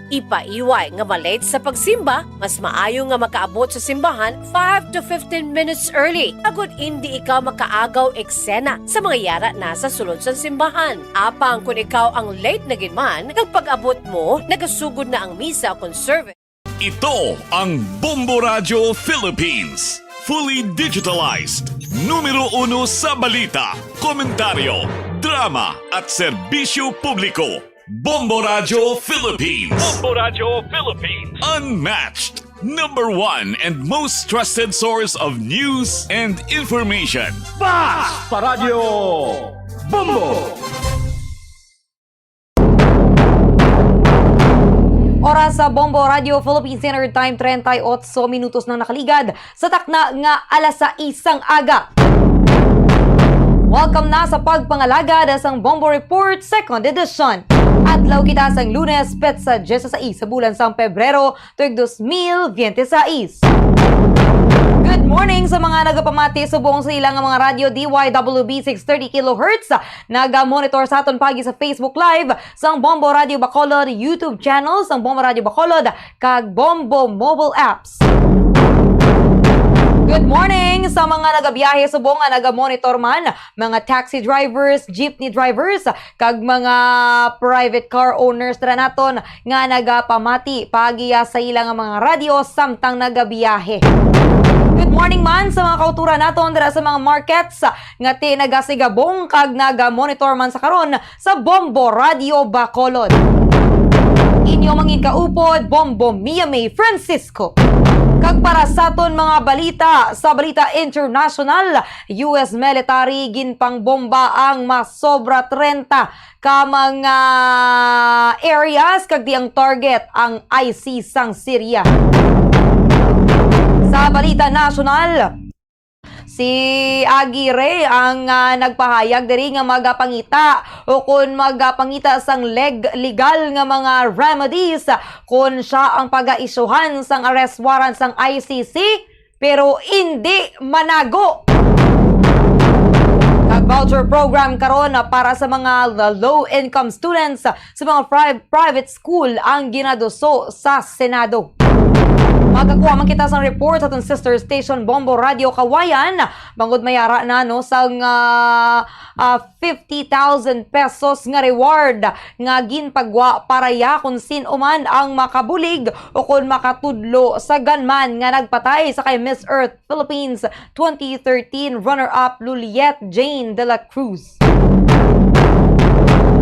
Ipaiway nga ma-late sa pagsimba, mas maayo nga makaabot sa simbahan five to fifteen minutes early, agud indi ikaw makaagaw eksena sa mga yara na sa sulod sang simbahan. Apang kon ikaw ang late na gid man, kag pag-abot mo, nagasugod na ang misa kon service. Ito ang Bombo Radyo Philippines. Fully digitalized. Numero uno sa balita, komentaryo, drama, at serbisyo publiko. Bombo Radyo Philippines. Bombo Radyo Philippines. Unmatched. Number one and most trusted source of news and information. Bas pa Radyo Bombo! Oras sa Bombo Radio Philippine Standard Time, treinta y ocho minutos na nakaligad sa takna nga alas sais sang aga. Welcome na sa pagpangalagad sang Bombo Report Second Edition. Adlaw kita sang Lunes, petsa diyesisais sa bulan sang Pebrero, tuig dos mil biyente sais. Good morning sa mga nagapamati subong sa ila nga mga radyo, D Y W B six thirty kilohertz. Naga-monitor sa aton pagi sa Facebook Live sang Bombo Radio Bacolod YouTube channel, sang Bombo Radio Bacolod, kag Bombo mobile apps. Good morning sa mga nagabiyahe subong nga naga-monitor man, mga taxi drivers, jeepney drivers, kag mga private car owners dira naton nga nagapamati paagiya sa ila nga mga radyo samtang nagabiyahe. Good morning man sa mga kauturan naton dira sa mga markets nga ti nagasigabong kag naga-monitor man sa karon sa Bombo Radio Bacolod. Inyo mangin kaupod, Bombo Mia May Francisco. Kag para sa aton mga balita, sa balita international, U S military ginpangbomba ang masobra treinta ka mga areas, kag di ang target ang ISIS sang Syria. Sa balita nasyonal, si Aguirre ang, ah, nagpahayag diri nga magapangita o kon magapangita sang leg-, legal nga mga remedies kon siya ang pagaisyuhan sang arrest warrant sang ICC. pero indi manago. Kag voucher program karon para sa mga low-income students sa mga pri-, private school ang ginaduso sa Senado. Makakuha man kita sang report sa aton sister station, Bombo Radio Kawayan, bangod may ara na, no, sang, ah, ah, fifty thousand pesos nga reward nga ginpagwa para ya kon sin-o man ang makabulig o kon makatudlo sa gunman nga nagpatay sa kay Miss Earth Philippines twenty thirteen runner-up Luliet Jane de la Cruz.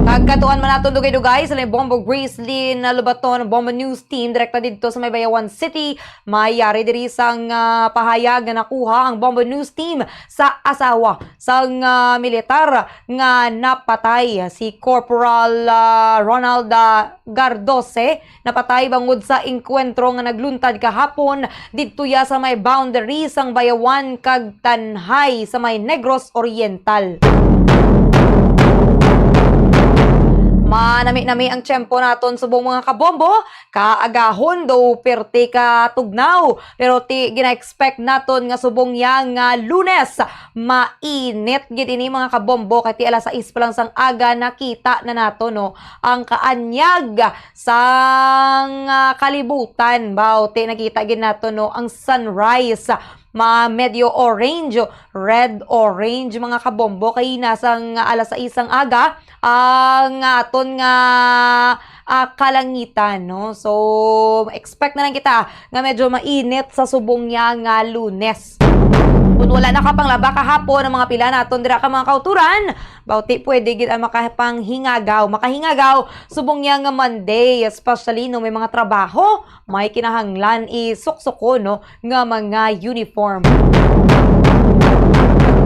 Kag katuan man naton dugay-dugay sa ni Bombo Gracelyn Lobaton, Bombo News Team, direkta didto sa may Bayawan City. May yari diri sang, ah, pahayag nga nakuha ang Bombo News Team sa asawa sang, ah, militar nga napatay, si Corporal, ah, Ronald, ah, Gardose. Napatay bangod sa engkwentro nga nagluntad kahapon didto ya sa may boundary sang Bayawan kag Tanjay sa may Negros Oriental. Manami-nami ang tiyempo naton subong, mga kabombo. Kaagahon daw, pirti ka tugnaw, pero ti gina-expect naton nga subong ya nga Lunes, mainit gid ini, mga kabombo, kay ti alas sais pa lang sang aga nakita na nato, no, ang kaanyag sang, ah, kalibutan. Baw, ti nakita gid nato, no, ang sunrise, ma medyo orange, red orange, mga kabombo, kay nasang alas sais sang aga ang aton nga, ah, kalangitan, no? So, expect na lang kita nga medyo mainit sa subong niya nga Lunes. Kung wala nakapanglaba kahapon ang mga pila naton dira ka mga kauturan, bawti pwede gid ang makapanghingagaw, makahingagaw subong niya nga Monday, especially no may mga trabaho, may kinahanglan isuksukon, no, nga mga uniform.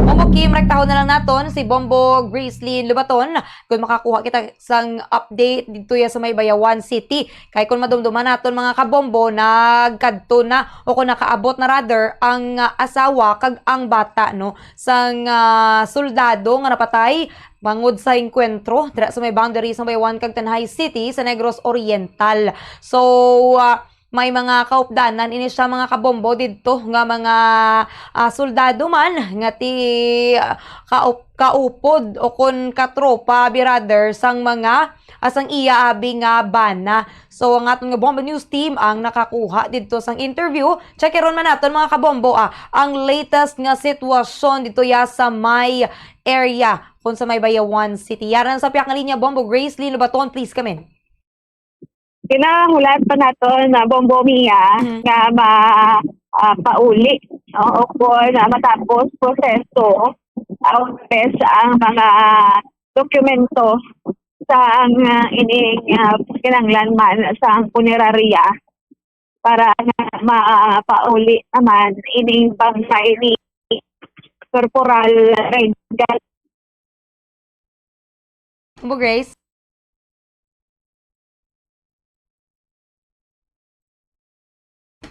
Bombo Kim, rektahon na lang naton si Bombo Gracelyn Lubaton kung makakuha kita sang update dito ya sa may Bayawan City. Kay kung madumduman naton, mga kabombo, nagkadto na o kung nakaabot na rather ang, ah, asawa kag ang bata, no, sang, ah, soldado nga napatay bangod sa engkwentro dira sa may boundary sa Bayawan kag Tanjay City sa Negros Oriental. So, ah, may mga kaupdanan ini siya, mga kabombo, didto nga mga, ah, soldado man nga ti, ah, kaup-, kaupod o kon katropa, brother, sang mga, ah, sang iya abi nga bana. So, ang aton nga Bombo News Team ang nakakuha didto sang interview. Check ron man naton, mga kabombo, ah, ang latest nga sitwasyon dito ya sa may area, kung sa may Bayawan City. Yaran sa piyak nga linya, Bombo Gracelyn Lobaton, please come in. Ginahulat pa naton na Bombo Mia Mm. nga ma-, ah, pauli, no? O kung, ah, matapos proseso, ah, ang mga dokumento sa ang, ah, ining, ah, kinahanglan man sa punerarya para nga mapauli naman ining bangkay ni Corporal Regal. Bombo Grace?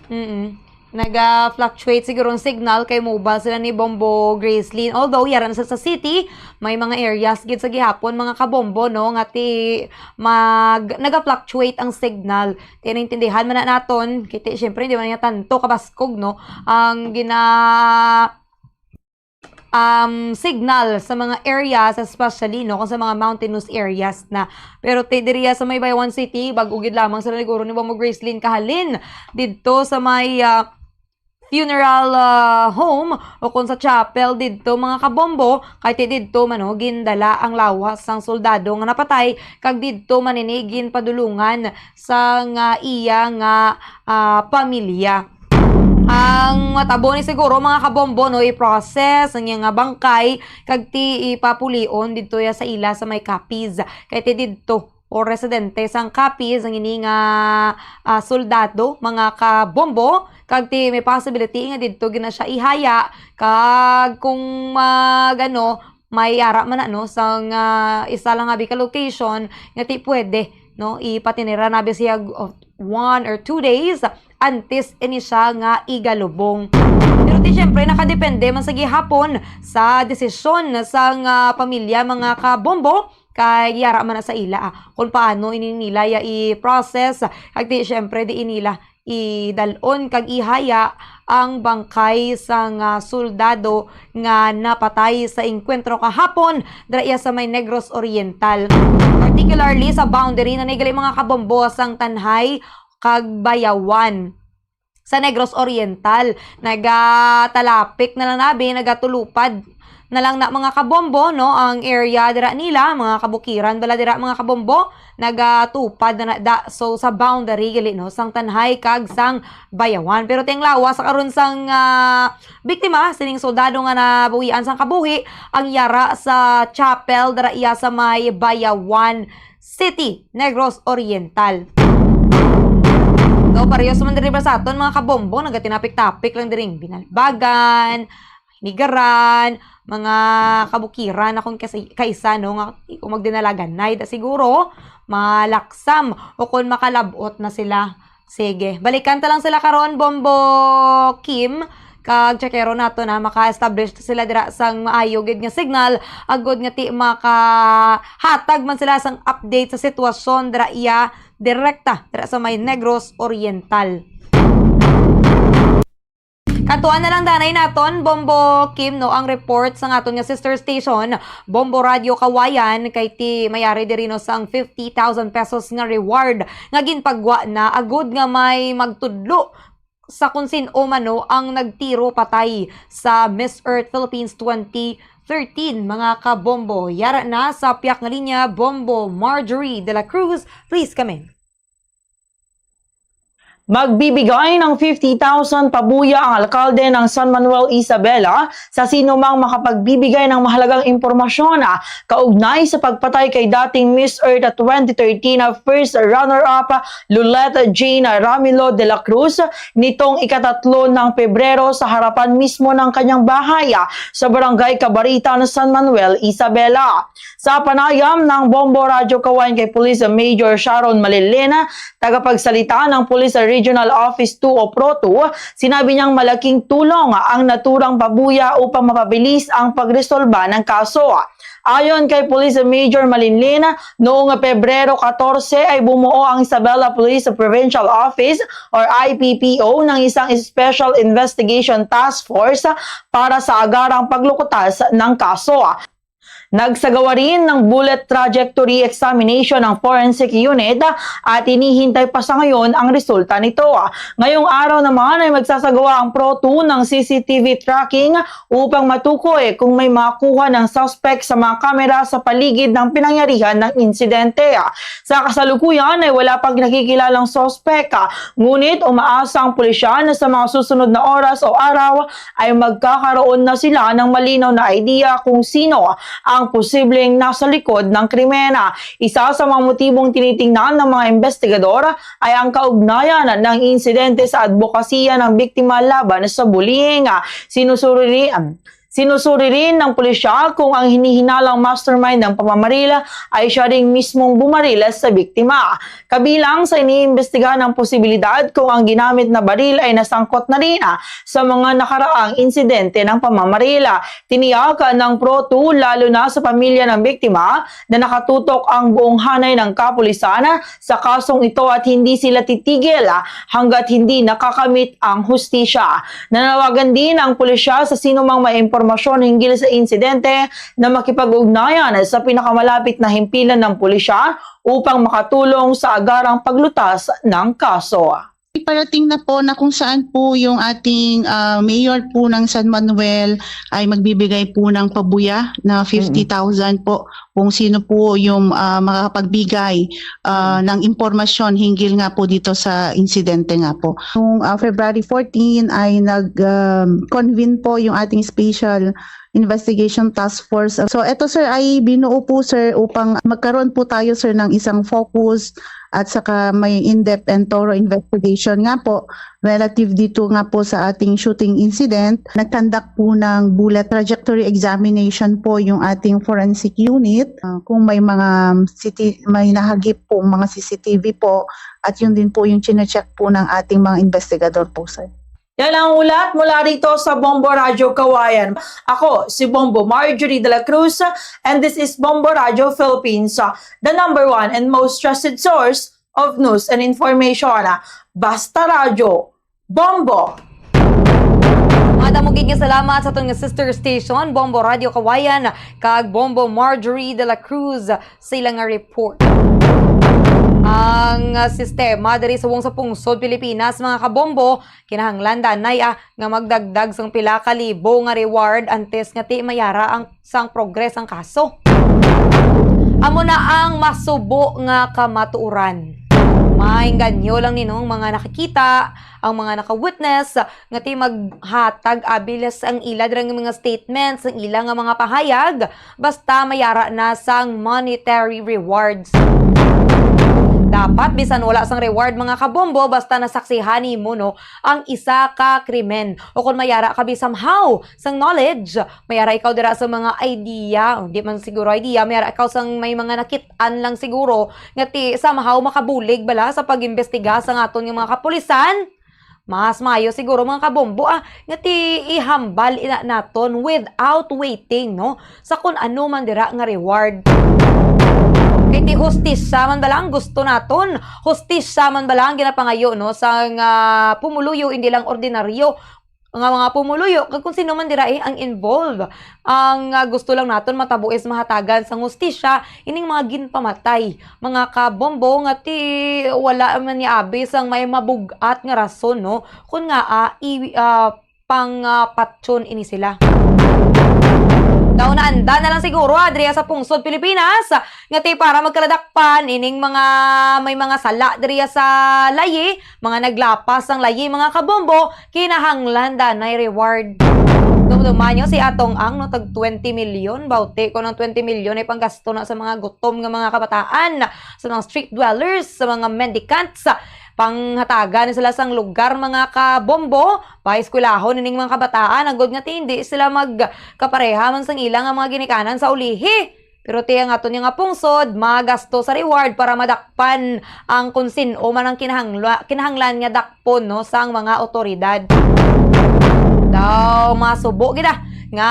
Mm. Naga-fluctuate siguro ang signal kay mobile sila ni Bombo Gracelyn. Although, yaran sa, sa city, may mga areas gid sa gihapon, mga kabombo, no, nga ti mag-, naga-fluctuate ang signal. Ti naintindihan man na naton, kay ti, syempre, hindi man niya tanto kabaskog, no, ang gina-, um, signal sa mga areas, especially, no, kung sa mga mountainous areas na. Pero ti diriya sa may Bayawan City, bag-o gid lamang sila naguro ni Bombo Gracelyn kahalin didto sa may, ah, funeral, ah, home o kung sa chapel didto, mga kabombo, kay ti didto man, no, gindala ang lawas sang soldado nga napatay, kag didto man ini ginpadulungan sang, ah, iya nga, ah, pamilya. Ang matabo ni siguro, mga kabombo, no, i-process ang iya nga bangkay kag ti ipapulion didto ya sa ila sa may Capiz. Kay ti didto, o residente sang Capiz, ang ini nga, ah, soldado, mga kabombo, kag ti may possibility nga didto gina siya ihaya, kag kung mag-, ano, may ara man na, no, sang, ah, isa lang abi ka location nga ti pwede, no, ipatinira na abi siya of one or two days antes ini siya nga igalubong. Pero ti, syempre, nakadepende man sa gihapon sa desisyon sang, ah, pamilya, mga kabombo, kay yara man na sa ila, ah, kung paano ini nila ya i-process. Kag ti, syempre, di nila idalon kag ihaya ang bangkay sang, ah, soldado nga napatay sa engkwentro kahapon dira iya sa may Negros Oriental. Particularly sa boundary na nigali mga kabombo sang Tanjay kag Bayawan sa Negros Oriental. Nagatalapik na lang nabi, nagatulupad na lang na mga kabombo, no, ang area dira nila, mga kabukiran bala dira mga kabombo, nagatupad na na da. So, sa boundary gali, no, sang Tanjay kag sang Bayawan. Pero ting lawas sa karon sang, ah, biktima, sining soldado nga nabawian sang kabuhi, ang yara sa chapel dira iya sa may Bayawan City, Negros Oriental. So, parehas man diri ba sa aton, mga kabombo, nagatinapik-tapik lang diri ang Binalbagan, Nigaran, mga kabukiran akong kasi, kaisa, no, nga kung magdinalaganay da siguro, malaksam o kung makalabot na sila. Sige, balikan ta lang sila karon, Bombo Kim, kag checkero nato na maka-establish sila dira sang maayo gid nga signal, agod nga ti makahatag man sila sang update sa sitwasyon dira iya direkta dira sa may Negros Oriental. Katuan na lang danay naton, Bombo Kim, no, ang report sang aton nga sister station, Bombo Radio Kawayan, kay ti mayari diri, no, sang fifty thousand pesos nga reward nga ginpagwa na agud nga may magtudlo sa kung sin-o man, no, ang nagtiro patay sa Miss Earth Philippines twenty thirteen, mga kabombo. Yara na sa piyak nga linya, Bombo Marjorie de la Cruz. Please come in. Magbibigay ng fifty thousand pabuya ang alkalde ng San Manuel Isabela sa sino mang makapagbibigay ng mahalagang impormasyon, ah, kaugnay sa pagpatay kay dating Miss Earth twenty thirteen first runner-up Lulette Jane Ramilo de la Cruz nitong ikatatlo ng Pebrero sa harapan mismo ng kanyang bahay, ah, sa Barangay Cabaritan, San Manuel Isabela. Sa panayam ng Bombo Radyo Kawayan kay Police Major Sharon Malilin, tagapagsalita ng Police Regional Office two o PRO two, sinabi niyang malaking tulong ang naturang pabuya upang mapabilis ang pagresolba ng kaso. Ayon kay Police Major Malinlin, noong Pebrero katorse ay bumuo ang Isabela Police Provincial Office or I P P O ng isang Special Investigation Task Force para sa agarang paglukutas ng kaso. Nagsagawa rin ng bullet trajectory examination ang forensic unit at hinihintay pa sa ngayon ang resulta nito. Ngayong araw naman ay magsasagawa ang PRO two ng C C T V tracking upang matukoy kung may makuha ng suspect sa mga kamera sa paligid ng pinangyarihan ng insidente. Sa kasalukuyan ay wala pang nakikilalang suspect, ngunit umaasa ang pulisya na sa mga susunod na oras o araw ay magkakaroon na sila ng malinaw na idea kung sino ang posibleng nasa likod ng krimen. Isa sa mga motibong tinitingnan ng mga investigador ay ang kaugnayan ng insidente sa adbokasiya ng biktima laban sa bullying. Sinusuri, sinusuri rin ng pulisya kung ang hinihinalang mastermind ng pamamaril ay siya ring mismong bumaril sa biktima. Kabilang sa iniimbestigahan ang posibilidad kung ang ginamit na baril ay nasangkot na rin, ah, sa mga nakaraang insidente ng pamamaril. Tiniyak ng PRO two, lalo na sa pamilya ng biktima, na nakatutok ang buong hanay ng kapulisan sa kasong ito at hindi sila titigil, ah, hanggat hindi nakakamit ang hustisya. Nanawagan din ang pulisya sa sinumang may impormasyon hinggil sa insidente na makipag-ugnayan sa pinakamalapit na himpilan ng pulisya upang makatulong sa agarang paglutas ng kaso. Parating na po na kung saan po yung ating, ah, mayor po ng San Manuel ay magbibigay po ng pabuya na Mm. fifty thousand po kung sino po yung, ah, makakapagbigay, ah, Mm. ng impormasyon hinggil nga po dito sa insidente nga po. Noong, ah, February fourteen ay nag, um, convene po yung ating special investigation task force. So, eto, sir, ay binuo po, sir, upang magkaroon po tayo, sir, ng isang focus at saka may in-depth and thorough investigation nga po relative dito nga po sa ating shooting incident. Nag-conduct po ng bullet trajectory examination po yung ating forensic unit. Ah, kung may mga C T, may nahagip po mga C C T V po at yun din po yung chinecheck po ng ating mga investigador po, sir. Yan ang ulat mula rito sa Bombo Radyo Kawayan. Ako si Bombo Marjorie de la Cruz, and this is Bombo Radyo Philippines, the number one and most trusted source of news and information. Basta Radyo, Bombo! Madamo gid nga salamat sa aton nga sister station, Bombo Radio Kawayan, kag Bombo Marjorie de la Cruz sa ila nga report. Ang, ah, sistema diri sa subong sa pungsod Pilipinas, mga kabombo, kinahanglan danay, ah, nga magdagdag sang pila ka libo nga reward antes nga ti mayara ang sang progress ang kaso. Amo na ang masubo nga kamatuoran. Maengganyo lang ninong mga nakakita, ang mga naka-witness, nga ti maghatag abi sang ila dira nga mga statements, ang ila nga mga pahayag, basta mayara na sang monetary rewards. Dapat bisan wala sang reward, mga kabombo, basta nasaksihan nimo, no, ang isa ka krimen, o kon mayara ka bi somehow sang knowledge, mayara ikaw dira sa mga idea, o di man siguro idea, mayara ikaw sang may mga nakit-an lang siguro nga ti somehow makabulig bala sa pag-imbestiga sa aton nga mga kapulisan. Mas maayo siguro, mga kabombo, ah, nga ti ihambal ina naton without waiting, no, sa kun ano man dira nga reward. Kay ti hustisya man bala ang gusto naton, hustisya man bala ang ginapangayo, no, sang pumuluyo, hindi lang ordinaryo nga mga pumuluyo, kag kung sino man dira, eh, ang involved. Ang, ah, gusto lang naton matabo is mahatagan sang hustisya ining mga ginpamatay, mga kabombo, nga ti wala man ni abi sang may mabug-at nga rason, no, kun nga, ah, i-, ah, pang, ah, patyon ini sila. Daw naanda na lang siguro, ah, diri sa pungsod Pilipinas, nga ti para magkaladakpan ining mga may mga sala diri sa layi, mga naglapas sang layi, mga kabombo, kinahanglan danay reward. Dumduman nyo si Atong Ang, no, tag twenty million, bauti ko ng twenty million ay panggasto na sa mga gutom nga mga kabataan, sa mga street dwellers, sa mga mendicants, panghatagan sila sang lugar, mga kabombo, paeskwelahon ining mga kabataan, agod nga ti hindi sila magkapareha man sang ila nga mga ginikanan sa ulihi. Pero ti ang aton nga pungsod magasto sa reward para madakpan ang kung sin-o man ang kinahangla-, kinahanglan nga dakpon, no, sang mga otoridad. Daw masubo gid, ah, nga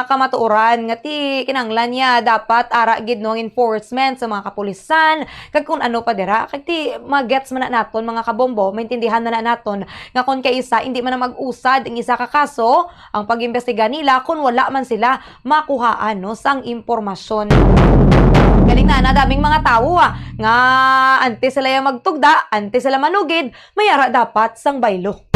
kamatuoran nga ti kinahanglan niya dapat ara gid, no, ang enforcement sa mga kapulisan kag kung ano pa dira, kag ti magets man na naton, mga kabombo, maintindihan man na naton nga kon kay isa hindi man na mag-usad ang isa ka kaso, ang pag-imbestiga nila kon wala man sila makuhaan, no, sang impormasyon. Galing na, nadaming mga tawo, ah, nga antes sila yung magtugda, antes sila manugid, may ara dapat sang baylo.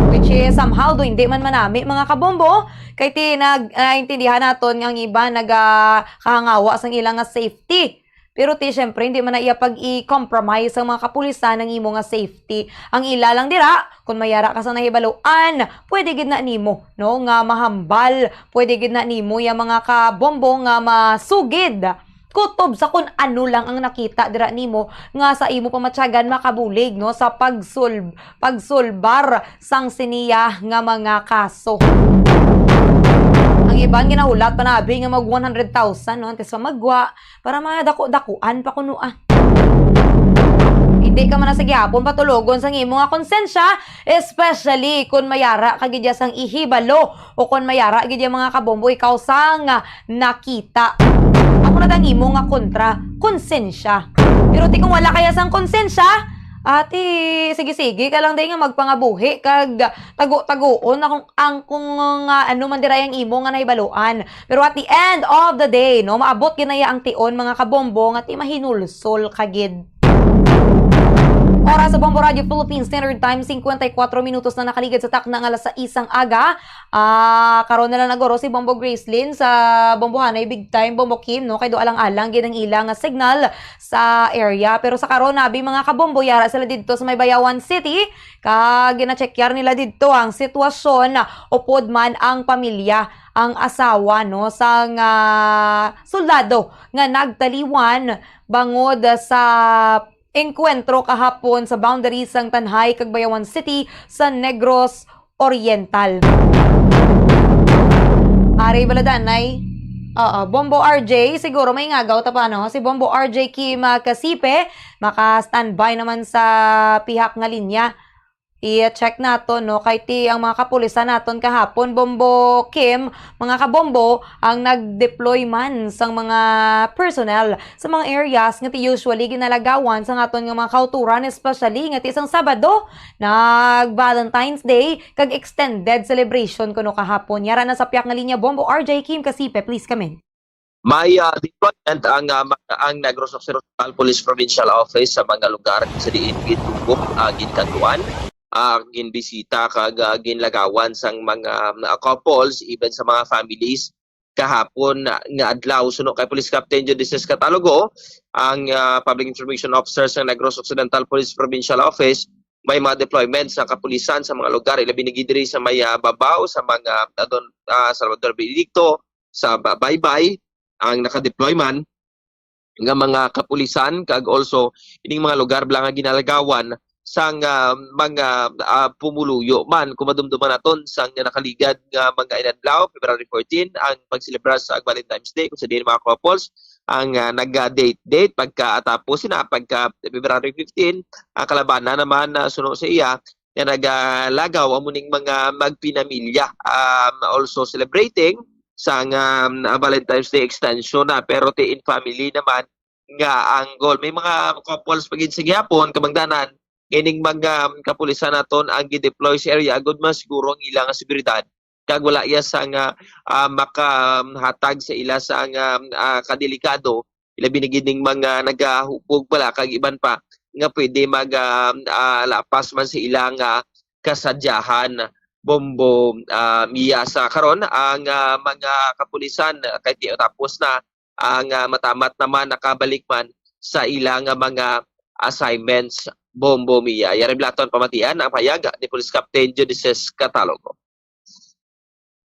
Which is somehow do hindi man manami, mga kabombo, kay ti nag-, naintindihan naton nga ang iba nagakahangawa sang ilang nga safety. Pero ti, syempre, hindi man na iya pag-i-compromise ang mga kapulisan ang imo nga safety. Ang ila lang dira, kung mayara ka sa nahibaluan, pwede gid na nimo, no, nga mahambal, pwede gid na nimo yung mga kabombo nga masugid. Kutob sa kung ano lang ang nakita dira nimo nga sa imo pamatyagan makabulig, no, sa pagsul-, pagsulbar sang siniya nga mga kaso. Ang iban ginahulat pa na abi nga mag one hundred thousand, no, antes pa magwa, para madako-dakuan pa kuno, ah. Hindi ka man na sa gihapon patulogon sang imo nga konsensya, especially kun mayara ka gid ya sang ihibalo o kun mayara gid ya mga kabombo ikaw sang nakita. Amo na dang imo nga kontra, konsensya. Pero ti kung wala kaya sang konsensya, ati, sige-sige ka lang day nga magpangabuhi kag tago-tagoon na kung ang kung nga ano man diray ang imo nga nahibaluan. Pero at the end of the day, no, maabot gid na iya ang tion, mga kabombo, nga ti mahinulsol ka gid. Oras sa Bombo Radio Philippines Standard Time, cincuenta y cuatro minutos na nakaligid sa takna nga alas sais sang aga. Ah, karon na lang naguro si Bombo Gracelyn sa Bombo Hanay Big Time, Bombo Kim, no? Kay do alang-alang gid ang ila nga signal sa area. Pero sa karon, nabi, mga kabombo, yara sila didto sa may Bayawan City. Kag gina-checkyar nila didto ang sitwasyon, upod man ang pamilya, ang asawa, no, sang, ah, soldado nga nagtaliwan bangod sa engkwentro kahapon sa boundary sang Tanjay kag Bayawan City sa Negros Oriental. Ari bala danay. Oo, Bombo R J, siguro may ngagaw ta pa, no? Si Bombo R J Kim, ah, Casipe, maka-standby naman sa pihak nga linya. I-check naton, no, kay ti ang mga kapulisan naton kahapon, Bombo Kim, mga kabombo, ang nag-deploy man sang mga personnel sa mga areas nga ti usually ginalagawan sang aton nga mga kauturan, especially nga ti sang Sabado, nag Valentine's Day, kag extended celebration kuno kahapon. Yara na sa piyak nga linya, Bombo R J Kim Kasipe, please come in. May, ah, deployment ang, ah, ma-, ang Negros Occidental Police Provincial Office sa mga lugar sa diin gintugop, ah, ginkantuan, ah, ginbisita kag, ah, ginlagawan sang mga, ah, couples, even sa mga families kahapon nga, nga adlaw. Suno kay Police Captain Judices Catalogo, ang, ah, Public Information Officer sa Negros Occidental Police Provincial Office, may mga deployment sa kapulisan sa mga lugar, ilabi na gid diri sa may, ah, Babaw, sa mga, ah, Don, ah, Salvador Benedicto, sa Ba-, Baybay, ang naka-deploy man nga mga kapulisan, kag also ining mga lugar bala nga ginalagawan sang, ah, mga, ah, pumuluyo man. Kung madumduman naton sang nakaligad nga mga inadlaw, February fourteen, ang pagselebrar sa Valentine's Day, kung sa diin mga couples ang, ah, nag-date-date pagkatapos sina, pagka February fifteen, ang kalabanan naman na suno sa iya nga nagalagaw amo ning mga magpinamilya, um, also celebrating sang, um, Valentine's Day extension na, pero ti in family naman nga angle. May mga couples pa gid sa gihapon, kabangdanan, ining mga, um, kapulisan naton ang gideploy sa area, agud mas siguro ang ilang seguridad kag wala iya sang, ah, ah, makahatag sa ila sang, ah, ah, kadelikado, ilabi na gid ning mga nagahubog bala kag iban pa nga pwede mag, ah, ah, lapas man sa ilang, ah, kasadyahan. Bombo, ah, Mia, sa karon ang, ah, mga kapulisan, ah, kay ti-, tapos na ang, ah, matamat naman nakabalik man sa ilang, ah, mga assignments. Bombo Mia, yari bala aton pamatian ang payag ni Police Captain Judices Catalogo.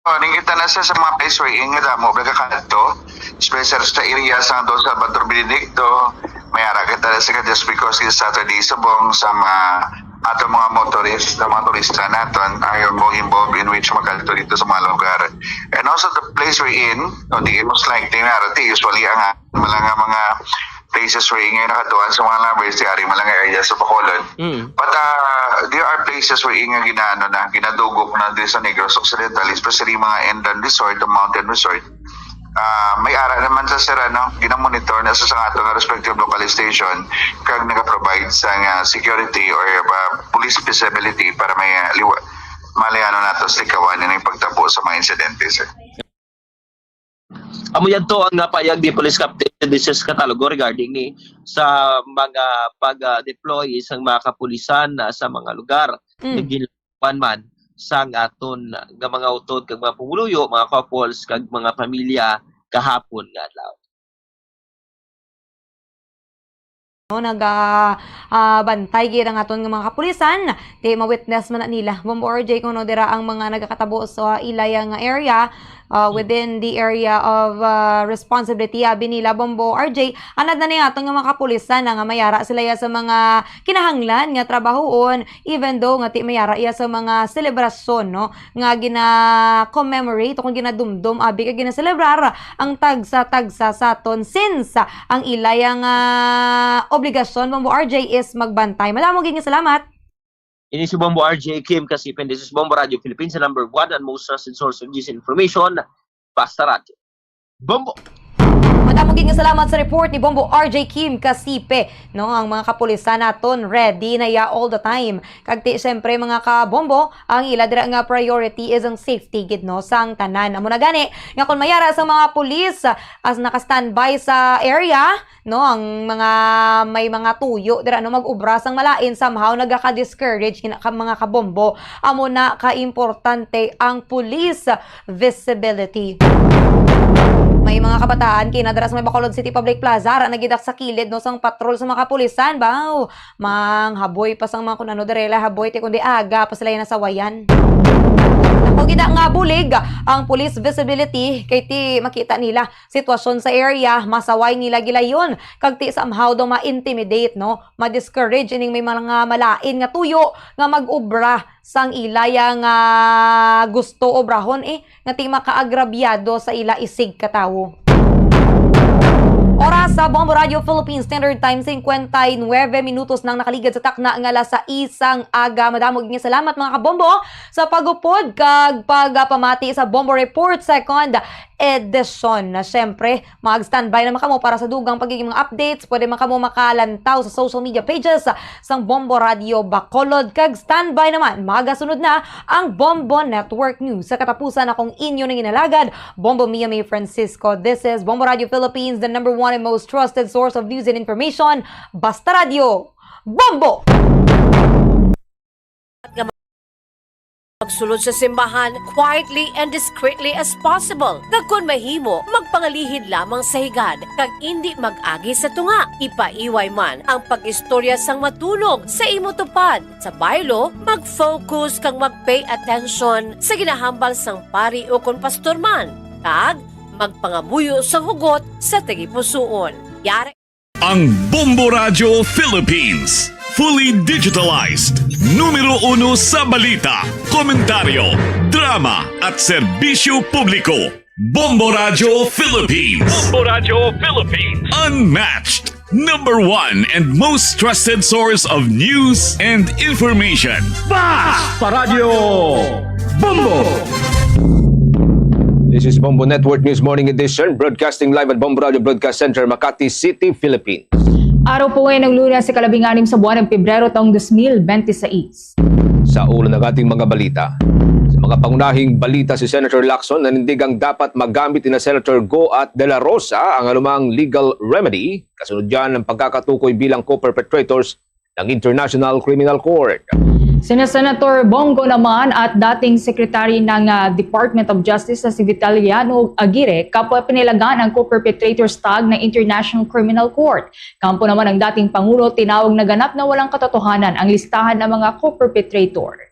Oh, ning kita na siya sa mga place wherein nga damo nagakadto, especially sa area sa Don Salvador Benedicto. May ara kita na siya just because it's Saturday subong sa mga ato mga motorist, sa mga turista naton, ayaw mo involved in which makadto dito sa mga lugar. And also the place we're in, no, di most likely na arati, usually ang, ah, mga, mga places wherein nga nakatuan sa mga numbers, di ari man lang area sa Bacolod. Mm. But, uh, there are places wherein nga ginaano na, ginadugok na diri sa Negros Occidental, especially mga inland resort o mountain resort. Ah, may ara naman sa sira, no? Ginamonitor na sa, sa ato nga respective local station kag nagaprovide sa nga security or, uh, police visibility para may, uh, liwa-, maliano nato sa likawan ni pagtabo sa mga insidente, sir. Amo yadto ang napayag ni Police Captain Denises Catalogo regarding ni sa mga pag-deploy sang mga kapulisan, ah, sa mga lugar Mm. nga ginlawan man sang aton nga mga utod kag mga pumuluyo, mga couples kag mga pamilya kahapon nga adlaw. No, naga, ah, bantay gid ang aton nga mga kapulisan. Ti ma-witness man na nila, Bombo R J, kung ano dira ang mga nagakatabo sa ilaya nga area, ah, Mm. within the area of, ah, responsibility, abi nila, Bombo R J. Anad na ni aton nga mga kapulisan na nga mayara sila ya sa mga kinahanglan nga trabahoon, even though nga ti mayara iya sa mga selebrasyon, no, nga gina-commemorate o kung ginadumdom, abi, kag ginaselebrar ang tagsa-tagsa sa aton, since ang ilaya nga obligasyon, Bombo R J, is magbantay. Madamo gid nga salamat. Ini si Bombo R J Kim Kasipe, and this is Bombo Radio Philippines, the number one and most trusted source of news and information. Basta Radyo. Bombo! Madamo gid nga salamat sa report ni Bombo R J Kim Kasipe, no? Ang mga kapulisan naton ready na ya all the time. Kag ti, syempre, mga kabombo, ang ila dira nga priority is ang safety gid, no, sang tanan. Amo na gani nga kung mayara sa mga pulis, ah, as naka-standby sa area, no, ang mga may mga tuyo dira, no, mag-ubra sang malain, somehow nagaka-discourage gina-, ka mga kabombo. Amo na ka importante ang police visibility. May mga kabataan kinadara sa may Bacolod City Public Plaza, ara nagidak sa kilid, no, sang patrol sa mga kapulisan. Baw, manghaboy pa sang mga kun ano diri, la haboy, ti kundi aga pa sila nasawayan. Ako gid nga bulig ang police visibility kay ti makita nila sitwasyon sa area, masaway nila gilayon, kag ti somehow daw ma-intimidate, no? Ma-discourage ining may mga malain nga tuyo nga mag-ubra sang ilaya nga gusto obrahon, eh, nga ti makaagrabyado sa ila isig ka tawo. Oras sa Bombo Radio Philippines Standard Time, cincuenta y nueve minutos nang nakaligad sa takna nga alas sais sang aga. Madamo gid nga salamat, mga kabombo, sa pagupod kag pagpamati sa Bombo Report Second Edition. Na, syempre, mag-standby naman kamo para sa dugang pagiging mga updates. Pwede man kamo makalantaw sa social media pages sang Bombo Radio Bacolod. Kag standby naman, magasunod na ang Bombo Network News. Sa katapusan, akong inyo nang inalagad, Bombo Mia May Francisco. This is Bombo Radio Philippines, the number one and most trusted source of news and information. Basta Radio, Bombo! Magsulod sa simbahan quietly and discreetly as possible. Kag kon mahimo, magpangalihid lamang sa higad kag indi mag-agi sa tunga. Ipaiway man ang pag-istorya sang matulog sa imo tupad. Sa baylo, mag-focus kag mag-pay attention sa ginahambal sang pari o kon pastor man, kag magpangamuyo sang hugot sa tagipusoon. Yari Ang Bombo Radyo Philippines, fully digitalized, numero uno sa balita, komentaryo, drama, at serbisyo publiko. Bombo Radyo Philippines. Bombo Radyo Philippines. Unmatched, number one and most trusted source of news and information. Basta Radyo Bombo! This is Bombo Network News Morning Edition, broadcasting live at Bombo Radio Broadcast Center, Makati City, Philippines. Araw po ngayon ng Lunes, ikalabing-anim sa buwan ng Pebrero, taong dos mil bente seis. Sa ulo ng ating mga balita. Sa mga pangunahing balita, si Senator Lacson nanindigang dapat magamit ni Senator Go at De La Rosa ang anumang legal remedy kasunod dyan ng pagkakatukoy bilang co-perpetrators ng International Criminal Court. Sina Senator Bongo naman at dating Secretary ng, ah, Department of Justice na si Vitaliano Aguirre, kapwa pinilagan ang co-perpetrators tag ng International Criminal Court. Kampo naman ng dating Pangulo, tinawag na ganap na walang katotohanan ang listahan ng mga co-perpetrator.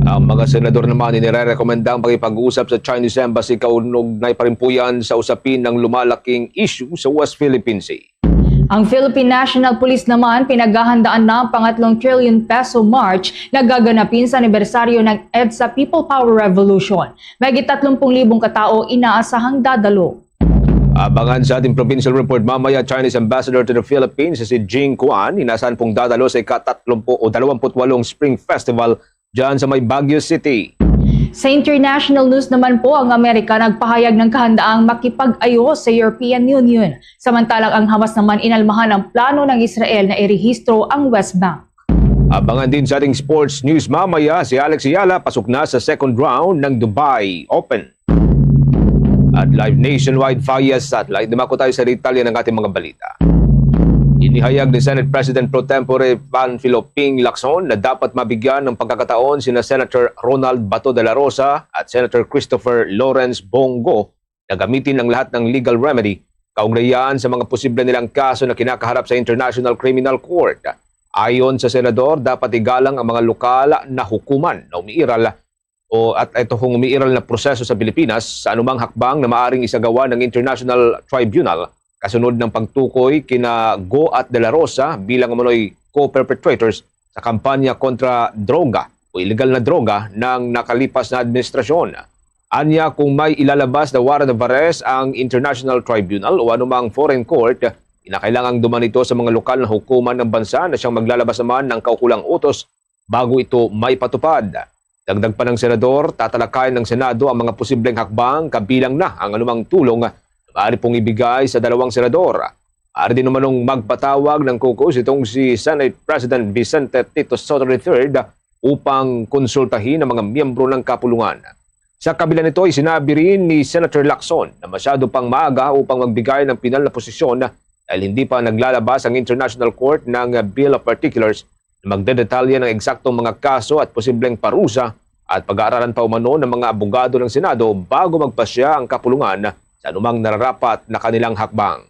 Ang mga senador naman inirerekomendang pakipag-usap sa Chinese Embassy kaugnay pa rin po yan sa usapin ng lumalaking issue sa West Philippine Sea. Ang Philippine National Police naman pinaghahandaan na ang pangatlong trillion peso march na gaganapin sa anibersaryo ng EDSA People Power Revolution. Mahigit tatlumpung libong katao inaasahang dadalo. Abangan sa ating provincial report mamaya, Chinese Ambassador to the Philippines, si Jing Kuan, inasahan pong dadalo sa ika-tatlumpu o dalawampu't walong Spring Festival dyan sa may Baguio City. Sa international news naman po, ang Amerika nagpahayag ng kahandaang makipag-ayos sa European Union. Samantalang ang Hamas naman inalmahan ang plano ng Israel na irehistro ang West Bank. Abangan din sa ating sports news mamaya si Alex Ayala, pasok na sa second round ng Dubai Open. At live nationwide via satellite, dumako tayo sa detalye ng ating mga balita. Inihayag ni Senate President Pro Tempore Panfilo Ping Lacson na dapat mabigyan ng pagkakataon sina Senator Ronald Bato de la Rosa at Senator Christopher Lawrence Bongo na gamitin ang lahat ng legal remedy kaugnay sa mga posible nilang kaso na kinakaharap sa International Criminal Court. Ayon sa senador, dapat igalang ang mga lokal na hukuman na umiiral o at ito hong umiiral na proseso sa Pilipinas sa anumang hakbang na maaring isagawa ng International Tribunal kasunod ng pagtukoy kina Go at De La Rosa bilang umano'y co-perpetrators sa kampanya kontra droga o iligal na droga ng nakalipas na administrasyon. Anya, kung may ilalabas na warrant of arrest ang International Tribunal o anumang foreign court, kinakailangang duman ito sa mga lokal na hukuman ng bansa na siyang maglalabas naman ng kaukulang utos bago ito maipatupad. Dagdag pa ng senador, tatalakayan ng Senado ang mga posibleng hakbang kabilang na ang anumang tulong na maaari pong ibigay sa dalawang senador. Maaari din umanong magpatawag ng caucus itong si Senate President Vicente Tito Sotto the third upang konsultahin ang mga miyembro ng kapulungan. Sa kabila nito, isinabi rin ni Senator Lacson na masyado pang maaga upang magbigay ng pinal na posisyon dahil hindi pa naglalabas ang International Court ng Bill of Particulars na magdedetalye ng eksaktong mga kaso at posibleng parusa at pag-aaralan pa umano ng mga abogado ng Senado bago magpasya ang kapulungan sa anumang nararapat na kanilang hakbang.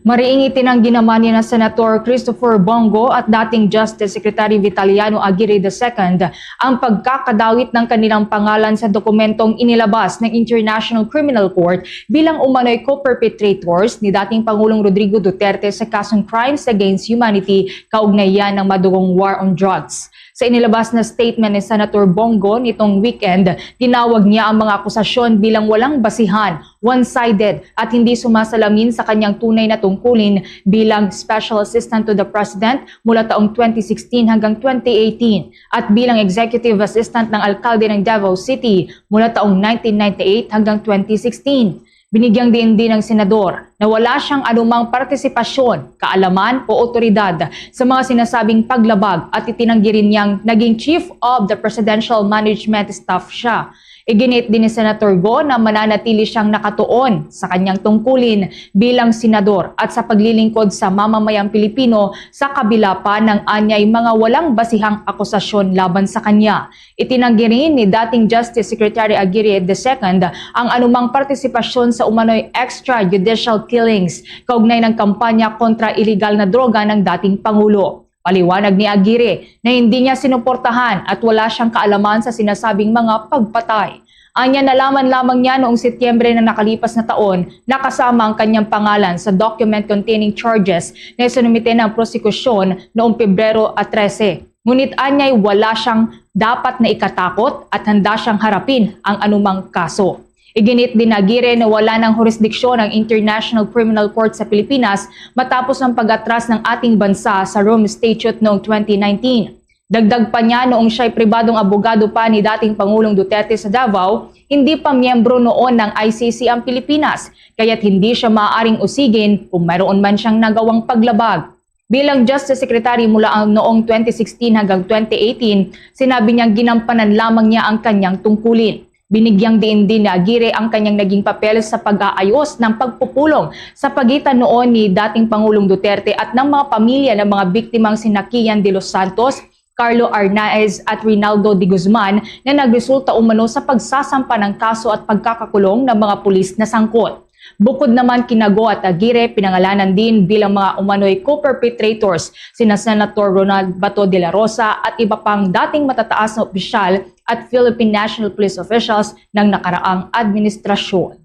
Mariing itinanggi naman ni na Senator Christopher Bongo at dating Justice Secretary Vitaliano Aguirre the second ang pagkakadawit ng kanilang pangalan sa dokumentong inilabas ng International Criminal Court bilang umano'y co-perpetrators ni dating Pangulong Rodrigo Duterte sa kasong crimes against humanity kaugnay ng madugong war on drugs. Sa inilabas na statement ni Senator Bong Go nitong weekend, tinawag niya ang mga akusasyon bilang walang basihan, one-sided, at hindi sumasalamin sa kanyang tunay na tungkulin bilang Special Assistant to the President mula taong twenty sixteen hanggang twenty eighteen at bilang Executive Assistant ng Alkalde ng Davao City mula taong nineteen ninety-eight hanggang twenty sixteen. Binigyang diin din ng senador na wala siyang anumang partisipasyon, kaalaman o otoridad sa mga sinasabing paglabag at itinanggi rin niyang naging Chief of the Presidential Management Staff siya. Iginiit din ni Senator Go na mananatili siyang nakatuon sa kanyang tungkulin bilang senador at sa paglilingkod sa mamamayang Pilipino sa kabila pa ng anyay mga walang basihang akusasyon laban sa kanya. Itinanggi rin ni dating Justice Secretary Aguirre the second ang anumang partisipasyon sa umano'y extrajudicial killings kaugnay ng kampanya kontra iligal na droga ng dating Pangulo. Paliwanag ni Aguirre na hindi niya sinuportahan at wala siyang kaalaman sa sinasabing mga pagpatay. Anya, nalaman lamang niya noong Setyembre na nakalipas na taon na kasama ang kanyang pangalan sa document containing charges na isinumite ng prosekusyon noong Pebrero trese. Ngunit anyay wala siyang dapat na ikatakot at handa siyang harapin ang anumang kaso. Iginiit din ni Aguirre na wala ng jurisdiksyon ang International Criminal Court sa Pilipinas matapos ang pag-atras ng ating bansa sa Rome Statute noong twenty nineteen. Dagdag pa niya, noong siya'y pribadong abogado pa ni dating Pangulong Duterte sa Davao, hindi pa miyembro noon ng I C C ang Pilipinas, kaya't hindi siya maaaring usigin kung mayroon man siyang nagawang paglabag. Bilang Justice Secretary mula ang noong twenty sixteen hanggang twenty eighteen, sinabi niyang ginampanan lamang niya ang kanyang tungkulin. Binigyang diin din ni Aguirre ang kanyang naging papel sa pag-aayos ng pagpupulong sa pagitan noon ni dating Pangulong Duterte at ng mga pamilya ng mga biktimang sina Kian De Los Santos, Carlo Arnaez at Reynaldo de Guzman na nagresulta umano sa pagsasampa ng kaso at pagkakakulong ng mga pulis na sangkot. Bukod naman kina Go at Aguirre, pinangalanan din bilang mga umano'y co-perpetrators sina Senator Ronald Bato de la Rosa at iba pang dating matataas na opisyal at Philippine National Police officials ng nakaraang administrasyon.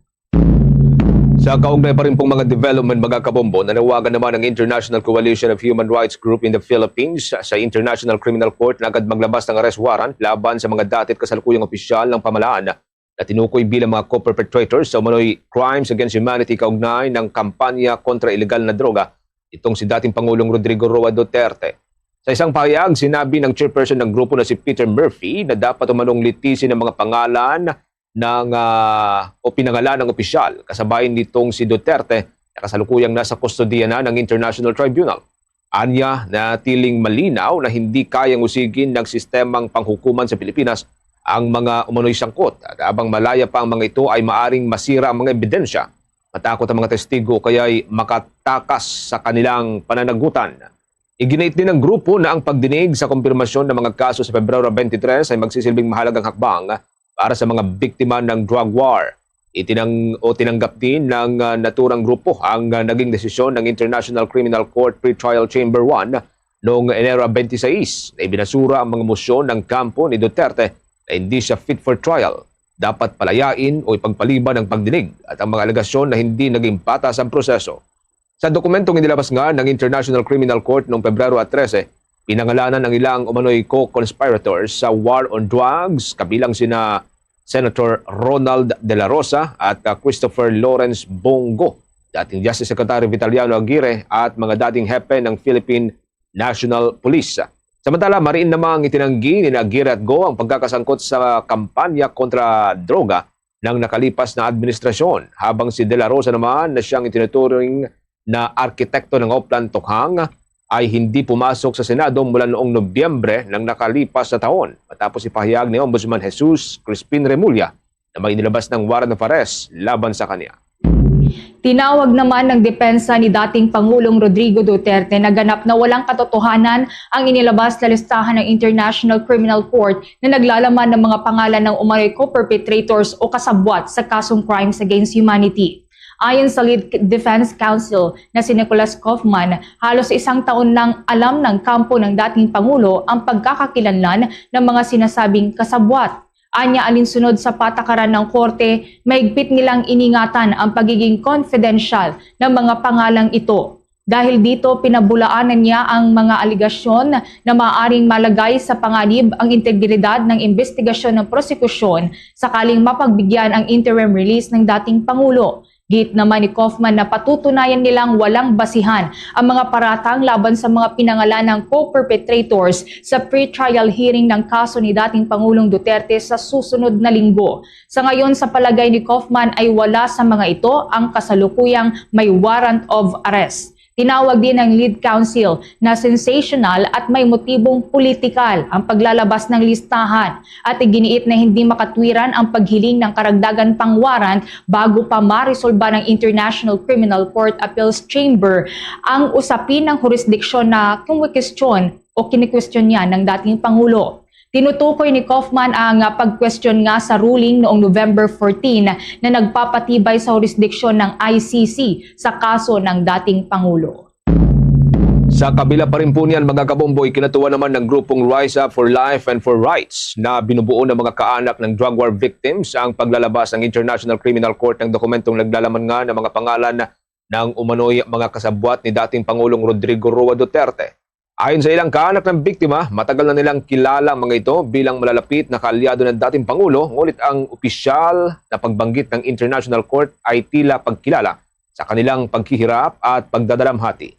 Sa kaugnay pa rin pong mga development, mga kabombo, nanawagan naman ang International Coalition of Human Rights Group in the Philippines sa International Criminal Court na agad maglabas ng arrest warrant laban sa mga dati at kasalukuyang opisyal ng pamahalaan na tinukoy bilang mga co-perpetrators sa umano'y crimes against humanity kaugnay ng kampanya kontra iligal na droga nitong si dating Pangulong Rodrigo Roa Duterte. Sa isang pahayag, sinabi ng chairperson ng grupo na si Peter Murphy na dapat umanong litisin ang mga pangalan ng, ah, o pinangalan ng opisyal kasabay nitong si Duterte na kasalukuyang nasa kustodiya na ng International Tribunal. Anya, natiling malinaw na hindi kayang usigin ng sistemang panghukuman sa Pilipinas ang mga umano'y sangkot, at habang malaya pa ang mga ito ay maaring masira ang mga ebidensya, matakot ang mga testigo, kaya'y makatakas sa kanilang pananagutan. Iginiit din ng grupo na ang pagdinig sa kumpirmasyon ng mga kaso sa Pebrero twenty-three ay magsisilbing mahalagang hakbang para sa mga biktima ng drug war. Itinang-, o tinanggap din ng, ah, naturang grupo ang, ah, naging desisyon ng International Criminal Court Pretrial Chamber one noong Enero twenty-six na ibinasura ang mga mosyon ng kampo ni Duterte na hindi siya fit for trial. Dapat palayain o ipagpaliban ang pagdinig at ang mga alegasyon na hindi naging patas ang proseso. Sa dokumentong inilabas nga ng International Criminal Court noong Pebrero trese, pinangalanan ang ilang umano'y co-conspirators sa war on drugs, kabilang sina Senator Ronald De La Rosa at, ah, Christopher Lawrence Bong Go, dating Justice Secretary Vitaliano Aguirre at mga dating hepe ng Philippine National Police. Samantala, mariin namang itinanggi ni Aguirre at Go ang pagkakasangkot sa kampanya kontra droga ng nakalipas na administrasyon, habang si De La Rosa naman na siyang itinuturing na arkitekto ng Oplan Tokhang ay hindi pumasok sa Senado mula noong Nobyembre ng nakalipas na taon, matapos ipahayag ni Ombudsman Jesus Crispin Remulla na may inilabas ng warrant of arrest laban sa kanya. Tinawag naman ng depensa ni dating Pangulong Rodrigo Duterte na ganap na walang katotohanan ang inilabas na listahan ng International Criminal Court na naglalaman ng mga pangalan ng umano'y co-perpetrators o kasabwat sa kasong crimes against humanity. Ayon sa lead defense counsel na si Nicholas Kaufman, halos isang taon nang alam ng kampo ng dating Pangulo ang pagkakakilanlan ng mga sinasabing kasabwat. Anya, alinsunod sa patakaran ng korte, mahigpit nilang iningatan ang pagiging confidential ng mga pangalang ito. Dahil dito, pinabulaanan niya ang mga alegasyon na maaaring malagay sa panganib ang integridad ng imbestigasyon ng prosekusyon sakaling mapagbigyan ang interim release ng dating Pangulo. Giit naman ni Kaufman na patutunayan nilang walang basihan ang mga paratang laban sa mga pinangalan ng co-perpetrators sa pre-trial hearing ng kaso ni dating Pangulong Duterte sa susunod na linggo. Sa ngayon, sa palagay ni Kaufman ay wala sa mga ito ang kasalukuyang may warrant of arrest. Tinawag din ng lead counsel na sensational at may motibong politikal ang paglalabas ng listahan at iginiit na hindi makatwiran ang paghiling ng karagdagan pang warrant bago pa maresolba ng International Criminal Court Appeals Chamber ang usapin ng jurisdiction na kumukwestiyon o kinikwestiyon niya ng dating Pangulo. Tinutukoy ni Kaufman ang, ah, pagkwestiyon nga sa ruling noong November fourteen na nagpapatibay sa jurisdiction ng I C C sa kaso ng dating Pangulo. Sa kabila pa rin po niyan, mga kabomboy, kinatuwa naman ng grupong Rise Up for Life and for Rights na binubuo ng mga kaanak ng drug war victims ang paglalabas ng International Criminal Court ng dokumentong naglalaman nga ng mga pangalan ng umano'y mga kasabwat ni dating Pangulong Rodrigo Roa Duterte. Ayon sa ilang kaanak ng biktima, matagal na nilang kilala ang mga ito bilang malalapit na kaalyado ng dating Pangulo, ngunit ang opisyal na pagbanggit ng International Court ay tila pagkilala sa kanilang paghihirap at pagdadalamhati.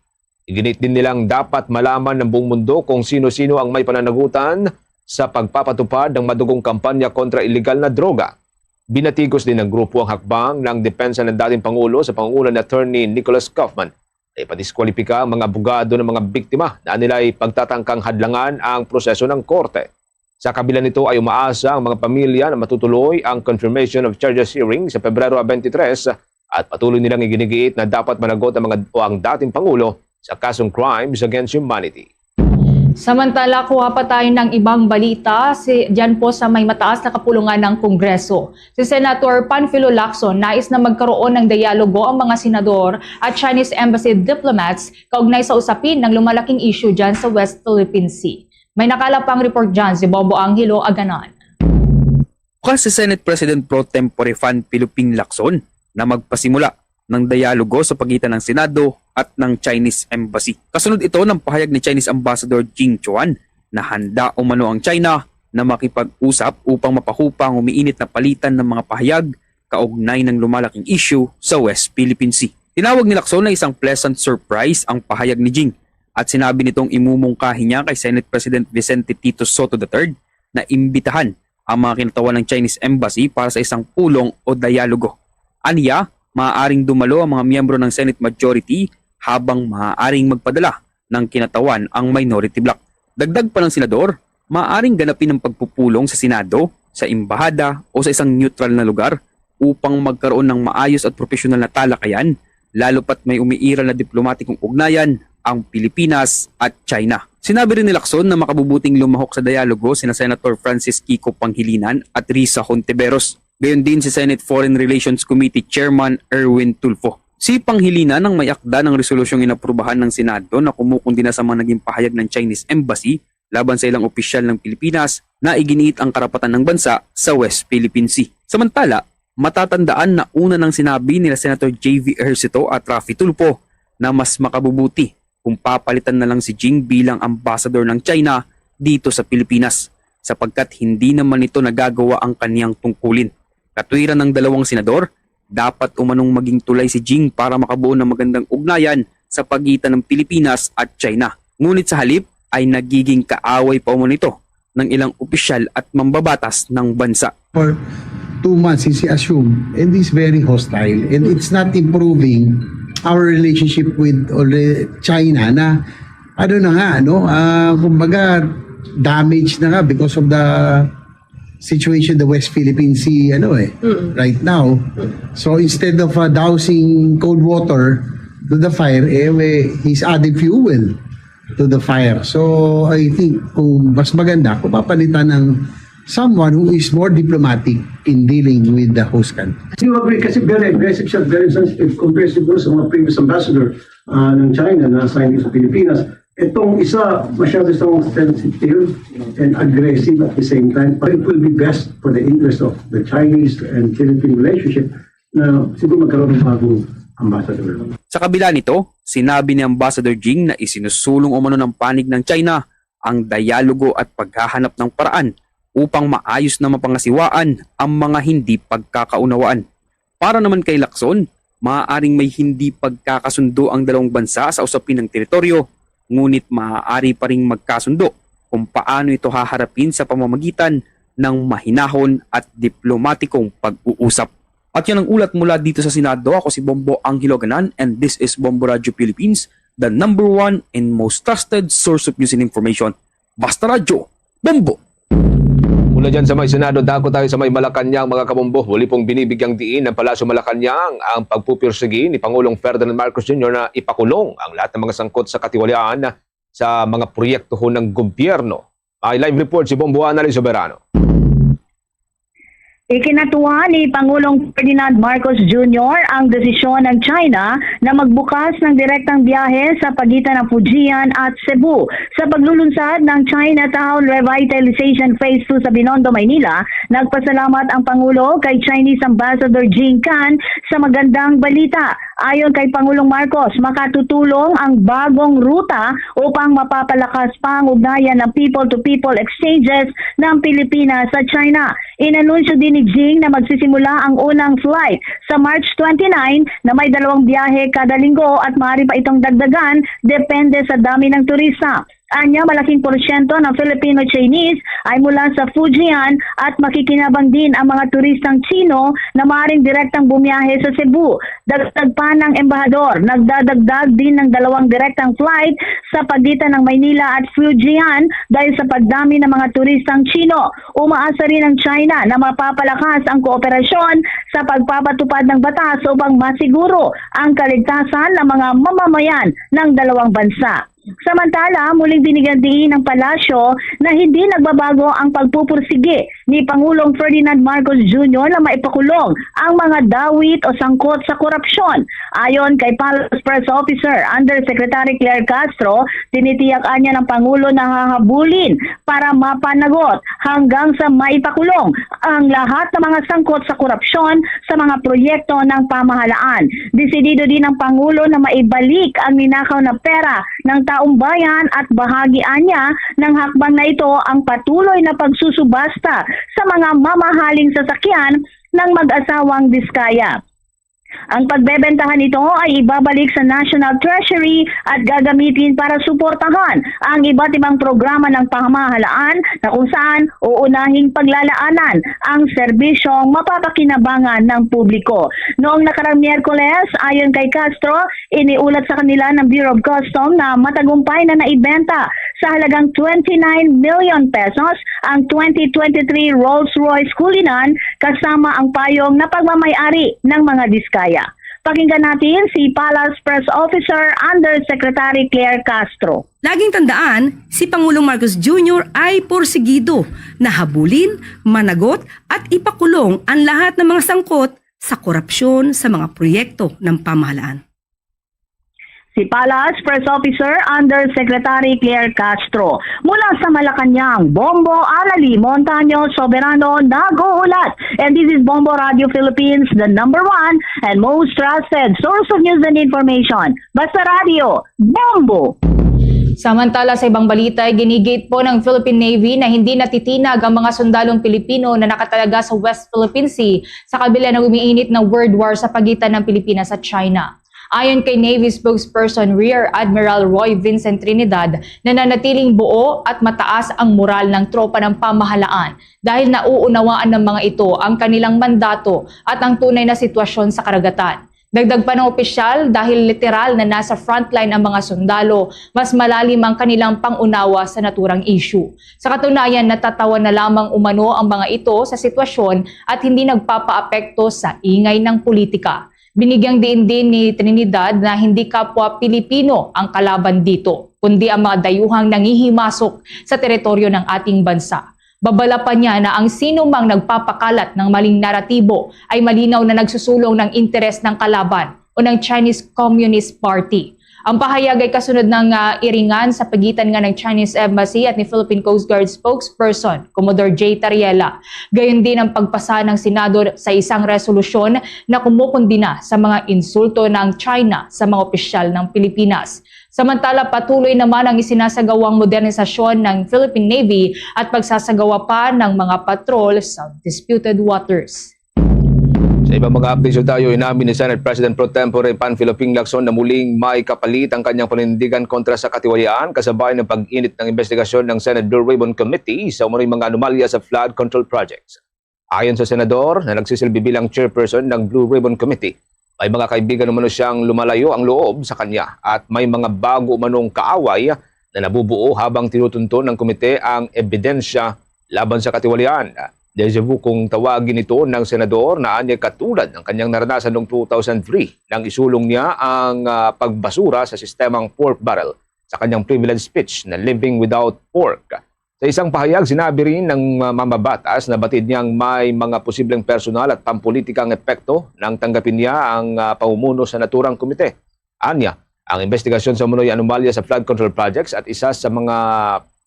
Iginit din nilang dapat malaman ng buong mundo kung sino-sino ang may pananagutan sa pagpapatupad ng madugong kampanya kontra iligal na droga. Binatikos din ng grupo ang hakbang ng depensa ng dating Pangulo sa pangunguna ni Attorney Nicholas Kaufman na ipadiskwalipika ang mga abogado ng mga biktima na nila'y pagtatangkang hadlangan ang proseso ng korte. Sa kabila nito ay umaasa ang mga pamilya na matutuloy ang confirmation of charges hearing sa Pebrero twenty-three at patuloy nilang iginigiit na dapat managot ang mga o ang dating Pangulo sa kasong crimes against humanity. Samantala, kuha pa tayo ng ibang balita si, dyan po sa may mataas na kapulungan ng Kongreso. Si Senator Panfilo Lacson nais na magkaroon ng dialogo ang mga senador at Chinese embassy diplomats kaugnay sa usapin ng lumalaking issue dyan sa West Philippine Sea. May nakalap ang report dyan si Bobo Angelo Aganon. Bukas si Senate President Pro Tempore Fan Piluping Lacson na magpasimula ng dialogo sa pagitan ng Senado at ng Chinese Embassy. Kasunod ito ng pahayag ni Chinese Ambassador Jing Chuan na handa umano ang China na makipag-usap upang mapahupa ang umiinit na palitan ng mga pahayag kaugnay ng lumalaking issue sa West Philippine Sea. Tinawag ni Lacson na isang pleasant surprise ang pahayag ni Jing at sinabi nitong imumungkahi niya kay Senate President Vicente Tito Soto the third na imbitahan ang mga kinatawan ng Chinese Embassy para sa isang pulong o dialogo. Aniya, maaaring dumalo ang mga miyembro ng Senate Majority habang maaaring magpadala ng kinatawan ang minority bloc. Dagdag pa ng senador, maaaring ganapin ang pagpupulong sa Senado, sa Embahada o sa isang neutral na lugar upang magkaroon ng maayos at propesyonal na talakayan, lalo pat may umiiral na diplomatikong ugnayan ang Pilipinas at China. Sinabi rin ni Lacson na makabubuting lumahok sa dialogo sina Senator Francis Kiko Pangilinan at Risa Hontiveros, gayon din si Senate Foreign Relations Committee Chairman Erwin Tulfo. Si Pangilinan ang may akda ng resolusyong inaprubahan ng Senado na kumukundi na sa mga naging pahayag ng Chinese Embassy laban sa ilang opisyal ng Pilipinas na iginiit ang karapatan ng bansa sa West Philippine Sea. Samantala, matatandaan na una nang sinabi nila Senator J V Ejercito at Raffy Tulfo na mas makabubuti kung papalitan na lang si Jing bilang ambassador ng China dito sa Pilipinas, sapagkat hindi naman nito nagagawa ang kaniyang tungkulin. Katwiran ng dalawang senador, dapat umanong maging tulay si Jing para makabuo ng magandang ugnayan sa pagitan ng Pilipinas at China. Ngunit sa halip ay nagiging kaaway pa umano ito ng ilang opisyal at mambabatas ng bansa. For two months since he assumed, and he's very hostile, and it's not improving our relationship with alre- China na ano na nga, no? Ah, kumbaga, damage na nga because of the situation, the West Philippine Sea, ano eh, right now. So instead of uh, dousing cold water to the fire, eh, we- he's adding fuel to the fire. So I think kung mas maganda kung papalitan ng someone who is more diplomatic in dealing with the host country. You agree kasi very aggressive siya, very sensitive compared siguro sa mga previous ambassador ah, ng China na assigned sa Pilipinas. Itong isa, masyado siyang sensitive and aggressive at the same time. But it will be best for the interest of the Chinese and Philippine relationship na siguro magkaroon ng bagong ambassador. Sa kabila nito, sinabi ni Ambassador Jing na isinusulong umano ng panig ng China ang dialogo at paghahanap ng paraan upang maayos na mapangasiwaan ang mga hindi pagkakaunawaan. Para naman kay Lacson, maaaring may hindi pagkakasundo ang dalawang bansa sa usapin ng teritoryo, ngunit maaari pa ring magkasundo kung paano ito haharapin sa pamamagitan ng mahinahon at diplomatikong pag-uusap. At yan ang ulat mula dito sa Senado. Ako si Bombo Angelo Ganan, and this is Bombo Radio Philippines, the number one and most trusted source of news and information. Basta Radyo, Bombo! Mula dyan sa may Senado, dako tayo sa may Malacañang, mga kabombo. Muli pong binibigyang diin ng Palasyo Malacañang ang pagpupursigi ni Pangulong Ferdinand Marcos Junior na ipakulong ang lahat ng mga sangkot sa katiwalian sa mga proyekto ho ng gobyerno. May live report si Bombo Annalyn Soberano. Ikinatuwa ni Pangulong Ferdinand Marcos Junior ang desisyon ng China na magbukas ng direktang biyahe sa pagitan ng Fujian at Cebu. Sa paglulunsad ng Chinatown Revitalization Phase two sa Binondo, Maynila, nagpasalamat ang Pangulo kay Chinese Ambassador Jing Kan sa magandang balita. Ayon kay Pangulong Marcos, makatutulong ang bagong ruta upang mapapalakas pa ang ugnayan ng people-to-people exchanges ng Pilipinas sa China. Inanunsyo din ni Jing na magsisimula ang unang flight sa March twenty-nine na may dalawang biyahe kada linggo at maaari pa itong dagdagan depende sa dami ng turista. Anya, malaking porsyento ng Filipino-Chinese ay mula sa Fujian at makikinabang din ang mga turistang Chino na maaring direktang bumiyahe sa Cebu. Dagdag pa ng embahador, nagdadagdag din ng dalawang direktang flight sa pagitan ng Maynila at Fujian dahil sa pagdami ng mga turistang Chino. Umaasa rin ang China na mapapalakas ang kooperasyon sa pagpapatupad ng batas upang masiguro ang kaligtasan ng mga mamamayan ng dalawang bansa. Samantala, muling binigyan diin ng palasyo na hindi nagbabago ang pagpupursigi ni Pangulong Ferdinand Marcos Junior na maipakulong ang mga dawit o sangkot sa korupsyon. Ayon kay Palace Press Officer Undersecretary Claire Castro, tinitiyak anya ng Pangulo na hahabulin para mapanagot hanggang sa maipakulong ang lahat ng mga sangkot sa korupsyon sa mga proyekto ng pamahalaan. Desidido din ang Pangulo na maibalik ang ninakaw na pera ng taong bayan at bahagi anya ng hakbang na ito ang patuloy na pagsusubasta sa mga mamahaling sasakyan ng mag-asawang Diskaya. Ang pagbebentahan nito ay ibabalik sa National Treasury at gagamitin para suportahan ang iba't ibang programa ng pamahalaan na kung saan uunahing paglalaanan ang serbisyong mapapakinabangan ng publiko. Noong nakarang Miyerkules, ayon kay Castro, iniulat sa kanila ng Bureau of Custom na matagumpay na naibenta sa halagang twenty-nine million pesos ang twenty twenty-three Rolls-Royce Cullinan kasama ang payong na pagmamay-ari ng mga Diskaya. Pakinggan natin si Palace Press Officer Undersecretary Claire Castro. Laging tandaan, si Pangulong Marcos Junior ay porsigido na habulin, managot at ipakulong ang lahat ng mga sangkot sa korupsyon sa mga proyekto ng pamahalaan. Si Palace Press Officer Undersecretary Claire Castro. Mula sa Malacañang, Bombo Anali Montaño Soberano nag-uulat. And this is Bombo Radio Philippines, the number one and most trusted source of news and information. Basta Radio, Bombo! Samantala, sa ibang balita, ginigit po ng Philippine Navy na hindi natitinag ang mga sundalong Pilipino na nakatalaga sa West Philippine Sea sa kabila ng umiinit na world war sa pagitan ng Pilipinas at China. Ayon kay Navy spokesperson Rear Admiral Roy Vincent Trinidad, nananatiling buo at mataas ang moral ng tropa ng pamahalaan dahil nauunawaan ng mga ito ang kanilang mandato at ang tunay na sitwasyon sa karagatan. Dagdag pa ng opisyal, dahil literal na nasa frontline ang mga sundalo, mas malalim ang kanilang pangunawa sa naturang issue. Sa katunayan, natatawa na lamang umano ang mga ito sa sitwasyon at hindi nagpapaapekto sa ingay ng politika. Binigyang diin din ni Trinidad na hindi kapwa Pilipino ang kalaban dito, kundi ang mga dayuhang nangihimasok sa teritoryo ng ating bansa. Babala pa niya na ang sino mang nagpapakalat ng maling naratibo ay malinaw na nagsusulong ng interes ng kalaban o ng Chinese Communist Party. Ang pahayag ay kasunod ng, ah, iringan sa pagitan nga ng Chinese Embassy at ni Philippine Coast Guard spokesperson Commodore Jay Tariela. Gayon din ang pagpasa ng Senado sa isang resolusyon na kumukundina sa mga insulto ng China sa mga opisyal ng Pilipinas. Samantala, patuloy naman ang isinasagawang modernisasyon ng Philippine Navy at pagsasagawa pa ng mga patrol sa disputed waters. Sa ibang mga updates tayo, inamin ni Senate President Pro Tempore Panfilo Ping Lacson na muling may kapalit ang kanyang panindigan kontra sa katiwalian kasabay ng pag-init ng investigasyon ng Senate Blue Ribbon Committee sa umano'y mga anomalya sa flood control projects. Ayon sa senador na nagsisilbi bilang chairperson ng Blue Ribbon Committee, may mga kaibigan umano siyang lumalayo ang loob sa kanya at may mga bago umanong kaaway na nabubuo habang tinutunton ng komite ang ebidensya laban sa katiwalian. Deja vu kung tawagin ito ng senador na anya katulad ng kanyang naranasan noong two thousand three nang isulong niya ang ah, pagbasura sa sistemang pork barrel sa kanyang privilege speech na Living Without Pork. Sa isang pahayag, sinabi rin ng ah, mambabatas na batid niyang may mga posibleng personal at pampolitikang epekto nang tanggapin niya ang ah, pamumuno sa naturang komite. Anya, ang investigasyon sa umano'y anomalya sa flood control projects at isa sa mga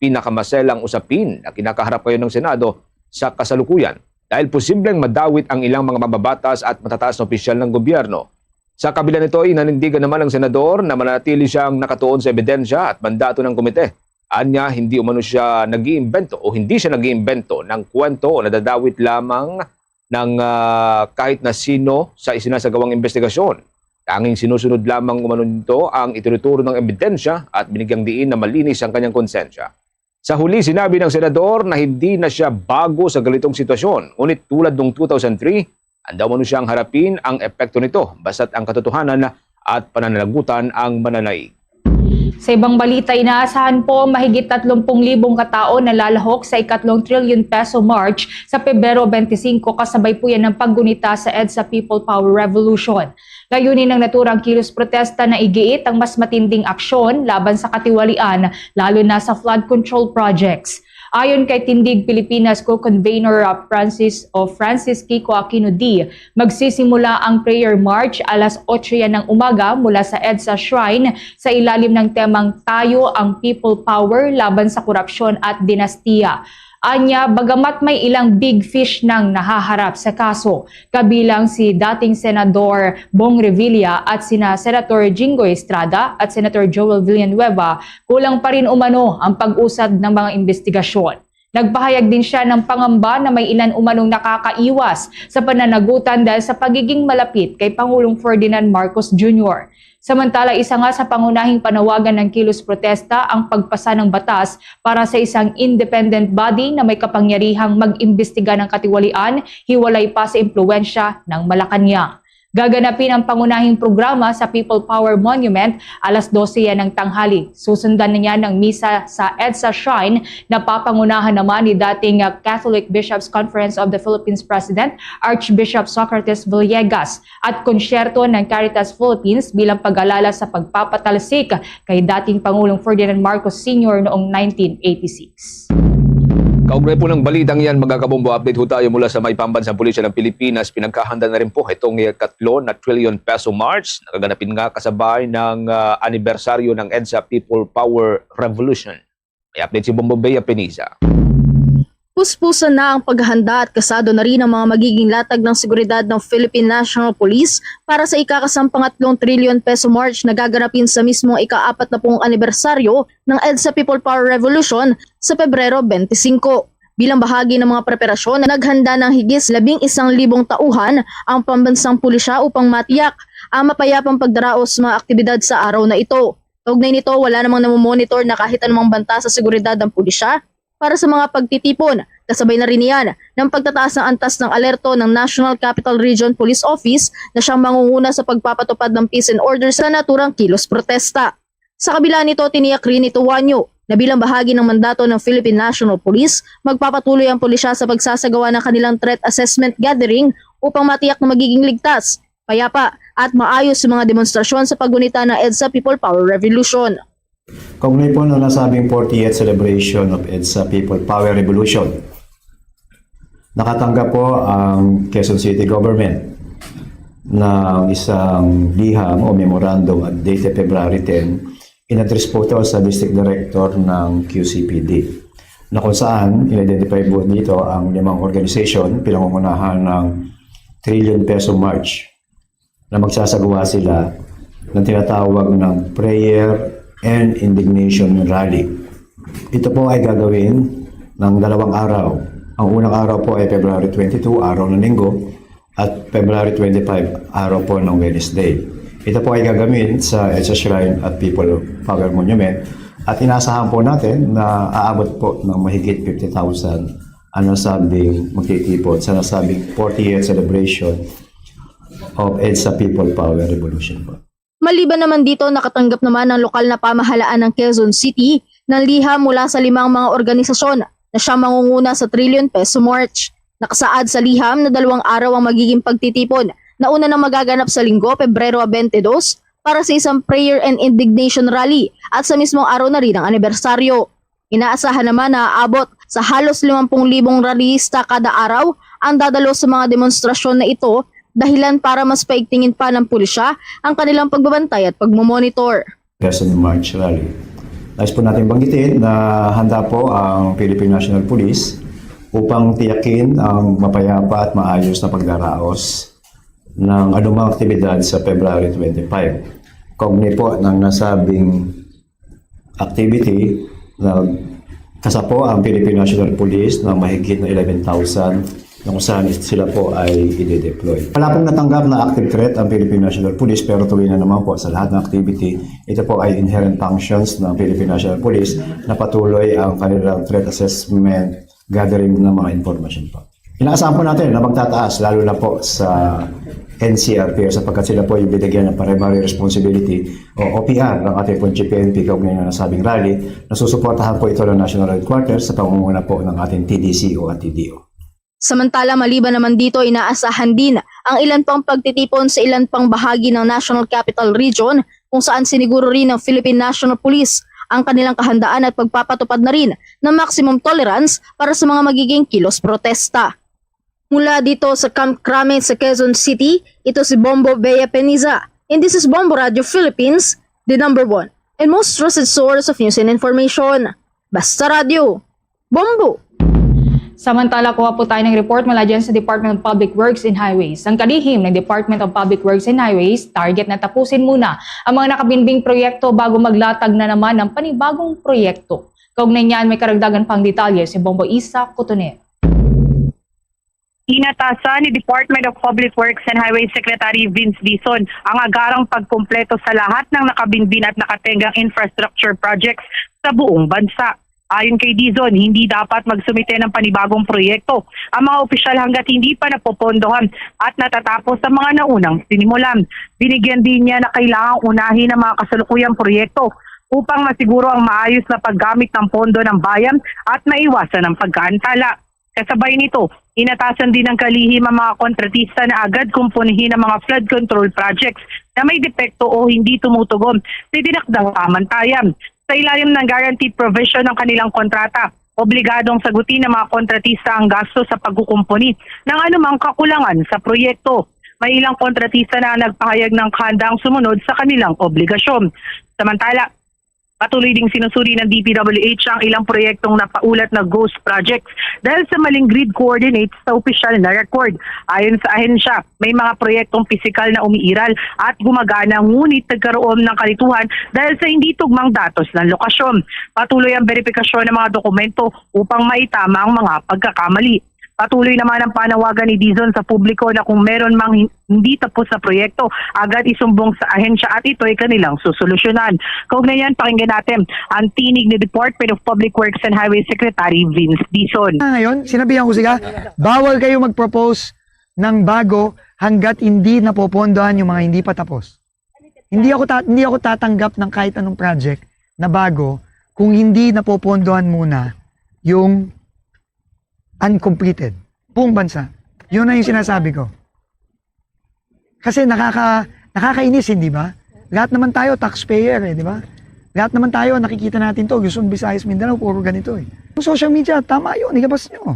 pinakamaselang usapin na kinakaharap ngayon ng Senado sa kasalukuyan dahil posibleng madawit ang ilang mga mambabatas at matataas na opisyal ng gobyerno. Sa kabila nito, inanindigan naman ng senador na mananatili siyang nakatuon sa ebidensya at mandato ng komite. Anya, hindi umano siya nag-iimbento o hindi siya nag-iimbento ng kwento o nadadawit lamang ng ah, kahit na sino sa isinasagawang investigasyon. Tanging sinusunod lamang umano nito ang itinuturo ng ebidensya at binigyang diin na malinis ang kanyang konsensya. Sa huli, sinabi ng senador na hindi na siya bago sa ganitong sitwasyon, ngunit tulad noong two thousand three, handa umano siyang harapin ang epekto nito basta't ang katotohanan at pananagutan ang mananaig. Sa ibang balita, inaasahan po mahigit tatlong pung libong katao na lalahok sa ikatlong trilyon peso march sa Pebrero twenty-five, kasabay po yan ng paggunita sa EDSA People Power Revolution. Layunin ng naturang kilos protesta na igiit ang mas matinding aksyon laban sa katiwalian, lalo na sa flood control projects. Ayon kay Tindig Pilipinas co-convener, uh, Francis o Francis Kiko Aquino D, magsisimula ang prayer march alas otso yan ng umaga mula sa EDSA Shrine sa ilalim ng temang Tayo ang People Power laban sa Korupsyon at Dinastiya. Anya, bagamat may ilang big fish nang nahaharap sa kaso, kabilang si dating Senador Bong Revilla at sina Senator Jinggoy Estrada at Senator Joel Villanueva, kulang pa rin umano ang pag-usad ng mga investigasyon. Nagpahayag din siya ng pangamba na may ilan umanong nakakaiwas sa pananagutan dahil sa pagiging malapit kay Pangulong Ferdinand Marcos Junior. Samantala, isa nga sa pangunahing panawagan ng kilos protesta ang pagpasa ng batas para sa isang independent body na may kapangyarihang mag-imbestiga ng katiwalian, hiwalay pa sa impluwensya ng Malacañang. Gaganapin ang pangunahing programa sa People Power Monument alas dose yan ng tanghali. Susundan na niya ng misa sa EDSA Shrine na papangunahan naman ni dating, uh, Catholic Bishops' Conference of the Philippines President Archbishop Socrates Villegas at konsyerto ng Caritas Philippines bilang pag-alala sa pagpapatalsik kay dating Pangulong Ferdinand Marcos Senior noong nineteen eighty-six. Kaugnay po ng balitang yan, mga kabombo, update ho tayo mula sa may pambansang pulisya ng Pilipinas. Pinaghahanda na rin po itong ikatlo na trillion peso march na gaganapin nga kasabay ng ah, anibersaryo ng EDSA People Power Revolution. May update si Bombo Bea Peniza. Puspusan na ang paghahanda at kasado na rin ang mga magiging latag ng seguridad ng Philippine National Police para sa ikakasampangatlong trilyon peso march na gaganapin sa mismong ikaapat na pung anibersaryo ng EDSA People Power Revolution sa Pebrero twenty-five. Bilang bahagi ng mga preparasyon, naghanda ng higit labing isang libong tauhan ang pambansang pulisya upang matiyak ang mapayapang pagdaraos sa mga aktibidad sa araw na ito. Kaugnay nito, wala namang namomonitor na kahit anumang banta sa seguridad ng pulisya para sa mga pagtitipon. Kasabay na rin niyan ng pagtataas ng antas ng alerto ng National Capital Region Police Office na siyang mangunguna sa pagpapatupad ng peace and order sa naturang kilos protesta. Sa kabila nito, tiniyak rin ni Tuanyo na bilang bahagi ng mandato ng Philippine National Police, magpapatuloy ang pulisya sa pagsasagawa ng kanilang threat assessment gathering upang matiyak na magiging ligtas, payapa at maayos sa mga demonstrasyon sa paggunita ng EDSA People Power Revolution. Kaugnay po ng nasabing fortieth celebration of EDSA People Power Revolution, nakatanggap po ang Quezon City Government ng isang liham o memorandum at dated February ten, in-address po ito sa District Director ng Q C P D, na kung saan in-identify po dito ang limang organization pinangungunahan ng Trillion Peso March na magsasagawa sila ng tinatawag ng Prayer and Indignation Rally. Ito po ay gagawin ng dalawang araw. Ang unang araw po ay February twenty-two, araw ng linggo, at February twenty-five, araw po ng Wednesday. Ito po ay gagawin sa EDSA Shrine at People Power Monument, at inaasahan po natin na aabot po ng mahigit fifty thousand ang nasabing magtitipon sa nasabing fortieth celebration of EDSA People Power Revolution po. Maliban naman dito, nakatanggap naman ang lokal na pamahalaan ng Quezon City ng liham mula sa limang mga organisasyon na siyang mangunguna sa Trillion Peso March. Nakasaad sa liham na dalawang araw ang magiging pagtitipon. Nauna nang magaganap sa Linggo, Pebrero twenty-two, para sa isang prayer and indignation rally at sa mismong araw na rin ang anibersaryo. Inaasahan naman na aabot sa halos limang pung libong rallyista kada araw ang dadalo sa mga demonstrasyon na ito, dahilan para mas paigtingin pa ng pulisya ang kanilang pagbabantay at pagmomonitor. Quezon March Rally. Nais po natin banggitin na handa po ang Philippine National Police upang tiyakin ang mapayapa at maayos na pagdaraos ng anumang aktibidad sa February twenty-five. Kaugnay po ng nasabing activity, nagkasa po ang Philippine National Police ng mahigit na eleven thousand na kung saan sila po ay i-deploy. Wala pong natanggap na active threat ang Philippine National Police, pero tuwing na naman po sa lahat ng activity, ito po ay inherent functions ng Philippine National Police na patuloy ang kanilang threat assessment, gathering ng mga information po. Inaasahan po natin na magtataas, lalo na po sa N C R P R, sapagkat sila po yung binigyan ng primary responsibility o O P R ng ating pong G P N P kaugnay ng nasabing rally. Nasusuportahan po ito ng National Headquarters sa pangunguna po ng ating T D C O at T D O. Samantala, maliban naman dito, inaasahan din ang ilan pang pagtitipon sa ilan pang bahagi ng National Capital Region, kung saan siniguro rin ng Philippine National Police ang kanilang kahandaan at pagpapatupad na rin ng maximum tolerance para sa mga magiging kilos protesta. Mula dito sa Camp Crame sa Quezon City, ito si Bombo Bea Peniza, and this is Bombo Radio Philippines, the number one and most trusted source of news and information. Basta Radio, Bombo! Samantala, kuha po tayo ng report mula dyan sa Department of Public Works and Highways. Ang kalihim ng Department of Public Works and Highways, target na tapusin muna ang mga nakabinbing proyekto bago maglatag na naman ng panibagong proyekto. Kaugnay niyan, may karagdagan pang detalye si Bombo Isa Cotoner. Inatasan ni Department of Public Works and Highways Secretary Vince Dizon ang agarang pagkumpleto sa lahat ng nakabinbin at nakatengang infrastructure projects sa buong bansa. Ayon kay Dizon, hindi dapat magsumite ng panibagong proyekto ang mga opisyal hanggat hindi pa napopondohan at natatapos ang mga naunang sinimulan. Binigyan din niya na kailangang unahin ang mga kasalukuyang proyekto upang masiguro ang maayos na paggamit ng pondo ng bayan at maiwasan ang pagkaantala. Kasabay nito, inatasan din ng kalihim ang mga kontratista na agad kumpunihin ang mga flood control projects na may depekto o hindi tumutugon sa itinakdang pamantayan. Sa ilalim ng guarantee provision ng kanilang kontrata, obligadong sagutin ng mga kontratista ang gasto sa pagkukumpuni ng anumang kakulangan sa proyekto. May ilang kontratista na nagpahayag ng handang sumunod sa kanilang obligasyon. Samantala, patuloy ding sinusuri ng D P W H ang ilang proyektong napaulat na ghost projects dahil sa maling grid coordinates sa opisyal na record. Ayon sa ahensya, may mga proyektong pisikal na umiiral at gumagana, ngunit nagkaroon ng kalituhan dahil sa hindi tugmang datos ng lokasyon. Patuloy ang beripikasyon ng mga dokumento upang maitama ang mga pagkakamali. Patuloy naman ang panawagan ni Dizon sa publiko na kung meron mang hin- hindi tapos na proyekto, agad isumbong sa ahensya at ito'y kanilang susolusyonan. Kaugnay niyan, pakinggan natin ang tinig ni Department of Public Works and Highway Secretary Vince Dizon. Ah, ngayon, sinabihan ko sila, bawal kayo mag-propose ng bago hanggat hindi napopondohan yung mga hindi pa tapos. Hindi ako ta- hindi ako tatanggap ng kahit anong project na bago kung hindi napopondohan muna yung uncompleted. Buong bansa. Yun na yung sinasabi ko. Kasi nakaka nakakainis, hindi ba? Lahat naman tayo taxpayer eh, di ba? Lahat naman tayo nakikita natin to, Luzon, Visayas, Mindanao, puro ganito eh. Yung social media, tama yun, ilabas nyo.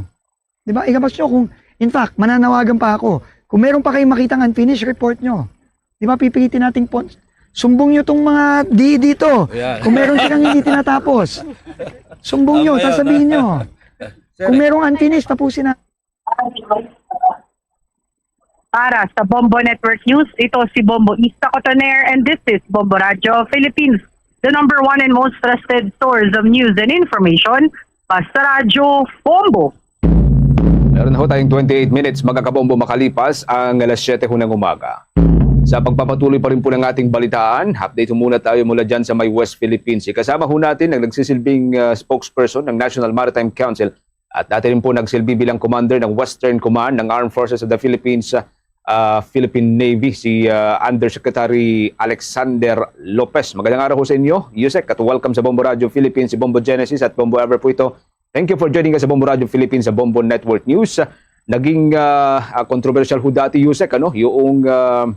Di ba? Ilabas nyo kung, in fact, mananawagan pa ako Kung meron pa kayong makitang unfinished, report nyo. Di ba pipilitin nating pon-, sumbong nyo tong mga di dito. Yan. Kung meron silang hindi tinatapos, sumbong nyo, Tama yan, sasabihin ah. nyo. Sir. Kung merong unfinished, tapusin na. Para sa Bombo Network News, ito si Bombo Ista Cotoner, and this is Bombo Radio Philippines, the number one and most trusted source of news and information. Basta Radyo, Bombo. Meron na ho tayong twenty-eight minutes, mga kabombo, makalipas ang alas siyete ho ng umaga. Sa pagpapatuloy pa rin po ng ating balitaan, update ho muna tayo mula dyan sa may West Philippine Sea. Kasama ho natin ang nagsisilbing, ah, spokesperson ng National Maritime Council at dati rin po nagsilbi bilang commander ng Western Command ng Armed Forces of the Philippines, ah, Philippine Navy, si, ah, Undersecretary Alexander Lopez. Magandang araw ho sa inyo, Yusek, at welcome sa Bombo Radio Philippines, si Bombo Genesis at Bombo Ever po ito. Thank you for joining us sa Bombo Radio Philippines, sa Bombo Network News. Naging, ah, ah, kontrobersyal ho dati, Yusek, ano, yung, ah,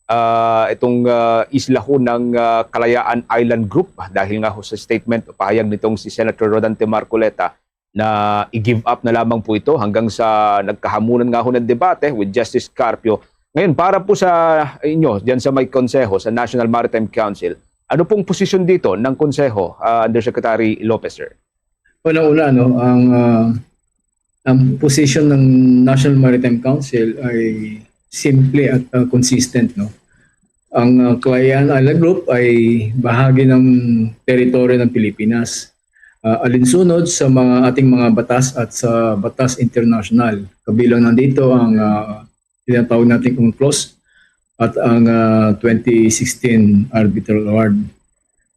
ah, itong, ah, isla ho ng, ah, Kalayaan Island Group, dahil nga ho sa statement o pahayag nitong si Senator Rodante Marcoleta na i-give up na lamang po ito hanggang sa nagkahamunan nga ho ng debate with Justice Carpio. Ngayon, para po sa inyo, diyan sa may konseho, sa National Maritime Council, ano pong posisyon dito ng konseho, ah, Undersecretary Lopez, sir? Una-una, no, ang, ah, ang posisyon ng National Maritime Council ay simple at, ah, consistent, no. Ang, ah, Kalayaan Island Group ay bahagi ng teritoryo ng Pilipinas, ah, alinsunod sa mga ating mga batas at sa batas internasyonal. Kabilang na dito ang, ah, tinatawag nating UNCLOS at ang, ah, twenty sixteen Arbitral Award.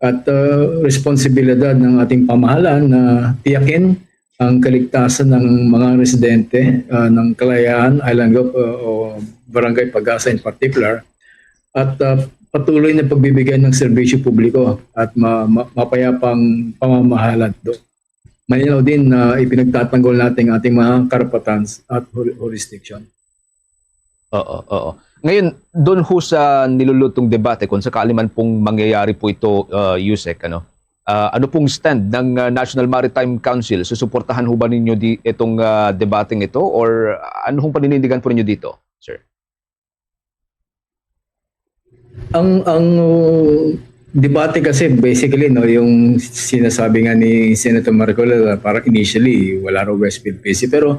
At, ah, responsibilidad ng ating pamahalaan na tiyakin ang kaligtasan ng mga residente, ah, ng Kalayaan Island Group, ah, o Barangay Pag-asa in particular, at, ah, patuloy na pagbibigay ng serbisyo publiko at ma-, ma-, mapayapang pamamahala do-, malinaw din na ipinagtatanggol natin ang ating mga karapatan at hur-, jurisdiction. Oo, oo. Ngayon, doon ho sa nilulutong debate, kung sakali man pong mangyayari po ito, uh, Yusek, ano? Ah, ano pong stand ng, ah, National Maritime Council? Susuportahan ho ba ninyo di, itong, ah, debateng ito? Or ano hong paninindigan po ninyo dito, sir? Ang, ang, uh, debate kasi basically, no, yung sinasabi nga ni Senator Marcoleta, parang initially, wala raw West Philippine Sea. Pero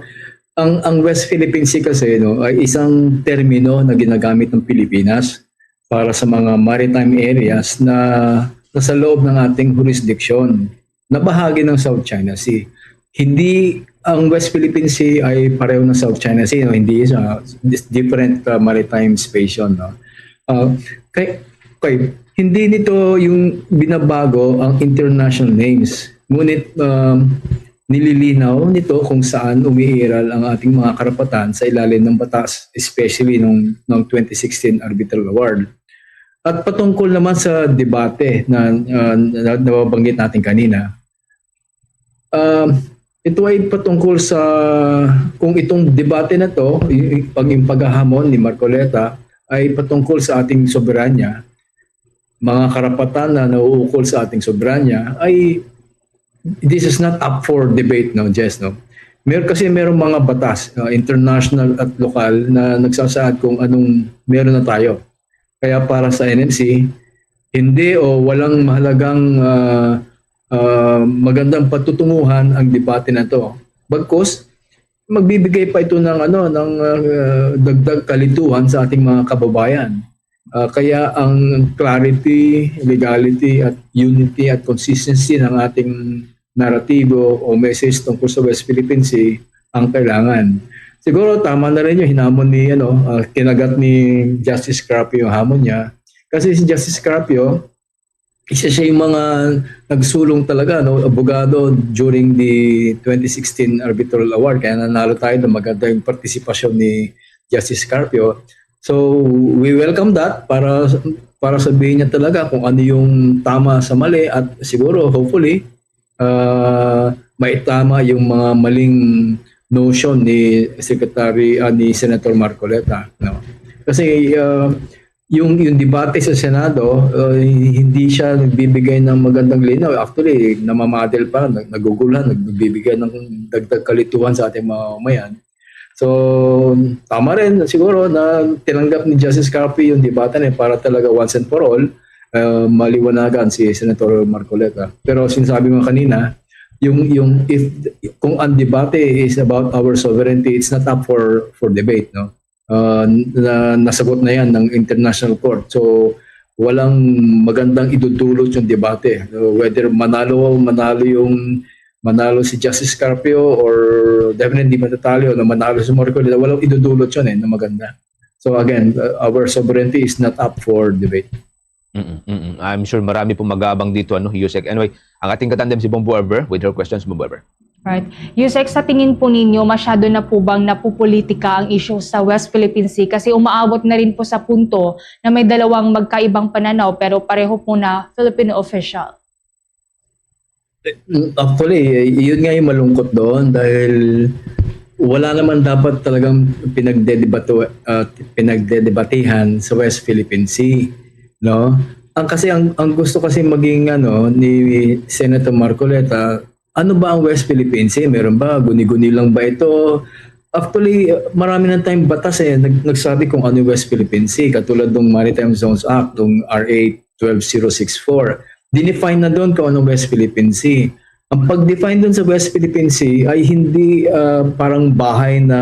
ang, ang West Philippine Sea kasi, no, ay isang termino na ginagamit ng Pilipinas para sa mga maritime areas na nasa loob ng ating jurisdiction, na bahagi ng South China Sea. Hindi, ang West Philippine Sea ay pareho ng South China Sea, no? Hindi siya, it's different, uh, maritime space yun, no? Uh, kay, kay, hindi nito yung binabago ang international names. Ngunit, um, nililinaw nito kung saan umiiral ang ating mga karapatan sa ilalim ng batas, especially nung, nung twenty sixteen Arbitral Award. At patungkol naman sa debate na, ah, na nabanggit natin kanina, um, ito ay patungkol sa kung itong debate na to, y-, y-, pag, yung paghahamon ni Marcoleta ay patungkol sa ating soberanya, mga karapatan na nauukol sa ating soberanya, ay this is not up for debate, no, Jess, no? Mer-, kasi merong mga batas, uh, international at lokal na nagsasaad kung anong meron na tayo. Kaya para sa N M C, hindi o walang mahalagang, ah, ah, magandang patutunguhan ang debate na to. Bagkus, magbibigay pa ito ng, ano, ng, ah, dagdag kalituhan sa ating mga kababayan. Ah, kaya ang clarity, legality, at unity at consistency ng ating naratibo o message tungkol sa West Philippine Sea ang kailangan. Siguro tama na rin yung hinamon ni, ano, ah, kinagat ni Justice Carpio yung hamon niya. Kasi si Justice Carpio, isa siya yung mga nagsulong talaga, no, abogado during the twenty sixteen Arbitral Award. Kaya nanalo tayo ng maganda yung partisipasyon ni Justice Carpio. So, we welcome that para, para sabihin niya talaga kung ano yung tama sa mali at siguro, hopefully, ah, maitama yung mga maling notion ni Secretary, ah, ni Senator Marcoleta, no? Kasi, ah, yung, yung debate sa Senado, ah, hindi siya nagbibigay ng magandang linaw. Actually, namamadel pa, nag-, naguguluhan, nagbibigay ng dagdag kalituhan sa ating mga mamamayan. So, tama rin siguro na tinanggap ni Justice Carpio yung debate na yun para talaga once and for all, uh, maliwanagan si Senator Marcoleta. Pero sinasabi mo kanina, yung yung if kung ang debate is about our sovereignty, it's not up for for debate, no? Uh, na nasagot na yan ng International Court. So, walang magandang idudulot yung debate. So, whether manalo manalo yung manalo si Justice Carpio or definitely matatalo na manalo si Marcoleta, walang idudulot yun eh na maganda. So again, uh, our sovereignty is not up for debate. Mm-mm, mm-mm. I'm sure marami pong mag-aabang dito, ano, Yusek. Anyway, ang ating katandem si Bombo Ever with her questions, Bombo Ever. Right. Yusek, sa tingin po ninyo, masyado na po bang napupolitika ang issue sa West Philippine Sea? Kasi umaabot na rin po sa punto na may dalawang magkaibang pananaw pero pareho po na Filipino official. Actually, yun nga yung malungkot doon dahil wala naman dapat talagang pinagdedebato uh, pinagdedebatehan sa West Philippine Sea, no? Ang kasi ang, ang gusto kasi maging ano ni Senator Marcoleta, ano ba ang West Philippine Sea? Meron ba, guni-guni lang ba ito? Actually, marami ng time batas eh nag, nagsabi kung ano yung West Philippine Sea, katulad ng Maritime Zones Act, ng R A twelve zero six four. Dinefine na doon kung anong West Philippine Sea. Ang pag-define doon sa West Philippine Sea ay hindi uh, parang bahay na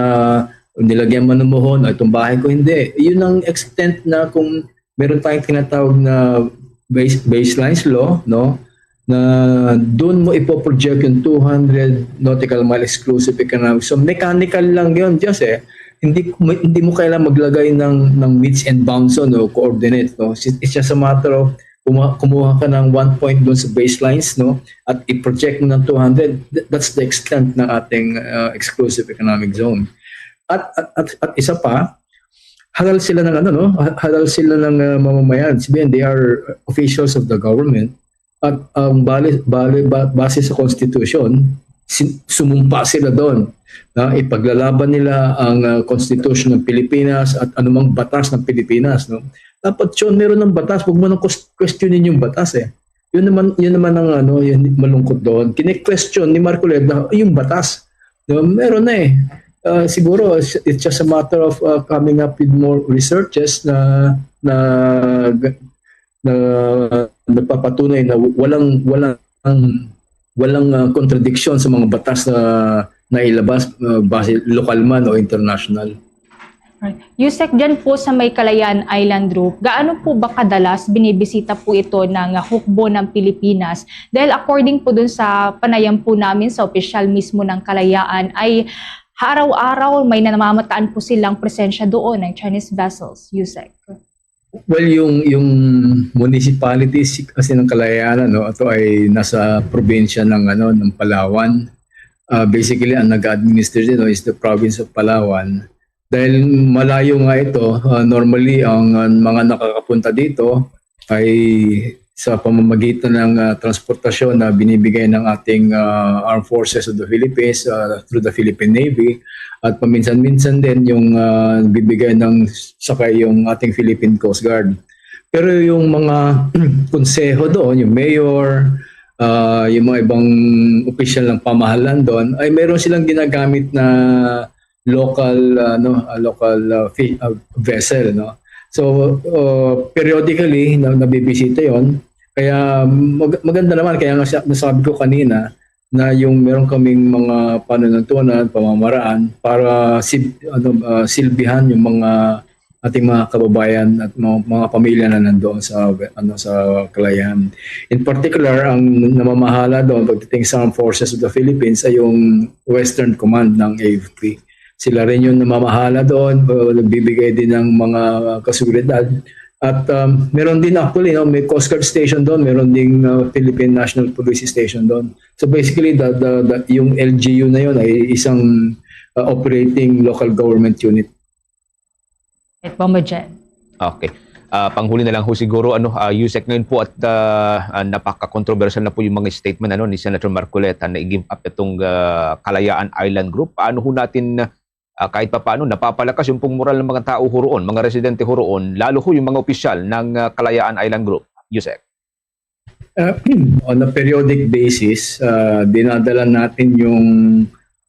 nilagyan mo ng muhon, itong bahay ko, hindi. Yun ang extent na kung meron tayong tinatawag na base, baselines law, no? Na doon mo ipoproject yung two hundred nautical mile exclusive economic. So mechanical lang yun, just eh. Hindi hindi mo kailangan maglagay ng ng metes and bounds no, coordinate, no. It's just a matter of kumuha, kumuha ka ng one point doon sa baselines, no, at i-project mo ng two hundred, that's the extent ng ating uh, exclusive economic zone. At at, at, at isa pa, halal sila ng ano, no, halal sila ng uh, mamamayan. Sabihin, they are officials of the government. At ang bali, bali, base sa constitution, sumumpa sila doon na ipaglalaban nila ang uh, constitution ng Pilipinas at anumang batas ng Pilipinas, no? Dapat yun, meron ng batas, wag mo nang questionin yung batas eh. Yun naman, yun naman ang ano, yun malungkot doon. Kine-question ni Marcoleta yung batas. No? Meron na eh. Uh, siguro it's just a matter of uh, coming up with more researches na na na nagpapatunay na walang walang walang uh, contradiction sa mga batas na nailabas uh, base lokal man o international. Right. Yusek, dyan po sa may Kalayaan Island Group, gaano po ba kadalas binibisita po ito ng hukbo ng Pilipinas? Dahil according po dun sa panayam po namin sa opisyal mismo ng Kalayaan, ay araw-araw may namamataan po silang presensya doon ng Chinese vessels, Yusek. Well, yung yung municipalities kasi ng Kalayaan, no, ito ay nasa probinsya ng ano ng Palawan. Uh, basically, ang nag-administer dito is the province of Palawan. Dahil malayo nga ito, uh, normally ang uh, mga nakakapunta dito ay sa pamamagitan ng uh, transportasyon na binibigay ng ating uh, Armed Forces of the Philippines uh, through the Philippine Navy at paminsan-minsan din yung uh, bibigay ng sakay yung ating Philippine Coast Guard. Pero yung mga konseho doon, yung mayor, uh, yung mga ibang opisyal ng pamahalaan doon, ay meron silang ginagamit na local ano uh, local uh, fi- uh, vessel, no. So uh, periodically na, nabibisita yon. Kaya mag- maganda naman, kaya nga nasabi ko kanina na yung meron kaming mga panuntunan, pamamaraan para si ano uh, silbihan yung mga ating mga kababayan at mga, mga pamilya na nandoon sa ano sa Kalayaan. In particular, ang namamahala doon pagdating sa Armed Forces of the Philippines ay yung Western Command ng A F P. Sila rin yung namamahala doon, uh, nagbibigay din ng mga kaseguridad. At um, meron din actually, no, may Coast Guard station doon, meron ding uh, Philippine National Police Station doon. So basically, the, the, the, yung L G U na yun ay isang uh, operating local government unit. It Bombo Jen. Okay. Uh, panghuli na lang ho siguro, ano, uh, Yusek, ngayon po at uh, uh, napaka-controversial na po yung mga statement ano ni Senator Marcoleta na i-give up itong uh, Kalayaan Island Group. Paano ho natin uh, kahit papaano napapalakas yung pong moral ng mga tao ho roon, mga residente ho roon, lalo ho yung mga opisyal ng uh, Kalayaan Island Group, Yusek? Uh, on a periodic basis, uh, dinadala natin yung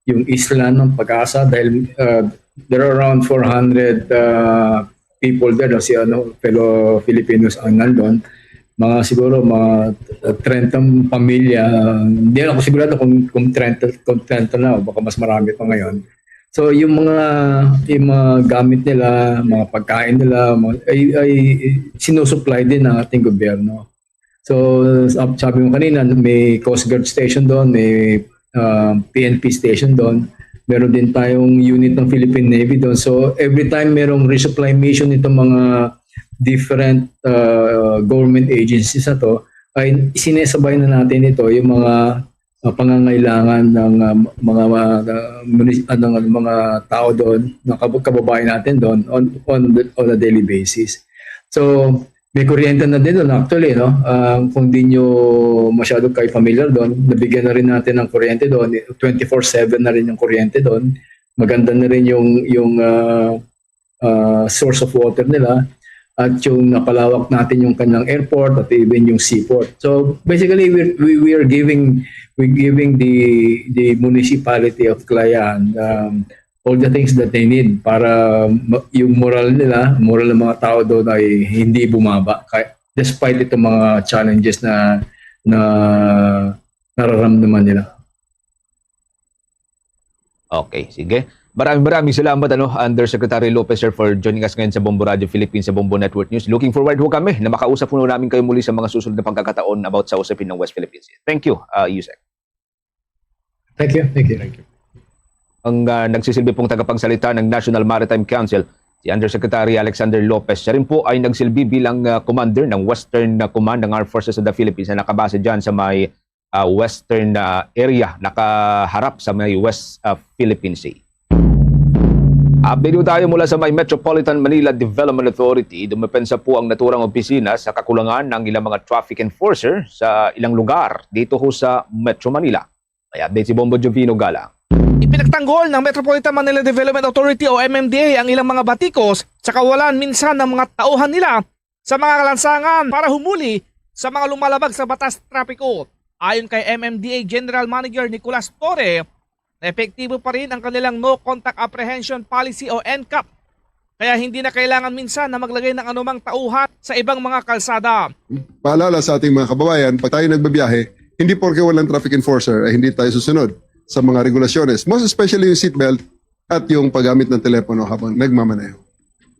yung isla ng Pag-asa dahil uh, There are around four hundred uh, people there, no? Si ano, fellow Filipinos ang nandun. Mga siguro mga trenta pamilya. Hindi ako sigurado kung, kung trenta, kung trenta na, o baka mas marami pa ngayon. So yung mga yung mga gamit nila, mga pagkain nila, mga, ay, ay sinusupply din ng ating gobyerno. So sab- sabi mo kanina, may Coast Guard station doon, may uh, P N P station doon. Meron din tayong unit ng Philippine Navy doon. So every time merong resupply mission itong mga different uh, government agencies na to, ay sinesabay na natin ito, yung mga uh, pangangailangan ng uh, mga uh, munis- uh, ng mga tao doon, ng kab- kababayan natin doon on on the, on a daily basis. So may kuryente na din doon actually, no? Uh, kung di nyo masyado kayo familiar doon, nabigyan na rin natin ng kuryente doon. Twenty-four seven na rin yung kuryente doon. Maganda na rin yung yung uh, uh, source of water nila at yung napalawak natin yung kanilang airport at even yung seaport. So basically we we, we are giving we giving the the municipality of Kalayaan um, all the things that they need para ma- yung moral nila, moral ng mga tao doon ay hindi bumaba kaya despite itong mga challenges na na nararamdaman nila. Okay, sige. Maraming maraming salamat ano Undersecretary Lopez, sir, for joining us ngayon sa Bombo Radio Philippines, sa Bombo Network News. Looking forward ho kami na makausap po namin kayo muli sa mga susunod na pagkakataon about sa usapin ng West Philippine Sea. Thank you, uh, Yusek. Thank you. Thank you. Thank you. Ang uh, nagsisilbi pong tagapagsalita ng National Maritime Council, si Undersecretary Alexander Lopez. Siya rin po ay nagsilbi bilang uh, commander ng Western uh, Command ng Armed Forces of the Philippines na nakabase dyan sa may uh, western uh, area, nakaharap sa may West uh, Philippine Sea. Update tayo mula sa may Metropolitan Manila Development Authority. Dumepensa po ang naturang opisina sa kakulangan ng ilang mga traffic enforcer sa ilang lugar dito ho sa Metro Manila. May update si Bombo Jovino Gala. Ipinagtanggol ng Metropolitan Manila Development Authority o M M D A ang ilang mga batikos sa kawalan minsan ng mga tauhan nila sa mga lansangan para humuli sa mga lumalabag sa batas trapiko. Ayon kay M M D A General Manager Nicolas Torre, na epektibo pa rin ang kanilang no-contact apprehension policy o N CAP. Kaya hindi na kailangan minsan na maglagay ng anumang tauhan sa ibang mga kalsada. Paalala sa ating mga kababayan, pag tayo nagbabiyahe, hindi porke walang traffic enforcer ay hindi tayo susunod sa mga regulasyones. Most especially yung seatbelt at yung paggamit ng telepono habang nagmamaneho.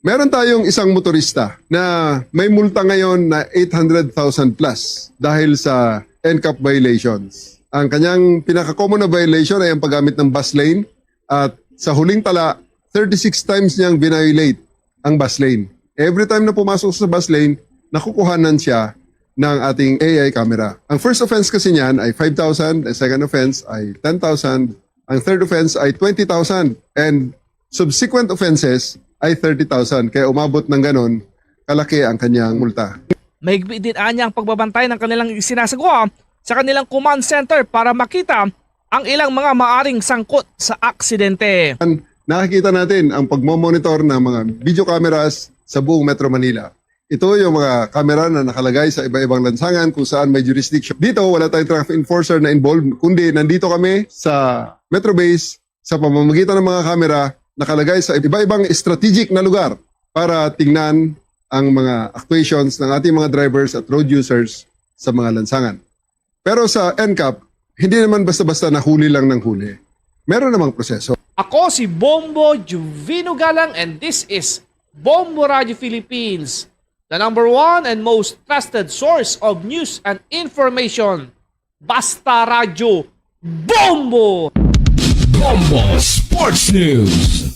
Meron tayong isang motorista na may multa ngayon na eight hundred thousand plus dahil sa N CAP violations. Ang kanyang pinaka-common na violation ay ang paggamit ng bus lane at sa huling tala, thirty-six times niyang violate ang bus lane. Every time na pumasok sa bus lane, nakukuhanan siya ng ating A I camera. Ang first offense kasi niyan ay five thousand, ang second offense ay ten thousand, ang third offense ay twenty thousand, and subsequent offenses ay thirty thousand. Kaya umabot ng ganon kalaki ang kanyang multa. Mahigpit din anya ang pagbabantay ng kanilang isinasagawa sa kanilang command center para makita ang ilang mga maaring sangkot sa aksidente. Nakikita natin ang pagmomonitor ng mga video cameras sa buong Metro Manila. Ito yung mga camera na nakalagay sa iba-ibang lansangan kung saan may jurisdiction. Dito, wala tayong traffic enforcer na involved, kundi nandito kami sa Metro Base sa pamamagitan ng mga camera nakalagay sa iba-ibang strategic na lugar para tingnan ang mga actuations ng ating mga drivers at road users sa mga lansangan. Pero sa N CAP, hindi naman basta-basta na huli lang ng huli. Meron namang proseso. Ako si Bombo Juvino Galang and this is Bombo Radio Philippines, the number one and most trusted source of news and information. Basta Radyo, Bombo! Bombo Sports News.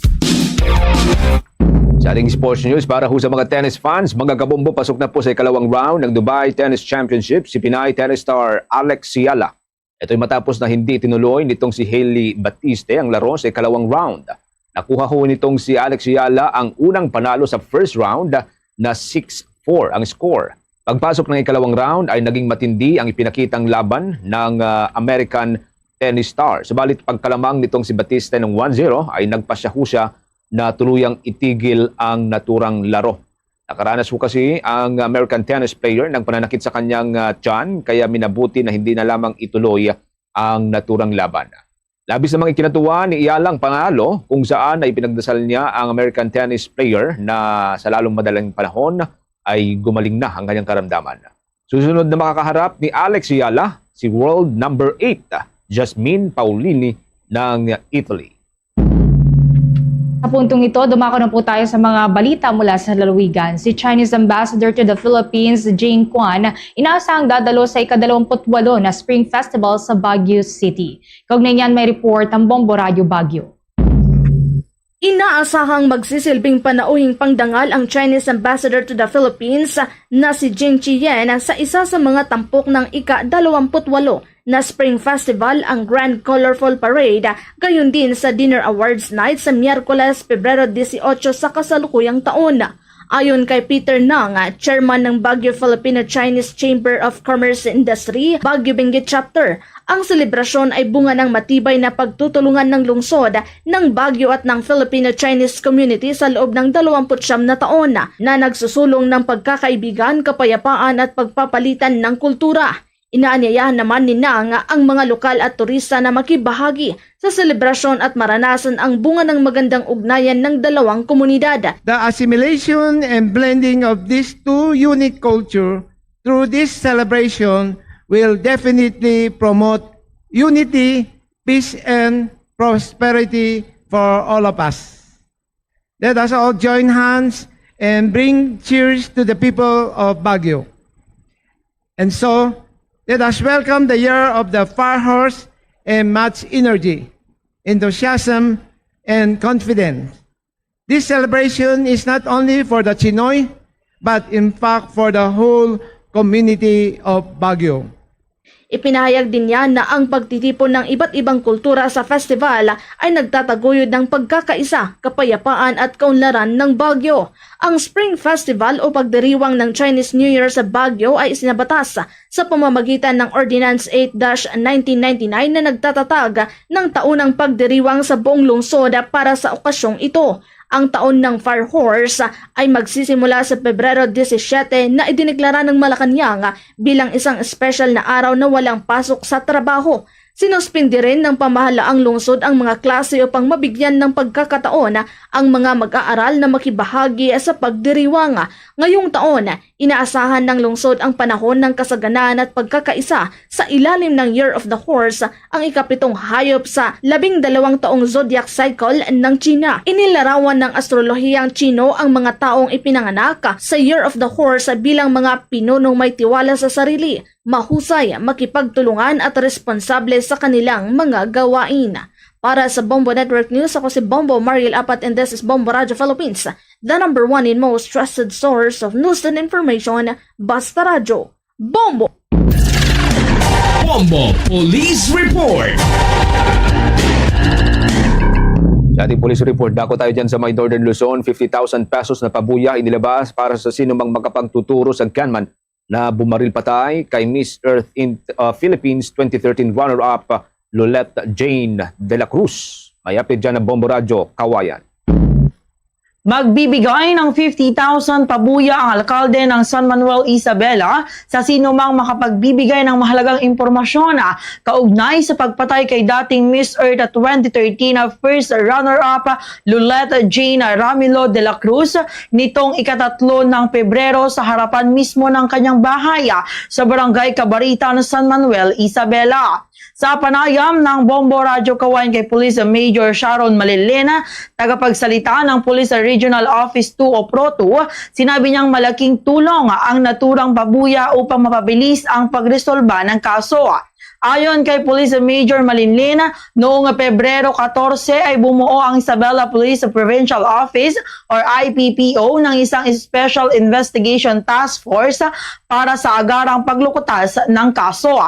Sa ating sports news, para ho sa mga tennis fans, mga kabombo, pasok na po sa ikalawang round ng Dubai Tennis Championship si Pinay tennis star Alex Siala. Ito'y matapos na hindi tinuloy nitong si Hailey Batiste ang laro sa ikalawang round. Nakuha ho nitong si Alex Siala ang unang panalo sa first round na six four ang score. Pagpasok ng ikalawang round ay naging matindi ang ipinakitang laban ng uh, American tennis star. Subalit pagkalamang nitong si Batiste ng one zero ay nagpasya ho siya na tuluyang itigil ang naturang laro. Nakaranas ho kasi ang American tennis player ng pananakit sa kanyang uh, tiyan kaya minabuti na hindi na lamang ituloy ang naturang laban. Labis namang ikinatuwa ni Ayala ang panalo, kung saan ay pinagdasal niya ang American tennis player na sa lalong madaling panahon ay gumaling na ang kanyang karamdaman. Susunod na makakaharap ni Alex Ayala, si world number eight, Jasmine Paolini ng Italy. Sa puntong ito, dumako na po tayo sa mga balita mula sa lalawigan. Si Chinese Ambassador to the Philippines, Jing Quan, inaasahang dadalo sa ikadalawamput-walo na Spring Festival sa Baguio City. Kaugnay niyan, may report ang Bombo Radyo Baguio. Inaasahang magsisilbing panauhing pangdangal ang Chinese Ambassador to the Philippines na si Jing Chien sa isa sa mga tampok ng ika-dalawamput-walo na Spring Festival, ang Grand Colorful Parade, gayon din sa Dinner Awards Night sa Miyerkules, Pebrero dieciocho sa kasalukuyang taon. Ayon kay Peter Nang, chairman ng Baguio Filipino Chinese Chamber of Commerce Industry, Baguio Benguet Chapter, ang selebrasyon ay bunga ng matibay na pagtutulungan ng lungsod, ng Baguio at ng Filipino Chinese community sa loob ng dalawamput siyam na taon na nagsusulong ng pagkakaibigan, kapayapaan at pagpapalitan ng kultura. Inaanyayahan naman ni Nang ang mga lokal at turista na makibahagi sa selebrasyon at maranasan ang bunga ng magandang ugnayan ng dalawang komunidad. The assimilation and blending of these two unique cultures through this celebration will definitely promote unity, peace, and prosperity for all of us. Let us all join hands and bring cheers to the people of Baguio. And so, let us welcome the year of the fire horse and much energy, enthusiasm, and confidence. This celebration is not only for the Chinoy, but in fact for the whole community of Baguio. Ipinahayag din niya na ang pagtitipon ng iba't ibang kultura sa festival ay nagtataguyod ng pagkakaisa, kapayapaan at kaunlaran ng Baguio. Ang Spring Festival o pagdiriwang ng Chinese New Year sa Baguio ay isinabatas sa pamamagitan ng Ordinance eight dash nineteen ninety-nine na nagtatatag ng taunang pagdiriwang sa buong lungsod para sa okasyong ito. Ang taon ng Fire Horse ay magsisimula sa Pebrero diecisiete na idineklara ng Malacañang bilang isang espesyal na araw na walang pasok sa trabaho. Sinuspindi rin ng pamahalaang lungsod ang mga klase upang mabigyan ng pagkakataon ang mga mag-aaral na makibahagi sa pagdiriwang. Ngayong taon, inaasahan ng lungsod ang panahon ng kasaganaan at pagkakaisa sa ilalim ng Year of the Horse, ang ikapitong hayop sa labing dalawang taong zodiac cycle ng China. Inilarawan ng astrologiyang Chino ang mga taong ipinanganak sa Year of the Horse bilang mga pinunong may tiwala sa sarili, mahusay, makipagtulungan at responsable sa kanilang mga gawain. Para sa Bombo Network News, ako si Bombo Mariel Apat and this is Bombo Radyo Philippines, the number one and most trusted source of news and information, Basta Radyo, Bombo! Bombo Police Report. Sa ating police report, dako tayo dyan sa may Northern Luzon, fifty thousand pesos na pabuya inilabas para sa sinumang makapagtuturo sa gunman na bumaril patay kay Miss Earth in uh, Philippines twenty thirteen runner-up Lolette Jane de la Cruz. May apid dyan ang Bombo Radyo, Kawayan. Magbibigay ng fifty thousand pabuya ang alkalde ng San Manuel Isabela sa sinumang makapagbibigay ng mahalagang impormasyon kaugnay sa pagpatay kay dating Miss Earth twenty thirteen first runner-up Lolette Jane Ramilo de la Cruz nitong ikatatlo ng Pebrero sa harapan mismo ng kanyang bahay sa Barangay Cabaritan, San Manuel Isabela. Sa panayam ng Bombo Radyo Kawayan kay Police Major Sharon Malilena, tagapagsalita ng Police Regional Office two o PRO two, sinabi niyang malaking tulong ang naturang pabuya upang mapabilis ang pagresolba ng kaso. Ayon kay Police Major Malinlin, noong Pebrero katorse ay bumuo ang Isabela Police Provincial Office or I P P O ng isang Special Investigation Task Force para sa agarang paglukutas ng kaso.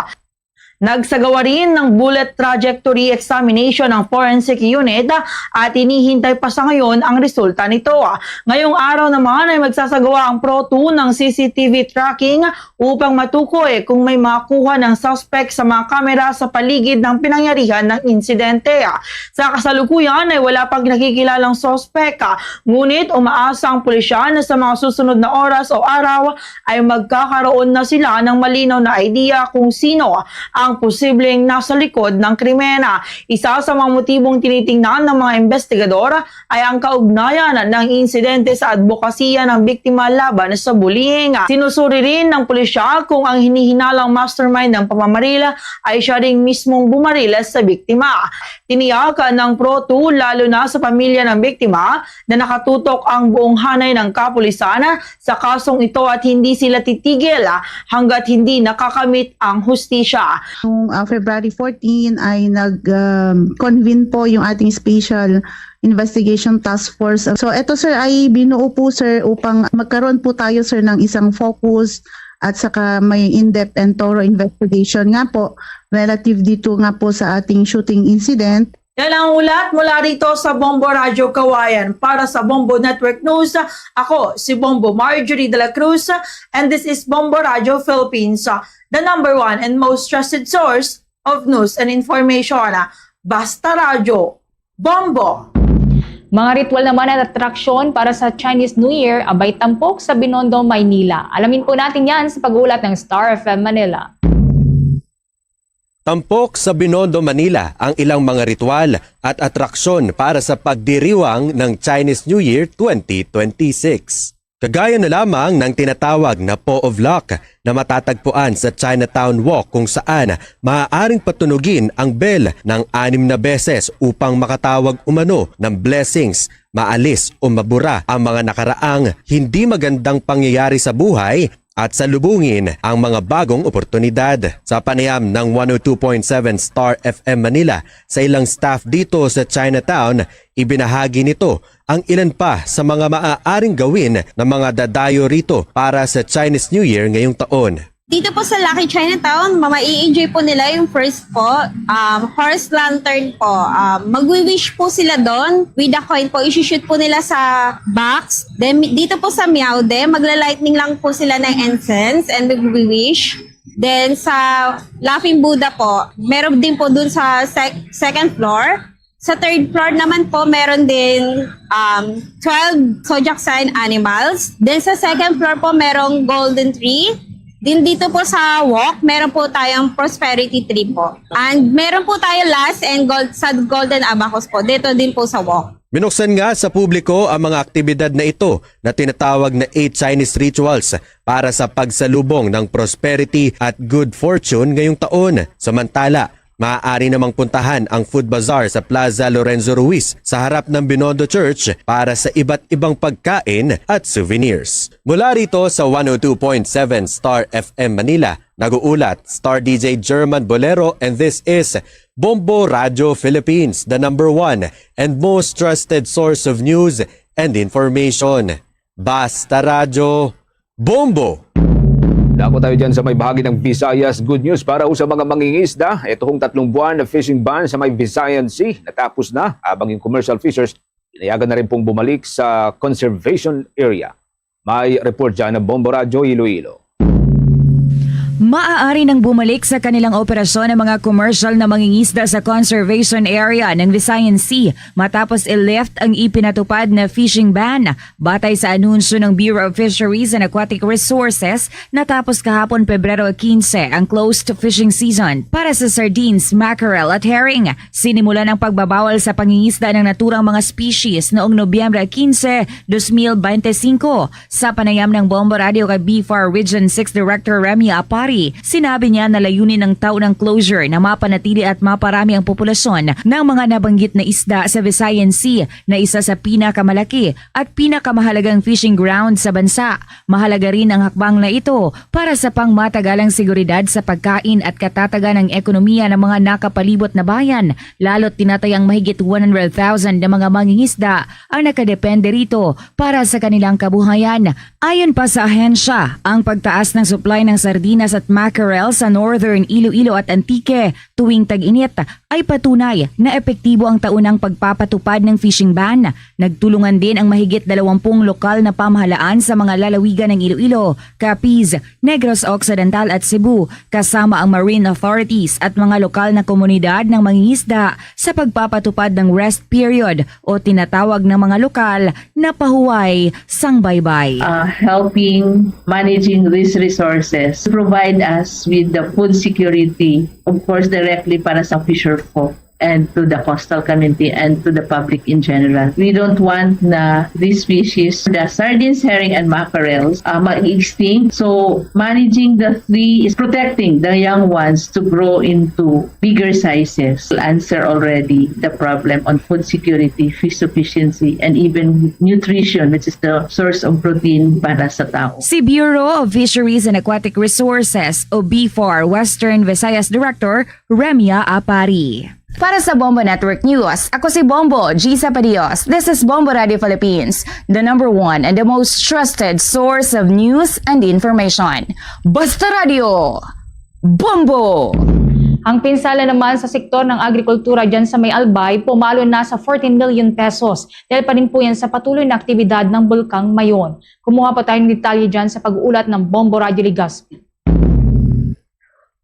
Nagsagawa rin ng bullet trajectory examination ang forensic unit at hinihintay pa sa ngayon ang resulta nito. Ngayong araw naman ay magsasagawa ang PRO two ng C C T V tracking upang matukoy kung may makuha ng suspect sa mga kamera sa paligid ng pinangyarihan ng insidente. Sa kasalukuyan ay wala pang nakikilalang suspect, ngunit umaasa ang pulisya na sa mga susunod na oras o araw ay magkakaroon na sila ng malinaw na idea kung sino ang posibleng nasa likod ng krimen. Isa sa mga motibong tinitingnan ng mga investigador ay ang kaugnayan ng insidente sa adbokasiya ng biktima laban sa bullying. Sinusuri rin ng pulisya kung ang hinihinalang mastermind ng pamamaril ay siya ring mismong bumaril sa biktima. Tiniyak ng Pro two, lalo na sa pamilya ng biktima, na nakatutok ang buong hanay ng kapulisan sa kasong ito at hindi sila titigil hanggat hindi nakakamit ang hustisya. Noong ah, February fourteen ay nag-convene po yung ating Special Investigation Task Force. So ito sir ay binuo po sir upang magkaroon po tayo sir ng isang focus at saka may in-depth and thorough investigation nga po relative dito nga po sa ating shooting incident. Yan ang ulat mula rito sa Bombo Radyo Kawayan. Para sa Bombo Network News, ako si Bombo Marjorie de la Cruz, and this is Bombo Radyo Philippines, the number one and most trusted source of news and information. Basta Radyo, Bombo! Mga ritual naman at atraksyon para sa Chinese New Year abay tampok sa Binondo, Maynila. Alamin po natin yan sa pag-ulat ng Star F M Manila. Tampok sa Binondo, Manila ang ilang mga ritual at atraksyon para sa pagdiriwang ng Chinese New Year twenty twenty-six. Kagaya na lamang ng tinatawag na Paw of Luck na matatagpuan sa Chinatown Walk, kung saan maaaring patunugin ang bell ng anim na beses upang makatawag umano ng blessings, maalis o mabura ang mga nakaraang hindi magandang pangyayari sa buhay at salubungin ang mga bagong oportunidad. Sa panayam ng one oh two point seven Star F M Manila sa ilang staff dito sa Chinatown, ibinahagi nito ang ilan pa sa mga maaaring gawin ng mga dadayo rito para sa Chinese New Year ngayong taon. Dito po sa Lucky Chinatown, ma-i-enjoy po nila yung first po, um, horse lantern po. Um, magwi-wish po sila doon with a coin po. Isi-shoot po nila sa box. Then dito po sa Meow Dem, magla-lightning lang po sila ng incense and magwi-wish. Then sa Laughing Buddha po, meron din po doon sa sec- second floor. Sa third floor naman po, meron din um, twelve zodiac sign animals. Then sa second floor po, merong golden tree. Then dito po sa walk, meron po tayong prosperity tree po. And meron po tayo last and gold, sa golden abacus po. Dito din po sa walk. Binuksan nga sa publiko ang mga aktibidad na ito na tinatawag na eight Chinese rituals para sa pagsalubong ng prosperity at good fortune ngayong taon. Samantala, maaari namang puntahan ang Food Bazaar sa Plaza Lorenzo Ruiz sa harap ng Binondo Church para sa iba't ibang pagkain at souvenirs. Mula rito sa one oh two point seven Star F M Manila, nag-uulat Star D J German Bolero, and this is Bombo Radyo Philippines, the number one and most trusted source of news and information. Basta Radyo, Bombo! Dako tayo dyan sa may bahagi ng Visayas. Good news para ho sa mga mangingisda. Ito hong tatlong buwan na fishing ban sa may Visayan Sea natapos na, habang yung commercial fishers pinayagan na rin pong bumalik sa conservation area. May report dyan ng Bombo Radyo Iloilo. Maaari nang bumalik sa kanilang operasyon ang mga commercial na mangingisda sa conservation area ng Visayan Sea matapos i-lift ang ipinatupad na fishing ban. Batay sa anunsyo ng Bureau of Fisheries and Aquatic Resources, natapos kahapon, Pebrero quince, ang closed fishing season para sa sardines, mackerel at herring. Sinimulan ang pagbabawal sa pangingisda ng naturang mga species noong Nobyembre quince, dos mil bente singko. Sa panayam ng Bombo Radio kay B far Region six Director Remy Apari, sinabi niya na layunin ng taon ng closure na mapanatili at maparami ang populasyon ng mga nabanggit na isda sa Visayan Sea, na isa sa pinakamalaki at pinakamahalagang fishing ground sa bansa. Mahalaga rin ang hakbang na ito para sa pangmatagalang seguridad sa pagkain at katatagan ng ekonomiya ng mga nakapalibot na bayan, lalo't tinatayang mahigit one hundred thousand na mga mangingisda ang nakadepende rito para sa kanilang kabuhayan. Ayon pa sa ahensya, ang pagtaas ng supply ng sardinas at mackerel sa Northern Iloilo at Antique tuwing tag-init, ay patunay na epektibo ang taunang pagpapatupad ng fishing ban. Nagtulungan din ang mahigit dalawampung lokal na pamahalaan sa mga lalawigan ng Iloilo, Capiz, Negros Occidental at Cebu, kasama ang marine authorities at mga lokal na komunidad ng mangingisda sa pagpapatupad ng rest period o tinatawag ng mga lokal na pahuway sang baybay. Uh, helping managing these resources provide us with the food security, of course, directly para sa fisher folk and to the coastal community and to the public in general. We don't want na these species, the sardines, herring, and mackerels, uh, mag-extinct. So, managing the three is protecting the young ones to grow into bigger sizes. Will answer already the problem on food security, fish sufficiency, and even nutrition, which is the source of protein para sa tao. Si Bureau of Fisheries and Aquatic Resources o B F A R Western Visayas Director Remia Apari. Para sa Bombo Network News, ako si Bombo Gisa Padios. This is Bombo Radio Philippines, the number one and the most trusted source of news and information. Basta Radio, Bombo! Ang pinsala naman sa sektor ng agrikultura dyan sa may Albay, pumalo na sa fourteen million pesos. Dahil pa rin po yan sa patuloy na aktibidad ng Bulkang Mayon. Kumuha pa tayo ng detalye dyan sa pag-uulat ng Bombo Radio Legazpi.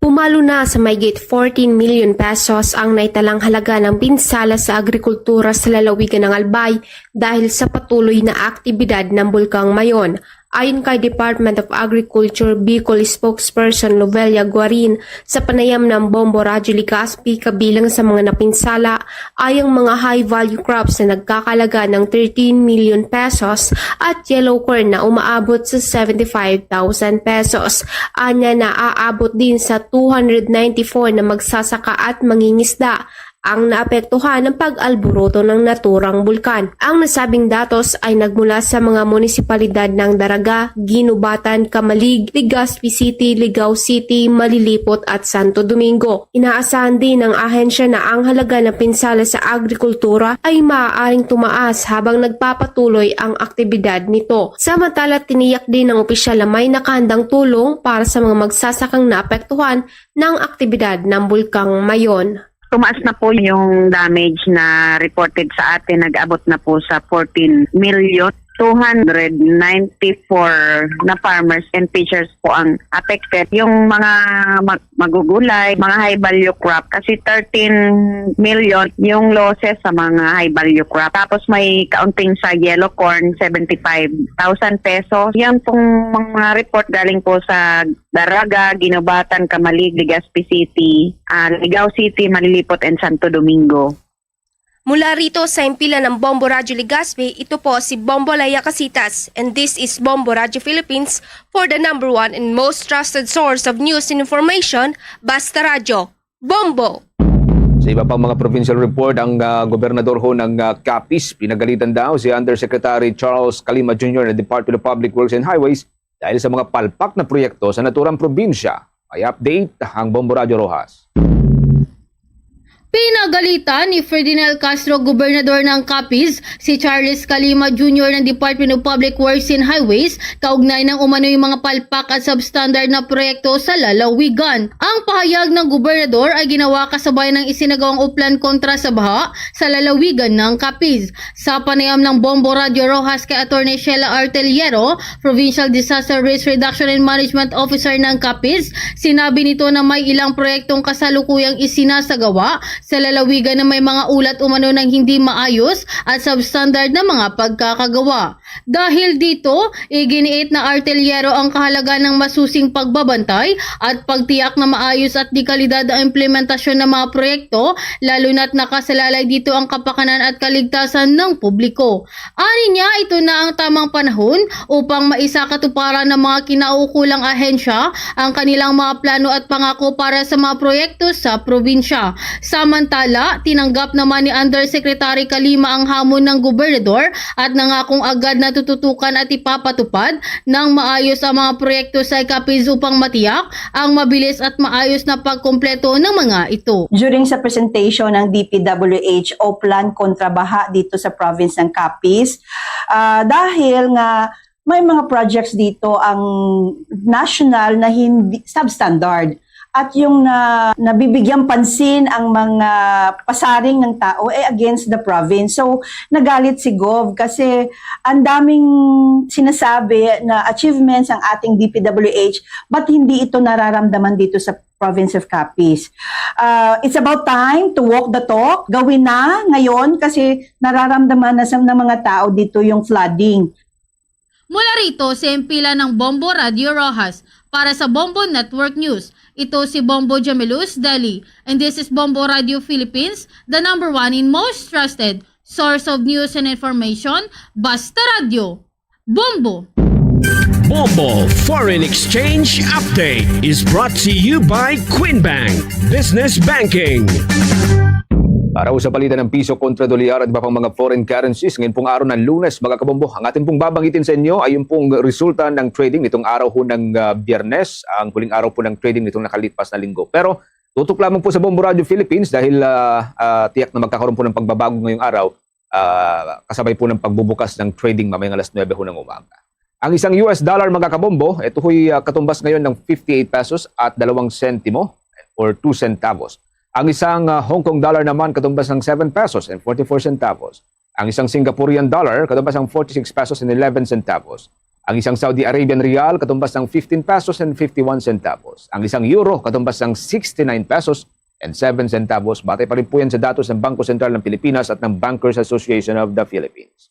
Pumalo na sa mahigit fourteen million pesos ang naitalang halaga ng pinsala sa agrikultura sa lalawigan ng Albay dahil sa patuloy na aktibidad ng Bulkang Mayon. Ayon kay Department of Agriculture Bicol spokesperson Lovelia Guarin, sa panayam ng Bombo Radyo Legazpi, kabilang sa mga napinsala ay ang mga high-value crops na nagkakalaga ng thirteen million pesos at yellow corn na umaabot sa seventy-five thousand pesos. Anya, naaabot din sa two hundred ninety-four na magsasaka at mangingisda ang naapektuhan ng pag-alboroto ng naturang bulkan. Ang nasabing datos ay nagmula sa mga munisipalidad ng Daraga, Guinobatan, Camalig, Legazpi City, Ligao City, Malilipot at Santo Domingo. Inaasahan din ng ahensya na ang halaga ng pinsala sa agrikultura ay maaaring tumaas habang nagpapatuloy ang aktibidad nito. Samantala, tiniyak din ng opisyal na may nakahandang tulong para sa mga magsasakang naapektuhan ng aktibidad ng Bulkang Mayon. Tumaas na po yung damage na reported sa atin. Nag-abot na po sa fourteen million two hundred ninety-four na farmers and fishers po ang affected. Yung mga mag- magugulay, mga high value crop, kasi thirteen million yung losses sa mga high value crop. Tapos may kaunting sa yellow corn, seventy-five thousand pesos. Yan pong mga report galing po sa Daraga, Guinobatan, Camalig, Legazpi City, ah, Ligao City, Malilipot, and Santo Domingo. Mula rito sa himpilan ng Bombo Radyo Legazpi, ito po si Bombo Laya Casitas, and this is Bombo Radyo Philippines, for the number one and most trusted source of news and information, Basta Radyo, Bombo! Sa iba pang mga provincial report, ang ah, gobernador ho ng ah, Capiz, pinagalitan daw si Undersecretary Charles Calima Junior ng Department of Public Works and Highways dahil sa mga palpak na proyekto sa naturang probinsya. May update ang Bombo Radyo Roxas. Pinagalitan ni Ferdinand Castro, gobernador ng Capiz, si Charles Calima Junior ng Department of Public Works and Highways kaugnay ng umano'y mga palpak at substandard na proyekto sa lalawigan. Ang pahayag ng gobernador ay ginawa kasabay ng isinagawang uplan kontra sa baha sa lalawigan ng Capiz. Sa panayam ng Bombo Radyo Roxas kay Attorney Sheila Arteliero, Provincial Disaster Risk Reduction and Management Officer ng Capiz, sinabi nito na may ilang proyektong kasalukuyang isinasagawa sa lalawigan na may mga ulat umano ng hindi maayos at substandard na mga pagkakagawa. Dahil dito, iginiit na Arteliero ang kahalagahan ng masusing pagbabantay at pagtiyak na maayos at dekalidad ang implementasyon ng mga proyekto, lalo na't nakasalalay dito ang kapakanan at kaligtasan ng publiko. Ani niya, ito na ang tamang panahon upang maisakatuparan ng mga kinauukulang ahensya ang kanilang mga plano at pangako para sa mga proyekto sa probinsya. Samantala, tinanggap naman ni Undersecretary Calima ang hamon ng gobernador at nangakong agad na tututukan at ipapatupad ng maayos ang mga proyekto sa Capiz upang matiyak ang mabilis at maayos na pagkumpleto ng mga ito. During sa presentation ng D P W H o plan kontra baha dito sa province ng Capiz, ah, dahil nga may mga projects dito ang national na hindi substandard. at yung na, nabibigyan pansin ang mga pasaring ng tao, eh, against the province. So, nagalit si Gov kasi ang daming sinasabi na achievements ang ating D P W H, but hindi ito nararamdaman dito sa province of Capiz. Uh, it's about time to walk the talk. Gawin na ngayon kasi nararamdaman na sa, ng mga tao dito yung flooding. Mula rito, si Empila ng Bombo Radio Roxas para sa Bombo Network News. Ito si Bombo Jamilus Dali, and this is Bombo Radio Philippines, the number one in most trusted source of news and information, Basta Radio. Bombo! Bombo Foreign Exchange Update is brought to you by Queen Bank Business Banking. Para sa balita ng piso kontra dolyar at iba pang mga foreign currencies, ngayon pong araw ng Lunes, mga kabombo, ang atin pong babanggitin sa inyo ay yung pong resulta ng trading nitong araw ho ng uh, Biyernes, ang huling araw po ng trading nitong nakalipas na linggo. Pero tutok lamang po sa Bombo Radio Philippines dahil uh, uh, tiyak na magkakaroon po ng pagbabago ngayong araw, uh, kasabay po ng pagbubukas ng trading mamayang alas nuebe ho ng umaga. Ang isang U S dollar, mga kabombo, ito ho'y uh, katumbas ngayon ng fifty-eight pesos at dalawang sentimo or two centavos. Ang isang uh, Hong Kong dollar naman katumbas ng seven pesos and forty-four centavos. Ang isang Singaporean dollar katumbas ng forty-six pesos and eleven centavos. Ang isang Saudi Arabian riyal katumbas ng fifteen pesos and fifty-one centavos. Ang isang euro katumbas ng sixty-nine pesos and seven centavos. Batay pa rin po yan sa datos ng Bangko Sentral ng Pilipinas at ng Bankers Association of the Philippines.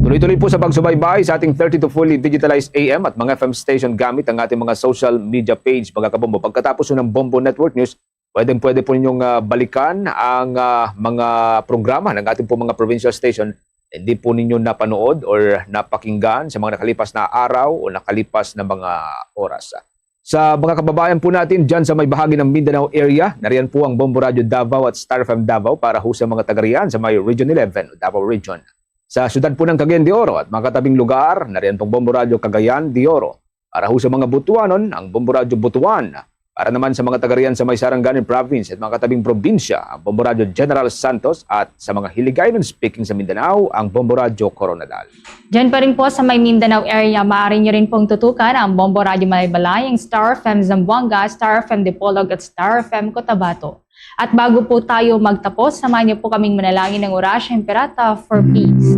Tuloy-tuloy po sa pagsubaybay sa ating thirty-two fully digitalized A M at mga F M station gamit ang ating mga social media page, mga kabombo. Pagkatapos ng Bombo Network News, pwedeng-pwede po ninyong uh, balikan ang uh, mga programa ng ating po mga provincial station hindi po ninyo napanood or napakinggan sa mga nakalipas na araw o nakalipas na mga oras. Sa mga kababayan po natin dyan sa may bahagi ng Mindanao area, nariyan po ang Bombo Radio Davao at Star F M Davao para ho sa mga tagarian sa may Region eleven o Davao Region. Sa siyudad po ng Cagayan de Oro at mga katabing lugar, nariyan pong Bombo Radio Cagayan de Oro. Para ho sa mga Butuanon, ang Bombo Radio Butuan. Para naman sa mga tagarian sa may Sarangani Province at mga katabing probinsya, ang Bombo Radio General Santos at sa mga Hiligaynon speaking sa Mindanao, ang Bombo Radio Coronadal. Diyan pa rin po sa may Mindanao area, maaari niyo rin pong tutukan ang Bombo Radio Malaybalay, ang Star F M Zamboanga, Star F M Dipolog at Star F M Cotabato. At bago po tayo magtapos, samahan niyo po kaming manalangin ng Orasya Imperata for peace.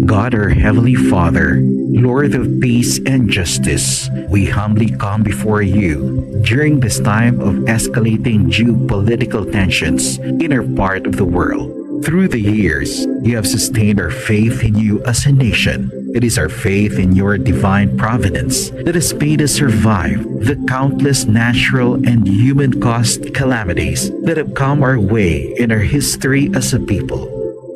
God, our Heavenly Father, Lord of peace and justice, we humbly come before you during this time of escalating geopolitical tensions in our part of the world. Through the years, you have sustained our faith in you as a nation. It is our faith in your divine providence that has made us survive the countless natural and human caused calamities that have come our way in our history as a people.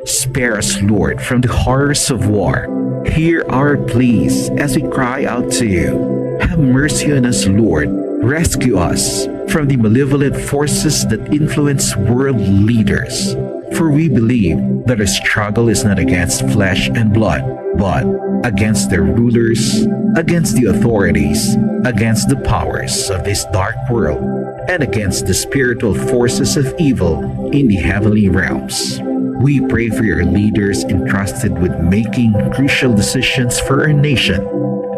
Spare us, Lord, from the horrors of war. Hear our pleas as we cry out to you. Have mercy on us, Lord. Rescue us from the malevolent forces that influence world leaders. For we believe that our struggle is not against flesh and blood, but against their rulers, against the authorities, against the powers of this dark world, and against the spiritual forces of evil in the heavenly realms. We pray for your leaders entrusted with making crucial decisions for our nation.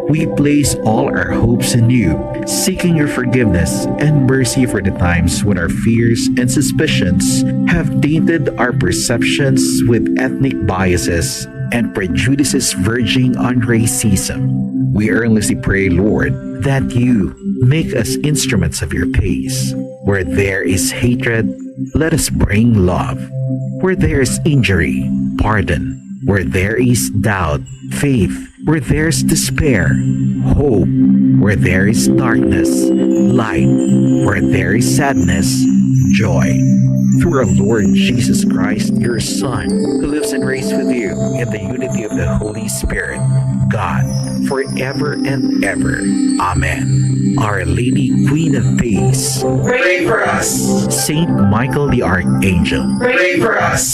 We place all our hopes in you, seeking your forgiveness and mercy for the times when our fears and suspicions have tainted our perceptions with ethnic biases and prejudices verging on racism. We earnestly pray, Lord, that you make us instruments of your peace. Where there is hatred, let us bring love. Where there is injury, pardon. Where there is doubt, faith. Where there is despair, hope. Where there is darkness, light. Where there is sadness, joy. Through our Lord Jesus Christ, your Son, who lives and reigns with you in the unity of the Holy Spirit, God, forever and ever. Amen. Our Lady, Queen of Peace, pray for us. Saint Michael the Archangel, pray for us.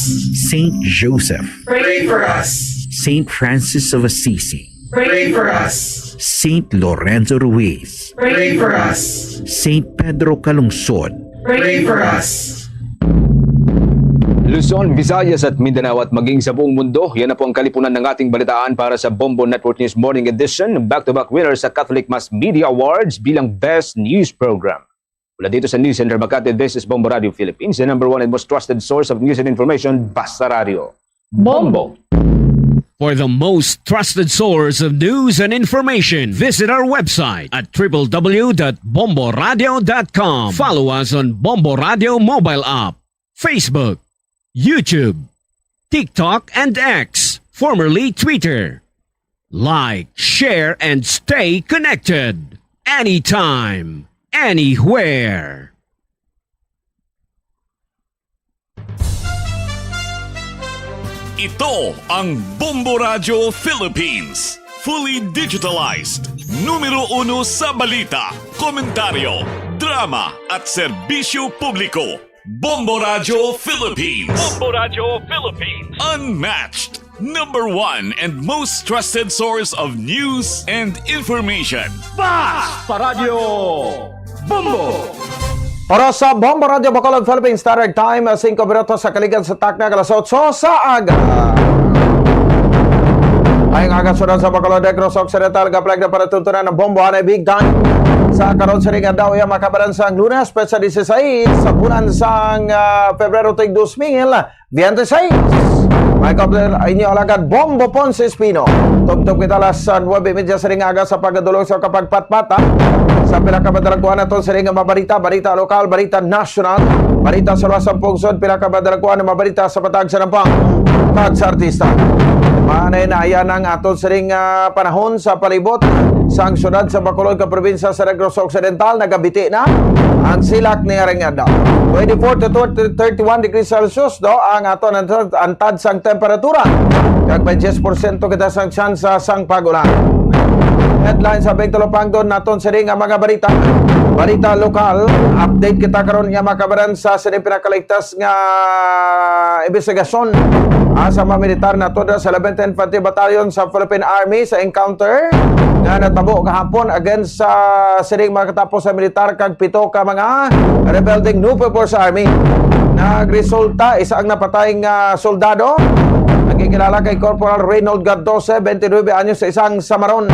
Saint Joseph, pray for us. Saint Francis of Assisi, pray for us. Saint Lorenzo Ruiz, pray for us. Saint Pedro Calungsod, pray for us. Luzon, Visayas at Mindanao at maging sa buong mundo. Yan na po ang kalipunan ng ating balitaan para sa Bombo Network News Morning Edition. Back-to-back winner sa Catholic Mass Media Awards bilang Best News Program. Mula dito sa News Center Makati, this is Bombo Radio Philippines, the number one and most trusted source of news and information, Basta Radio. Bombo. For the most trusted source of news and information, visit our website at triple w dot bombo radio dot com. Follow us on Bombo Radio mobile app, Facebook, YouTube, TikTok, and X, formerly Twitter. Like, share, and stay connected anytime, anywhere. Ito ang Bombo Radio Philippines. Fully digitalized. Numero uno sa balita, komentaryo, drama, at serbisyo publiko. Bombo Radio Philippines. Bombo Radio Philippines. Unmatched. Number one and most trusted source of news and information. Basta Radio Bombo! Para sa Bombo Radio Bacolod Philippines Standard Time, singko minutos sa kaligad sa takna alas otso sa aga. Ay nga kasunod sa Bacolod, Negros Occidental, kaplag na para tuntunan ang Bombo Anay Big Time. Sa karon sa ring adlaw, iya makabaran sang Lunes, petsa dieciséis sa bulan sang, ah, Febrero, tig dos mil. Veintiséis. May kaupod inyo alagad Bombo Ponce Espino. Tubtob kita alas nuebe y media sa ring aga sa pagdulong sa kapagpatpata sa pila ka madalagkuan naton sa ring mga balita, balita lokal, balita nasyonal, balita sa luwas sang pungsod, pila ka madalagkuan nga mga balita sa patag sa nampang kag sa artista. Manay na ayan ang aton sa ring, ah, panahon sa palibot sang syudad sa Bacolod ka probinsya sa Negros Occidental. Nagabiti na ang silak ni aring adlaw. Twenty-four to thirty, thirty-one degrees Celsius, no, ang aton antad, antad sang temperatura. Kag may diyes porsyento kita sang tsansa sang pag-ulan. Headline sa Beng Talupangdon naton sini nga mga balita. Balita lokal, update kita karon nga makabaran sa sini pinakaligtas nga imbestigasyon, ah, sa mga militar naton sa eleventh Infantry Battalion sa Philippine Army sa encounter nga natabo gahapon against sa sining mga katapos sa militar kag pito ka mga rebelding Nupe Force Army. Nagresulta isa ang napatay nga soldado. Nagkikilala kay Corporal Reynold Gardose, twenty-nine anyos, sa isang samaron.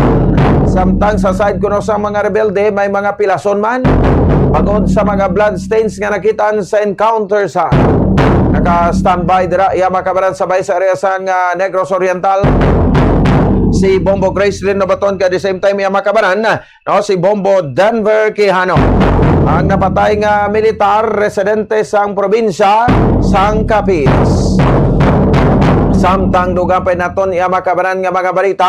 Samtang sa side kuno sa mga rebelde, may mga pilason man bangod sa mga blood stains nga nakitaan sa encounter sa naka-standby dira iya makabaran sa bay sa area sang, ah, Negros Oriental, si Bombo Grace Lino Baton, kag the same time iya makabaran, no, si Bombo Denver Quijano. Ang napatay nga militar, residente sang probinsya sang Capiz. Samtang dugang pa naton iya makabaran nga mga balita,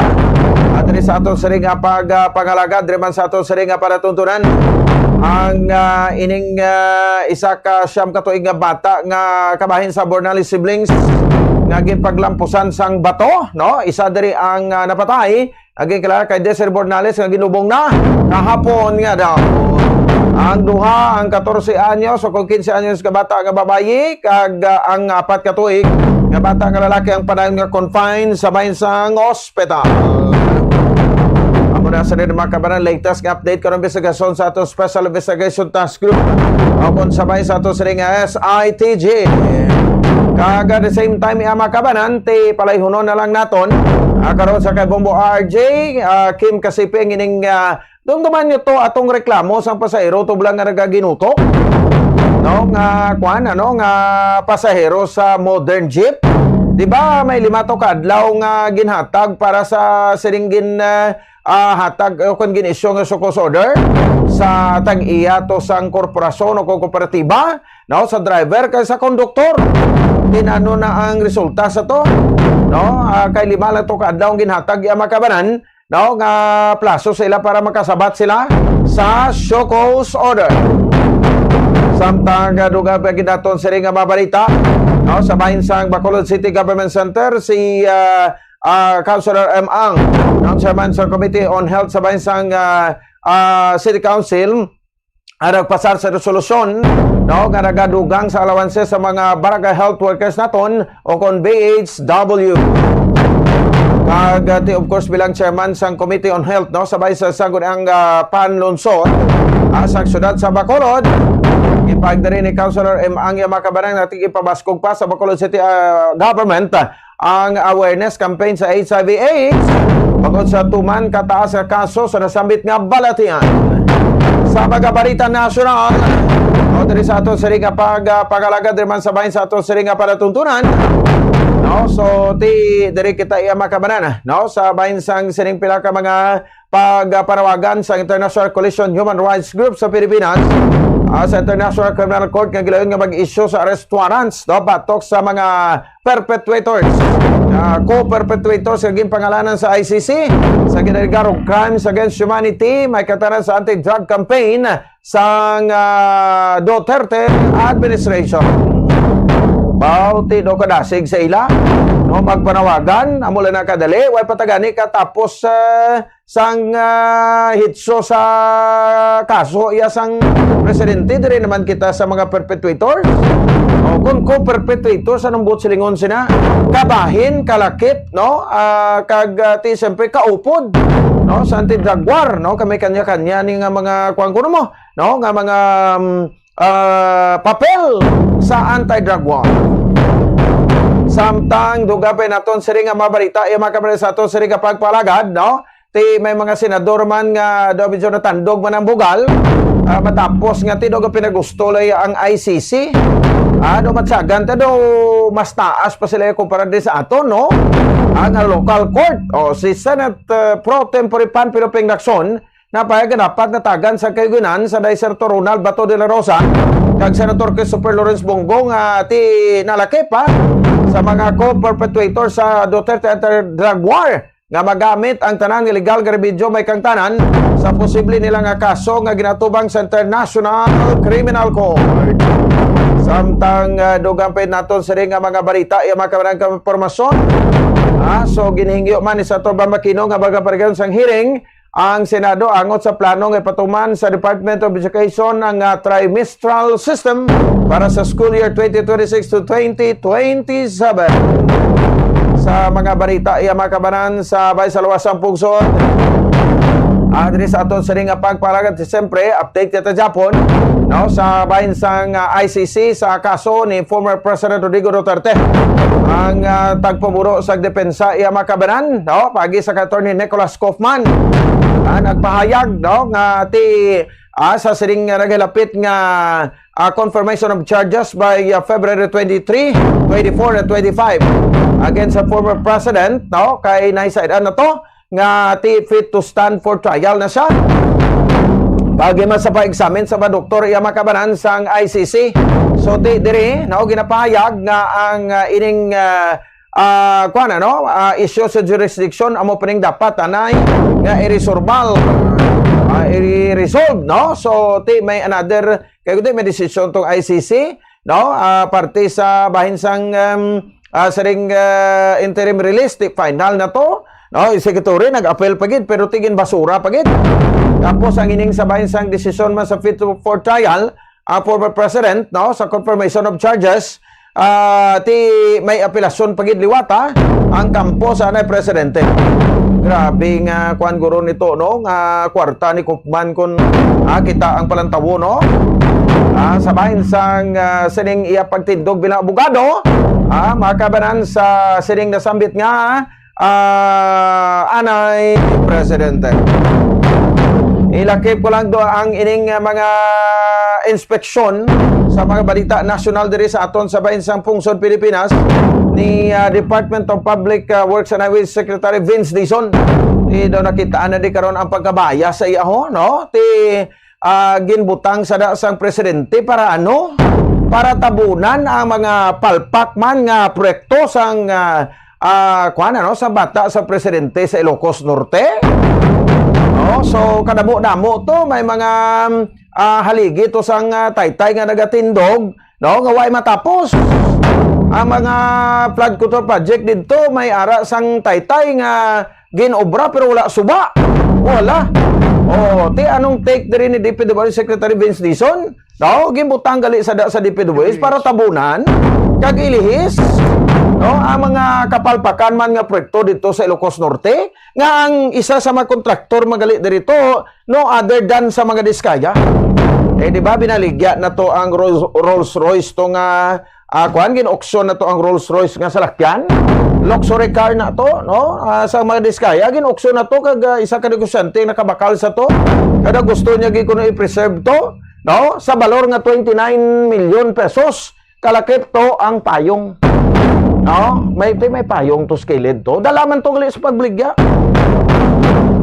at diri sa aton sini nga pag, ah, pangalagad, diri man sa aton sini nga panatuntunan, ang, ah, ining, ah, isa ka siyam ka tuig nga bata nga kabahin sa Bornales siblings nga ginpaglampusan sang bato, no? Isa diri ang, ah, napatay, ang ginkilala kay Desir Bornales nga ginubong na kahapon nga daw. Ang duha, ang katorse anyos o kung kinse anyos ka bata nga babayi, kag, ah, ang apat ka tuig nga bata nga lalaki ang padayon nga confined sa bahin sang ospital. Amo na sa mga kabaran, latest nga update karon, investigasyon sa aton Special Investigation Task Group, o kung sabay sa ato sining S I T G. Kag at the same time, iya makabanan, ti palayhunon na lang naton, ah, karon sa kay Bombo R J, ah, Kim Kasipi, ang ining, ah, dumduman nyo to, atong reklamo sang pasahero, tublang nga nagaginutok, no, nga, kwan, ano, nga pasahero sa modern jeep. Di ba may lima to ka adlaw nga ginhatag para sa sining gin, ah, ah, hatag, o kung gin-issue nga show cause order sa tag-iya to sang korporasyon o kung kooperatiba, no, sa driver kag sa konduktor. Din ano na ang resulta sa to, no? Ah, kay lima lang to ka adlaw ang ginhatag iya makabanan, no, nga plaso sa ila para makasabat sila sa show cause order. Samtang, ah, dugang pa gid naton sini nga mga balita, no, sa bahin sang Bacolod City Government Center, si, ah, ah, Councilor M. Ang, ang chairman sa Committee on Health sa bahin sang, ah, ah, City Council, ang nagpasar sa resolusyon, no, nga nagadugang sa allowances sa mga barangay health workers naton o kon B H W. Kag, ah, ti, of course, bilang chairman sang Committee on Health, no, sa bahin sa sangguniang, ah, panlunsod, ah, sa syudad sa Bacolod, Ipagdiri ni Councilor M. Ang, mga kabanan, natin ipabaskog pa sa Bacolod City, ah, government, ah, ang awareness campaign sa H I V AIDS bangod sa tuman kataas nga kaso sa nasambit nga balatian. Sa mga balita nasyonal, o diri sa aton siring nga pag, ah, pag-alagad diri man sa bahin sa aton siring nga palatuntunan, no? So, ti, diri kita, iya, mga kabanan, no? Sa bahin sang siring pila ka mga pagpanawagan sa International Coalition Human Rights Group sa Pilipinas, ah, sa International Criminal Court nga gilayon nga mag-issue sa arrest warrants, no, batok sa mga perpetrators, ah, co-perpetrators nga ginpangalanan sa I C C sa ginalegar og crimes against humanity, may katanan sa anti-drug campaign sang, ah, Duterte administration. Bauti do kadasig sa ila, no, magpanawagan, amo lang na kadali, way patagani katapos, ah, sang, ah, hitso sa kaso iya sang presidente, diri naman kita sa mga perpetrators. O, kung ko perpetrators, anong buot silingon sina? Kabahin, kalakip, no? Ah, kag, ah, ti, siyempre, kaupod, no? Sa anti-drug war, no? Kami kanya-kanya ni nga mga, kuwan ko mo, no? Nga mga, um, ah, papel sa anti-drug war. Samtang dugang pa naton siring nga mga balita, iya, mga kabanan, sa aton siring nga pagpalagad, no? Ti may mga senador man nga daw medyo natandog man ang bugal, ah, matapos nga ti daw pinagusto lay ang I C C. Ah, daw matyagan ta daw mas taas pa sila kumpara din sa aton, no? Ang local court, o si Senate, ah, Pro Tempore Panfilo Ping Lacson, napahayag nga dapat natagan sa kayuginan sa day Senator Ronald Bato de la Rosa kag Senator Christopher Lawrence Bong Go nga ti nalakip pa sa mga co-perpetrator sa Duterte anti-drug war nga magamit ang tanan nga legal nga remedyo may kangtanan sa posible nila nga kaso nga ginatubang sa International Criminal Court. Samtang, ah, dugang pa naton siring nga mga balita, iya, mga kabanan, kag impormasyon. Ah, so, ginhingyo man ni Senator Bam Aquino nga magaparigan sang hearing ang Senado angot sa plano nga ipatuman sa Department of Education ang, ah, trimestral system para sa school year twenty twenty-six to twenty twenty-seven. Sa mga balita, iya, mga kabanan, sa bay sa luwas sang pungsod. Ah, diri sa aton siring nga pagpalagad, siyempre, update kita Japon, no, sa bahin sang, ah, I C C sa kaso ni former President Rodrigo Duterte. Ang, ah, tagpamuro sa depensa, iya, mga kabanan, no, pagi sa Attorney Nicholas Kaufman, ah, nagpahayag, no, nga ti, ah, sa siring nga nagalapit nga, ah, confirmation of charges by, ah, February twenty-three, twenty-four, and twenty-five against sa former president, no, kay nahisaidan na to nga ti fit to stand for trial na siya. Pagi man sa pag-examine sa mga doktor, iya, mga kabanan, sang I C C. So, ti diri, no, ginapahayag nga ang, ah, ining, ah, ah, kuwan, ano, ah, issue sa jurisdiction amo pa ning dapat anay nga iresolbal, ah, i-resolve, no? So, ti may another, kay kundi may desisyon tong I C C, no? Ah, parte sa bahin sang, um, ah, siring, ah, interim release, ti final na to, no? Executory, nag-appeal pa gid, pero ti ginbasura pa gid. Tapos ang ining sa bahin sang desisyon man sa fit for trial, ah, former president, no, sa confirmation of charges, ah, ti may apelasyon pa gid liwat, ha, ang kampo sa anay presidente. Grabe nga kwan guro nito, no, nga kwarta ni Kaufman kun, ah, kita ang palantawo, no? Ah, sa bahin sang, ah, sining iya pagtindog bilang abogado, ah, mga kabanan, sa sining nasambit nga ah, anay presidente. Ilakip ko lang do ang ining, ah, mga inspeksyon sa mga balita nasyonal diri sa aton sa bahin sang pungsod Pilipinas ni, ah, Department of Public, ah, Works and Highways Secretary Vince Dizon. Di daw nakitaan na di karon ang pagkabaya sa iya, ho, no? Ti, ah, ginbutang sa da sang presidente para ano? Para tabunan ang mga palpak man nga proyekto sang, ah, ah, kuwan, ano, sa bata sa presidente sa Ilocos Norte. No? So, kadamo-damo to, may mga, ah, haligi to sang, ah, taytay nga nagatindog, no, nga way matapos. Ang mga flood control project didto, may ara sang taytay nga ginobra pero wala suba. Wala. Oh, ti anong take diri ni D P W Secretary Vince Dizon? No, ginbutang gali sa da-, sa D P W S para tabunan kag ilihis, no, ang mga kapalpakan man nga proyekto dito sa Ilocos Norte, nga ang isa sa mga kontraktor magali dito, no other than sa mga Diskaya. Eh, di ba, binaligya na to ang Rolls, Rolls Royce to nga, ah, kuan, gin-auction na to ang Rolls Royce nga salakyan. Luxury car na to, no? Ah, sa mga Diskaya, gin-auction na to kag, ah, isa ka negosyante ang nakabakal sa to. Kada gusto niya gid kuno i-preserve to, no? Sa balor nga twenty-nine million pesos, kalakip to ang payong. No? May, may payong to sa kilid to. Dala man to gali sa pagbaligya.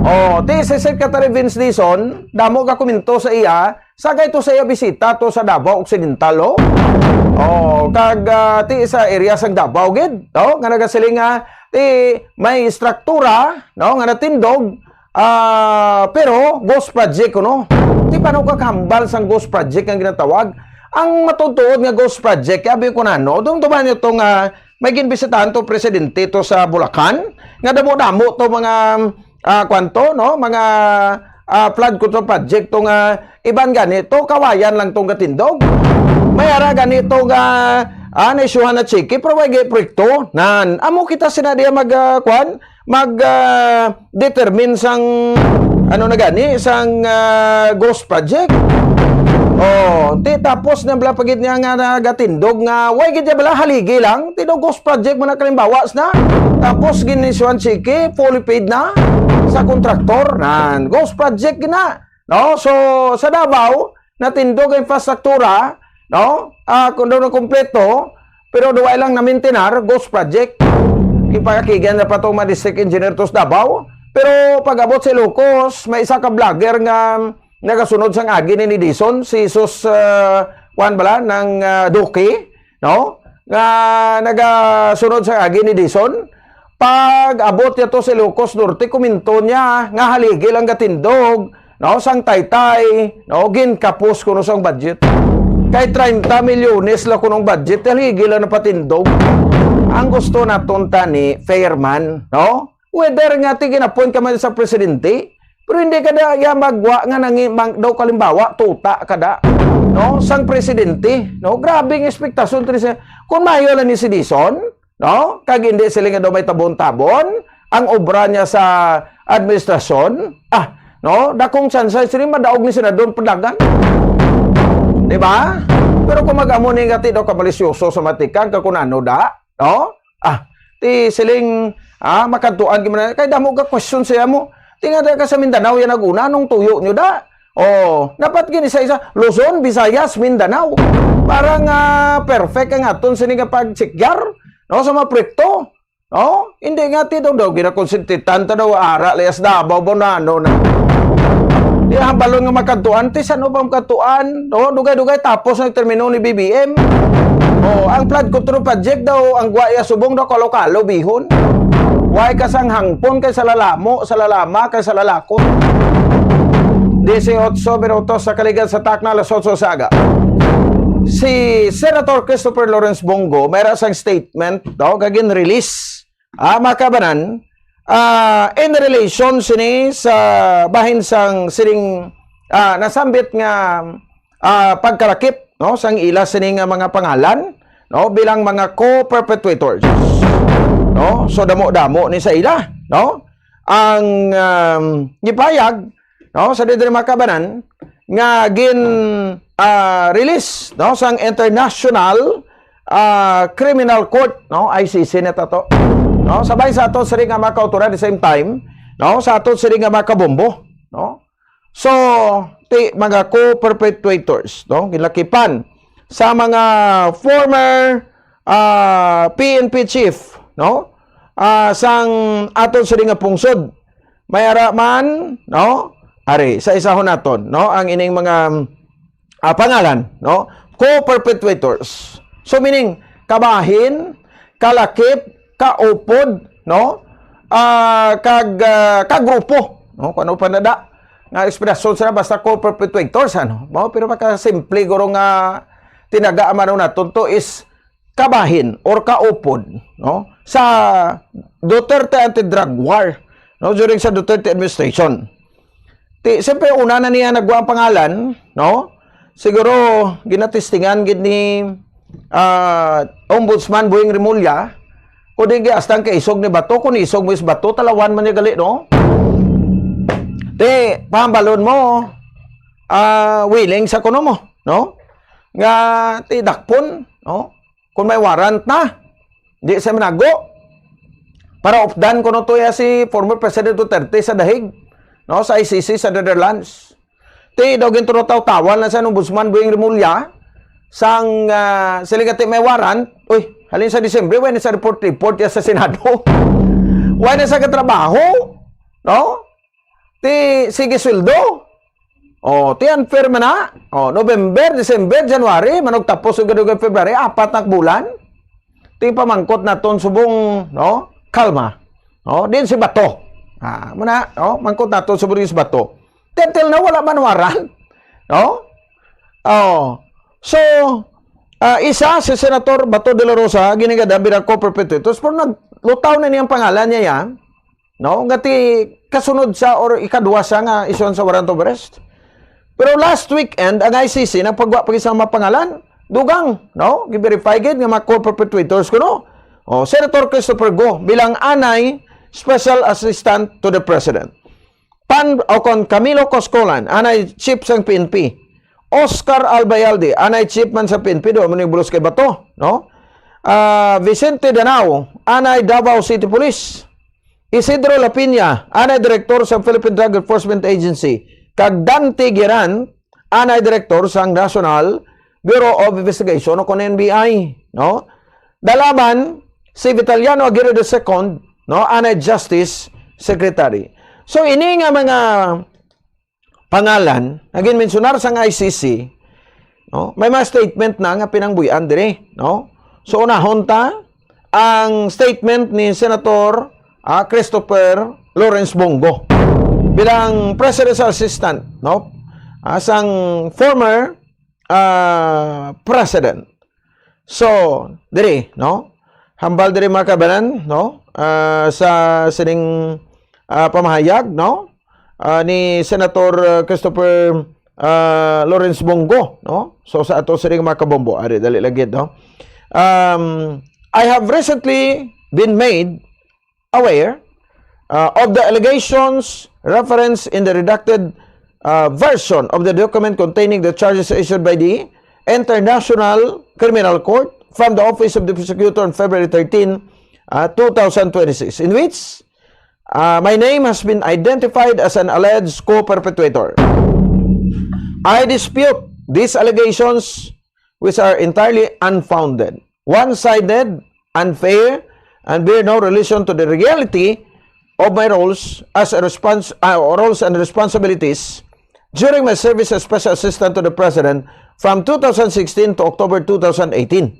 Oh, ti si Secretary Vince Dizon, damo ka komento sa iya, sagay to sa iya bisita to sa Davao Occidental, oh. Oh, kag, ah, ti sa area sang Davao gid, no? Nga nagasiling nga ti may istruktura, no, nga natindog, ah, pero ghost project kuno. Ti paano ka kahambal sang ghost project nga ginatawag? Ang matuod-tuod nga ghost project, abi ko na, no? Dumduman niyo to nga may ginbisitahan to presidente to sa Bulacan, nga damo-damo to mga, ah, kwan to, no? Mga, ah, flood control project to nga iban gani to, kawayan lang tong gatindog. May ara gani to nga, ah, naisyuhan na tseke, pero way gay proyekto. Nan, amo kita sina diya mag, ah, kwan, mag, ah, determine sang, ano na gani, sang, ah, ghost project. Oh, ti tapos na bala pagid niya nga nagatindog nga, way gid niya bala haligi lang, ti daw ghost project man ang kalimbawa na. Tapos ginisyuhan tseke, fully paid na sa kontraktor. Nan, ghost project gid na. No? So, sa Davao, natindog ang infrastruktura, no? Ah, kung daw na kompleto, pero duwa lang na-maintain, ghost project. Gipakakigan na pa tong mga district engineer to sa Davao. Pero pag-abot sa Ilocos, may isa ka vlogger nga nagasunod sang agi ni, ni Dizon, si Jesus, ah, kuan bala, ng, ah, Duque, no? Nga nagasunod sang agi ni Dizon. Pag-abot niya to sa Ilocos Norte, komento niya nga haligi lang gatindog, no, sang taytay, no, ginkapos kuno sang budget. Kay treinta milyones la kunong budget, haligi lang napatindog. Ang gusto naton tani, fair man, no? Whether nga ti gin-appoint ka man sa presidente, pero hindi ka da iya magwa nga nangi-, mang-, daw kalimbawa, tuta ka da, no? Sang presidente, no? Grabe ang ekspektasyon, Tris. Kung maayo lang ni si Dizon, no? Kag hindi sila nga daw may tabon-tabon ang obra niya sa administrasyon, ah, no? Dakong tsansa sila madaog ni Senador Padagan. Di ba? Pero kung mag-amo ni nga ti daw kabalisyoso sa matikang, ka kung ano da, no? Ah, ti siling, ah, makadtuan gid man, kay damo ka question sa amo. Ti nga da ka sa Mindanao yan nag-una, nung tuyo nyo da? Oh, dapat gini sa isa, Luzon, Visayas, Mindanao. Para nga perfect ang aton sini nga pagsikyar, no, sa mga proyekto. No? Hindi nga ti daw daw ginakonsintitan ta daw ara layas Davao, Bonano na. Di hambalon nga makadtuan, ti saan pa makadtuan? No? Dugay-dugay tapos ang termino ni B B M. Oh, ang flood control project daw, ang gwa iya subong daw kalo-kalo bihon. Way ka sang hangpon kay sa lalamo, sa lalama kay sa lalakon. Dieciocho minutos sa kaligan sa takna, alas otso sa aga. Si Senator Christopher Lawrence Bong Go, may ra sang statement, no, nga gin-release, ah, mga kabanan, ah, in relation sini sa bahin sang sining, ah, nasambit nga, ah, pagkalakip, no, sang ila sini nga mga pangalan, no, bilang mga co-perpetrators, no? So, damo-damo ni sa ila, no, ang, um, gipahayag, no, sa diri, mga kabanan, nga gin, ah, release, no, sang International, ah, Criminal Court, no, I C C na ta to, no, sabay sa ato sini nga mga kautoran, the same time, no, sa ato sini nga mga kabombo, no. So, ti mga co-perpetrators, no, gilakipan sa mga former, ah, P N P chief, no, ah, sang aton sini nga pungsod. May ara man, no? Ari, sa isahon naton, no? Ang ining mga, ah, pangalan, no? Co-perpetrators. So, meaning, kabahin, kalakip, kaupod, no? Ah, kag, ah, kagrupo, no? Kung ano pa na da nga ekspresyon sila, basta co-perpetrators, ano? No? Pero makasimple, guro nga tinaga man naton to is kabahin or kaupod, no, sa Duterte anti-drug war, no, during sa Duterte administration. Ti, siyempre, una na niya nagwa ang pangalan, no? Siguro, ginatistingan gid ni, ah, Ombudsman Boying Remulla, kung di, hasta ang kaisog ni bato, kung isog mo is bato, talawan man niya gali, no? Ti, pahambalon mo, ah, willing sa kuno mo, no? Nga ti dakpon, no? Kung may warrant na, di sa manago. Para updan kuno to ya si former President Duterte sa Dahig, no? Sa I C C sa Netherlands. Ti daw ginturutawtawan na sa Ombudsman Boying Remulla sang, ah, sila nga ti may warrant. Uy, halin sa Disyembre, wala na sa report-report ya sa Senado. Wala na sa katrabaho, no? Ti sige sweldo. Oh, ti unfair man na. Oh, November, December, January, manugtapos ug gadugay February, apat na bulan. Ti pamangkot naton subong, no? Kalma. No? Din si Bato. Ah, muna, no? Mangkot naton subong din si Bato. Ti until now, wala man warrant. No? Oh. So, ah, isa si Senator Bato de la Rosa, ginigada bilang co-perpetrators, pero naglutaw na niyang pangalan niya yan. No? Nga ti kasunod sa or ikaduwa sa nga isyon sa warrant of arrest. Pero last weekend, ang I C C nagpagwa pa sa mga pangalan, dugang, no? Gi-verify gid nga mga co-perpetrators kuno. Oh, Senator Christopher Go bilang anay special assistant to the president. Pan o kon Camilo Coscolan, anay chief sang P N P. Oscar Albayalde, anay chief man sa P N P, do mo ni bulos kay Bato, no? Ah, Vicente Danao, anay Davao City Police. Isidro Lapiña, anay direktor sa Philippine Drug Enforcement Agency, kag Dante Gueran, anay direktor sang National Bureau of Investigation o kon N B I, no? Dalaman si Vitaliano Aguirre the second, no, anay Justice Secretary. So ini nga mga pangalan nga ginmensionar sang I C C, no, may mga statement na nga pinangbuy-an diri, no? So unahon ta ang statement ni Senator, ah, Christopher Lawrence Bong Go bilang presidential assistant, no, ah, sang former, ah, president. So, diri, no? Hambal diri, mga kabanan, no? Ah, sa sining, ah, pamahayag, no? Ah, ni Senator, ah, Christopher, ah, Lawrence Bong Go, no? So, sa ato sining mga kabombo, ari, dali lagi, no? Um, I have recently been made aware, uh, of the allegations referenced in the redacted, uh, version of the document containing the charges issued by the International Criminal Court from the Office of the Prosecutor on February thirteen, uh, two thousand twenty-six, in which, uh, my name has been identified as an alleged co-perpetrator. I dispute these allegations, which are entirely unfounded, one-sided, unfair, and bear no relation to the reality of my roles as a respons-, uh, roles and responsibilities during my service as Special Assistant to the President from two thousand sixteen to October two thousand eighteen,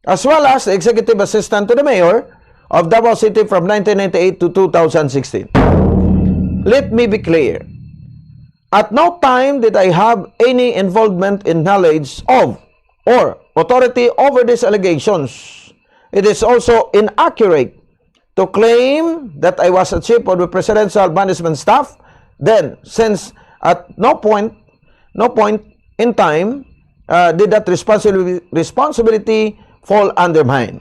as well as the Executive Assistant to the Mayor of Davao City from nineteen ninety-eight to two thousand sixteen. Let me be clear. At no time did I have any involvement in knowledge of or authority over these allegations. It is also inaccurate to claim that I was a chief of the presidential management staff then, since at no point, no point in time, uh, did that responsibility, responsibility fall under mine.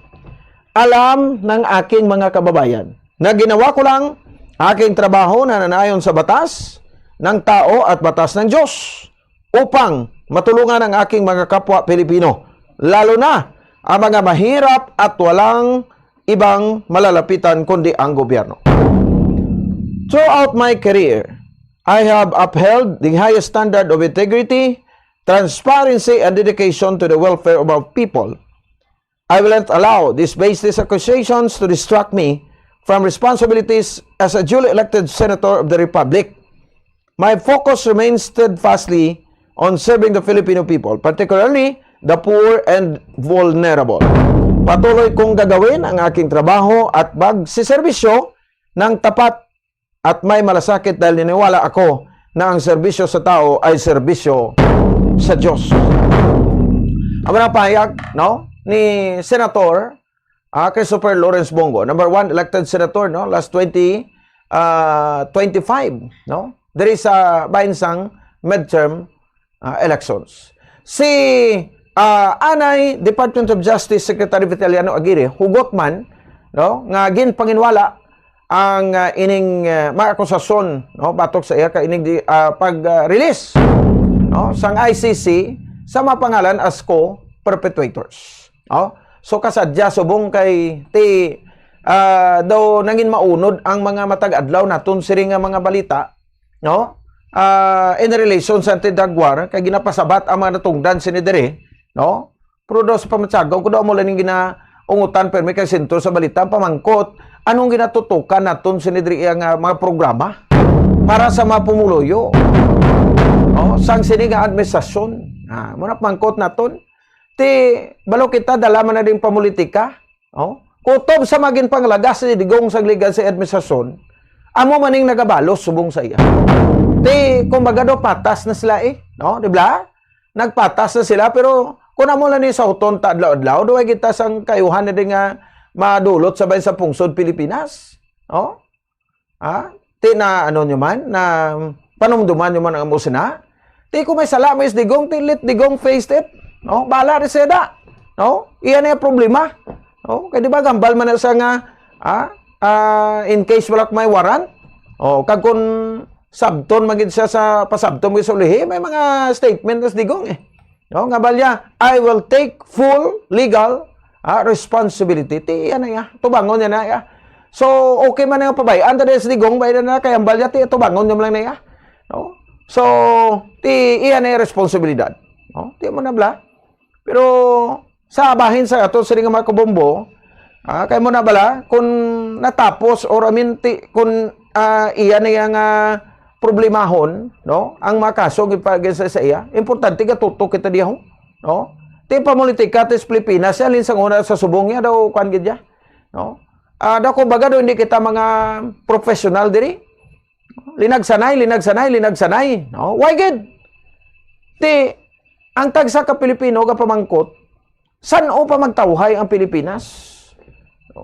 Alam ng aking mga kababayan na ginawa ko lang aking trabaho na nanayon sa batas ng tao at batas ng Diyos upang matulungan ang aking mga kapwa Pilipino, lalo na ang mga mahirap at walang ibang malalapitan kundi ang gobyerno. Throughout my career, I have upheld the highest standard of integrity, transparency, and dedication to the welfare of our people. I will not allow these baseless accusations to distract me from responsibilities as a duly elected senator of the Republic. My focus remains steadfastly on serving the Filipino people, particularly the poor and vulnerable. Patuloy kong gagawin ang aking trabaho at magsiserbisyo ng tapat at may malasakit dahil naniniwala ako na ang serbisyo sa tao ay serbisyo sa Diyos. Ang mga pahayag, no, ni Senator, ah, Christopher Lawrence Bong Go, number one elected senator, no, last twenty, ah, twenty-five, no, diri sa bahin sang midterm, ah, elections. Si, ah, anay Department of Justice Secretary Vitaliano Aguirre, hugot man, no, nga ginpanginwala ang, ah, ining, ah, mga akusasyon, no, batok sa iya ka ining di, ah, pag, ah, release. no, sang I C C sa mapangalan as co-perpetrators. No? So, kasadya subong kay ti, ah, daw nangin maunod ang mga matag adlaw naton sini nga mga balita, no? Ah, in relation sa anti-drug war, kay ginapasabat ang mga natungdan sini diri, no? Pero daw sa pamatsagaw ko daw mo lang ginaungutan permi kay sentro sa balita ang pamangkot, anong ginatutukan naton sini diri ang, ah, mga programa para sa mga pumuluyo, no? Sang sini nga administrasyon. Ah, muna pamangkot naton. Ti, balo kita, dala man na ding pamulitika. Oh? Kutob sa magin panglagas ni Digong sa legal sa administrasyon, amo maning nagabalos subong sa iya. Ti, kumbaga daw, patas na sila eh. No? Di ba? Nagpatas na sila, pero kung amo lang ni sa uton ta adlaw-adlaw, duway kita sang kayuhan na din nga madulot sa bayan sa pungsod Pilipinas. Oh? Ha? Ti na ano nyo man, na panumduman nyo man ang amo sina. Ti kung may sala mo is Digong, ti let Digong face it. No? Bala ni seda. No? Iya na yung problema. No? Kaya di ba gambal man na sa nga, ah, ah, in case wala may warrant, oh, kag kung sabton magid siya sa pasabton mo sa ulihi, may mga statement na si Digong eh. No? Nga balya, "I will take full legal, ah, responsibility." Ti, ano ya? Tubangon niya na ya. So, okay man nga pabay. Ang tadi si Digong, bay na kay ang balya, ti, tubangon niya lang na ya. No? So, ti, iya na yung responsibilidad. No? Ti mo na bla. Pero, sa bahin sa ato, sila nga mga kabombo, ah, kay mo na bala, kung natapos, or I mean, ti, kung, ah, iya na yung, ah, problemahon, no? Ang mga kaso nga ipa-, sa, sa iya, importante gatutok kita diha, no? Ti pamulitika ti sa Pilipinas, siya linsang una sa subong niya daw, kuan gid niya, no? Ah, daw kumbaga daw, hindi kita mga professional diri. Linagsanay, linagsanay, linagsanay, no? Why gid? Ti, ang tagsa ka Pilipino gapamangkot, san-o pa magtawhay ang Pilipinas?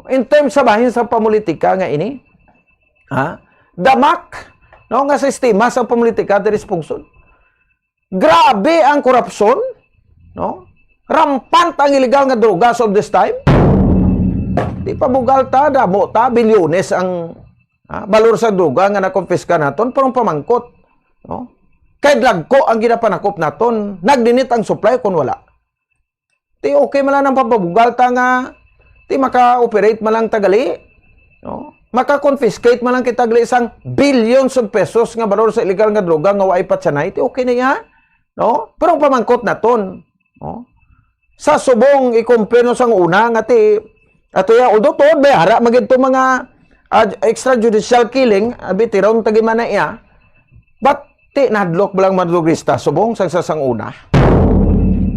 In terms sa bahin sa pamulitika nga ini, ha? Damak, no, nga sistema sa pamulitika diri sa pungsod. Grabe ang korupsyon, no? Rampant ang illegal nga droga as of this time. Di pa bugal ta, damo ta, bilyones ang, ha, balor sa droga nga nakonpiska naton, pero ang pamangkot, no? Kay dagko ang ginapanakop naton, nagninit ang supply kung wala. Ti okay man lang ang papabugal ta nga, ti maka-operate man lang ta gali, no? Maka-confiscate man lang kita gali sang billions of pesos nga balor sa illegal nga droga nga waay patsanay, ti okay na iya, no? Pero ang pamangkot naton, no? Sa subong i-compare no sang una nga ti ato ya, although tuod bay ara magid to mga, ah, extrajudicial killing, abi, tiron tagi man na iya. But ti nahadlok ba lang madrugista subong sang sa sang una?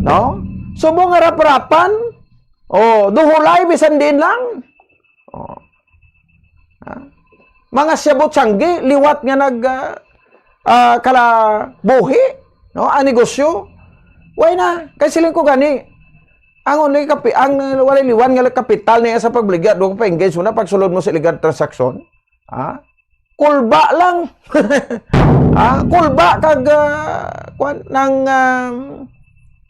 No? Subong nga rap-rapan, oh, duhulay bisan din lang. Oh. Ha? Mga siyabot sanggi, liwat nga nag, ah, ah, kalabuhi, no? Ang negosyo. Why na? Kay siling ko gani, ang only kapi-, ang walay liwan nga kapital niya sa pagbaligya, do pa engage mo na pagsulod mo sa illegal transaction. Ha? Kulba lang. Ha? Kulba kag, ah, kwan, nang, ah,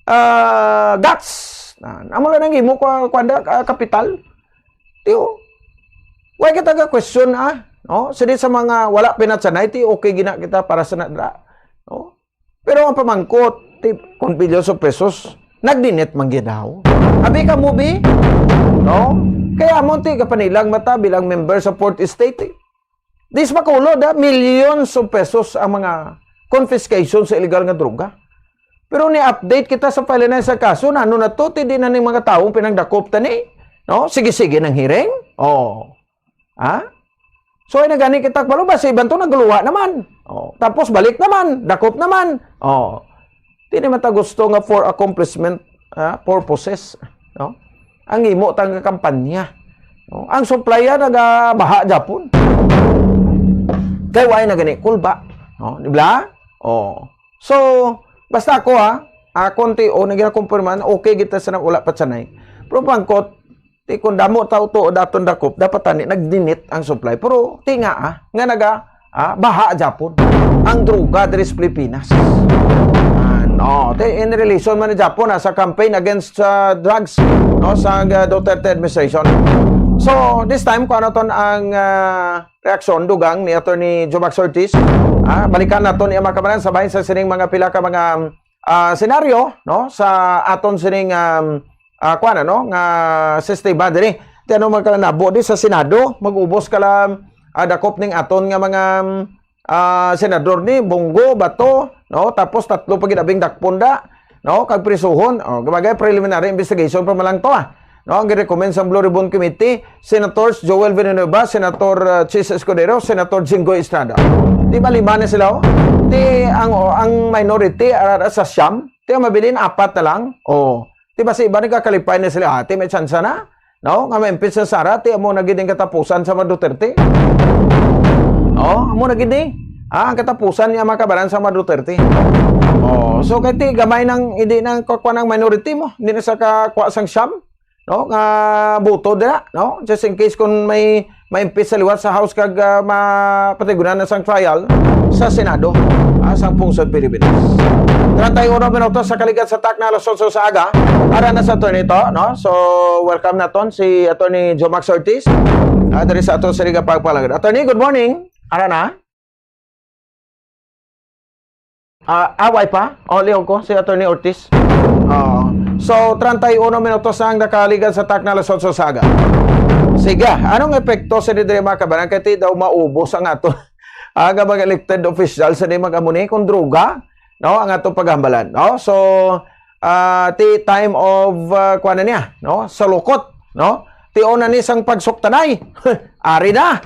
ah, guts. Na, amo lang nang imo kwa-, kwanda, ah, kapital. Tiyo. Why kita ga question, ah? No? Sini sa mga wala pinatsanay, ti okay gina kita para sa nadra. No? Pero ang pamangkot, ti, kung billions of pesos, nagninit man gyud daw. Abi ka mo, bi? No? Kaya mo, ti, kapanilang mata bilang member sa Fourth Estate, eh. Dis makulod, ah, millions of pesos ang mga confiscation sa illegal nga droga. Pero ni-update kita sa file na sa kaso, na ano na to, ti di na ning mga taong pinagdakop tani, no? Sige-sige ng hearing. Oh. Ha? So, ay nagani kita, balo ba, sa iban to nagluwa naman. Oh. Tapos balik naman, dakop naman. Oh. Di naman ta gusto nga for accomplishment, ah, purposes, no? Ang imo tang kampanya, no? Ang suplaya nagabaha japon. Kay why na gani kulba, no? Di ba? Oh. So, basta ako, ha, akon ti o naginakumpirman, okay kita sa wala pa sanay. Pero pangkot, ti kung damo tao to daton dakop, dapat tani nagdinit ang supply. Pero ti nga, ah, nga naga, ah, baha japon ang droga diri sa Pilipinas. Ah, no, ti in relation man ni Japon, ah, sa campaign against, ah, drugs, no, sa, ah, Duterte administration. So, this time, kung ano ton ang, ah, reaksyon, dugang ni Attorney Jomax Ortiz, Ah, balikan naton iya, mga kabaran, sa bahin sa sining mga pila ka mga, ah, senaryo, no, sa aton sining, um, ah, kuwan, ano, nga sistema diri. Ti ano man ka nabo di sa Senado, mag-ubos ka lang, ah, dakop ning aton nga mga, um, ah, senador ni Bong Go, Bato, no? Tapos tatlo pa gid abing dakpon da, no? Kag prisuhon. Oh, kumbaga, preliminary investigation pa man lang to, ah. No, ang gi-recommend sang Blue Ribbon Committee, Senators Joel Villanueva, Senator, uh, Chiz Escudero, Senator Jinggoy Estrada. Di ba lima na sila, oh? Ti ang, oh, ang minority, ah, sa siyam, ti ang mabilin, apat na lang. Oh, di ba si iba nagkakalipay na sila, ah, ti may tsansa na? No? Nga ma-impeach na Sara, ti amo na gid ang katapusan sa mga Duterte. Oh, amo na gid ni. Ah, ang katapusan niya, mga kabaran, sa mga Duterte. Oh, so kay ti gamay nang hindi na kakuha ng minority mo, hindi na sa kakuha sang siyam, no? Nga boto dira, no? Just in case kung may ma-impeach sa liwat sa House kag, ah, mapatigunan na sang trial sa Senado, ah, sang pungsod Pilipinas. Treinta y uno minutos sa kaligad sa takna alas otso sa aga. Ara na sa attorney to, no? So, welcome naton si Attorney Jomax Ortiz. Ah, diri sa ato sa Liga Pagpalagad. Attorney, good morning. Ara na. Ah, away pa? O, liog ko, si Attorney Ortiz. Oo. So, treinta y uno minutos na ang nakaligad sa takna alas otso sa aga. Sige, anong epekto sa diri, mga kabaran? Kay ti daw maubos ang ato, ang mga elected official sa di mag-amo ni kung droga, no? Ang ato paghambalan, no? So, ah, ti time of, ah, kuwan na niya, no? Salukot, no? Ti una ni sang pagsuktanay. Ari na.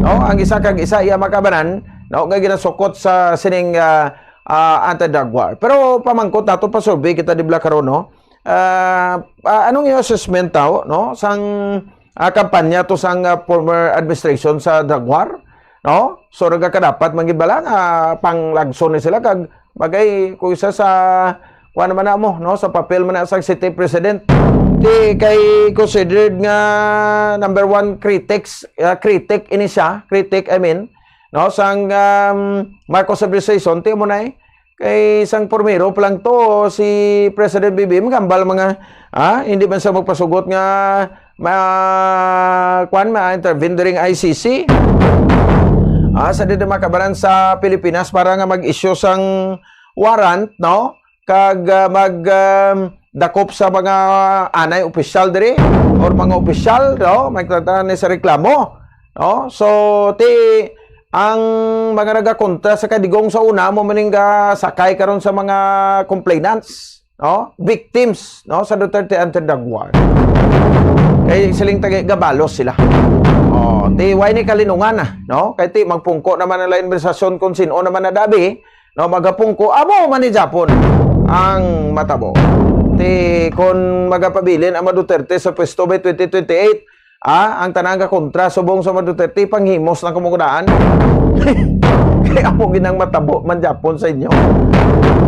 No, ang isa kag isa iya makabanan, no, nga ginasukot sa sining, ah, ah, anti-drug war. Pero pamangkot nato, pa-survey kita di bala karon, no? Ah, ah, anong iyong assessment tawo, no, sang, ah, kampanya to sang, ah, former administration sa drug war, no? So, nagakadapat man gid bala nga panglagson ni sila kag bagay ko isa sa kuan naman na mo, no, sa papel man na sang city president. Di kay considered nga number one critics, ah, critic ini siya, critic, I mean, no, sang, um, Marcos administration, ti mo na eh. Kay sang primero pa lang to, si President B B M gambal mga, ah, hindi man sa magpasugot nga ma-, kuan, ma-intervene during I C C. Ah, sa dito makabaran sa Pilipinas para nga mag-issue sang warrant, no? Kag, ah, mag, um, dakop sa mga anay opisyal diri or mga opisyal, no? Magtatanan ni sa reklamo, no? So, ti, ang mga nagakontra sa kadigong sa una, mo maning ga sakay karon sa mga complainants, no? Victims, no? Sa Duterte anti-drug war. Kay siling tagi gabalos sila. Oh, ti, why ni kalinungan na, no? Kay ti, magpungko naman ang lain administrasyon kung sino naman na dabi, no, magapungko, amo man ni Japon ang matabo. Ti, kon magapabilin ang mga Duterte sa pwesto by twenty twenty-eight, ah, ang tanan ka kontra subong sa mga Duterte, panghimos ng kamugunaan. Kaya amo ginang matabo man Japon sa inyo.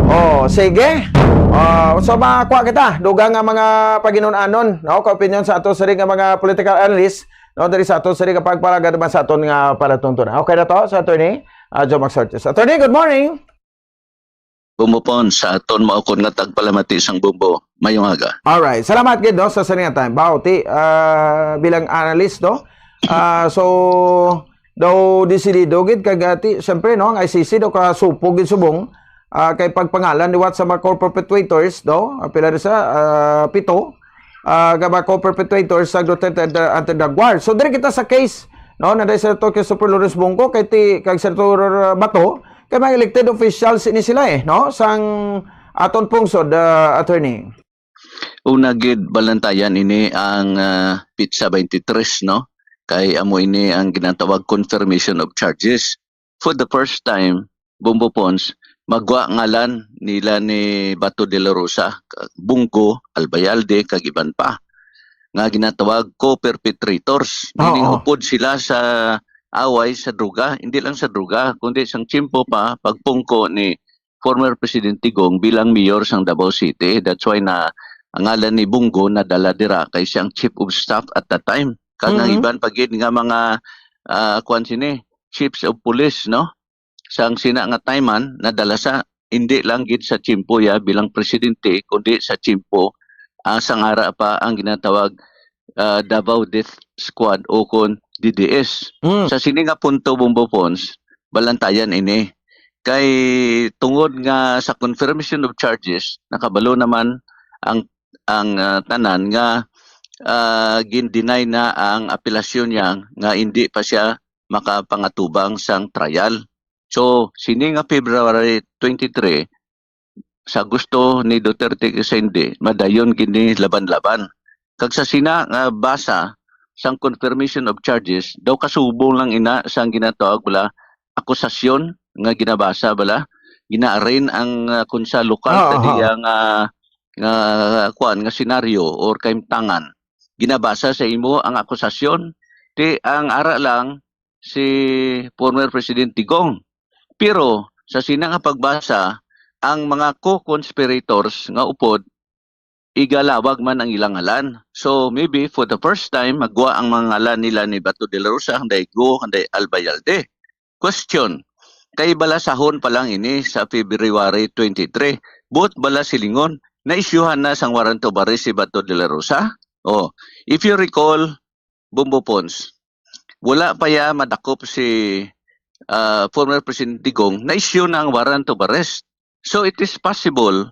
Oh, sige. Oh, so makuha kita. Dugang nga mga paginon-anon, no, kaopinyon sa ato sa nga mga political analyst, no, diri sa ato sa nga pagpalagad man sa aton nga palatuntunan. Okay na to, sa attorney? Ah, Joe Max Ortiz. Attorney, good morning. Bumbo Pons, sa aton maukon nga tagpalamati sang Bumbo. Mayong aga. Alright. Salamat gid, no, sa sining time. Baw, ti, ah, bilang analyst, no? Ah, so, daw desidido gid kag, ah, ti, siyempre, no, ang I C C daw kasupog gid subong, ah, kay pagpangalan liwat sa mga core perpetrators, no? Ah, pila na sa, ah, pito, ah, nga mga core perpetrators sa Duterte anti-, anti-drug war. So, diri kita sa case, no, na dahil sa Tokyo Super Lawrence Bungko, kay ti, kag Senator Bato, kay mga elected officials ini sila eh, no? Sang aton pungsod, ah, attorney. Una gid, balantayan ini ang, ah, pitsa twenty-three, no? Kay amo ini ang ginatawag confirmation of charges. For the first time, Bumbo Pons, magwa ngalan nila ni Bato de la Rosa, Bunggo, Albayalde, kag iban pa, nga ginatawag co-perpetrators. Meaning, Oo. upod sila sa away sa droga, hindi lang sa droga, kundi sang tiyempo pa, pagpungko ni former Presidente Gong bilang mayor sang Davao City. That's why na ang ngalan ni Bunggo nadala dira kay siya ang chief of staff at that time. Kag ang Mhm. iban pa gid nga mga, ah, kuwan sini, chiefs of police, no? Sang sina nga time man, nadala sa, hindi lang gid sa tiyempo ya bilang presidente, kundi sa tiyempo, ah, sang ara pa ang ginatawag, ah, Davao Death Squad o kon D D S. Mm. Sa sini nga punto, Bumbo Pons, balantayan ini. Kay tungod nga sa confirmation of charges, nakabalo naman ang, ang, ah, tanan nga, ah, gin-deny na ang apelasyon niya nga hindi pa siya makapangatubang sang trial. So, sini nga February twenty-three, sa gusto ni Duterte kay sa hindi, madayon gini laban-laban. Kag sa sina nga basa sang confirmation of charges, daw kasubong lang ina sang ginatawag bala akusasyon nga ginabasa bala, gina-arrange ang, ah, kung sa lokal Oo, ta oo. diya nga, nga kuan nga senaryo or kahimtangan. Ginabasa sa imo ang akusasyon, ti ang ara lang si former President Digong. Pero sa sina nga pagbasa, ang mga co-conspirators nga upod igalawag man ang ilang ngalan. So maybe for the first time, magwa ang mga ngalan nila ni Bato de la Rosa, kanday Go, kanday Albayalde. Question, kay balasahon pa lang ini sa February twenty-three. Buot bala silingon, na-isyuhan na sang warrant of arrest si Bato de la Rosa? Oh, if you recall, Bombo Pons, wala pa ya madakop si, ah, former President Digong, na-issue na ang warrant of arrest. So it is possible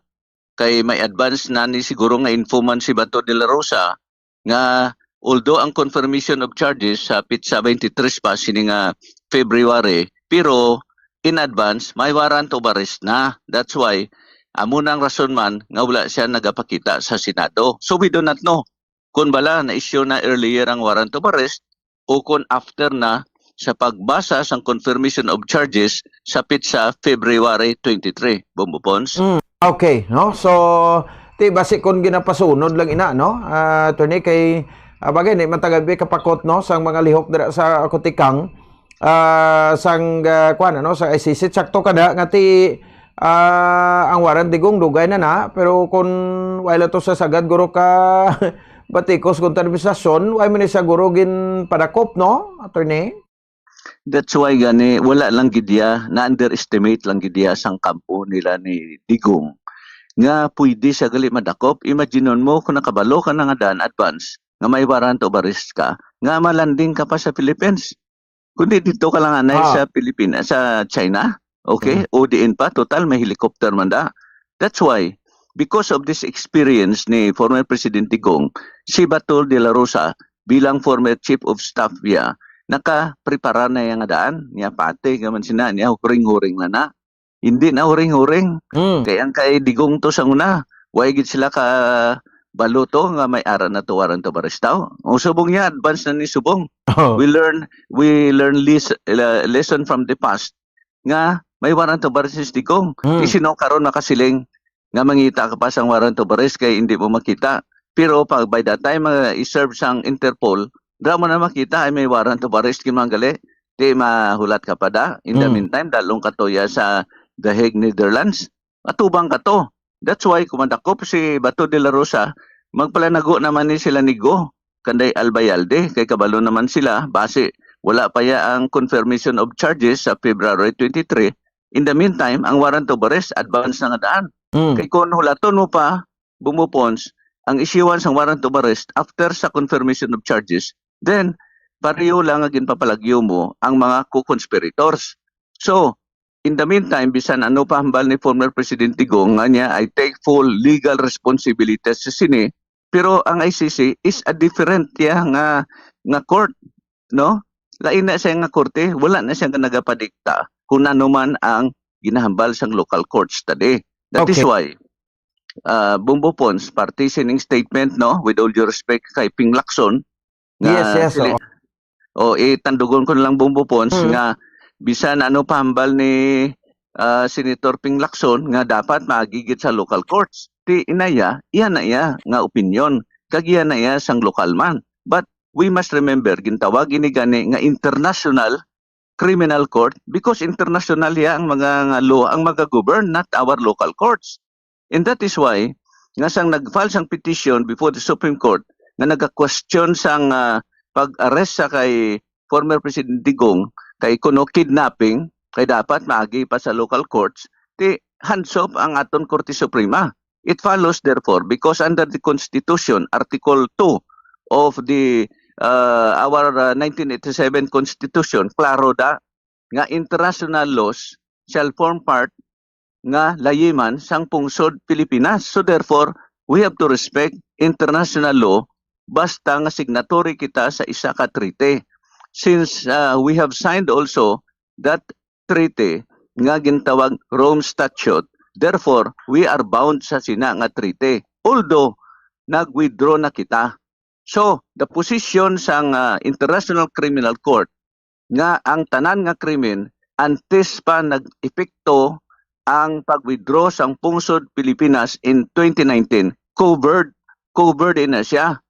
kay may advance na ni siguro nga informant si Bato de la Rosa nga although ang confirmation of charges sa petsa twenty-three pa sini nga February, pero in advance may warrant of arrest na. That's why amo na ang rason man nga wala siya nagapakita sa Senado. So we do not know kung bala na-issue na earlier ang warrant of arrest o kung after na sa pagbasa sang confirmation of charges sa petsa February twenty-three, Bombo Pons. Mm, okay, no? So, ti basi kon ginapasunod lang ina, no? Ah, attorney, kay, ah, bagay, ni matagal bi kapakot, no, sang mga lihok dira sa Kutikang, ah, sang, ah, kuan, ano, sa I C C, sakto kada nga ti, ah, ang warrant Digong dugay na na, pero kung wala to sa sagad, guro ka batikos kung administrasyon, wala man ni sa guro ginpadakop, no, attorney? That's why gani wala lang gid iya, na-underestimate lang gid iya sang kampo nila ni Digong nga pwede siya gali madakop. Imaginon mo kung nakabalo ka na nga daan advance nga may warrant of arrest ka, nga malanding ka pa sa Philippines. Kundi dito ka lang anay Ah. sa Pilipinas, sa China, okay? Mm. O diin pa, total may helicopter man da. That's why, because of this experience ni former President Digong, si Bato de la Rosa bilang former chief of staff niya, nakaprepara na iya nga daan. Niya pati ka man sina, niya huring-huring na na. Hindi na huring-huring. Mm. Kay ang kay Digong to sa una, way gid sila ka balo to nga may ara na to warrant of arrest daw. O subong niya, advance na ni subong. Oh. We learn, we learn lis-, uh, lesson from the past nga may warrant of arrest si Digong. Mm. Di sino karon makasiling nga mangita ka pa sang warrant of arrest kay hindi mo makita. Pero pag by the time, uh, i-serve sang Interpol, dra mo na makita ay may warrant of arrest kay manggali. Di mahulat ka pa da. In the Mm. meantime, dalong ka to ya sa The Hague, Netherlands. Matubang ka to. That's why kumadakop si Bato de la Rosa, magpalanago naman ni sila ni Go, kanday Albayalde, kay kabalo naman sila, basi wala pa ya ang confirmation of charges sa February twenty-three. In the meantime, ang warrant of arrest, advance na nga daan. Mm. Kay kung hulaton mo pa, Bombo Pons, ang issuance ng warrant of arrest after sa confirmation of charges, then pareho lang nga ginpapalagyo mo ang mga co-conspirators. So, in the meantime, bisan ano pa hambal ni former President Digong nga niya, "I take full legal responsibility sa sini," pero ang I C C is a different ya nga, nga court, no? Lain na siya nga korte, wala na siya nga nagapadikta kung ano man ang ginahambal sang local courts tadi. That is Okay. why, uh, Bombo Pons, parte sining statement, no, with all due respect kay Ping Lacson, nga Yes, yes, sili-, oo. o, itandugon ko na lang, Bombo Pons, Mm. nga bisan ano pa hambal ni, ah, Senator Ping Lacson nga dapat maagigit sa local courts. Ti inaya, iya na iya nga opinion. Kag iya na iya sang lokal man. But we must remember, gintawag ini gani nga international criminal court because international iya ang mga nga law ang magagovern, not our local courts. And that is why nga sang nag-file sang petition before the Supreme Court nga naga-question sang, ah, pag-arrest sa kay former President Digong kay kuno kidnapping, kay dapat maagi pa sa local courts, ti hands off ang aton Korte Suprema. It follows, therefore, because under the Constitution, Article two of the, uh, our, uh, nineteen eighty-seven Constitution, klaro da nga international laws shall form part nga layi man sang pungsod Pilipinas. So therefore, we have to respect international law basta nga signatory kita sa isa ka treaty. Since uh, we have signed also that treaty nga gintawag Rome Statute, therefore, we are bound sa sina nga treaty. Although, nag-withdraw na kita. So, the position sang uh, International Criminal Court nga ang tanan nga krimen antes pa nag-epekto ang pag-withdraw sang pungsod Pilipinas in twenty nineteen, covered, covered na siya.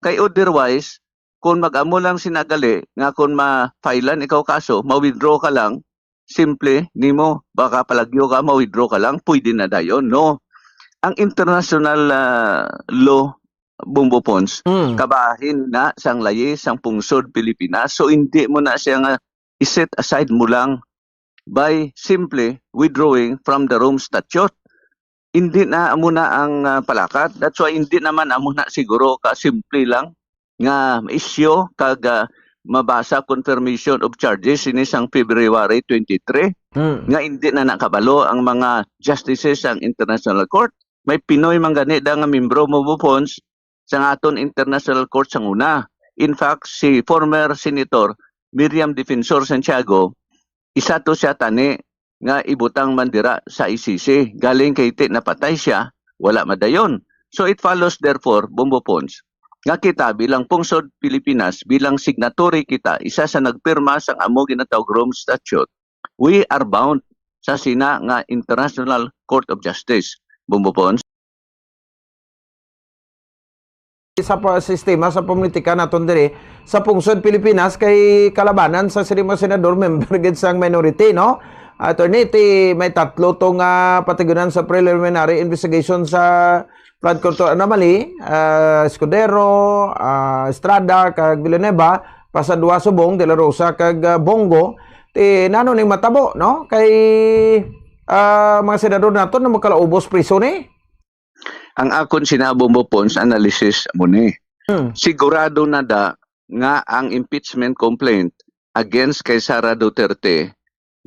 Kay otherwise, kung mag-amo lang sinagali nga kung ma-filean ikaw kaso, ma-withdraw ka lang, simple nimo, baka palagyo ka, ma-withdraw ka lang, pwede na dayon, no? Ang international ah, law, Bombo Pons, Mm. kabahin na sang layi sang pungsod Pilipinas. So, hindi mo na siya nga i-set aside mo lang by simply withdrawing from the Rome Statute. Hindi na amo na ang ah, palakat. That's why hindi naman amo na siguro ka simple lang nga issue kag ah, mabasa confirmation of charges ini sang February twenty-three Mm. nga hindi na nakabalo ang mga justices sang International Court. May Pinoy man gani da nga membro, Bombo Pons, sang aton International Court sang una. In fact, si former Senator Miriam Defensor Santiago, isa to siya tani nga ibutang man dira sa I C C. Galing kay ti napatay siya, wala madayon. So it follows therefore, Bombo Pons, nga kita bilang pungsod Pilipinas, bilang signatory kita, isa sa nagpirma sang amo ginatawag Rome Statute, we are bound sa sina nga International Court of Justice. Bombo Pons. Sa pa-, sistema sa politika naton diri sa pungsod Pilipinas kay kalabanan sa sini mga senador member gid sang minority, no? Attorney, ti may tatlo to nga patigunan sa preliminary investigation sa flood control anomaly, ah, Escudero, ah, Estrada, kag Villanueva, pa sa duha subong, De La Rosa kag ah, Bong Go. Ti nano ning matabo, no? Kay ah, mga senador naton na magkalaubos priso ni. Ang akon sina, Bombo Pons, analysis mo ni. Hmm. Sigurado na da nga ang impeachment complaint against kay Sara Duterte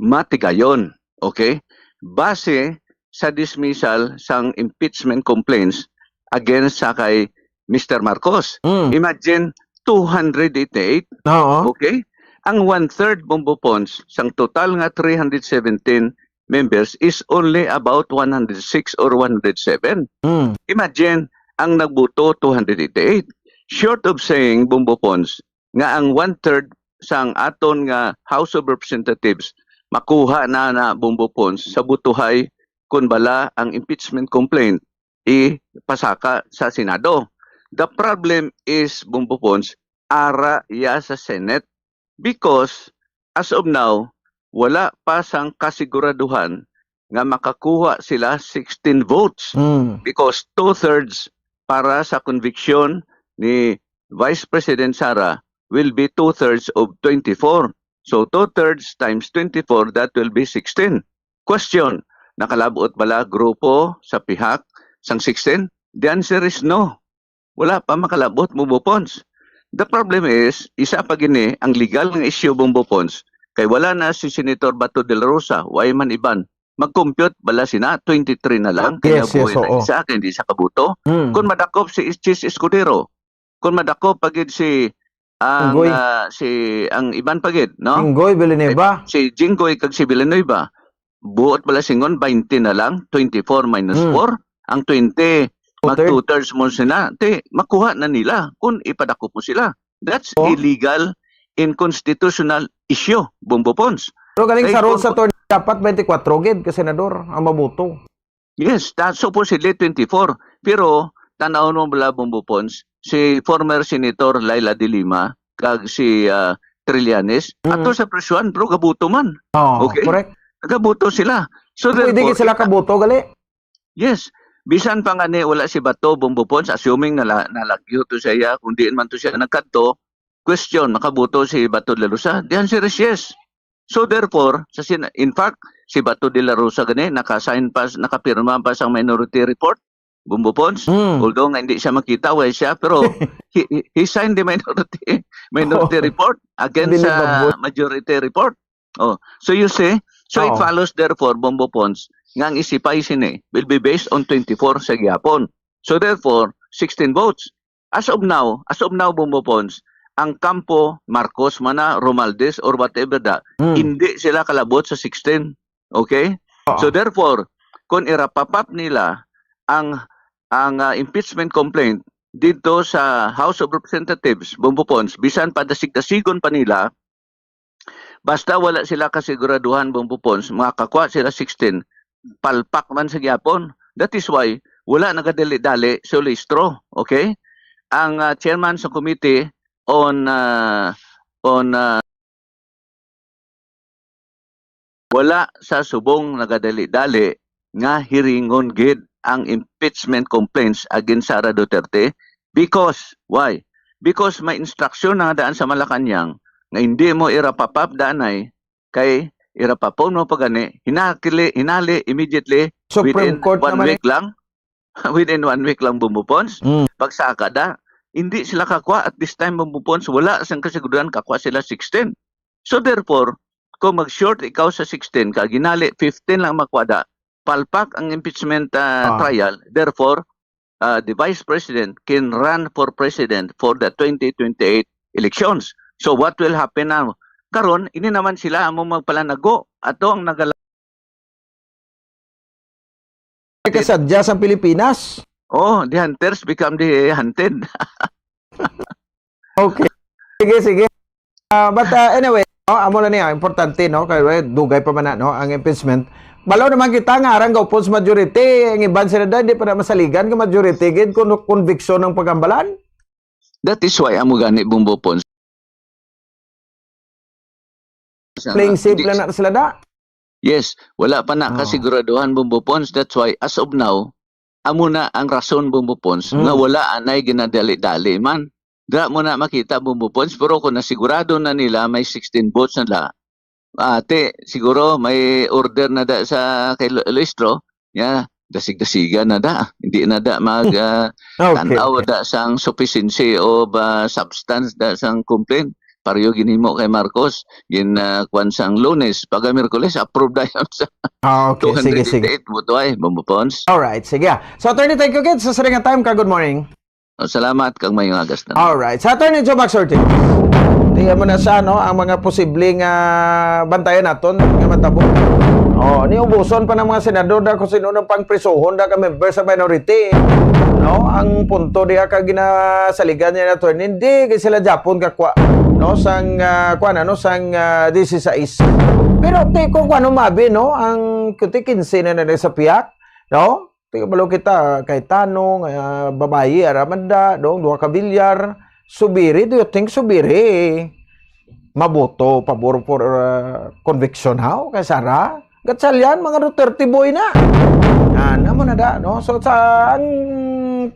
matigayon. Okay? Base sa dismissal sang impeachment complaints against sa kay Mister Marcos. Hmm. Imagine, two hundred eighty-eight. Oo. Okay? Ang one-third, Bombo Pons, sang total nga three hundred seventeen members is only about one hundred six or one hundred seven. Mm. Imagine, ang nagboto, two hundred eighty-eight. Short of saying, Bombo Pons, nga ang one-third sang aton nga House of Representatives makuha na na, Bombo Pons, sa butuhay kun bala ang impeachment complaint ipasaka sa Senado. The problem is, Bombo Pons, ara iya sa Senate because as of now, wala pa sang kasiguraduhan nga makakuha sila sixteen votes Mm. because two-thirds para sa conviction ni Vice President Sara will be two-thirds of twenty-four. So two-thirds times twenty-four, that will be sixteen. Question, nakalabot bala grupo sa pihak sang sixteen? The answer is no. Wala pa makalabot, Bombo Pons. The problem is, isa pa gini ang legal nga issue, Bombo Pons. Kay wala na si Senator Bato de la Rosa, why man iban? Mag-compute bala sina, twenty-three na lang, kaya Yes, yes, buhay na oo. isa, kaya hindi siya kabuto. Hmm. Kung madakop si Chiz Escudero, kung madakop pa gid si ang Jinggoy. ah, si ang iban pa gid, no? Jinggoy Villanueva. Si Jinggoy kag si Villanueva. Buot bala singon, twenty na lang, twenty-four minus Hmm. four. Ang twenty, mag Two-third. two-thirds mo sila. Ti, makuha na nila kung ipadakop mo sila. That's Oh. illegal and constitutional issue, Bombo Pons. Pero galing Kay sa rules kung sa attorney, dapat twenty-four gid ka senador ang mabuto. Yes, that supposedly twenty-four. Pero tanaw mo bala, Bombo Pons, si former Senator Leila de Lima kag si ah, Trillanes, Mm. ato sa prisuhan, pero gabuto man. Oh, Okay? correct. Gabuto sila. So Pwede therefore, gid sila ita- kabuto, gali? Yes. Bisan pa nga ni wala si Bato, Bombo Pons, assuming na la- nalagyo to siya, kung diin man to siya nagkadto, question, makabuto si Bato de la Rosa? The answer is yes. So therefore, sa sin- in fact, si Bato de la Rosa gani naka-sign pa, nakapirma pa sa minority report, Bombo Pons. Hmm. Although nga hindi siya makita, why siya, pero he, he- he signed the minority minority Oh. report against Believable. sa majority report. Oh, so you see, So, it Oo. follows, therefore, Bombo Pons, nga ang isipay sini will be based on twenty-four sa gihapon. So, therefore, sixteen votes. As of now, as of now, Bombo Pons, ang kampo, Marcos man na, Romualdez, or whatever da, Mm. hindi sila kalabot sa sixteen. Okay? Oo. So, therefore, kung irapapap nila ang, ang, ah, impeachment complaint dito sa House of Representatives, Bombo Pons, bisan pa dasig-dasigon pa nila, basta wala sila kasiguraduhan, Bombo Pons, makakakuha sila sixteen, palpak man sa gyapon. That is why wala nagadali-dali si Olistro, okay? Ang, ah, chairman sa committee on, ah, on, ah, wala sa subong nagadali-dali nga hiringon gid ang impeachment complaints against Sara Duterte. Because, why? Because may instruction na nga daan sa Malacañang nga hindi mo irapapap danay kay irapapon mo pa gani, hinakili, hinali immediately Supreme within Court one naman week eh. lang. Within one week lang, Bombo Pons. Mm. Pagsaka da, hindi sila kakuha. At this time, Bombo Pons, wala sang kasiguruhan kakuha sila sixteen. So therefore, kung mag-short ikaw sa sixteen, ka ginali fifteen lang makuha da, palpak ang impeachment, ah, Ah. trial. Therefore, ah, the vice president can run for president for the twenty twenty-eight elections. So what will happen now? Karon, ini naman sila amo magpalanago. Ato ang nagala- Kasadya sa Pilipinas. Oh, the hunters become the hunted. Okay. Sige, sige. Ah, but, ah, anyway, no, amo na niya, importante, no? Kay, eh, dugay pa man na, no, ang impeachment. Balo naman kita nga arang gaupon sa majority, ang iban sila da, di pa na masaligan nga majority, gid, kung conviction ang pagambalan. That is why amo gani, Bombo Pons. Playing safe lang na sila da. Yes, wala pa na Oh. kasiguraduhan, Bombo Pons. That's why, as of now, amo na ang rason, Bombo Pons, Mm. nga wala anay ginadali-dali man. Dira mo na makita, Bombo Pons, pero kung nasigurado na nila may sixteen votes na la, ate, siguro may order na da sa kay Lo-, Listro, ya, dasig-dasiga na da. Hindi na da mag, ah, Okay, tanaw okay. da sang sufficiency of, ah, substance da sang complaint. Pareho ginhimo kay Marcos, gin, ah, kwan sang Lunes, pagka Miyerkules, approve dayon sa Ah, okay. Sige, sige. two hundred eighty-eight voto ay, Bombo Pons. Alright, sige. So, attorney, thank you, kids. Sa siring nga time ka, good morning. Oh, salamat, kag maayong aga sa tanan. Alright. Sa Attorney Joe Max Ortiz, tingnan mo na sa, ano, ang mga posibleng, ah, bantayan naton nga matabo. Oh, ni ubuson pa ng mga senador na kung sino nang pangprisuhon na ka member sa minority. No? Ang punto diha ka ginasaligan niya na, attorney, hindi kay sila Japon ka kwa, no? Sang, ah, kwa na, no? Sang, ah, dieciséis. Pero ti ko kung ano mabi, no? Ang kuti quince na na sa piyak, no? Ti kabalo kita, kay Tanong, ah, babayi, aramanda, no? Duha ka bilyar. Subiri, do you think subiri maboto pabor for, ah, conviction, how? Kay Sara? Gatchalian, mga Duterte boy na. Ah, namo na da, no? So, sa ang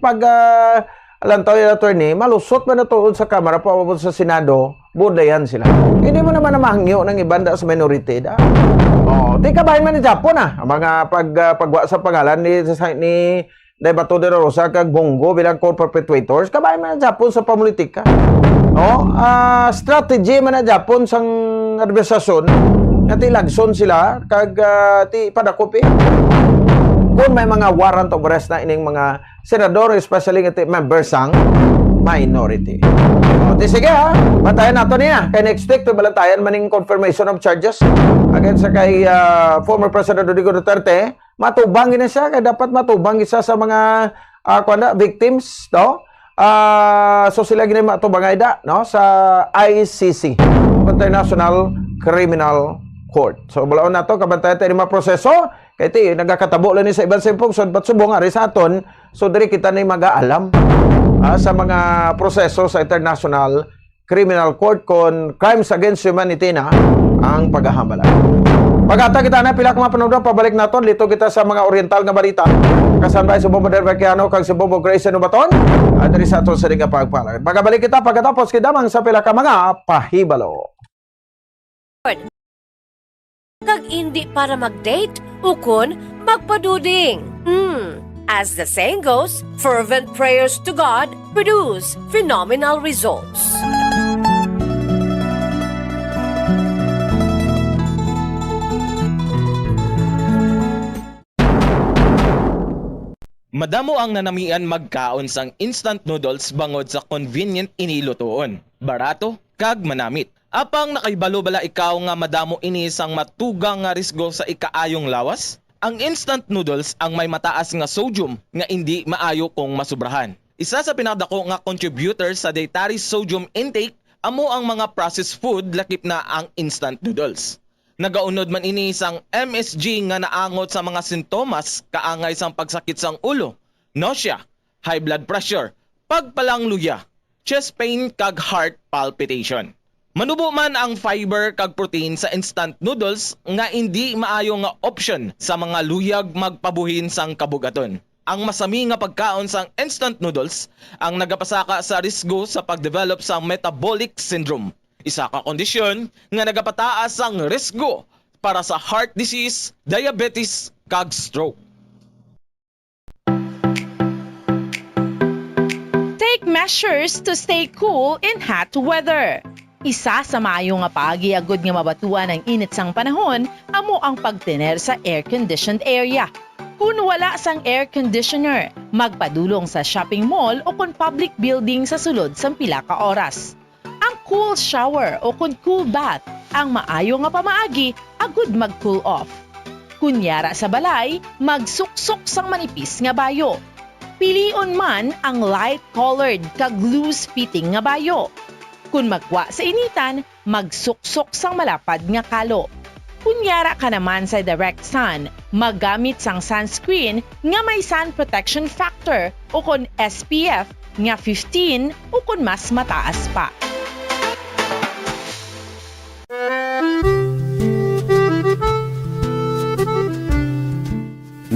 pag, ah, lantaw yung attorney, malusot ba na tuod sa Kamara, paabot sa Senado, budayan sila. Hindi mo naman namahangyo ng iban da sa minority da. Oh, di kabahin man ni Japon, ah. Ang mga pag, ah, pagwa sa pangalan ni, sa, ni Day Bato de la Rosa kag Bong Go bilang core perpetuators, kabahin man ni Japon sa pamulitika. No? Ah, strategy man na Japon sang administrasyon nga ti lagson sila kag, ah, ti padakop eh. Kung may mga warrant of arrest na ining mga senador, especially nga ti member sang minority. O, ti sige ha, bantayan nato niya. Kay next week, to balantayan maning confirmation of charges against sa kay, ah, former President Rodrigo Duterte. Matubang gini siya, kay dapat matubang isa sa mga, ah, kuwan na, victims, no? Ah, so sila gini matubang ay da, no? Sa I C C, International Criminal Court. So, balaon nato, kabantayan tayo ni mga proseso. Kay ti, nagakatabo lang ni sa iban sa pungsod, but subong ari sa aton, so diri kita ni mag-aalam, ah, sa mga proseso sa International Criminal Court kon crimes against humanity na ang paghahambalan. Pagkatag kita na pila ka mga panudlo, pabalik naton, lito kita sa mga oriental nga balita. Kasanbay sa Bombo Del Vecchiano kag sa Bombo Grace Nubaton, ah, diri sa aton sa Liga Pagpala. Magabalik kita pagkatapos, kidamang sa pila ka mga pahibalo. Kag indi para mag-date ukon magpaduding. Hmm, as the saying goes, fervent prayers to God produce phenomenal results. Madamo ang nanamian magkaon sang instant noodles bangod sa convenient ini lutoon, barato, kag manamit. Apang nakahibalo bala ikaw nga madamo ini sang matugang nga risgo sa ikaayong lawas? Ang instant noodles ang may mataas nga sodium nga indi maayo kung masubrahan. Isa sa pinakadako nga contributor sa dietary sodium intake amo ang mga processed food, lakip na ang instant noodles. Nagaunod man ini sang M S G nga naangot sa mga sintomas kaangay sang pagsakit sang ulo, nausea, high blood pressure, pagpalangluya, chest pain, kag heart palpitation. Manubo man ang fiber kag protein sa instant noodles nga indi maayo nga option sa mga luyag magpabuhin sang kabugaton. Ang masami nga pagkaon sang instant noodles ang nagapasaka sa risgo sa pagdevelop sang metabolic syndrome, isa ka kondisyon nga nagapataas sang risgo para sa heart disease, diabetes, kag stroke. Take measures to stay cool in hot weather. Isa sa maayo nga paagi agud nga mabatuan ang init sang panahon amo ang pagtener sa air-conditioned area. Kon wala sang air conditioner, magpadulong sa shopping mall o kon public building sa sulod sang pila ka oras. Ang cool shower o kon cool bath ang maayo nga pamaagi agud mag-cool off. Kon yara sa balay, magsuksok sang manipis nga bayo. Pilion man ang light-colored kag loose-fitting nga bayo. Kon magwa sa initan, magsuksok sang malapad nga kalo. Kon yara ka naman sa direct sun, maggamit sang sunscreen nga may sun protection factor o kon S P F nga fifteen o kon mas mataas pa.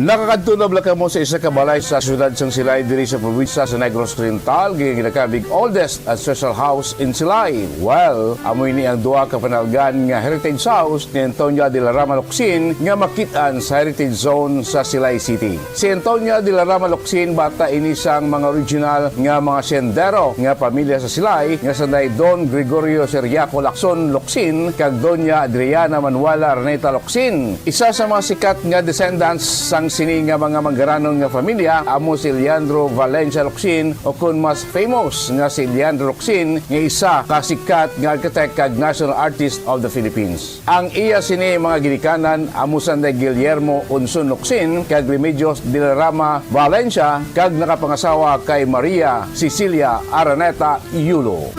Nakakadto na bala kamo sa isa ka balay sa siyudad sang Silay diri sa probinsya sa Negros Oriental, nga ginakabig oldest ancestral house in Silay? Well, amo ini ang duha ka panalgan nga heritage house ni Antonia de la Rama Locsin nga makit-an sa Heritage Zone sa Silay City. Si Antonia de la Rama Locsin bata ini sang mga original nga mga sendero nga pamilya sa Silay nga sanday Don Gregorio Seriaco Lacson Locsin kag Doña Adriana Manuela Araneta Locsin. Isa sa mga sikat nga descendants sang sini nga mga manggaranon nga familia amo si Leandro Valencia Locsin, o kon mas famous nga si Leandro Locsin, nga isa ka sikat nga architect kag national artist of the Philippines. Ang iya sini mga ginikanan amo sanday Guillermo Unson Locsin kag Remedios de la Rama Valencia, kag nakapangasawa kay Maria Cecilia Araneta Yulo.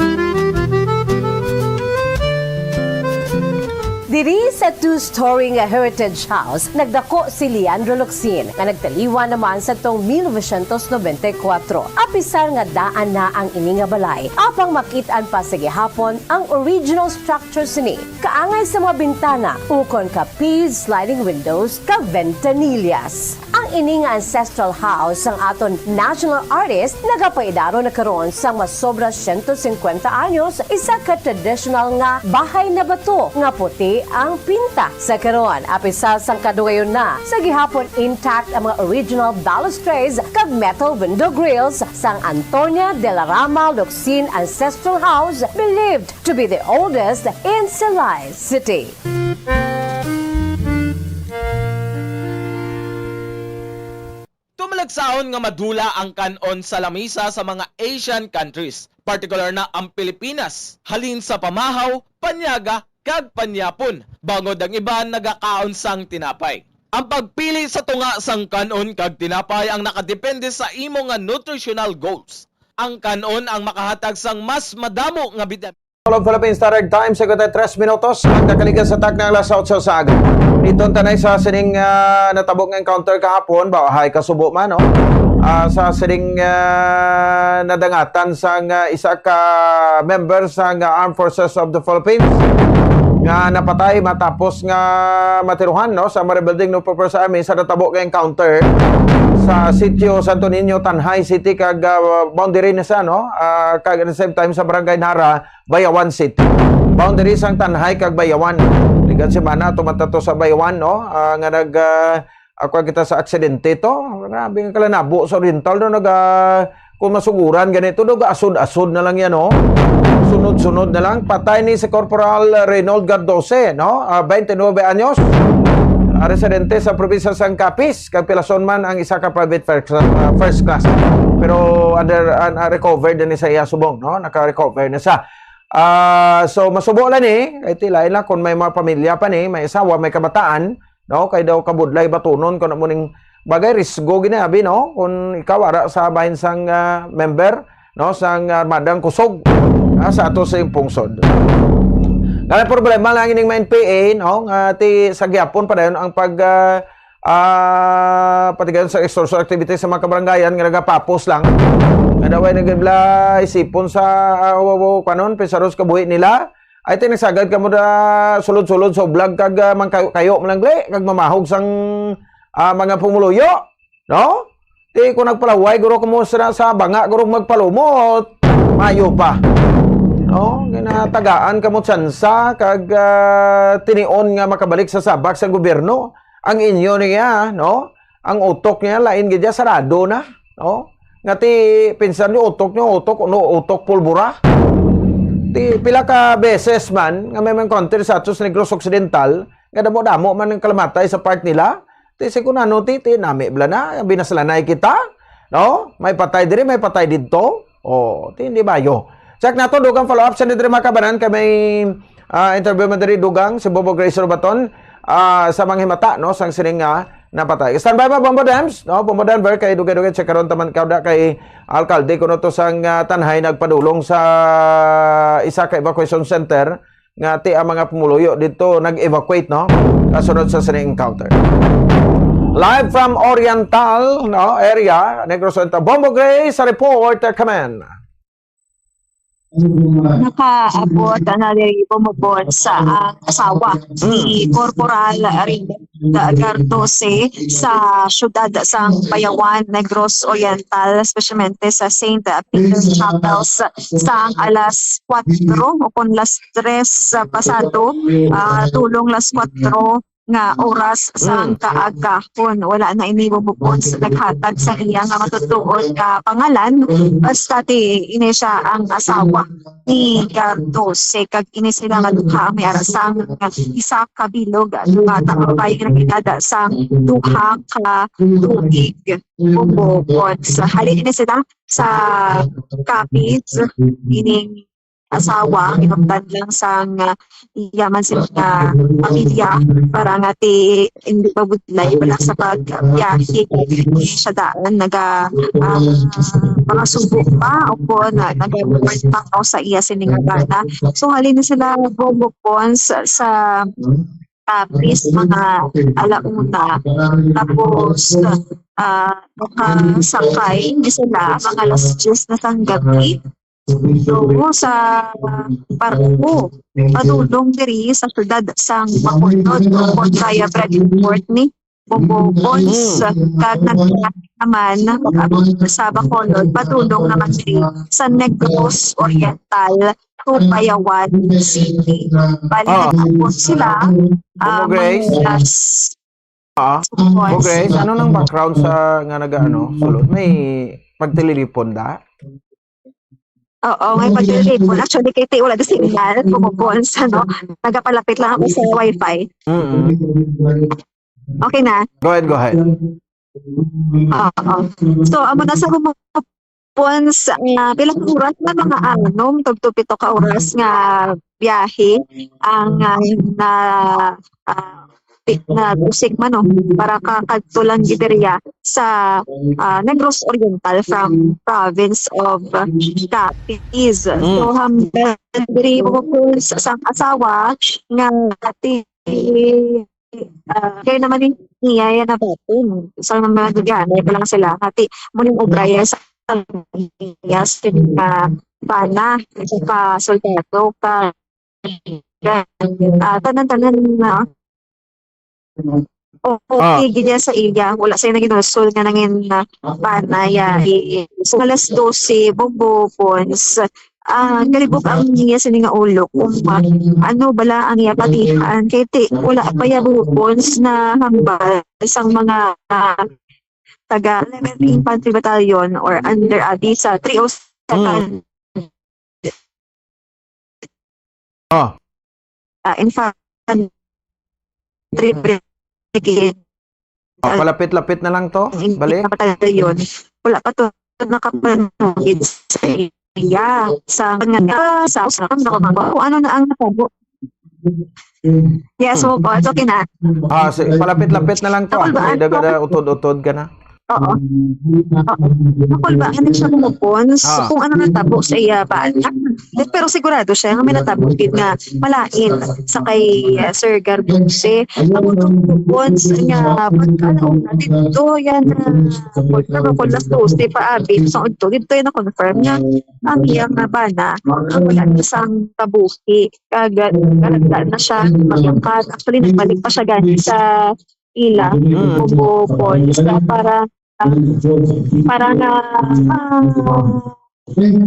Diri sa two-story nga Heritage House, nagdako si Leandro Locsin, nga nagtaliwan naman sadtong mil novecientos nobenta y kuwatro. Apisar nga daan na ang ini nga balay, apang makit-an pa sa gihapon ang original structure sini, kaangay sa mga bintana ukon ka P sliding windows kag ventanillas. Ang ini nga ancestral house sang aton national artist nagapaidaro na karon sang masobra siyento singkwenta anyos, isa ka traditional nga bahay na bato nga puti ang pinta. Sa karon, apisar sang kadugayon na, sa gihapon intact ang mga original balustrades kag metal window grills sang Antonia de la Rama Locsin Ancestral House, believed to be the oldest in Silay City. Tumalagsaon nga madula ang kan-on sa lamisa sa mga Asian countries, partikular na ang Pilipinas, halin sa pamahaw, panyaga, kag panyapon, bangod ang iban nagakaon sang tinapay. Ang pagpili sa tunga sang kan-on kag tinapay ang nakadepende sa imo nga nutritional goals. Ang kan-on ang makahatag sang mas madamo nga bitamin. Hello, Philippines Standard Time, cincuenta y tres minutos ang nakaligas sa takna alas otso sa aga. Dito tanay sa sining ah, natabo nga encounter kahapon, ba, hay kasubo man, no? Ah, sa sining ah, nadangatan sang ah, isa ka member sang ah, Armed Forces of the Philippines nga napatay matapos nga matiruhan, no, sa Mare Building, no, People's Army sa natabo nga encounter sa sitio Santo Niño, Tanjay City, kag ah, boundary na siya, no? Ah, kag at the same time sa Barangay Nara, Bayawan City. Boundary sang Tanjay kag Bayawan. Ligan semana tumata to sa Bayawan, no? Ah, nga nag ah, ako kita sa aksidente to. Grabe nga kalanabo sa Oriental, no? Nag ah, kung masuguran ganito, no, asod-asod na lang yan, no? Sunod-sunod na lang. Patay ni si Corporal Reynold Gardose, no? Ah, twenty-nine anyos. ah, residente sa probinsya sang Capiz, kag pilason man ang isa ka private first, ah, first class. Pero under, ah, ah, recovered din sa iya subong, no? Naka-recover na siya. Ah, so, masubo lang ni, kay ti lain lang kung may mga pamilya pa ni, may asawa, may kabataan, no? Kay daw kabudlay batunon kung amo ning bagay, risgo gini, abi, no? Kung ikaw ara sa bahin sang, ah, member, no, sang Armadang Kusog, ah, sa ato sa pungsod. Nga problema lang ining mga N P A, no, nga ti sa gihapon pa dayon ang pag, ah, ah, patigayon sa extortion activity sa mga kabarangayan nga nagapapos lang. Nga daw ay nagibla isipon sa, ah, wa-, wa-, kanon, pensaros kabuhi nila. Ay, ti nagsagad kamo da sulod-sulod sa ublag kag, ah, mangkayo-kayo man lang gali, kag mamahog sang, ah, mga pumuluyo, no? Ti kung nagpalaway guro kamo sa, sa banga, guro magpalumot, mayo pa. No? Ginatagaan kamo tsansa kag, ah, tinion nga makabalik sa sabak sa gobyerno ang inyo niya, no? Ang utok niya lain gid, sarado na, no? Nga ti pinsan niyo utok niyo, utok, no, utok pulbura. Ti pila ka beses man nga may encounter sa ato sa Negros Occidental nga damo-damo man ang kalamatay sa part nila. Ti si kunano ti, ti nami bala na, binaslanay kita, no? May patay diri, may patay didto. Oh, ti hindi bayo. Check nato, dugang follow-up sa diri, mga kabanan, kay may, ah, interview man diri, dugang, si Bobo Grace Robaton, ah, sa mga himata, no, sang sining nga napatay. Standby ba, Bombo Dems? No, Bombo Denver, kay dugay-dugay, check karon taman kaw da kay alkalde kuno to sang, ah, Tanjay nagpadulong sa isa ka evacuation center nga ti ang mga pumuluyo dito nag-evacuate, no? Kasunod sa sining encounter. Live from Oriental, no, area, Negros Oriental. Bombo Gray sa report, uh, command. Nakaabot na diri, Bombo Bones, ang asawa ni Corporal Raymond Gardose sa siyudad sang Payawan, Negros Oriental, especialmente sa Saint Peter Chapels, sang alas kuwatro o kon las tres pasado, ah, tulong las kuwatro nga oras sang kaagahon. Wala na ini, Bombo Bones, naghatag sa iya nga matutuon nga pangalan, basta ti ini siya ang asawa ni Gardose, kag ini sila nga duha ang may ara sang isa ka bilog nga bata, babayi nga nag-edad sang duha ka tuig. Bombo Bones, halin ini sila sa Capiz, ining asawa, hinungdan lang sang, ah, iya man sila nga pamilya, para nga ti hindi mabudlay wala sa pagbiyahe. Siya daan naga, ah, mga subo pa o kon na, nagabuhat pa ko sa iya sini nga bana. So, halin na sila, Bombo Bones, sa, sa Capiz, mga alauna. Tapos, ah, nakasakay ni sila mga alas diyes na sang gabi. So, sa barko, padulong diri sa siyudad sang Bacolod, o kon kaya Bradford ni Bombo Bones, kag nagkalakat naman sa Bacolod, padulong naman diri sa Negros Oriental to Payawan City. Bali, Ah. nag-abot sila, Bombo ah, Grace? mga alas Ah. Bombo Grace, ano nang background sa nga naga-, ano, sulod? May pagtililipon da? Oo, may pagtilipon. Actually, kay ti wala na signal, Bombo Bones, ano, nagapalapit lang ako sa wifi. Mm-mm. Okay na? Go ahead, go ahead. Oo. So, amo na sa Bombo Bones, ah, pila ka oras na, mga anom, tugto pito ka oras nga biyahe ang, ah, na, ah, pi-, na busik man, no, para ka kadto lang gid diriya sa, ah, Negros Oriental from province of Capiz. So, Mm. hambal diri, Bombo Bones, sa asawa nga ti, ah, kaya naman ni niya yan nabaton. Sa mga nagagana pa lang sila, nga ti, muling obra yan sa iya, sa mga bana, sa ka soldado, ka, ah, tanan-tanan na. O, Ah. okay, gid yan sa iya. Wala siya naginusol nga nangin na bana, ya, i-, i-, so, alas dose, Bombo Bones, ah, galibog ang niya sini nga ulo kung ma-, ano bala ang iya patihan. Kay ti, wala pa ya, Bombo Bones, na hambal sang mga, ah, taga eleventh Infantry Battalion or under, ah, di sa three oh second Mm. Ah. ah, Infantry Mm. Brigade. Sige. Oh, palapit-lapit na lang to. Balik. Wala pa to nakapanugid sa iya. Sa kanya, sa usa ka mga kung ano na ang natabo. Yes, so, oh, it's okay na. Ah, si, palapit-lapit na lang to. Ako ba? May daga na, utod-utod ka na. Oo. Oo. Nakulbaan na siya kumupon. So, ah, kung ano natabo sa iya ba? Eh, pero sigurado siya nga may natabo gid nga malain sa kay, uh, Sir Garbonse. Ang kumupon sa niya, pagkalaog na dito, yan, uh, for example, last Tuesday pa, abi, sa udto, dito yan na-confirm niya. Ang iya nga bana, ang wala na sang kabuhi. Kag, uh, na siya, maglakad. Actually, nagbalik pa siya gani sa ila, mm, Bobo Falls, na para, para nga, ah,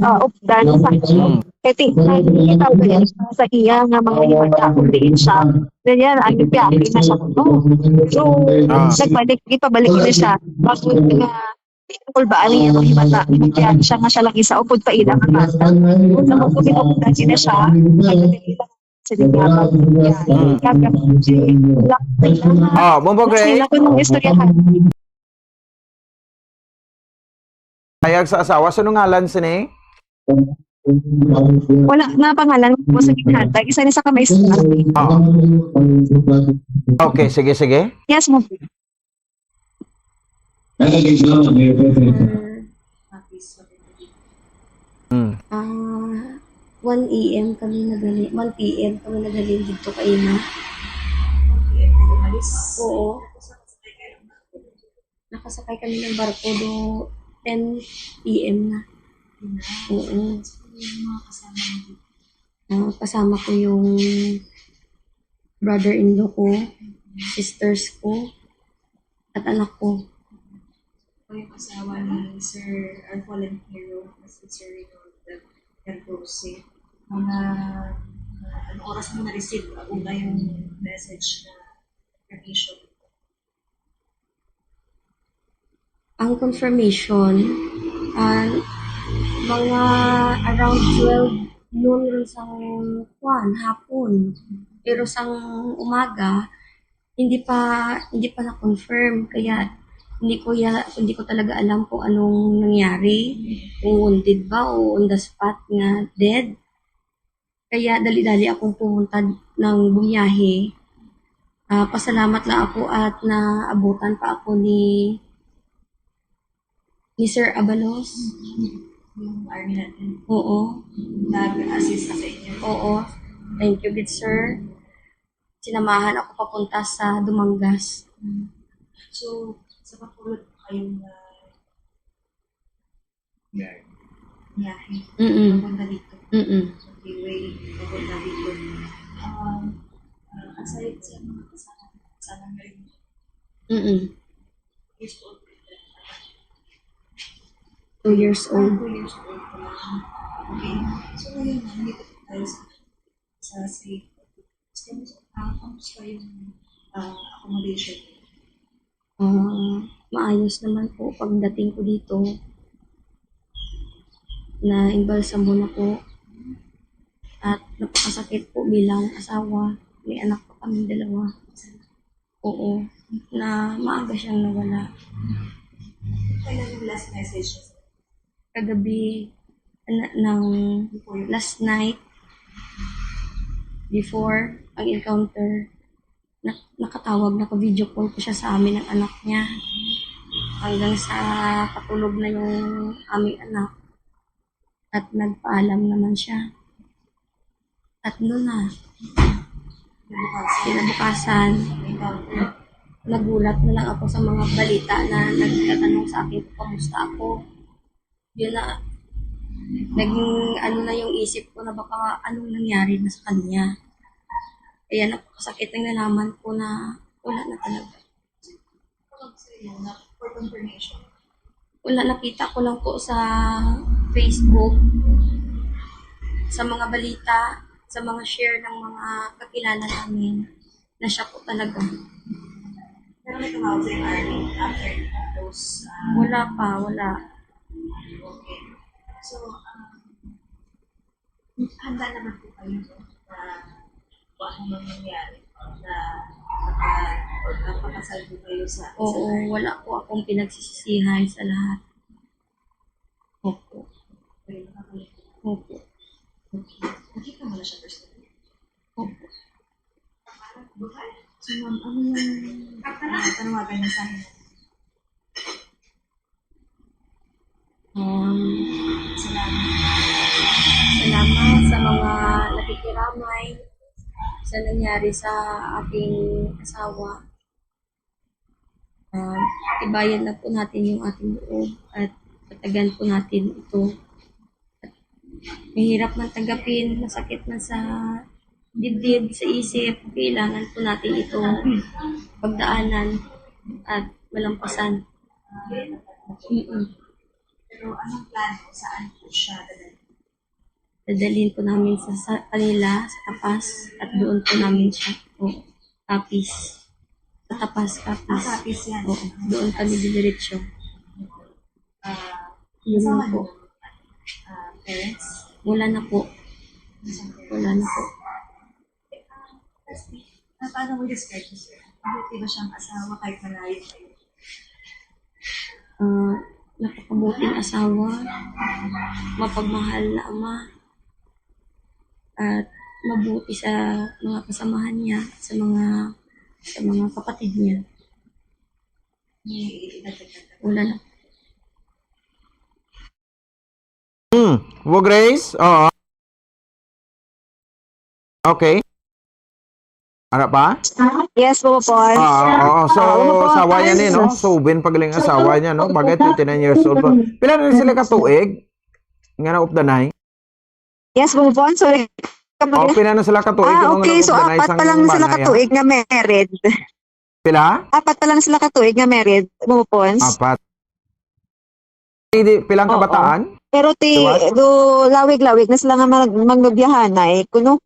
ah, updan sa, mm, kay ti-, nakikita ko yan sa iya nga mga himata kung diin siya. Ganyan, ang biyahe na siya. Oh. So, ah, nagbalik, ipabalik na siya. Bakit nga, kulbaan niya ang himata, biyahe siya nga siya lang isa, upod pa ila nga bata. Kung sa mga kuminukutan niya siya, nagdadali lang. Sige, mm. Ah, Bombo Gray. Sila ko nung istoryahan. Ayag sa asawa, sino ngalan sini? Wala na pangalan ko sa ginhatag. Isa ni sa kamay sa. Ah. Okay, sige, sige. Yes, mo. Hello, Mayor President. Mm. Ah, one A M kami nagali, one P M kami nagali dito kaina. Oo. Nakasakay kami ng barko do ten P M na. Oo. Ah, kasama ko yung brother-in-law ko, sisters ko, at anak ko. Ako yung asawa ni Sir Arfolentino, si Sir Reynold Cardoce. Mga, uh, anong oras mo na-receive ang una yung message na confirmation? Ang confirmation, ah, mga around twelve noon ron sang, kuwan, hapon. Pero sang umaga, hindi pa, hindi pa na-confirm. Kaya hindi ko ya-, hindi ko talaga alam kung anong nangyari, kung wounded ba o on the spot nga dead. Kaya dali-dali akong pumunta ng bumiyahe. Ah, pasalamat lang ako at naabutan pa ako ni, ni Sir Abalos. Yung army natin. Oo. Nag-assist na sa inyo. Oo. Thank you, good sir. Sinamahan ako papunta sa Dumangas. So, sa kapulot kayo na biyahe. Mm-mm. Papunta dito. Mm-mm. So, freeway, papunta dito. Um, uh, aside sa mga kasama, kasama na rin. Mm-mm. Years old. Two years old. Ah, two years old pa lang. Okay. So, ngayon, nandito tayo sa, sa safe. Kamusta, ah, kamusta yung, ah, accommodation? Ah, maayos naman po pagdating ko dito. Na-imbalsamo na po. At napakasakit po bilang asawa. May anak pa kami dalawa. Oo. Na maaga siyang nawala. Kailan yung last message niya? Kagabi, na, ng last night, before ang encounter, na, nakatawag, naka-video call ko siya sa amin ng anak niya. Hanggang sa patulog na yung aming anak. At nagpaalam naman siya. Tatlo na. Kinabukasan, nagulat na lang ako sa mga balita na nagtatanong sa akin kung kamusta ako. Yun na, naging ano na yung isip ko na baka anong nangyari na sa kanya. Kaya napakasakit nang nalaman ko na wala na talaga. Wala, nakita ko lang po sa Facebook, sa mga balita, sa mga share ng mga kakilala namin na siya po talaga. Pero may tumawag sa army after those, ah, wala pa, wala. Okay. So, um, handa naman po kayo, no, na kung ano mang nangyari, na maka-, Napakasal po kayo sa Oo, wala po akong pinagsisisihan sa lahat. Opo. Opo. Nakita mo na siya personally? Opo. So, ma'am, ano yung, ah, panawagan niyo sa akin? Um, salamat. Salamat sa mga nakikiramay sa nangyari sa aking asawa. Ah, tibayan lang po natin yung ating loob at patagan po natin ito. Mahirap man tanggapin, masakit man sa dibdib, sa isip, kailangan po natin itong pagdaanan at malampasan. Mm-mm. Pero anong plano? Saan po siya dadalhin? Dadalhin po namin sa, sa kanila, sa Tapas, at doon po namin siya po tapis. Sa Tapas, tapis. Ah, tapis yan. Oo, doon kami didiretso. Ah, Yun lang po. Ah, parents? Wala na po. Wala na po. Ah, paano mo describe si sir? Mabuti ba siyang asawa kahit malayo kayo? Ah, napakabuting asawa, mapagmahal na ama, at mabuti sa mga kasamahan niya, sa mga, sa mga kapatid niya. Wala na. Hmm. Wo Grace? Oo. Okay. Ano pa? Yes, po po. Ah, oo. So, Ah, oo po, asawa niya ni, no? Panginoon. So, ubin pa galing asawa niya, no? Bagay, twenty-nine years old pa. Pila na sila ka tuig? Nga na updanay? Yes, po po. Sorry. Oh, pila na sila ka tuig? Ah, Kung okay. So, nag-updanay apat sang pa lang sila banay, ah. Katuig nga married. Pila? Apat pa lang sila katuig nga married, Bumupons. Apat. Di, di, pilang Oo. Kabataan? Pero ti, Diwa? Do, lawig-lawig na sila nga mag-, magbiyahanay, kuno.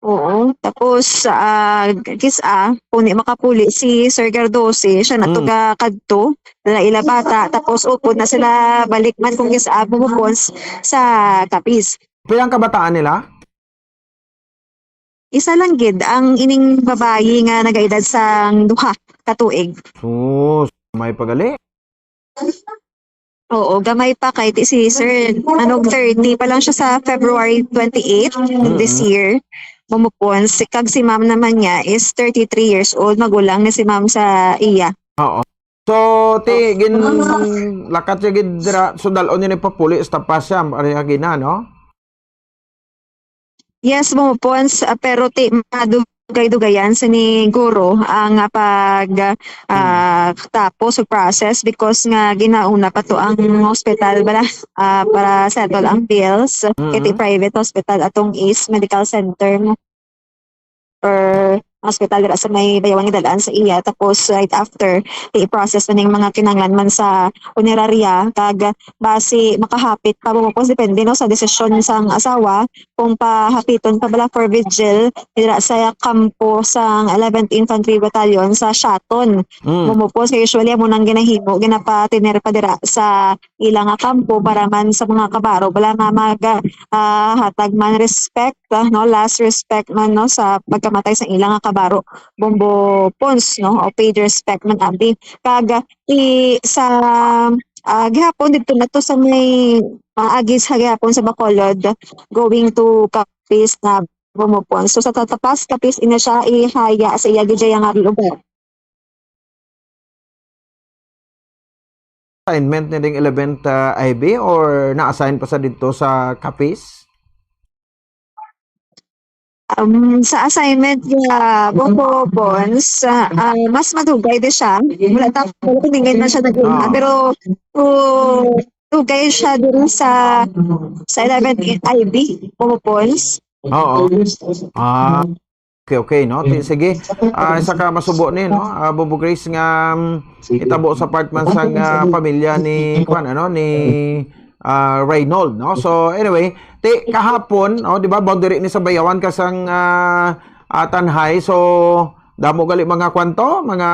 Oo. Tapos, ah, kis-a, kung di makapuli si Sir Gardosi, siya na Mm. Tuga kadto, dala ila bata, tapos upod na sila balik man kung kis-a, Bumupons sa Capiz. Pilang kabataan nila? Isa lang gid ang ining babayi nga nagaedad sang duha ka tuig. Sus, may pagali. Oo, gamay pa kay ti si Sir, ano, thirty pa lang siya sa February twenty-eight this Mm-mm. year. Bumupon, si, kag si ma'am naman niya is thirty-three years old, magulang na si ma'am sa iya. Oo. So, ti, gin, lakat siya gid dira, so dalon niya ni papuli, sa Tapas siya, ari agi na, no? Yes, Bumupons, ah, pero ti madugay-dugayan sini guro ang, ah, pag, ah, Mm. tapos og process because nga ginauna pa to ang hospital bala, ah, para settle ang bills. Kay ti Mm. private hospital atong East Medical Center mo. Or hospital dira sa may Bayawan nga dalan sa iya. Tapos, right after, i-process na ning mga kinahanglan man sa punerarya. Kag basi makahapit pa, Bumupons, depende, no, sa desisyon sang asawa kung pahapiton pa bala for vigil dira sa kampo sang eleventh Infantry Battalion sa Shaton. Mm. Bumupons, kay usually amo nang ginahimo, ginapatiner pa dira sa ila nga kampo para man sa mga kabaro bala nga mag, ah, hatag man respect, ah, no, last respect man, no, sa pagkamatay sa ila nga kabaro, Bumupons, no, o paid respect man abi. Kag, ah, i-, sa, ah, gihapon didto na to sa may, ah, agi sa gihapon sa Bacolod, going to Capiz na, Bumupons. So, sa Tapas, Capiz, ina siya ihaya sa iya gid nga lugar. Assignment ni ding eleventh, ah, I B, or na-assign pa sa didto sa Capiz? Um, sa assignment niya, Bumupons, ah, ah, mas madugay di siya. Wala ta, wala ko tingin na siya nag-una, Oo. Pero, oh, dugay siya diri sa, sa eleventh I B, Bumupons. Oo. Ah, okay, okay, no? Ti-, sige. Ah, isa ka masubo ni, no? Ah, Bubo Grace nga, um, itabo sa part man sang, ah, pamilya ni, kwan, ano, ni, ah, Raynold, no? So, anyway, ti, kahapon, no, di ba, boundary ni sa Bayawan ka sang, ah, ah, Tanjay. So, damo gali mga kwan to, mga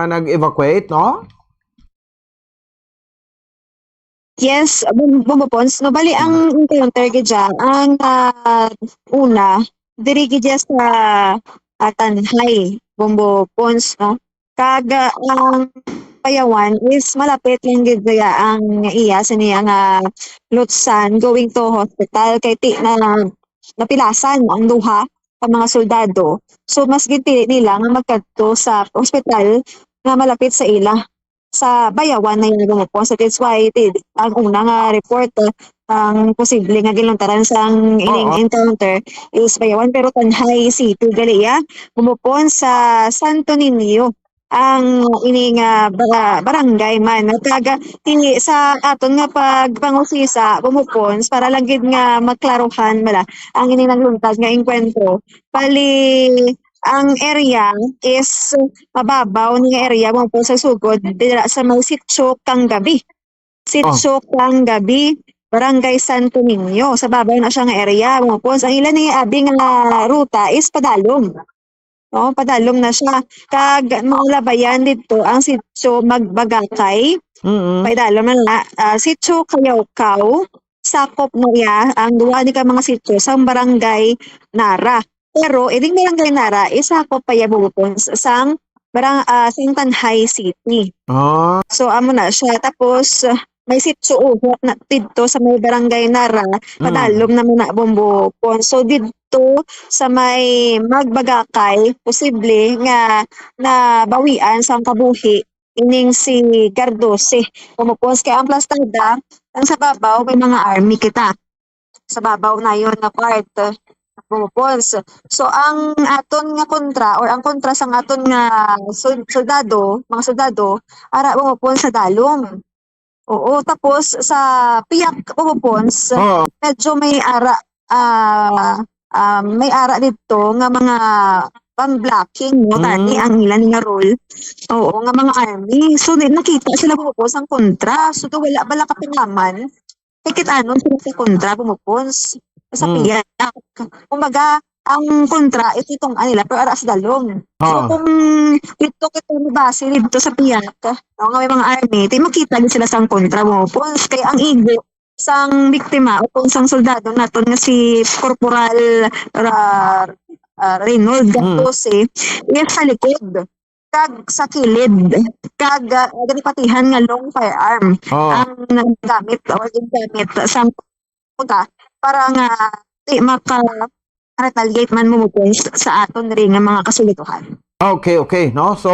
nag-evacuate, no? Yes, Bum-, Bumupons, no? Bali, ang encounter gid dya, ang, ah, una, diri gid dya sa, ah, Tanjay, Bumupons, no? Kag, ah, ang Bayawan is malapit lang gid kaya ang iya sa niya nga lutsan going to hospital kay ti na napilasan ang duha ka mga soldado. So, mas ginpili nila nga magkadto sa ospital nga malapit sa ila, sa Bayawan na yun, Bumupon. So, that's why ti, ang una nga report, ah, ang posible nga ginluntaran sang ining Oo. encounter is Bayawan, pero Tanjay City gali iya, Bumupon, sa Santo Niño ang ini nga bara-, barangay man. At taga, ti, sa aton nga pagpangusisa, Bumupon, para lang gid nga maklaruhan bala ang ini nagluntad nga engkwentro. Bali, ang area is mababaw ni nga area, Bumupon, sa sugod dira sa may Sitio Kanggabi. Sitio Kanggabi, Barangay Santo Niño. Sa babaw na siya nga area, Bumupon. Ang ila ni abi nga ruta is padalom. No, padalom na siya. Kag mga labayan didto ang Sitio Magbagakay. Mm. Padalom na na. Ah, Sitio Kayawkaw, sakop na iya ang duha ni ka mga sitio sa Barangay Nara. Pero ining Barangay Nara, isakop pa iya, Bumupon, s-, sang barang-, ah, sang Tanjay City. Ah. So, amo na siya. Tapos, ah, may Sitio Uhot na didto sa may Barangay Nara, Mm. padalom naman na, Bumupon. So, didto sa may Magbagakay, posible nga nabawian sang kabuhi ining si Cardoce. Bumupon, kay ang plastada, ang sa babaw, may mga army kita. Sa babaw na yun nga part, Bumupon. So, ang aton nga kontra or ang kontra sang aton nga sol-, soldado, mga soldado, ara, Bumupon, sa dalom. Oo, tapos sa piyak, Bumupon, Oo. medyo may ara, ah, ah, may ara dito nga mga pang-blocking, no? Tani Mm. ang ilan nga role. Oo, nga mga army. So, ni-, nakita sila, Bumupon, sang kontra. So, do wala bala kapangaman. Kay kit-anon sila sa kontra, Bumupon, s-, sa Mm. piyak. Kumbaga, ang kontra, ito itong, ah, nila, pero ara sa dalom. So, Oo. kung ito kita mabase dito sa piyak, no, nga may mga army, di makita din sila sang kontra, Bumupon. Kay ang igo sang biktima o kung sang soldado naton nga si Corporal Ra-, ah, Reynold Mm. Gantose, iya sa likod kag sa kilid, kag, ah, ginapatihan nga long firearm Oh. ang nagamit o gingamit sang mga para nga di maka-retaliate man mo sa, sa aton rin nga mga kasulituhan. Okay, okay, no? So,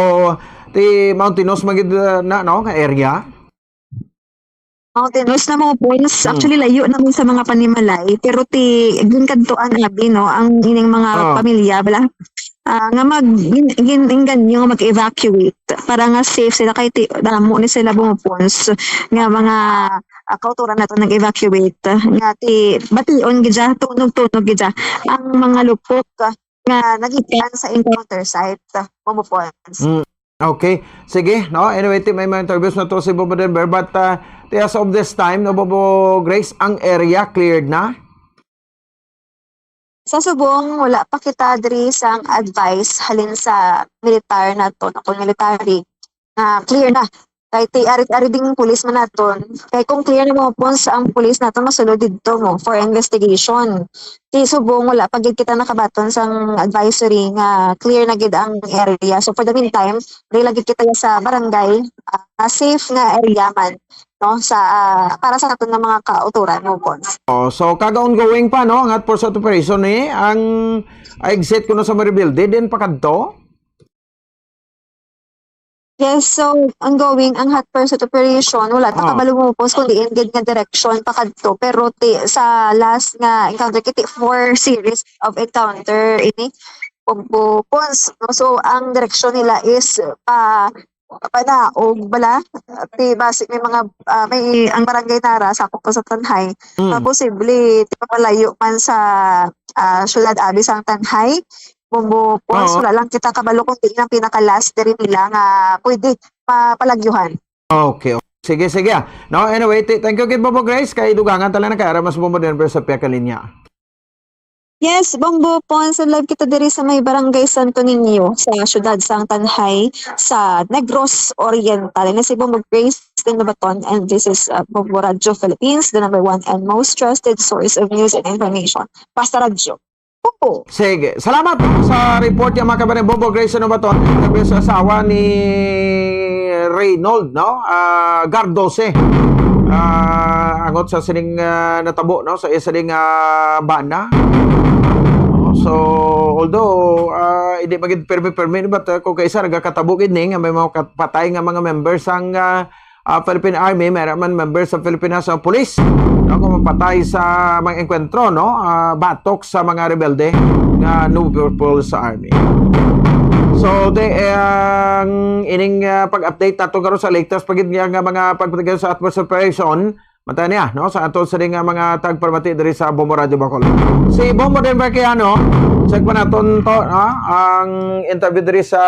ti mountainous man gid, uh, na, no, nga area? Mountainous na mga points. Hmm. Actually, layo naman sa mga panimalay, pero ti ginkadtuan abi, no, ang ining mga Ah. pamilya, bala, ah, nga mag-, gin-, gin-, inganyo nga mag-evacuate para nga safe sila kay ti-, damo ni sila, Bumupon, nga mga, ah, kauturan nato nag-evacuate, nga ti-, bation gid siya, tunog-tunog gid siya ang mga lupok, ah, nga nagikan sa encounter site, Bumupon. Mm, okay. Sige, no? Anyway, ti, may mga interviews na to si Bobo Denver, but, ah, ti, as of this time, no, Bobo Grace, ang area cleared na? Sa subong, wala pa kita diri sang advice halin sa militar nato, no, kung military, nga clear na. Kay ti ari, ari ding pulis man naton. Kay kung clear na mo, Pons, ang pulis naton masulod didto mo for investigation. Ti subong, wala pa gid kita nakabaton sang advisory nga clear na gid ang area. So for the meantime, diri lagi kita sa barangay, ah, safe nga area man, no, sa, ah, para sa aton nga mga kauturan mo, Pons. Oh, so kaga ongoing pa, no, ang hot pursuit operation ni ang exit kuno sa Maribel. Di din pakadto? Yes, so ongoing ang hot pursuit operation. Wala ta Ah. kabalo mo, Pons, kung diin gid nga direksyon pa kadto. Pero ti, sa last nga encounter, kiti four series of encounter ini, Pons, no? So, ang direksyon nila is pa, panaog bala. Ti, basi may mga, ah, may, ang barangay Nara, sakop pa sa Tanjay. Mm. Ah, posible, ti, papalayo man sa, ah, syudad abi sang Tanjay. Bumbo, Pons, Oo. wala lang kita kabalo kung diin ang pinaka-last diri nila nga pwede mapalagyuhan. Okay, okay. Sige, sige, ah. No, anyway, ti-, thank you gid, Bobo Grace, kay dugangan ta lang na kay ara mas Bobo Denver sa piyak ka linya. Yes, Bombo, Pons, live kita diri sa may Barangay Santo Niño, sa siyudad sang Tanjay, sa Negros Oriental. Ina si Bombo Grace din Baton, and this is, uh, Bombo Radyo Philippines, the number one and most trusted source of news and information. Basta Radyo. Oo. Sige. Salamat sa report niya, mga kababayan. Bobo Grace, ano ba to? Kabi sa asawa ni Reynold, no? Ah, Gardose. Ah, angot sa sining, ah, natabo, no? Sa isa ding, ah, bana. No? So, although, ah, hindi magid permi-permi, but, ah, kung kaisa nagakatabo gid ni nga may mga kat-, patay nga mga members ang, ah, ah, Philippine Army, may man members sa Philippine National Police, no, kung mapatay sa mga engkwentro, no, ah, batok sa mga rebelde nga no purple sa army. So, di, eh, ang ining, ah, pag-update nato karon sa latest pa gid nga mga pagpatigayon sa atmosphere operation, mata niya, no, sa aton sa nga mga tagpamati diri sa Bombo Radio Bacolod. Si Bombo Denver Quijano, check pa naton to, no, ang interview diri sa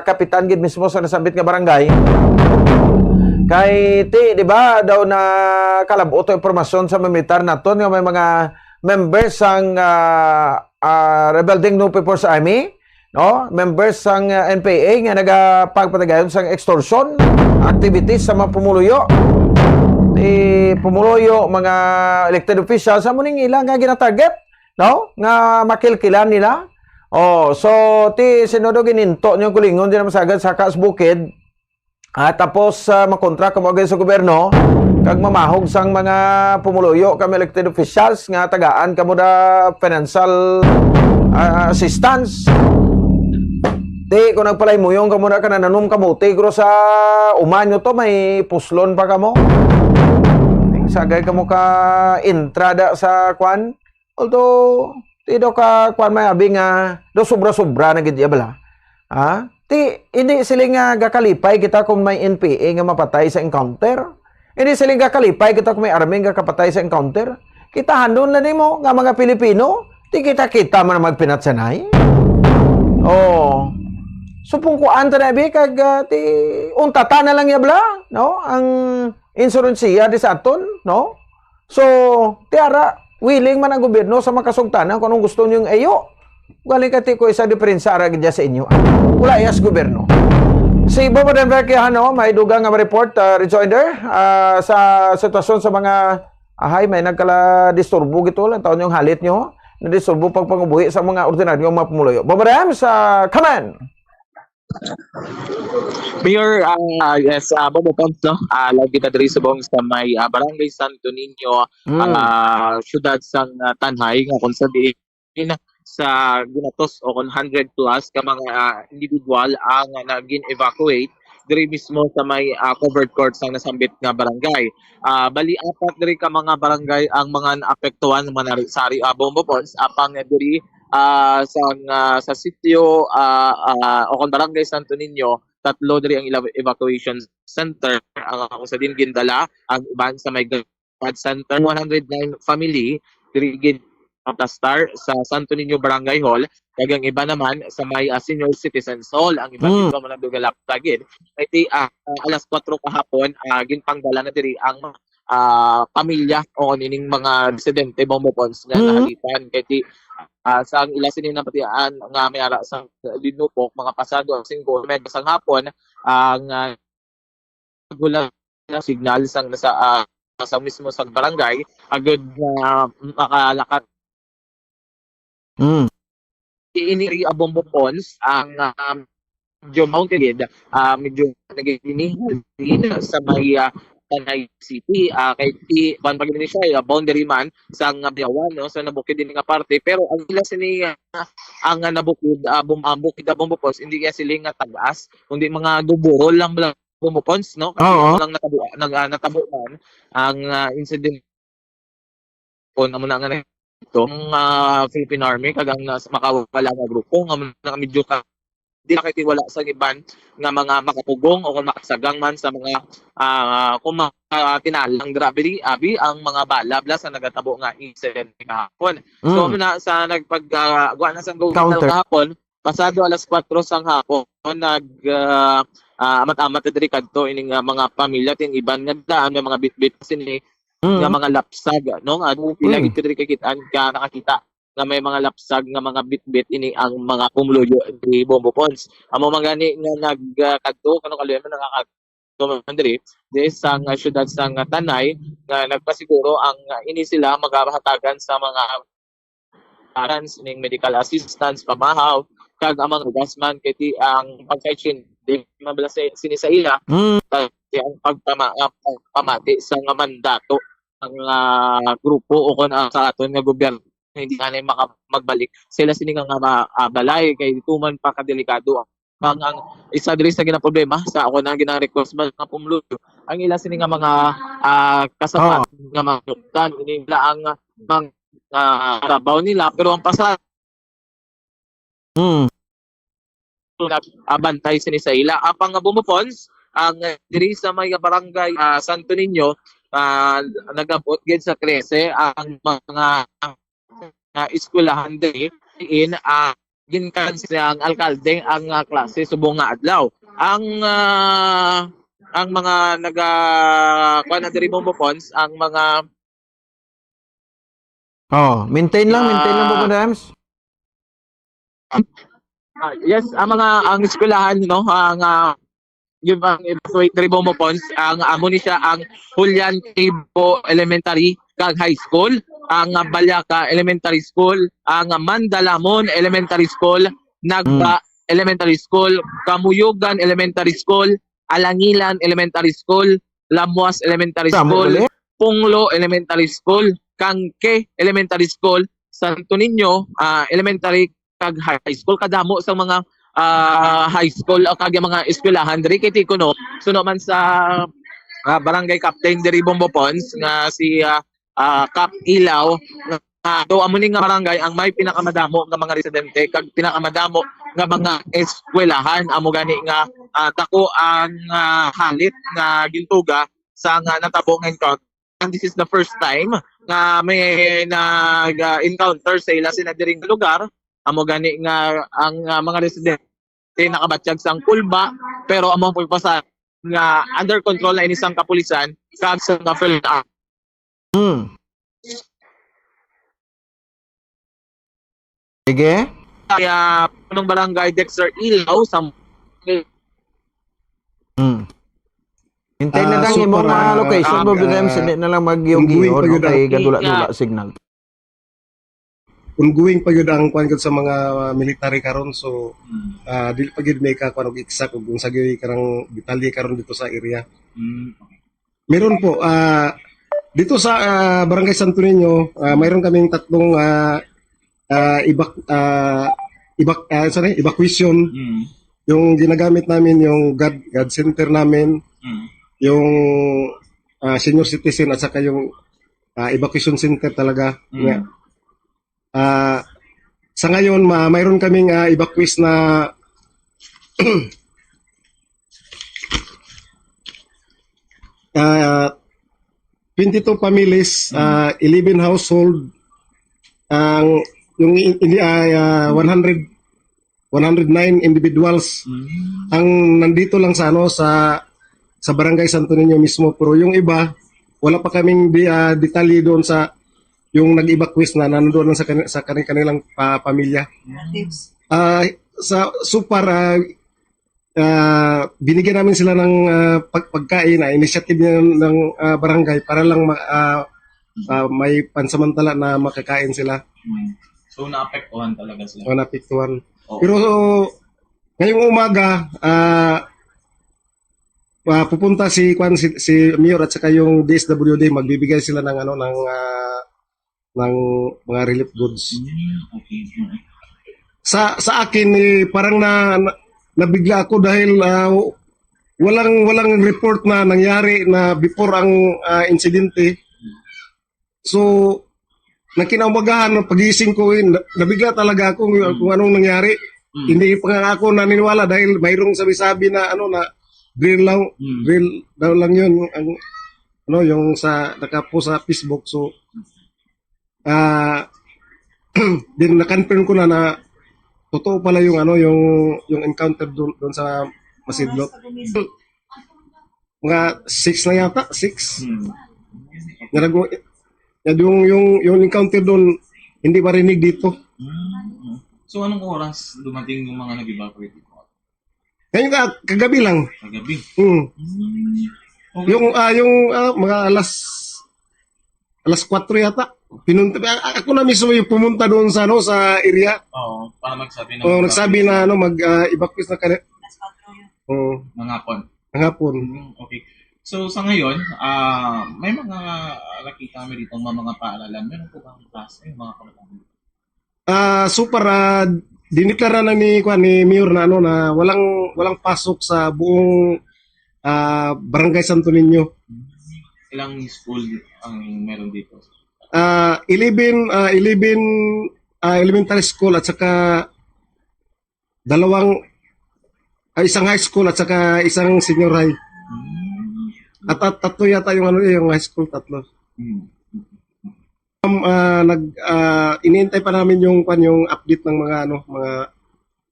kapitan gid mismo sa nasambit nga barangay. Kay ti, di ba, daw na kalab-ot ang impormasyon sa militar naton nga may mga members sang, ah, ah, Rebelding New People's Army, no? Members sang, ah, N P A nga nagapagpatigayon sang extortion activities sa mga pumuluyo. Ti pumuluyo, mga elected officials, amo ning ila nga ginatarget, no? Nga makilkilan nila. Oh, so ti sinodo gininto niyo kulingon din masagad sa Kaas Bukid. Ah, tapos, ah, makontra kamo agay sa gobyerno, kag mamahog sang mga pumuluyo kami elected officials nga tagaan kamo da financial, ah, assistance. Di, kung nagpalaymuyong kamo na kanananom kamote, guro sa uman nyo to, may puslon pa kamo. Di, sagay kamo ka entrada sa kwan. Although, ti daw ka kwan may abi nga, daw sobra-sobra na gid iya bala. Ha? Ti, hindi sila nga gakalipay kita kung may N P A nga mapatay sa encounter. Hindi sila gakalipay kita kung may army nga kapatay sa encounter. Kita handon na nimo nga mga Pilipino, ti kita-kita man ang magpinatsanay. Oh. Supong kuan ta na bi kag, ah, ti untata na lang iya bala, no? Ang insuransiya di sa aton, no? So, ti ara, willing man ang gobyerno sa makasugtanan kung anong gusto niyong ayo. Galing ka ti ko isa diferensya ara gid sa inyo. Wala iya sa gobyerno. Si Bobo Denver Quijano, may dugang nga report, ah, rejoinder, ah, sa sitwasyon sa mga ahay, may nagkala disturbo gito lang taon yung halit nyo. Nadisturbo pagpangubuhi sa mga ordinaryo nga mga pumuluyo. Bobo Dem, sa Kaman! Mayor, ah, yes, ah, Bobo Pons, no? Ah, live kita diri subong sa may, ah, Barangay Santo Niño, Mm. ah, siyudad sang, ah, Tanjay, nga kung sa diin sa ginatos o kung hundred plus ka mga, ah, individual ang, ah, nagin-evacuate diri mismo sa may, ah, covered court sang nasambit nga barangay. Ah, bali, apat diri ka mga barangay ang mga naapektuhan, mga nari-, sari, ah, Bobo Pons, apang diri ah, sang, ah, sa sitio, ah, ah, o kon Barangay Santo Niño, tatlo diri ang ila evacuation center. Ang, ang usa din gindala, ang iban sa may God Center, one hundred nine family diri gid aplastar sa Santo Niño Barangay Hall, kag ang iba naman sa may, ah, Senior Citizens Hall. Ang iba Mm. dito mga dugalap gid. Kay ti, ah, alas kwatro kahapon, ah, ginpangdala na diri ang ah, pamilya o nining mga residente, Bobo Pons, nga Mm. nahalitan. Kay ti, ah, sang ila sini napatian nga may ara sang linupok, mga pasado ang singko, medya sang hapon, ang, ah, gulang na signal sang nasa, ah, sa mismo sa barangay, agud nga makalakat Mm. Ini ri Abombo Ponds ang, ah, medyo mountain gid, ah, medyo naging sa may, ah, Tanay City, ah, kay ti-, kuwan pa gid ni siya, eh, boundary man sa nga Biawan, no, sa nabukid ini nga parte. Pero ang ila sini, ah, ang, ah, nabukid, ah, bum-, ah, bukid Abombo Ponds, hindi iya siling nga tag-as, kundi mga dubuhol lang, lang Abombo Ponds, no? Kasi Oo. Ang lang natabo, nag-, ah, natabo man ang, ah, incident kon amo na nga na ito, ang, ah, Philippine Army kag ang nas-, makawala nga grupo nga amo na nga medyo ka, di na kay wala sa iban nga mga makapugong o kung makasagang man sa mga, ah, kung mga tinalang grabe di abi ang mga bala bala sa nagatabo nga incident kahapon. So, Mm. amo na sa nagpag, ah, guwa na sa Google Counter. Kahapon, pasado alas kwatro sang hapon, nag, ah, ah, amat-amat na diri kadto ining, ah, mga pamilya, ting iban nga daan, may mga bitbit sini Mm. nga mga lapsag, no? Nga pila Mm. gid diri kakit-an ka nakakita nga may mga lapsag nga mga bitbit ini ang mga pumuluyo di Bombo Ponds. Amo man gani nga nag, ah, kadto, kano kaluyan man nakakadto man diri, di sa nga syudad sa nga Tanay, nga nagpasiguro ang, ah, ini sila magahatagan sa mga parents, ning medical assistance, pamahaw, kag ang mga gasman kay ti ang pagkaitsin, di man bala sa, sini sa ila, Mm. kay ang pagpama, ah, pagpamati sa nga mandato ang ah, grupo o kon ang sa aton nga gobyerno hindi na maka, magbalik sila sini nga nga ma- ah, balay kay tuman pa kadelikado ang ang isa diri sa ginaproblema sa ako na ginang request man nga pumuluyo ang ila sini nga mga ah, kasapat nga mga nuktan ini nila ang mga ah, trabaho nila pero ang pasal Mm. nag-abantay sini sa ila. Apang nga Bumupons, ang ah, diri sa may barangay ah, Santo Niño, ah, nagabot gid sa trese ang mga ah, eskwelahan diri in ah, ginkan sa ang alkalde ang ah, klase subong nga adlaw. Ang ah, ang mga naga kuan na diri Bumupons, ang mga Oh, maintain lang, maintain lang po, Ah. Madams. Ah, yes, ang mga ang eskwelahan no, ang ah, give ang evacuate diri Bumupons, ang amo ni siya ang Julian Tibo Elementary kag High School, ang ah, Balyaka Elementary School, ang ah, Mandalamon Elementary School, Nagba Elementary School, Kamuyogan Elementary School, Alangilan Elementary School, Lamuas Elementary Tama, School, ulit. Punglo Elementary School, Kangke Elementary School, Santo Niño ah, Elementary kag High School. Kadamo sa mga ah, high school o kag mga eskwelahan diri kay ti kuno suno man sa ah, barangay captain diri Bumbo Ponds nga si ah, ah, Cap Ilaw nga do amo ni nga barangay ang may pinakamadamo nga mga residente kag pinakamadamo nga mga eskwelahan amo gani nga ah, dako ang ah, halit nga gintuga sa nga natabo nga encounter. And this is the first time nga may nag-encounter sa ila sina diring lugar. Amo gani nga ang ah, mga residente nakabatyag sang kulba, pero amo ang pagpasa nga under control na ini sang kapulisan kag sa mga PhilHealth. Hmm. Sige. Kaya punong barangay Dexter Ilaw sa Hmm. Hintay na Ah, lang so imong para, mga location, ah, Bobby Dems, ah, hindi na lang ongoing mag-yugi, pa no? yun ang- Kay gadula-dula signal. Ongoing pa gyud ang kwan gyud sa mga military karon, so ah dili pa gyud may ka kwan og exact og unsa gyud karang detalye karon dito sa area. Mm. Meron po ah dito sa ah, Barangay Santo Niño, ah, mayroon kaming tatlong ah, ah, evac- ah, evac- ah, sorry, evacuation. Mm. Yung ginagamit namin yung God, God Center namin, Mm. yung ah, senior citizen at saka yung ah, evacuation center talaga. Mm. Nga, ah, sa ngayon, ma mayroon kaming ah, evacuees na ah, twenty-two families, Mm. ah, eleven household, ang yung in, in, ah, ah, one hundred, one hundred nine individuals Mm. ang nandito lang sa ano sa sa Barangay Santo Niño mismo, pero yung iba wala pa kaming di, ah, detalye doon sa yung nag-evacuees na nandoon lang sa kani- sa kani- kanilang pa, pamilya. Ah, sa so far ah, ah, binigyan namin sila ng ah, pag, pagkain na initiative ng, ng ah, barangay para lang ma, ah, ah, may pansamantala na makakain sila. Mm. So, naapektuhan talaga sila. O naapektuhan. Oo. Pero ngayong umaga, ah, ah, pupunta si kwan si, si Mayor at saka yung D S W D, magbibigay sila ng ano ng ah, ng mga relief goods. Mm, okay. Mm. Sa sa akin eh, parang na, na nabigla ako dahil ah, walang walang report na nangyari na before ang ah, insidente. So, nang kinaumagahan, ng pagising ko, eh, na- nabigla talaga ako kung, Mm. kung anong nangyari. Mm. Hindi pa nga ako naniniwala dahil mayroong sabi-sabi na ano na drill lang, Mm. drill daw lang yun ang ano yung sa nakapost sa Facebook. So, ah din na-confirm ko na na totoo pala yung ano yung yung encounter doon, doon sa Masidlot. Mga six na yata, six. Mm. Narago, yung, yung, yung encounter doon, hindi marinig dito. Mm. So, anong oras dumating yung mga nag-evacuate? Ngayon ka, kagabi lang. Kagabi. Hmm. Mm. Okay. Yung, ah, yung ah, mga alas, alas kwatro yata. Pinunta, a-, ako na mismo yung pumunta doon sa, ano, sa area. Oo, para magsabi ng Oh, nagsabi na, ano, mag, ah, evacuate na kani-, Alas kwatro yun. Oo, Ng hapon. Ng hapon. Mm, okay. So, sa ngayon, ah, may mga nakita kami dito, mga, mga paaralan. Meron po bang klase, yung mga kabataan? Ah, so far, ah, dineklara na ni, kuwan, ni Mayor na, ano, na walang, walang pasok sa buong, ah, Barangay Santo Niño. Ilang school ang meron dito? Ah, eleven, ah, eleven, ah, elementary school at saka dalawang, ah, isang high school at saka isang senior high. Hmm. At, at tatlo yata yung, ano, yung high school, tatlo. Hmm. Um, ah, nag, ah, iniintay pa namin yung, kwan, yung update ng mga, ano, mga,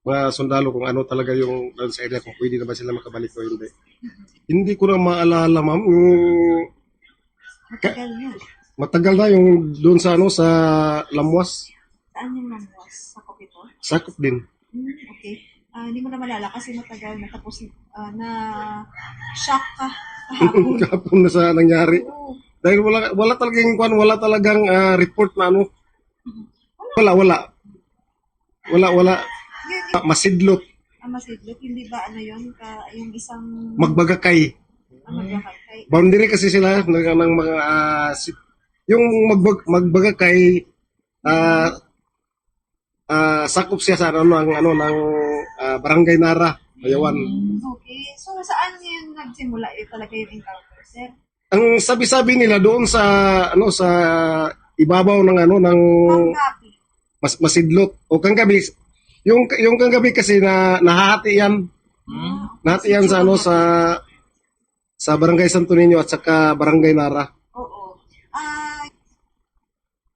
mga sundalo kung ano talaga yung doon sa area, kung pwede na ba sila makabalik o hindi. Hindi ko na maalala, ma'am, yung Matagal na. Matagal na yung doon sa, ano, sa Lamuas. Saan yung Lamuas? Sakop ito? Sakop din. Hmm, okay. Ah, hindi mo na malala kasi matagal na, tapos, ah, na-shock ka kahapon. Kahapon na sa nangyari. Oo. Dahil wala, wala talagang, kwan, wala talagang, ah, report na, ano. Mhm. Wala, wala. Wala, wala. Yun, yun. Ah, Masidlot. Ah, Masidlot. Hindi ba, ano yun? Ka, yung isang Magbagakay. Ah, Magbagakay. Boundary kasi sila ng, ng mga, ah, si-, yung Magbag-, Magbagakay, ah, ah, sakop siya sa, ano, ng, ano, ng, ah, Barangay Nara, Mayawan. Mm, okay. So, saan yun nagsimula, eh, talaga yung encounter, sir? Ang sabi-sabi nila doon sa, ano, sa ibabaw ng, ano, ng Kanggabi. Mas-, Masidlot o Kanggabi, yung, yung Kanggabi kasi na nahahati yan. Hmm. Ah, okay. Nahati yan sa, ano, sa, sa Barangay Santo Niño at saka Barangay Nara. Oo. Ah,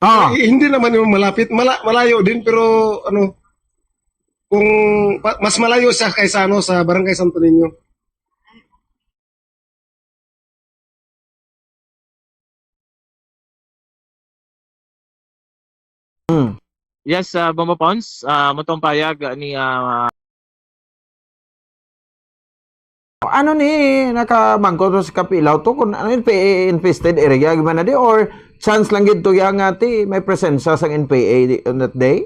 Ah. Eh, hindi naman yung malapit. Mala-, malayo din, pero, ano, kung pa-, mas malayo siya kaysa, ano, sa Barangay Santo Niño. Hmm. Yes, ah, Bombo Pons, ah, amo tong payag ni, ah, Ano ni, nakamangkot to si Kapilaw to, kung ano yung P A infested area, gid man na di, or chance lang gid to yang, ah, ti, may presensya sang N P A di, on that day?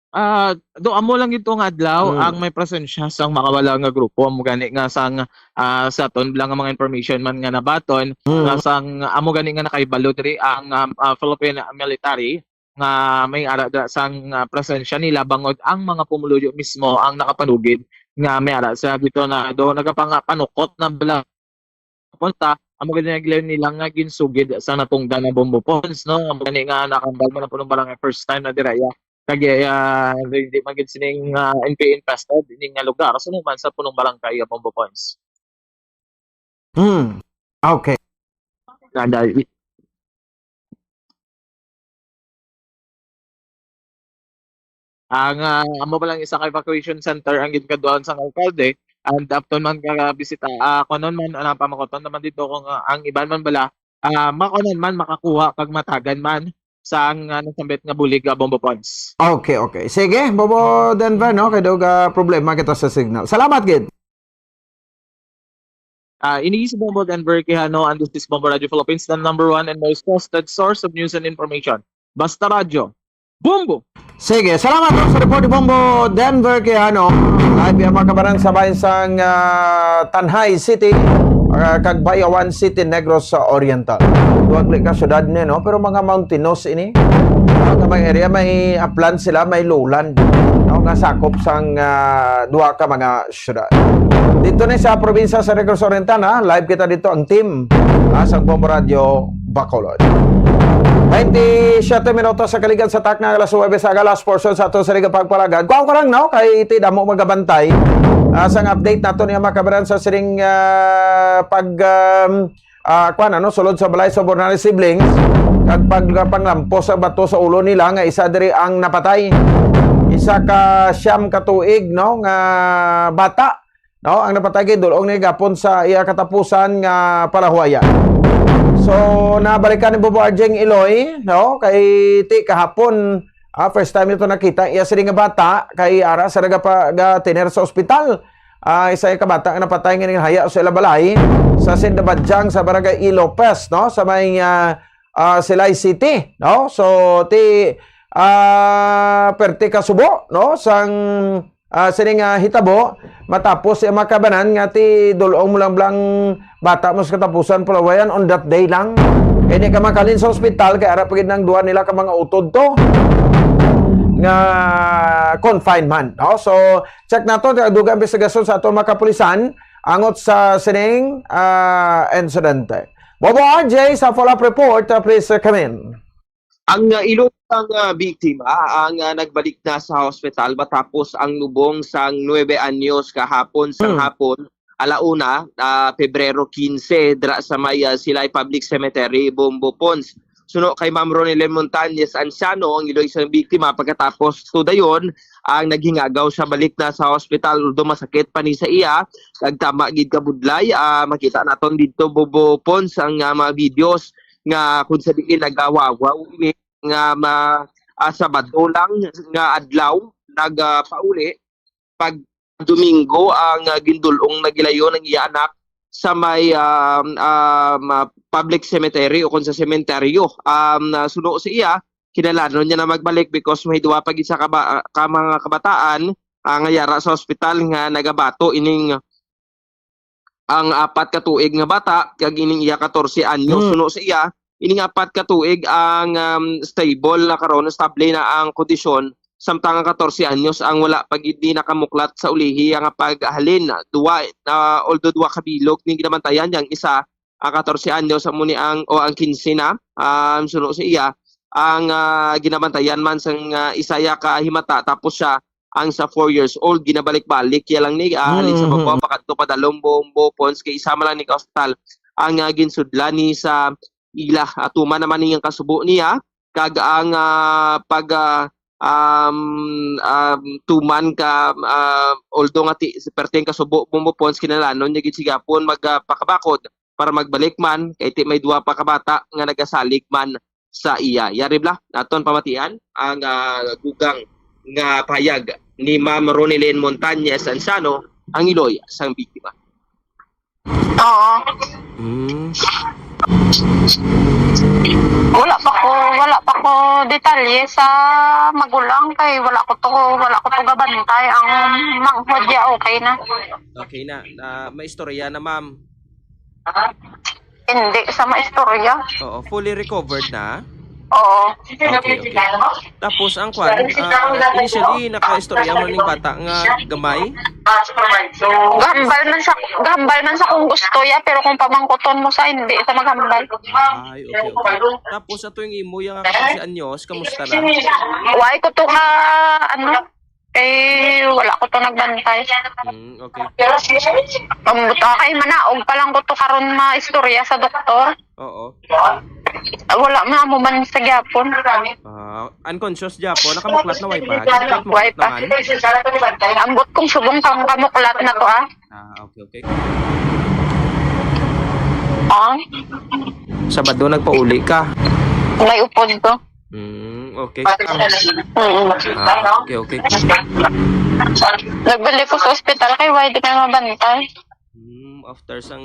Ah, do, amo lang gid to nga adlaw Hmm. ang may presensya sang makawala nga grupo. Amo gani nga sang, ah, sa aton lang nga mga information man nga nabaton, Hmm. nga sang, amo gani nga nakahibalo diri ang, um, ah, Philippine military nga may ara da sang, ah, presensya nila, bangod ang mga pumuluyo mismo ang nakapanugid nga may ara sila dito na do nagapangapanukot na bala punta, amo gid ang gilayon nila nga ginsugid sa natungdan na Bombo Pons, no? Amo gani nga nakahambal man ang punong barangay, first time na dira iya. Kag, ah, hindi man gid sining, ah, N P A infested ining nga lugar. So, naman sa punong barangay, ah, Bombo Pons. Hmm. Okay. Nanday. Ang, ah, amo pa lang isa ka evacuation center ang ginkaduahan sang alkalde, and after man ka bisita, ah, kunon man, ah, pamakoton naman dito kung, ah, ang iban man bala, ah, makunon man, makakuha kag matagan man sa ang, ah, nasambit nga bulig, ah, Bombo Pons. Okay, okay. Sige, Bobo Denver, no? Kay daw, ah, problema kita sa signal. Salamat gid. Ah, ini si Bombo Denver Quijano, and this is Bombo Radio Philippines, the number one and most trusted source of news and information. Basta Radyo, Bombo! Sige, salamat po sa report ni Bombo Denver Quijano. Live yan, mga kabaran, sa bayan sang, ah, Tanjay City, ah, kag Bayawan City, Negros Oriental. Duwag li ka syudad ni, no? Pero mga mountainous ini. Ang mga area, may upland sila, may lowland, no? Nga sakop sang, ah, duha ka mga syudad. Dito na sa probinsya sa Negros Oriental, ha? Live kita dito, ang team, ha, sa Bombo Radio Bacolod. Twenty-seven minutos sa kaligad sa takna, alas nuwebe sa aga, last portion sa ato sa Liga Pagpalagad. Kuha ko lang, no? Kay iti damo magabantay, ah, sang update nato niya, mga kabaran, sa siring, ah, pag, um, ah, kuwan, ano, sulod sa balay sa Bornales siblings, kag pag, panglampos sa bato sa ulo nila nga isa diri ang napatay. Isa ka siyam ka tuig, no, nga bata, no, ang napatay kay dulong ni gapon sa iya katapusan nga palahuayan. So, nabalikan ni Bobo Arjeng Iloy, no, kay ti kahapon, ah, first time nito nakita iya sini nga bata kay ara sa nagapa-, ga-tiner sa ospital. Ah, isa ka bata nga napatay nga ninghaya sa ila balay sa Sindabadyang sa Barangay E. Lopez, no? Sa may, ah, ah, Silay City, no? So, ti, ah, perte ka subo, no? Sang, ah, sining, ah, hitabo, matapos siya makabanan nga ti dul-ong mo lang blang bata mo sa katapusan palawayan on that day lang. Hindi ka makalin sa ospital, kay ara pa gid nang duha nila ka mga utod to nga confinement, no? So, check nato, dugang investigasyon sa ato mga kapulisan, angot sa sining, ah, insidente. Bobo R J sa follow-up report, ah, please, ah, come in. Ang, ah, ilo sang, ah, biktima ang, ah, nagbalik na sa hospital matapos ang lubong sang nuebe anyos kahapon sang Hmm. hapon, ala una, ah, Pebrero kinse, dira sa may, ah, Silay Public Cemetery, Bombo Pons. Suno kay Ma'am Ronilyn Montañez Anciano, ang iloy sang biktima, pagkatapos to dayon ang naghingagaw sa balik na sa hospital, although masakit pa ni sa iya, nagtama gid ka budlay. Ah, makita naton didto, Bombo Pons, ang, ah, mga videos nga kung sa diin nagawawaw ini nga ma-, ah, Sabado lang nga adlaw nagapauli, pag Domingo ang, ah, gindul-ong na gilayon ang iya anak sa may, um, um, ah, public cemetery o kung sa sementeryo. Um, na suno sa iya, kinahanglan niya na magbalik because may duha pa gid sa kaba-, ka mga kabataan, ah, nga yara sa ospital nga nagabato ining ang apat ka tuig nga bata, kag ining iya katorse anyos. Hmm. Suno sa iya, ining apat ka tuig ang, um, stable na karon, stable na ang kondisyon, samtang ang katorse anyos ang wala pa gid ni nakamuklat sa ulihi nga paghalin. Duwa, ah, although duwa ka bilog ning ginabantayan niya, ang isa, ang katorse anyos, amo ni ang, o ang kinse na, um, suno sa iya, ang, ah, ginabantayan man sang, ah, isa ya ka himata, tapos siya, ang sa four years old, ginabalik-balik ya lang ni, ah, halin sa Mm, Bacua, mm. pakadto pa Dalombo, Bombo Pons, kay isa man lang ni ka hospital ang, ah, ginsudlan ni sa ila. Ah, tuman naman ni ang kasubo niya, kag ang, ah, pag, ah, um, um, tuman ka, ah, although nga ti-, perting kasubo, Bombo Pons, kinahanglanon niya gid sa gihapon mag, ah, pakabakod para magbalik man, kay ti may duha pa ka bata nga nagasalig man sa iya. Yari bala, aton pamatian ang, ah, dugang nga pahayag ni Ma'am Ronilyn Montañez Anciano, ang iloy sang biktima. Oo. Mm. Wala pa ko, wala pa ko detalye sa magulang kay wala ko to, wala ko to gabantay. Ang manghod ya okay na. Okay na. Ah, may istorya na, ma'am. Hindi sa maistorya. Oo, fully recovered na? Oo. Okay, okay. Tapos ang kwan, ah, initially, nakaistorya mo ning bata nga gamay? Gahambal man sa, gahambal man sa kung gusto ya, pero kung pamangkuton mo sa, hindi sa maghambal. Ay, okay, okay. Tapos ato yung imo, yung katorse anyos, kamusta na? Why ko to nga, ano, eh, wala ko to nagbantay. Mm, okay. Ang buta kay manaog pa lang ko to karon maistorya sa doktor. Oo. Ah, wala man mo man sa gyapon. Ah, unconscious gyapon, nakamuklat na, way pa? Way pa. Naman? Ambot kong subong kang kamuklat na to, ah. Ah, okay, okay. Ah? Sabado nagpauli ka? May upod ko. Mm, okay. Mm. Ah, okay, okay. Nagbalik ko sa ospital kay why di ka mabantay? Mm, after sang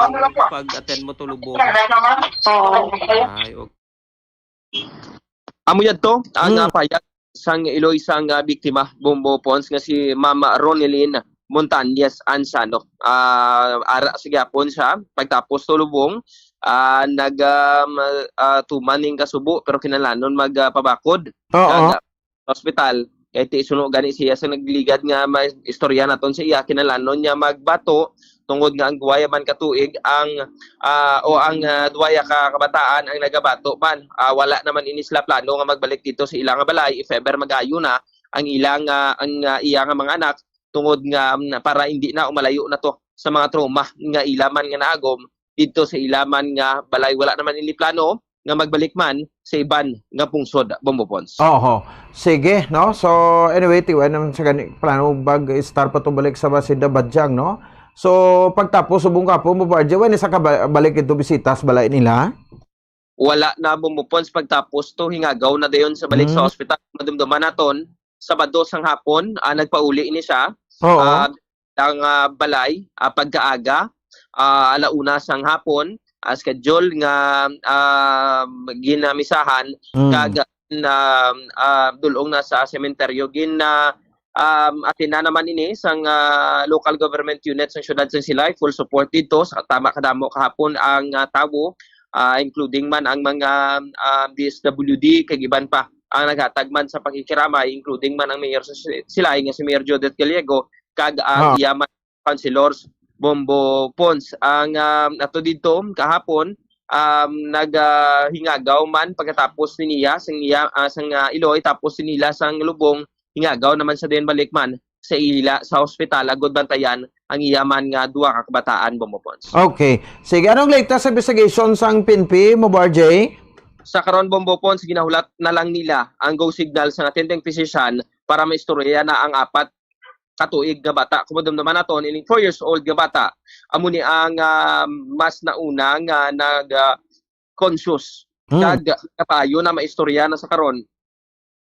pag-attend mo to lubong. Oo. Ay, okay. Amo yadto ang, Hmm. ah, payag sang iloy sang, ah, biktima, Bombo Pons, nga si Ma'am Ronelyn Montañez Ansano. Ah, ara sa gyapon siya, pagtapos to lubong, ah, nag, um, ah, tuman ning kasubo, pero kinahanglanon mag, ah, pabakod Oo. sa, sa ospital. Kay ti suno gani siya sa nagligad nga may istorya naton sa iya, kinahanglanon niya magbato tungod nga ang duwaya man ka tuig ang, ah, o ang, ah, duwaya ka kabataan ang nagabato man. Ah, wala naman ini sila plano nga magbalik dito sa ila nga balay if ever mag-ayo na ang ila nga, ang, ah, iya nga mga anak, tungod nga, mm, para hindi na umalayo na to sa mga trauma nga ila man nga naagom dito sa ila man nga balay. Wala naman ini plano nga magbalik man sa iban nga pungsod, Bombo Pons. Oho. Sige, no? So, anyway, tiway naman sa gani, plano bag-start pa to balik sa Basida Badyang, no? So, pagtapos, subong ka po, Bombo R J, wala sa kabalik ito bisita sa balay nila? Wala na, Bombo Pons, pagtapos to, hingagaw na dayon sa balik sa Hmm. ospital. Madumduman naton, Sabado sang hapon, ah, nagpauli ini siya. Oo. Ah, ang, ah, balay, ah, pagkaaga, ah, ala una sang hapon, ah, schedule nga, um, ginamisahan, Mm. kag na, ah, dul-ong na sa sementeryo. Gin, ah, um, atin na naman ini sang, ah, local government unit sang siyudad sang Silay, full support dito. Sa tama kadamo kahapon ang, ah, tawo, ah, including man ang mga, ah, D S W D kag iban pa ang naghatag man sa pakikiramay, including man ang mayor sa Si-, Silay nga si Mayor Judith Gallego kag ang Ah. iya man councilors, Bombo Pons. Ang, ah, ato dito kahapon, um, nag, ah, hingagaw man pagkatapos ni niya sang iya, ah, sang, ah, Iloy, tapos si nila sang lubong, hingagaw naman sa din balik man sa ila sa hospital agud bantayan ang iya man nga duha ka kabataan, Bombo Pons. Okay. Sige, anong latest sa investigation sang P N P, Mobo R J? Sa karon, Bombo Pons, ginahulat na lang nila ang go signal sa attending physician para maistorya na ang apat ka tuig nga bata. Kung madumduman naton, ining four years old nga bata, amo ni ang, ah, mas nauna nga nag, ah, conscious. Hmm. Kag kapayo na maistorya na sa karon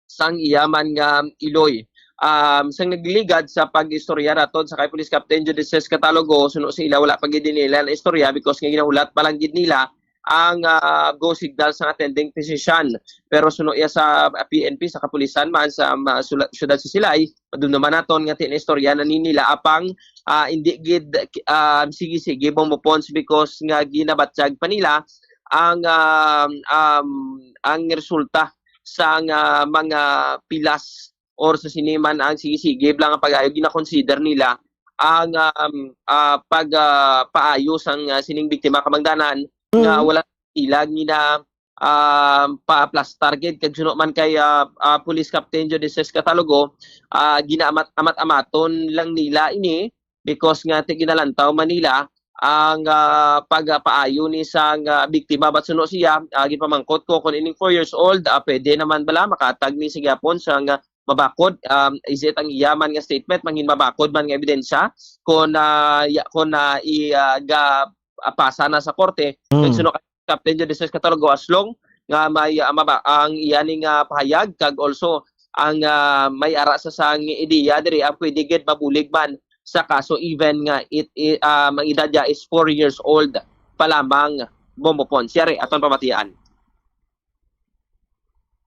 sang iya man nga Iloy. Um, sang nagligad sa pag-istorya naton sa kay Police Captain Judices Catalogo, suno sa ila wala pa gid nila na istorya because nga ginahulat pa lang gid nila ang, ah, go signal sa attending physician. Pero suno iya sa P N P, sa kapulisan man sa, ma-, sula-, siyudad sa Silay, madumduman naton nga tinistorya na ni nila apang, ah, hindi gid, ah, sige-sige, Bombo Pons, because nga ginabatyag pa nila ang, ah, um, ang resulta sa nga mga pilas or sa sini man ang sige-sige lang ang pag-ayo, gina-consider nila ang, um, ah, pag, ah, paayo sang, ah, sining biktima, kamangdanan nga Mm. wala sila gina, ah, pa-aplastar gid. Kag suno man kay, ah, ah, Police Captain Judices Catalogo, ah, ginaamat-amat-amaton lang nila ini because nga ti-, ginalantaw man nila ang, ah, pagpaayo ni sang, ah, biktima. But suno siya, ah, ginpamangkot ko kung ining four years old, ah, pwede naman bala makatag ni sa gyapon sang mabakod, um, is it ang iya man nga statement, mangin mabakod man nga ebidensya, kung, ah, ya-, kung, ah, i-, ah, ga-, ah, pasa na sa korte, Mm. kag suno kay Captain Judices Catalogo, as long nga may, ah, maba-, ang iya ni nga pahayag, kag also ang, ah, may ara sa sang ideya diri, ang pwede gid mabulig man sa kaso, even nga it, i-, ah, ang edad niya is four years old pa lamang, Bombo Pons. Yari, aton pamatian.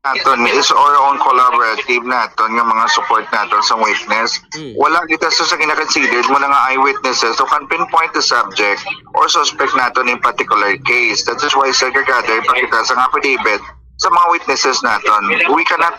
Naton is our own collaborative naton nga mga support naton sa witness. Mm. Wala kita sa, sa gina-considered mo na nga eyewitnesses who can pinpoint the subject or suspect naton in particular case. That is why, Sir, gagada pa kita sa affidavit sa mga witnesses naton. We cannot,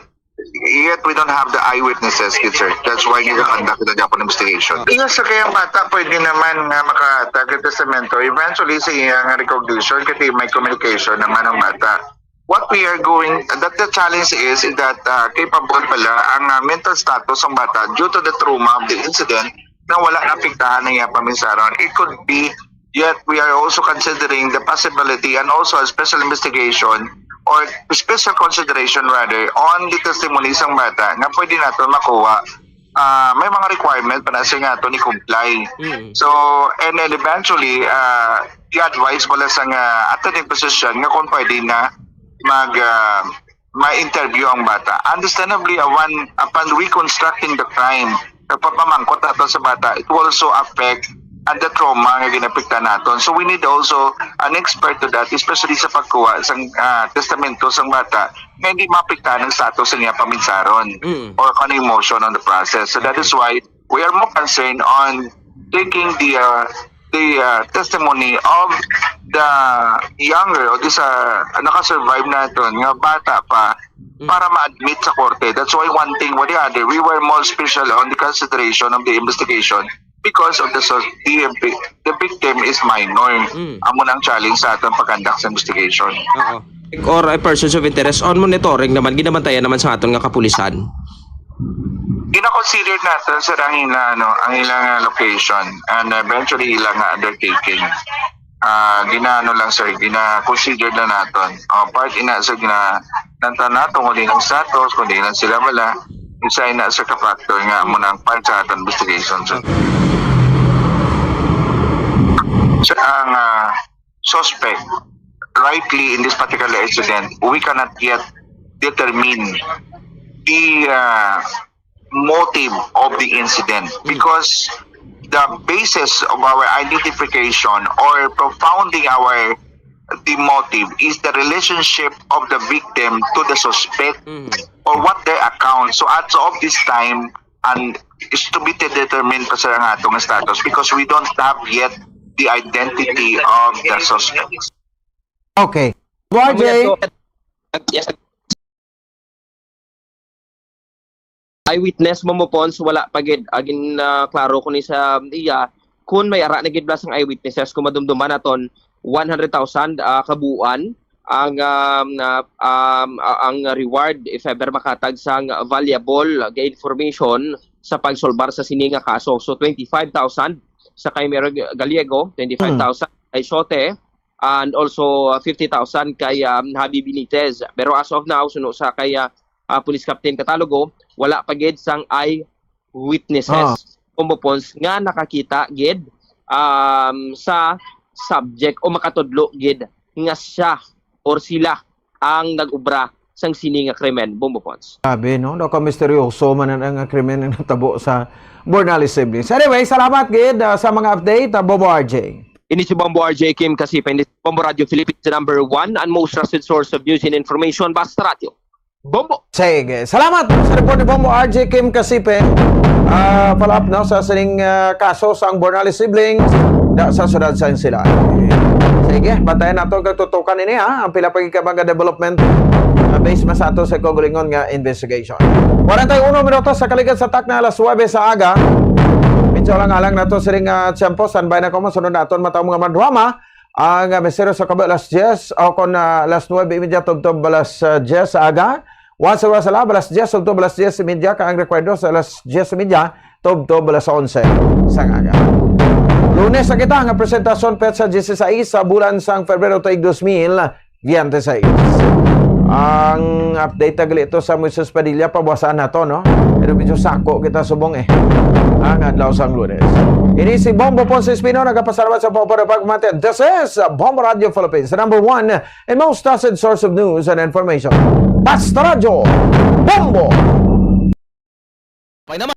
yet we don't have the eyewitnesses, good sir. That's why nagaconduct kita Japan investigation. Yes, sir, kaya ang bata pwede naman nga maka-target testamento. Eventually, sa iyang recognition, kasi may communication naman ang bata. What we are going, that the challenge is, is that, uh, capable pala ang, uh, mental status ng bata due to the trauma of the incident na wala naapektahan ang iyang paminsaron. It could be, yet we are also considering the possibility and also a special investigation or special consideration rather on the testimony sang bata nga pwede naton makuha. Ah, may mga requirement pa na siya nga to ni comply. Mm. So, and then eventually, ah, i-advise mo lang sa nga attending physician nga kung pwede na mag, ah, ma-interview ang bata. Understandably, uh, one, upon reconstructing the crime, nagpapamangkot naton sa bata, it will also affect and the trauma nga ginapikta naton. So we need also an expert to that, especially sa pagkuha sang, ah, testamento sang bata nga hindi maapektahan ang status sa niya paminsaron Mm. or kung ano emotion on the process. So that Okay. is why we are more concerned on taking the, uh, the, uh, testimony of the younger o di sa nakasurvive naton nga bata pa Mm. para ma-admit sa korte. That's why one thing or the other, we were more special on the consideration of the investigation because of the so-, the, the victim is minor. Mm. Amo nang challenge sa atong pag-conduct sa investigation. Oo. Or a persons of interest on monitoring naman, ginabantayan naman sa aton nga kapulisan. Gina-consider natin, sir, ang ila, ano, ang ilang, ah, location and eventually ilang, ah, undertaking. Ah, ginaano lang, sir, gina-consider na naton. Oh, part ina, sir, gina-, nanta nato kung di lang status, kung di lang sila wala. Isa ina, sir, ka factor nga mo nang part sa aton investigation, sir. Sir, ang, ah, suspect rightly in this particular incident, we cannot yet determine the, uh, motive of the incident because the basis of our identification or propounding our the motive is the relationship of the victim to the suspect Mm. or what their account. So as of this time, and is to be determined pa, sir, ang atong status because we don't have yet the identity of the suspect. Okay. Bobo R J, Yes, eyewitness mo mo, Pons, wala pa gid. Agin, ah, klaro ko ni sa iya, kun may ara na gid bala sang eyewitnesses, kung madumduman naton, one hundred thousand, ah, kabuuan ang, um, ah, um, ah, ang reward if ever makatag sang valuable nga information sa pagsolbar sa sini nga kaso. So, twenty-five thousand sa kay Mayor Gallego, twenty-five thousand kay Siote, and also, uh, fifty thousand kay, um, Javi Benitez. Pero as of now, suno sa kay, uh, uh, Police Captain Catalogo, wala pa gid sang eyewitnesses, Ah. Bombo Pons, nga nakakita gid, um, sa subject o makatudlo gid nga siya or sila ang nag-ubra sang sini nga krimen, Bombo Pons. Grabe, no? Nakamisteryoso man ang, ang krimen nga natabo sa Bornales siblings. Anyway, salamat gid, ah, sa mga update, ah, Bombo R J. Ini si Bombo R J Kim Kasipe, ini si Bombo Radio Philippines, the number one and most trusted source of news and information. Basta Radyo. Bombo! Sige. Salamat sa report ni Bombo R J Kim Kasipe. Ah, follow up, no, sa sining, ah, kaso sang Bornales siblings da sa siyudad sa Insilay. Sige, bantayan nato kag tutukan ini, ha. Ang pila pa gid ka mga development, ah, based man sa ato sa kaugalingon nga investigation. Kwarenta y uno minutos sa kaligad sa takna alas nuebe sa aga. Medyo lang alang nato sining, ah, tiyempo. Standby na ko, masunod naton mataw mga madrama. Ang, ah, misteryo sa kabuhi alas diyes o kon, ah, alas nuebe y media tubtob alas, ah, diyes sa aga. Once again, sala, alas diyes tubtob alas diyes y media, kag ang rekwerdo sa alas diyes y media tubtob alas onse sang aga. Lunes na kita nga presentasyon, petsa dieciséis sa bulan sang Febrero tuig dos mil veintiséis. Ang update na gali ito sa Moises Padilla, pabuwasan nato, no? Pero medyo sako kita subong eh. Ang adlaw sang Lunes. Ini si Bombo Ponce Espino, nagapasalamat sa pagpapagmati. This is Bombo Radio Philippines, the number one and most trusted source of news and information. Basta Radyo, Bombo! May naman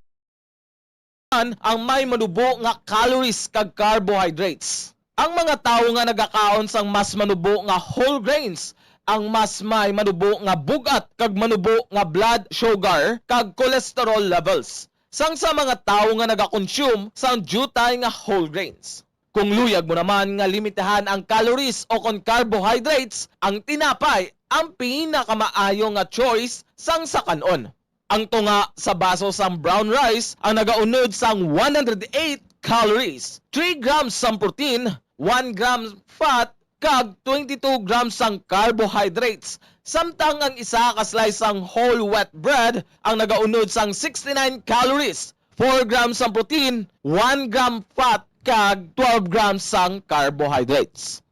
ang may manubo nga calories kag carbohydrates. Ang mga tawo nga nagakaon sang mas manubo nga whole grains, ang mas may manubo nga bug-at kag manubo nga blood sugar kag cholesterol levels sang sa mga tawo nga nagakonsume sang diutay nga whole grains. Kung luyag mo naman nga limitahan ang calories o kon carbohydrates, ang tinapay ang pinakamaayo nga choice sang sa kan-on. Ang tunga sa baso sang brown rice ang nagaunod sang one hundred eight calories, three grams sang protein, one gram fat, kag twenty-two grams sang carbohydrates, samtang ang isa ka slice sang whole wheat bread ang nagaunod sang sixty-nine calories, four grams sang protein, one gram fat, kag twelve grams sang carbohydrates.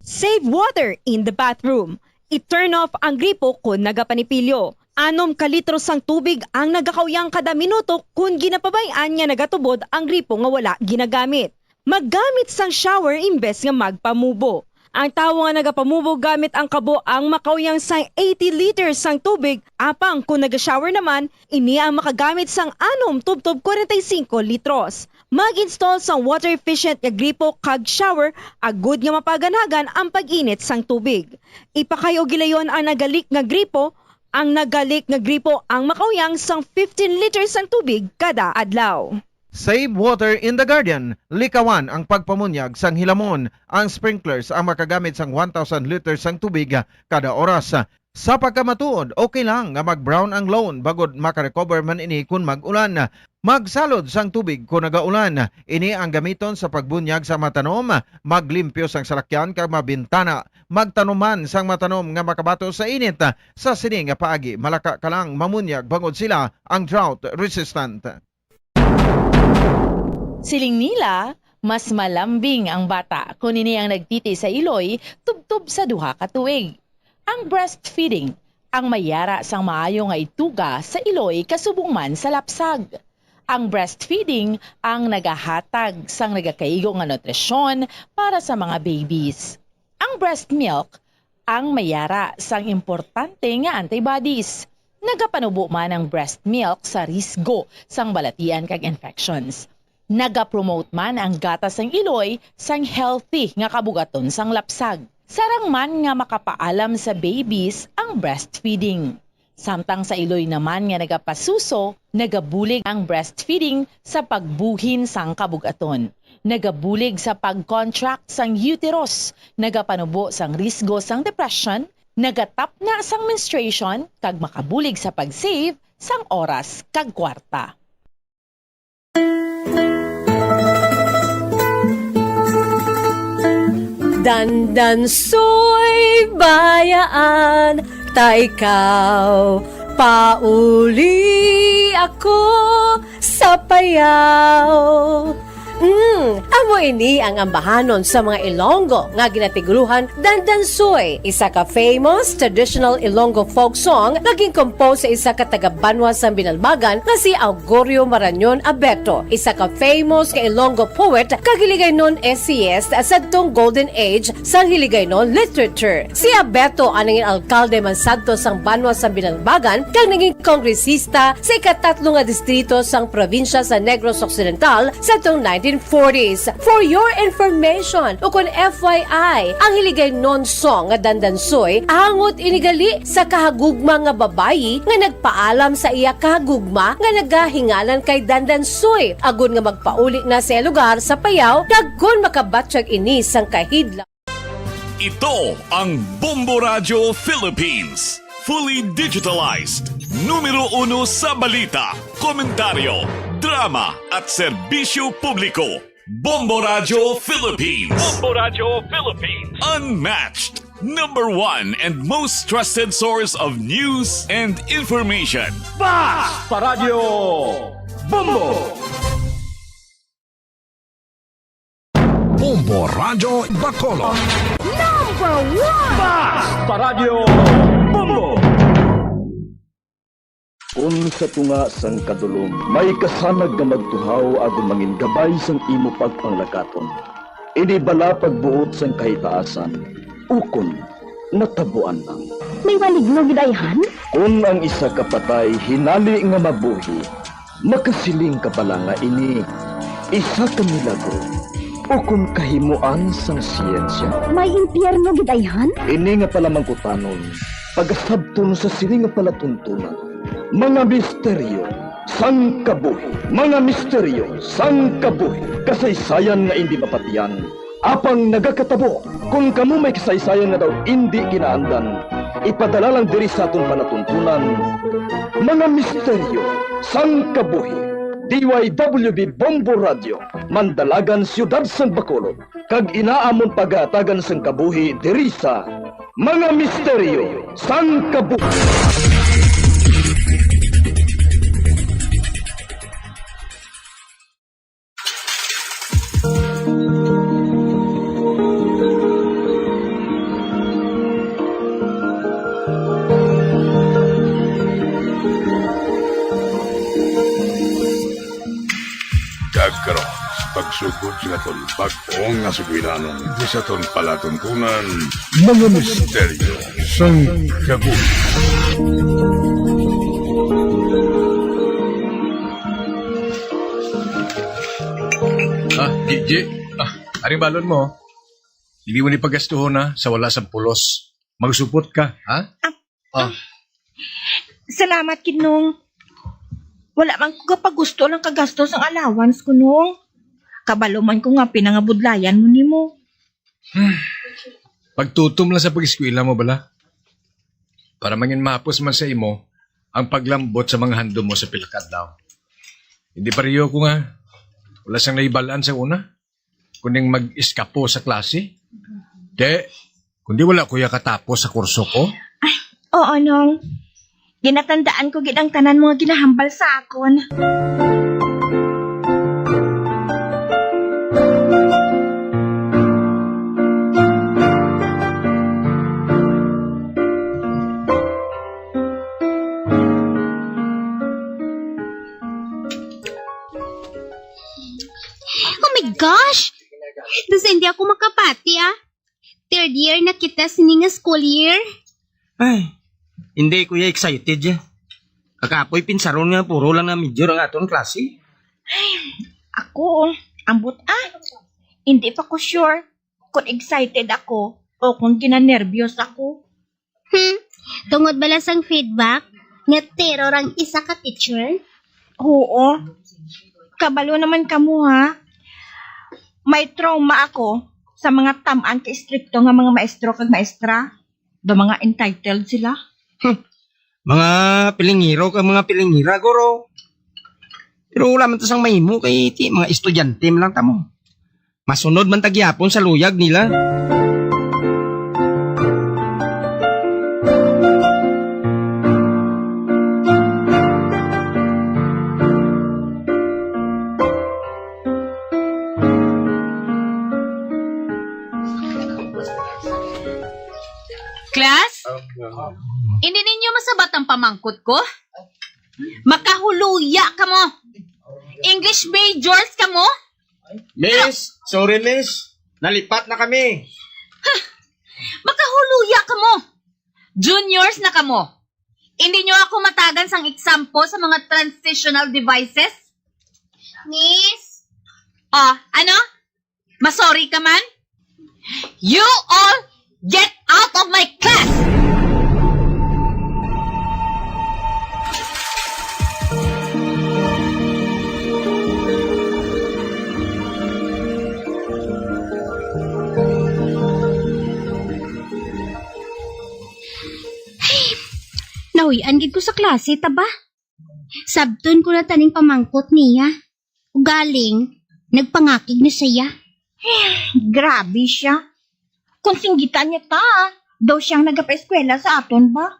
Save water in the bathroom. I-turn off ang gripo kon nagapanipilyo. Anom ka litro sang tubig ang nagakauyang kada minuto kon ginapabay-an nga nagatubod ang gripo nga wala ginagamit. Maggamit sang shower imbes nga magpamubo. Ang tawo nga nagapamubo gamit ang kabo ang makauyang sang eighty liters sang tubig, apang kon naga-shower naman, ini ang makagamit sang anom tubtob kwarenta y singko litros. Mag-install sang water-efficient nga gripo kag shower agud nga mapaganhagan ang pag-init sang tubig. Ipakay-o gilayon ang naga-leak nga gripo. Ang naga-leak nga gripo ang makauyang sang fifteen liters sang tubig kada adlaw. Save water in the garden. Likawan ang pagpamunyag sang hilamon. Ang sprinklers ang makagamit sang one thousand liters sang tubig kada oras. Sa pagkamatuod, okay lang nga mag-brown ang lawn bangod makarecover man ini kon mag-ulan. Magsalod sang tubig kon nagaulan. Ini ang gamiton sa pagbunyag sa matanom, maglimpyo sang salakyan kag mabintana. Magtanom man sang matanom nga makabato sa init. Sa sini nga paagi, malaka ka lang mamunyag bangod sila ang drought resistant. Siling nila, mas malambing ang bata kon ini ang nagtiti sa iloy tubtob sa duha ka tuig. Ang breastfeeding ang may yara sang maayo nga ituga sa iloy kasubong man sa lapsag. Ang breastfeeding ang nagahatag sang nagakaigo nga nutrisyon para sa mga babies. Ang breast milk ang may yara sang importante nga antibodies. Nagapanubo man ang breast milk sa risgo sang balatian kag infections. Nagapromote man ang gatas sang iloy sang healthy nga kabugaton sang lapsag. Sarang man nga makapaalam sa babies ang breastfeeding. Samtang sa iloy naman nga nagapasuso, nagabulig ang breastfeeding sa pagbuhin sang kabugaton. Nagabulig sa pag-contract sang uterus, nagapanubo sang risgo sang depression, nagatapna sang menstruation, kag makabulig sa pag-save sang oras kag kwarta. Dandansoy, bayaan ta ikaw, pauli ako sa payaw. Mm, amo ini ang ambahanon sa mga Ilonggo nga ginatiguruhan Dandansoy, isa ka famous traditional Ilonggo folk song nga gin-compose sa isa ka taga-banwa sang Binalbagan nga si Augurio Marañon Abeto, isa ka famous nga Ilonggo poet kag Hiligaynon essayist sadtong Golden Age sang Hiligaynon literature. Si Abeto ang nangin alkalde man sadto sang banwa sang Binalbagan kag nangin kongresista sa ikatatlo nga distrito sang probinsya sa Negros Occidental sadtong nineteen forties. For your information, ukon F Y I, ang Hiligaynon song nga Dandansoy, angot ini gali sa kahagugma nga babayi nga nagpaalam sa iya kahagugma nga nagahinganan kay Dandansoy, agod nga magpauli na sa iya lugar sa Payao, kag kon makabatyag ini sang kahidlaw. Ito ang Bombo Radyo Philippines. Fully digitalized. Numero uno sa balita, komentaryo, drama, at serbisyo publiko. Bombo Radyo Philippines. Bombo Radyo Philippines. Unmatched. Number one and most trusted source of news and information. Basta Radyo Bombo! Bombo Radyo Bacolod. Number one! Basta Radyo Bombo! Kun sa tunga sang kadulom may kasanag nga magtuhaw agod mangin gabay sang imo pagpanglakaton, ini bala pagbuot sang kahitaasan, ukon natabuan lang. May maligno gid ayhan? Kun ang isa ka patay hinali nga mabuhi, makasiling ka bala nga ini isa ka milagro ukon kahimoan sang siyensya? May impyerno gid ayhan? Ini nga palamangkutanon pagasabton sa sini nga palatuntunan. Mga misteryo sang kabuhi. Mga misteryo sang kabuhi. Kasaysayan nga indi mapatiyan, apang nagakatabo. Kon kamo may kasaysayan nga daw indi kinaandan, ipadala lang diri sa aton palatuntunan. Mga misteryo sang kabuhi. D Y W B Bombo Radio, Mandalagan, Siyudad sang Bacolod, kag ina amon pagahatagan sang kabuhi diri sa Mga Misteryo sang Kabuhi. Kag karon, sa pagsugod sa aton bag-o nga sugilanon, di sa aton palatuntunan, Mga Misteryo sang Kabuhi. Ah, Gigi. Ah, ari balon mo. Hindi mo ni pagastuhon na sa wala sa pulos. Magsupot ka, ha? Ah. Ah. Salamat, Kinong. Wala man ko kapagusto lang kagasto sang allowance ko, Nong. Kabalo man ko nga pinangabudlayan mo nimo. Hmm. Pagtutom lang sa pag-eskwela mo, bala. Para mangin mahapos man sa imo ang paglambot sa mga handom mo sa pila ka adlaw. Hindi pareho ko nga wala sang nahibalaan sa una, kuning mag-eskapo sa klase. Te, kundi wala ko ya katapos sa kurso ko. Ay, oo, Nong. Ginatandaan ko gid ang tanan mo nga ginahambal sa akon. Oh my gosh! Basta hindi ako makapati, ah. Third year na kita sini nga school year. Ay, hindi ko ya excited ya. Kakapoy pinsaron nga puro lang na major ang aton klase. Ay, Ako, ambot, ah. Hindi pa ko sure kung excited ako o kung ginanervyos ako. Hmm, tungod bala sang feedback nga terror ang isa ka teacher? Oo. Kabalo naman kamo, ha? May trauma ako sa mga tam-an ka istrikto nga mga maestro kag maestra. Do mga entitled sila. Hmm. Mga pilingiro kag mga pilingira, guro. Pero wala man ta sang mahimo kay ti mga estudyante man lang ta mo. Masunod man ta gihapon sa luyag nila. Class, hindi ninyo masabat ang pamangkot ko? Makahuluya kamo. English majors kamo. Miss, sorry, miss. Nalipat na kami. Makahuluya kamo. Juniors na kamo. Hindi nyo ako matagan sang example sa mga transitional devices? Miss? Oh, ano? Masorry ka man? You all get out of my class! Ay, nahuy-an gid ko sa klase, ta ba? Sabton ko na taning pamangkot niya. Ugaling, nagpangakig na siya. Grabe siya. Kung singgitan niya ta, daw siyang nagapaeskwela sa aton ba?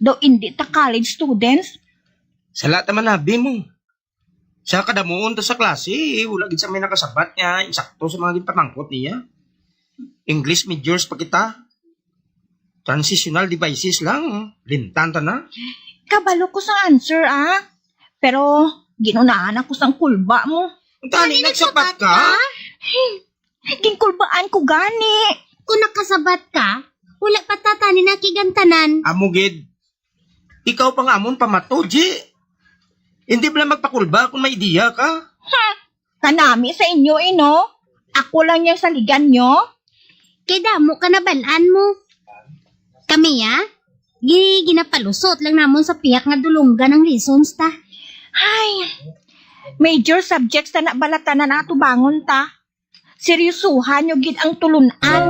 Daw indi ta college students? Sala ta man abi mo. Sa kadamuon ta sa klase, wala gid sa may nakasabat nga insakto sa mga ginpamangkot niya. English majors pa kita. Transitional devices lang, limtan ta na. Kabalo ko sa answer, ah. Pero ginunahan ako sang kulba mo. Tani, nagsabat ka? Ginkulbaan ko gani. Kung nakasabat ka, wala pa ta tani nakigantanan. Amo gid. Ikaw pa nga amon pamato, G. Hindi bala magpakulba kung may ideya ka. Ha! Kanami sa inyo, eh, no? Ako lang yang saligan nyo? Kay damo ka nabalaan mo. Kami, ah? Gi-, ginapalusot lang namon sa pihak nga dulonggan ang lessons ta. Ay, major subjects ta na bala tanan ang atubangon ta. Seryosohan nyo gid ang tulun-an.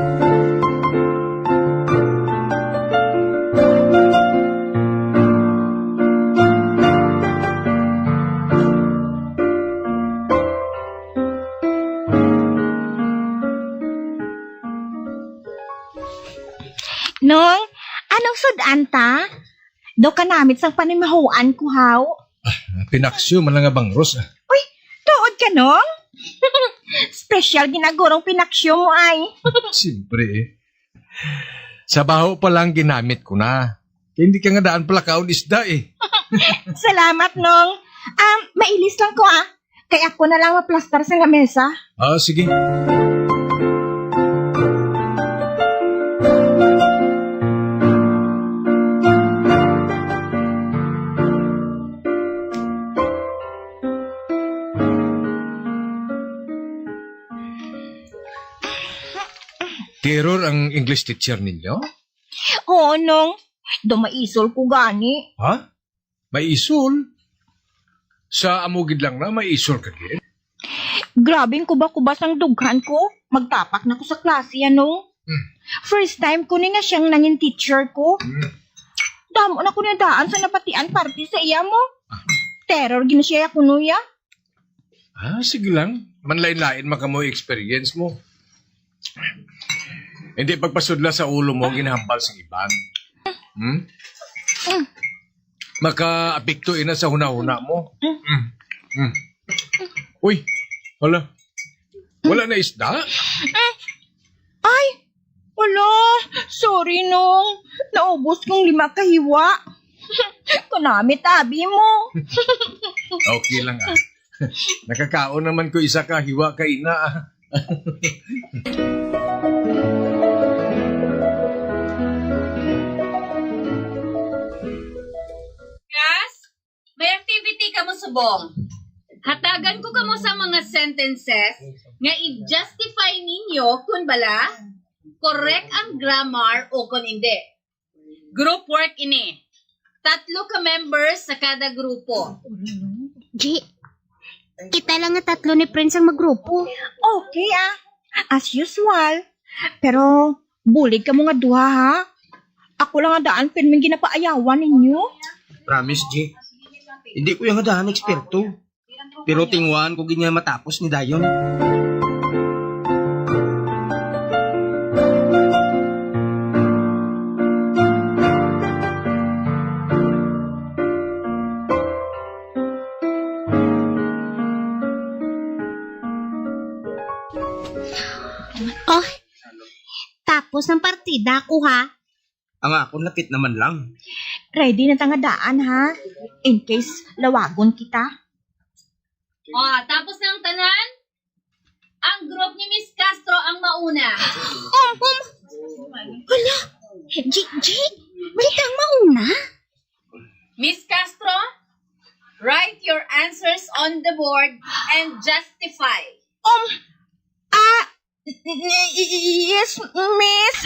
Nong, anong sud-an ta? Daw kanamit sang panimahuan ko, haw? Ah, pinaksyo man lang nga bangros, ah. Uy, tuod ka, Nong? Special ginagurong pinaksyo mo, ay. Siyempre, eh. Sa baho pa lang ginamit ko na. Kay hindi ka nga daan palakaon isda, eh. Salamat, Nong. Um, mailis lang ko, ah. Kay ako na lang maplastar sa lamesa. Ah, sige. Terror ang English teacher ninyo? Oo, Nong. Daw maisol ko gani. Ha? May isol? Sa amo gid lang na may isol ka gid? Grabing kuba-kuba sang dughan ko. Magtapak na ko sa klase, ano? Hmm. First time ko ni nga siyang nangin teacher ko. Hmm. Damo na ko nadaan sa nabatian parte sa iya mo. Ah. Terror gid na siya kuno ya. Ah, sige lang. Manlain-lain man kamo experience mo. Hindi pagpasudla sa ulo mo ginahambal sa iban. Hmm? Makaapekto ina sa hunahuna mo. Hmm. Hmm. Uy, wala. Wala na isda? Ay, wala. Sorry, Nong. Naubos kong lima ka hiwa. Kanami tabi mo. Okay lang, ah. Nakakaon naman ko isa ka hiwa ka ina, ah. Class, may activity kamo subong. Hatagan ko kamo sa mga sentences nga i-justify ninyo kung bala correct ang grammar o kung hindi. Group work ini. Tatlo ka members sa kada grupo. G, kita lang nga tatlo ni Prince ang maggrupo. Okay, ah. As usual. Pero bulig kamo nga duha, ha? Ako lang nga daan pirming ginapaayawan ninyo. Promise, G. Hindi ko yung daan eksperto. Pero tinguhaan ko gid nga matapos ni dayon. Oh, tapos ang partida ko, ha? Ang akon lapit naman lang. Ready na ta nga daan, ha? In case lawagon kita. Oh, tapos na ang tanan? Ang group ni Miss Castro ang mauna. Um, um. Hala, G, G, kita ang mauna? Miss Castro, write your answers on the board and justify. Um, ah, Yes, miss.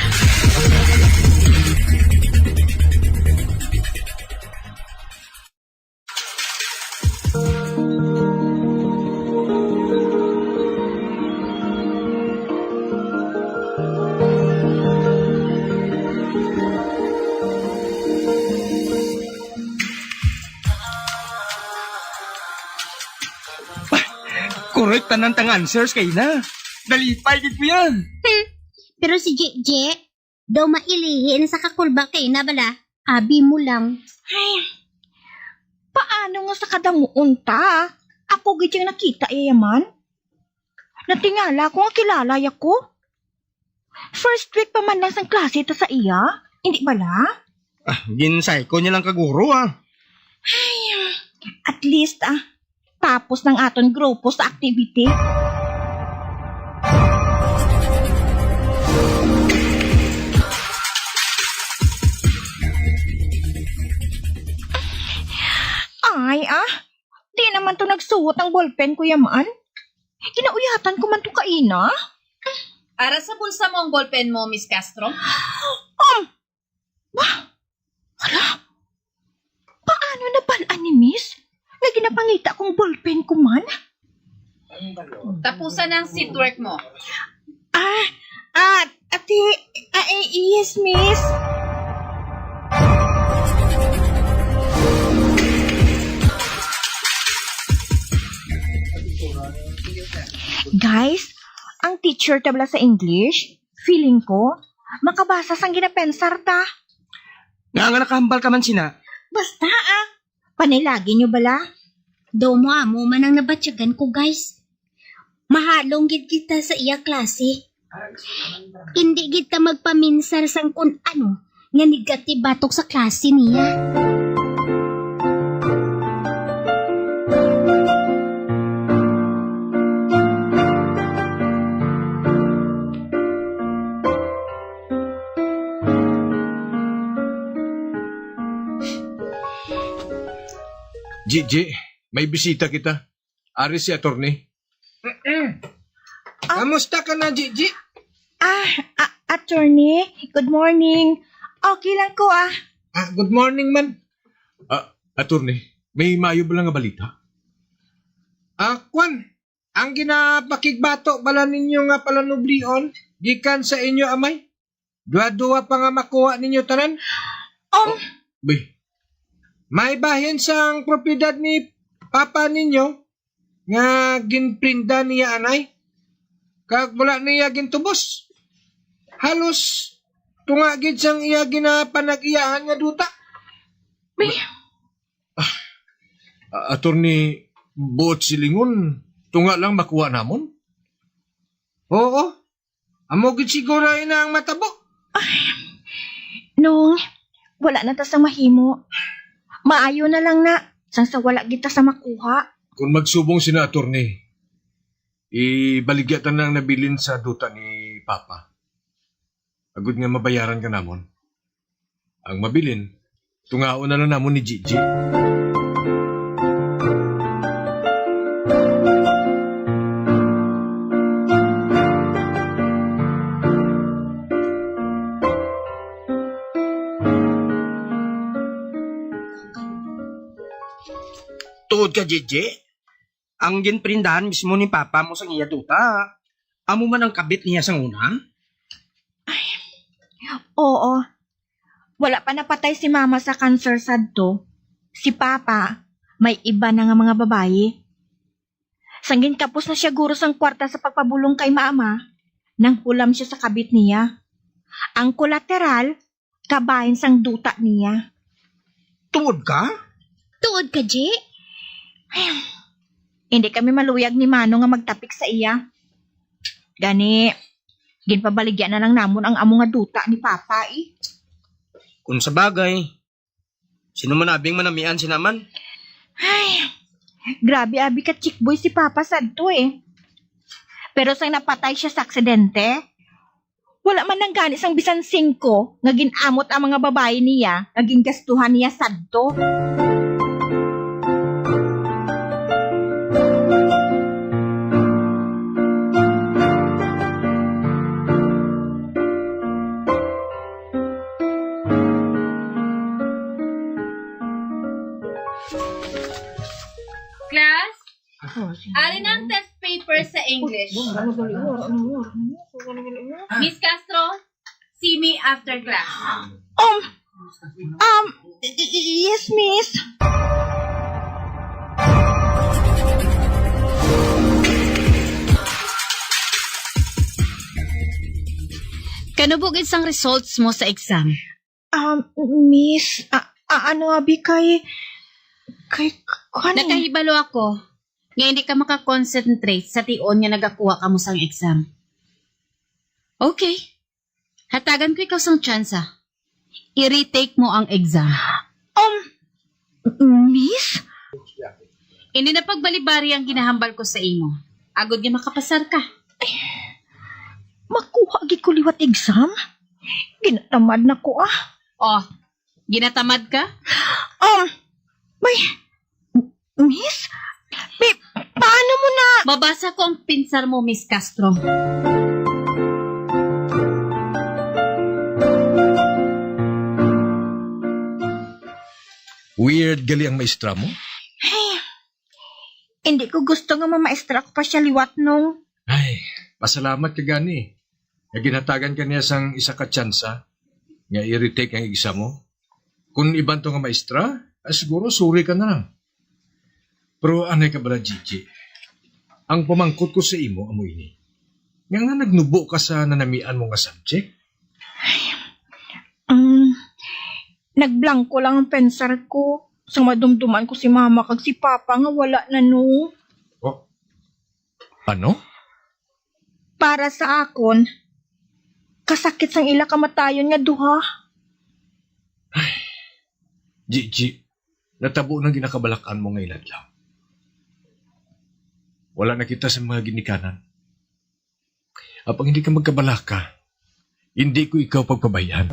Correct tanan tang answers kay na. Nalipay gid ko yan. Hmm. Pero si J J, daw mailihi na sa kakulba kay na bala. Abi mo lang. Ay, paano nga sa kadamuon ta? Ako gid yung nakita iya man. Natingala ko nga kilala ya ko. First week pa man lang sang klase ta sa iya, hindi bala? Ah, ginsay ko niya lang kaguro, ah. Ay, at least, ah, tapos ng aton grupo sa activity. Ay, ah, di naman to nagsuot ang ballpen ko yaman. Ginauyatan ko man to kaina. Ara sa bulsa mo ang ballpen mo, Miss Castro? Um, Wah! Hala! Paano nabal-an ni Miss nga ginapangita kong ballpen ko man? Tapusan ang seat work mo. Ah, ah, ate, ah, eh, yes, Miss. Guys, ang teacher ta bala sa English, feeling ko, makabasa sang ginapensar ta. Nga nga nakahambal ka man sina? Basta, ah. Panay lagi nyo bala? Daw mo amo man ang nabatyagan ko, guys. Mahalong gid kita sa iya klase. Hindi gid ta magpaminsar sang kun ano nga negative batok sa klase niya. Gigi, may bisita kita. Ari si attorney. Mm-mm. Ah. Kamusta ka na, Gigi? Ah, ah, attorney, good morning. Okay lang ko, ah. Ah, good morning man. Ah, attorney, may maayo ba lang nga balita? Ah, kwan, ang ginapakigbato bala ninyo nga palanublion gikan sa inyo amay? Duha-duha pa nga makuha ninyo tanan? Um, Be, may bahin sang propiedad ni papa ninyo nga ginprenda niya anay, kag wala niya gintubos. Halos tunga gid sang iya ginapanag-iyahan nga duta. May Ah, attorney, buot silingon, tunga lang makuha namon? Oo. Amo gid siguro ina ang matabo. Ay, Nong, wala na ta sa mahimo. Maayo na lang na, sang sa wala kita sa makuha. Kung magsubong sina attorney, ibaligya ta na ang nabilin sa duta ni Papa. Agud nga mabayaran ka namon. Ang mabilin, tungaon na lang namon ni Gigi. Tuod ka, Gigi? Ang ginprindahan mismo ni Papa mo sang iya duta, amo man ang kabit niya sang una? Oo. Wala pa napatay si Mama sa cancer sadto, si Papa may iba na nga mga babayi. Sang ginkapos na siya guro sang kwarta sa pagpabulong kay Mama, nanghulam siya sa kabit niya. Ang kolateral, kabahin sang duta niya. Tuod ka? Tuod ka, Ji? Hindi kami maluyag ni Mano nga magtapik sa iya. Gani, ginpabaligya na lang namon ang amo nga duta ni Papa, eh. Kung sa bagay, sino man abing manamian si Naman? Ay, grabe abi ka chickboy si Papa sadto, eh. Pero sang napatay siya sa aksidente, wala man lang gani sang bisan singko nga gin-amot ang mga babayi niya nga gingastuhan niya sadto. Class, ari na ang test paper sa English. Miss Castro, see me after class. Um, um, y- y- yes, miss. Kanubo gid sang results mo sa exam. Um, miss, a, a, ano abi kay, kay, k- kuwan eh. Nakahibalo ako nga hindi ka makakonsentrate sa tion nga nagakuha ka mo sang exam. Okay. Hatagan ko ikaw sang tsansa. I-retake mo ang exam. Um, miss? Hindi na pagbalibari ang ginahambal ko sa imo. Agod nga makapasar ka. Makuha gid ko liwat exam? Ginatamad na ko ah. Oh, ginatamad ka? Um, may, miss? May, paano mo na? Mabasa ko ang pinsar mo, Miss Castro. Weird gali ang maestra mo? Hindi ko gusto nga mamaestra ko pa siya liwat nung. Ay, pasalamat ka gani. Nga ginhatagan ka niya sang isa ka tsansa nga i-retake ang exam mo. Kung iban to nga maestra, ah, siguro sorry ka na lang. Pero anay ka bala, Gigi. Ang pamangkot ko sa imo amo ini. Nga nga nagnubo ka sa nanamian mo nga subject? Um, nagblangko lang ang pensar ko. Sa madumduman ko si mama kag si papa nga wala na no. Oh. Ano? Para sa akon, kasakit sang ila kamatayon nga duha. Gigi, natabo nang ginakabalak-an mo nga inadlaw. Wala na kita sa mga ginikanan. Apang hindi ka magkabalaka, hindi ko ikaw pagpabay-an.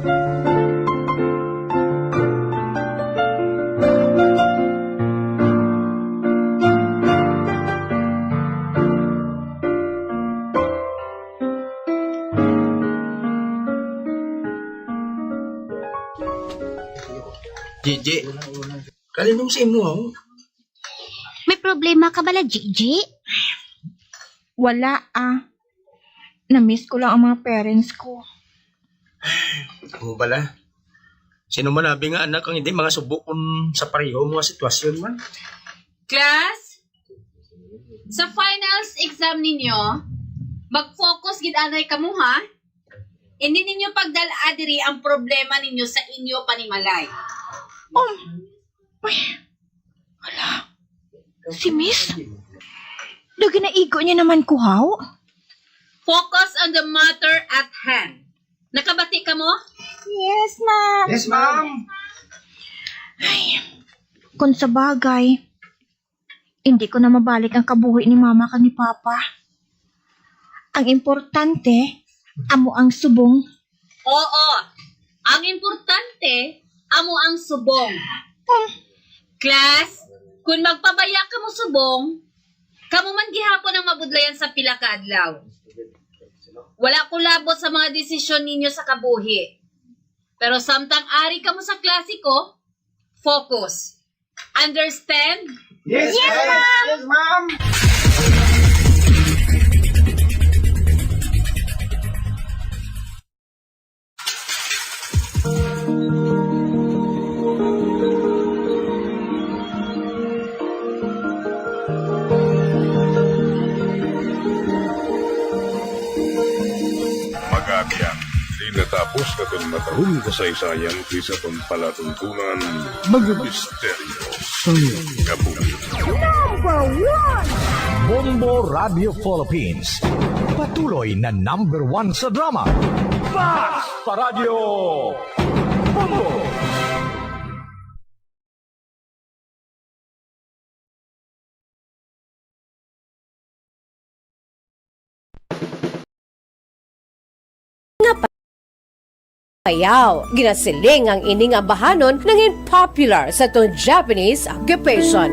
Gigi, kalinong sa imo, oh. May problema ka bala, Gigi? Wala ah. Na-miss ko lang ang mga parents ko. Amo bala? Sino man abi nga anak ang hindi mga subo kung sa pareho mo nga sitwasyon man? Class, sa finals exam ninyo, mag-focus gid anay kamo ha. Hindi ninyo pagdal-a diri ang problema ninyo sa inyo panimalay. Um, ay, hala. Si Miss? Daw ginaigo niya naman ko, haw? Focus on the matter at hand. Nakabati kamo? Yes, ma'am. Yes, ma'am. Ay, kung sa bagay, hindi ko na mabalik ang kabuhi ni mama kag ni papa. Ang importante, amo ang subong. Oo. Ang importante, amo ang subong. Class, kung magpabaya kamo subong, kamo man gihapon ang mabudlayan sa pila ka adlaw. Wala ko labot sa mga desisyon ninyo sa kabuhi. Pero samtang ari kamo sa klase ko, focus. Understand? Yes, ma'am. Yes, ma'am. Mag-abyan, di natapos naton matahong kasaysayan kay sa aton palatuntunan, mga misteryo sang kabuhi. Number one! Bombo Radio Philippines. Patuloy na number one sa drama. Fast Radyo Bombo! Nga pa-, payaw. Ginasiling ang ini nga ambahanon nangin popular sa tong Japanese occupation.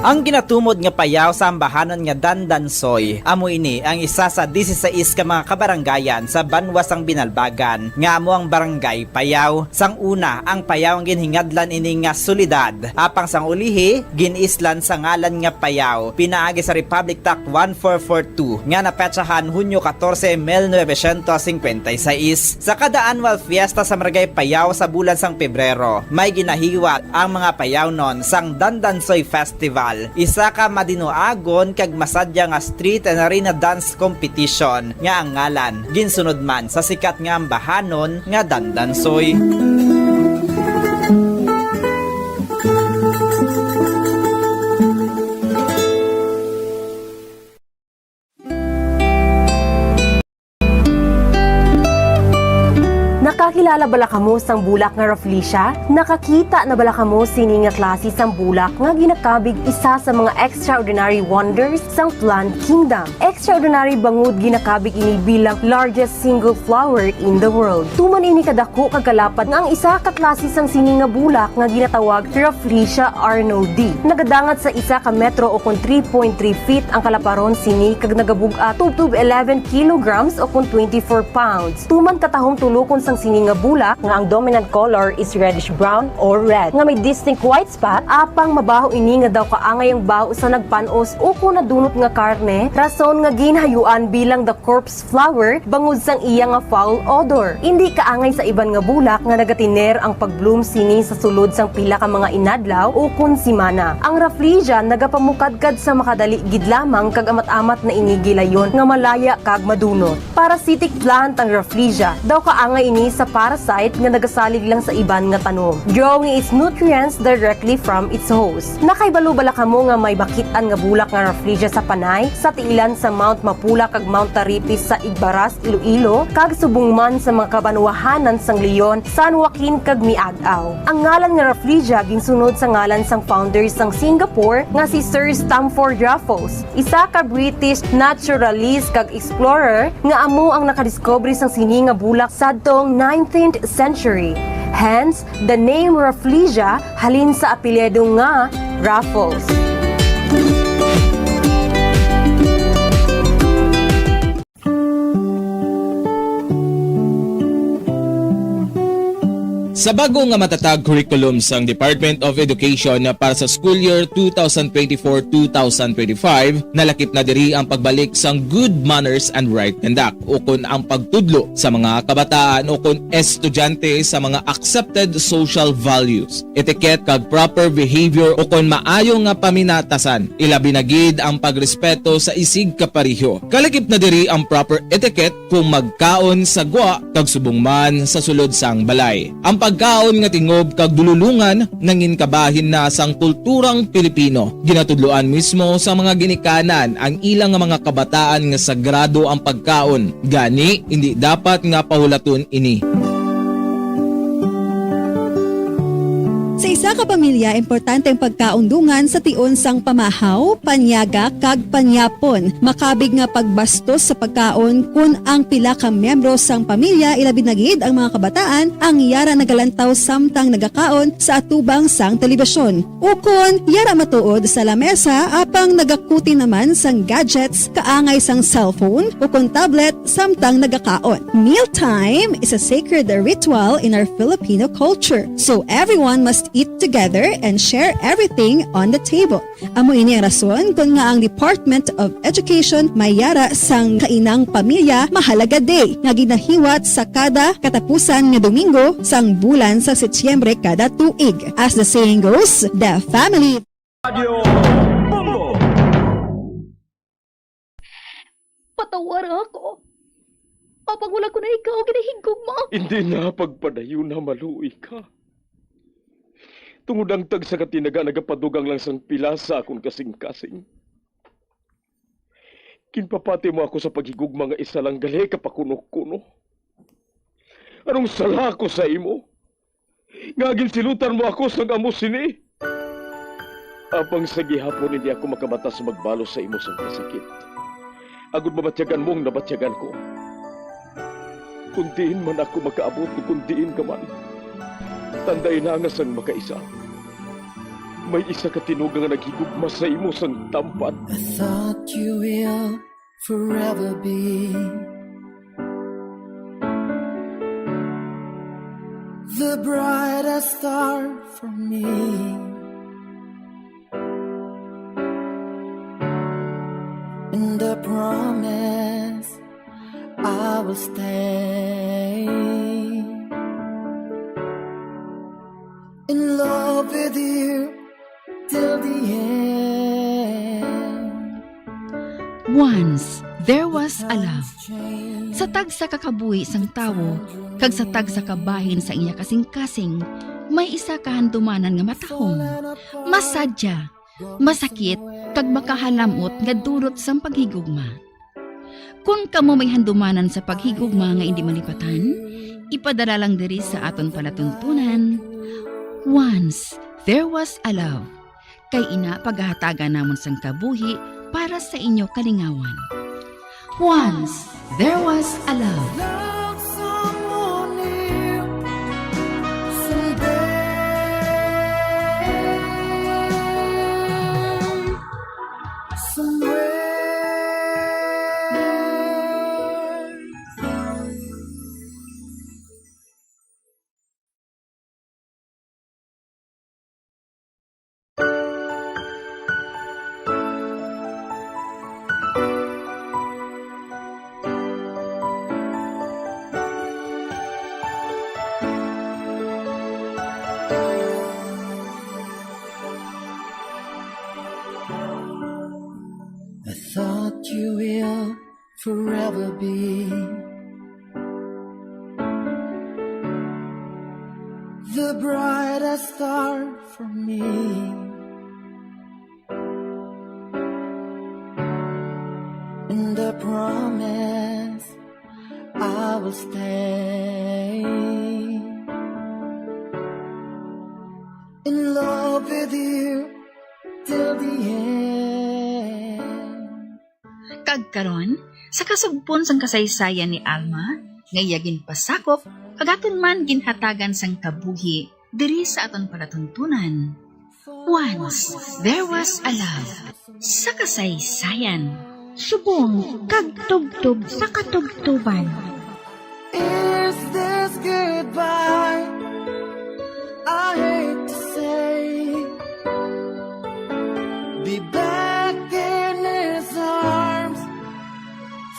Ang ginatumod nga payaw sa ambahanon nga Dandansoy, amo ini ang isa sa disisais ka mga kabarangayan sa banwa sang Binalbagan, nga amo ang Barangay Payaw. Sang una, ang Payaw ang ginhingadlan ini nga syudad, apang sang ulihi, gin-islan sa ngalan nga Payaw, pinaagi sa Republic Act one four four two, nga napetsahan Hunyo katorse, mil novecientos singkwenta y seis. Sa kada annual fiesta sa Barangay Payaw sa bulan sang Pebrero, may ginahiwat ang mga Payawnon sang Dandansoy Festival, isa ka madinuagon kag masadya nga street and arena dance competition nga ang ngalan ginsunod man sa sikat nga ambahanon nga Dandansoy. Nakakilala bala kamo sang bulak nga Rafflesia? Nakakita na bala kamo sini nga klase sang bulak nga ginakabig isa sa mga extraordinary wonders sang plant kingdom? Extraordinary bangod ginakabig ini bilang largest single flower in the world. Tuman ini kadako kag kalapad nga ang isa ka klase sang sini nga bulak nga ginatawag Rafflesia arnoldii nagadangat sa isa ka metro o kon three point three feet ang kalaparon sini kag nagabug-at tubtob eleven kilograms o kon twenty-four pounds. Tuman katahom tulokon sang sini nga bulak nga ang dominant color is reddish brown or red nga may distinct white spot, apang mabaho ini nga daw kaangay ang baho sa nagpan-os o kon nadunot nga karne, rason nga ginhayuan bilang the corpse flower bangod sang iya nga foul odor. Indi kaangay sa iban nga bulak nga nagatiner ang pag-bloom sini sa sulod sang pila ka mga inadlaw o kon simana. Ang Rafflesia nagapamukadkad sa makadali gid lamang kag amat-amat na ini gilayon nga malaya kag madunot. Parasitic plant ang Rafflesia. Daw kaangay ini sa parasite nga nagasalig lang sa iban nga tanom, drawing its nutrients directly from its host. Nakahibalo bala kamo nga may makit-an nga bulak nga Rafflesia sa Panay, sa tiilan sa Mount Mapula kag Mount Taripis sa Igbaras, Iloilo, kag subong man sa mga kabanwahanan sang Leon, San Joaquin, kag Miag-ao? Ang ngalan nga Rafflesia ginsunod sa ngalan sang founder sang Singapore nga si Sir Stamford Raffles, isa ka British naturalist kag explorer nga amo ang nakadiskubre sang sini nga bulak sadtong nineteenth century. Hence, the name Rafflesia halin sa apelyido nga Raffles. Sa bago nga matatag curriculum sang Department of Education para sa school year two thousand twenty-four, two thousand twenty-five, nalakip na diri ang pagbalik sang good manners and right conduct, ukon ang pagtudlo sa mga kabataan ukon estudyante sa mga accepted social values, etiquette kag proper behavior ukon maayo nga paminatasan, ilabi na gid ang pagrespeto sa isigkapareho. Kalakip na diri ang proper etiquette kung magkaon sa gwa kag subong man sa sulod sang balay. Ang pagkaon nga tingob kag dululongan nangin kabahin na sang kulturang Pilipino. Ginatudloan mismo sa mga ginikanan ang ila nga mga kabataan nga sagrado ang pagkaon, gani indi dapat nga pahulaton ini. Sa isa Sa kapamilya, importante ang pagkaundungan sa tion sang pamahaw, panyaga, kag panyapon. Makabig nga pagbastos sa pagkaon kon ang pila ka miyembro sang pamilya, ilabi na gid ang mga kabataan, ang yara nagalantaw samtang nagakaon sa atubang sang telebisyon. Ukon yara matuod sa lamesa apang nagakuti naman sang gadgets kaangay sang cellphone ukon tablet samtang nagakaon. Mealtime is a sacred ritual in our Filipino culture, so everyone must eat together and share everything on the table. Amo ini ang rason kon nga ang Department of Education may yara sang Kainang Pamilya Mahalaga Day nga ginahiwat sa kada katapusan nga Domingo sang bulan sa Setyembre kada tuig. As the saying goes, the family Radyo Bombo. Patawara ako. Apang wala ko na ikaw ginahigugma. Hindi na pagpadayon na maluoy ka. Tungod ang tagsa ka tinaga nagapadugang lang sang pila sa akon kasing-kasing. Ginpapati mo ako sa paghigugma nga isa lang gali ka pakuno-kuno. Anong sala ako sa imo? Nga ginsilutan mo ako sang amo sini? Apang sa gihapon hindi ako makamata sa magbalos sa imo sang kasakit. Agod mabatyagan mo ang nabatyagan ko. Kung diin man ako makaabot o kung diin ka man, tandai na nga sang makaisa, may isa ka tinuga nga naghigugma sa imo sang tampat. I thought you will forever be the brightest star for me. And I promise I will stay in love with you till the end. Once, there was a love. Sa tagsa ka kabuhi sang tawo, kag sa tagsa ka bahin sa iya kasing-kasing, may isa ka handumanan nga matahom, masadya, masakit, kag makahalamot nga dulot sang paghigugma. Kon kamo may handumanan sa paghigugma nga indi malipatan, ipadala lang diri sa aton palatuntunan. Once, there was a love. Kay ina pagahatagan namon sang kabuhi para sa inyo kalingawan. Once, there was a love. Love someone new someday, somewhere. I thought you will forever be the brightest star for me. And I promise I will stay in love with you till the end. Kag karon, sa kasugpon sang kasaysayan ni Alma, nga iya ginpasakop, kag aton man ginhatagan sang kabuhi diri sa aton palatuntunan. Once, there was a love. Sa kasaysayan. Subong kag tubtob sa katubtoban. Is this goodbye? I hate to say, be back in his arms.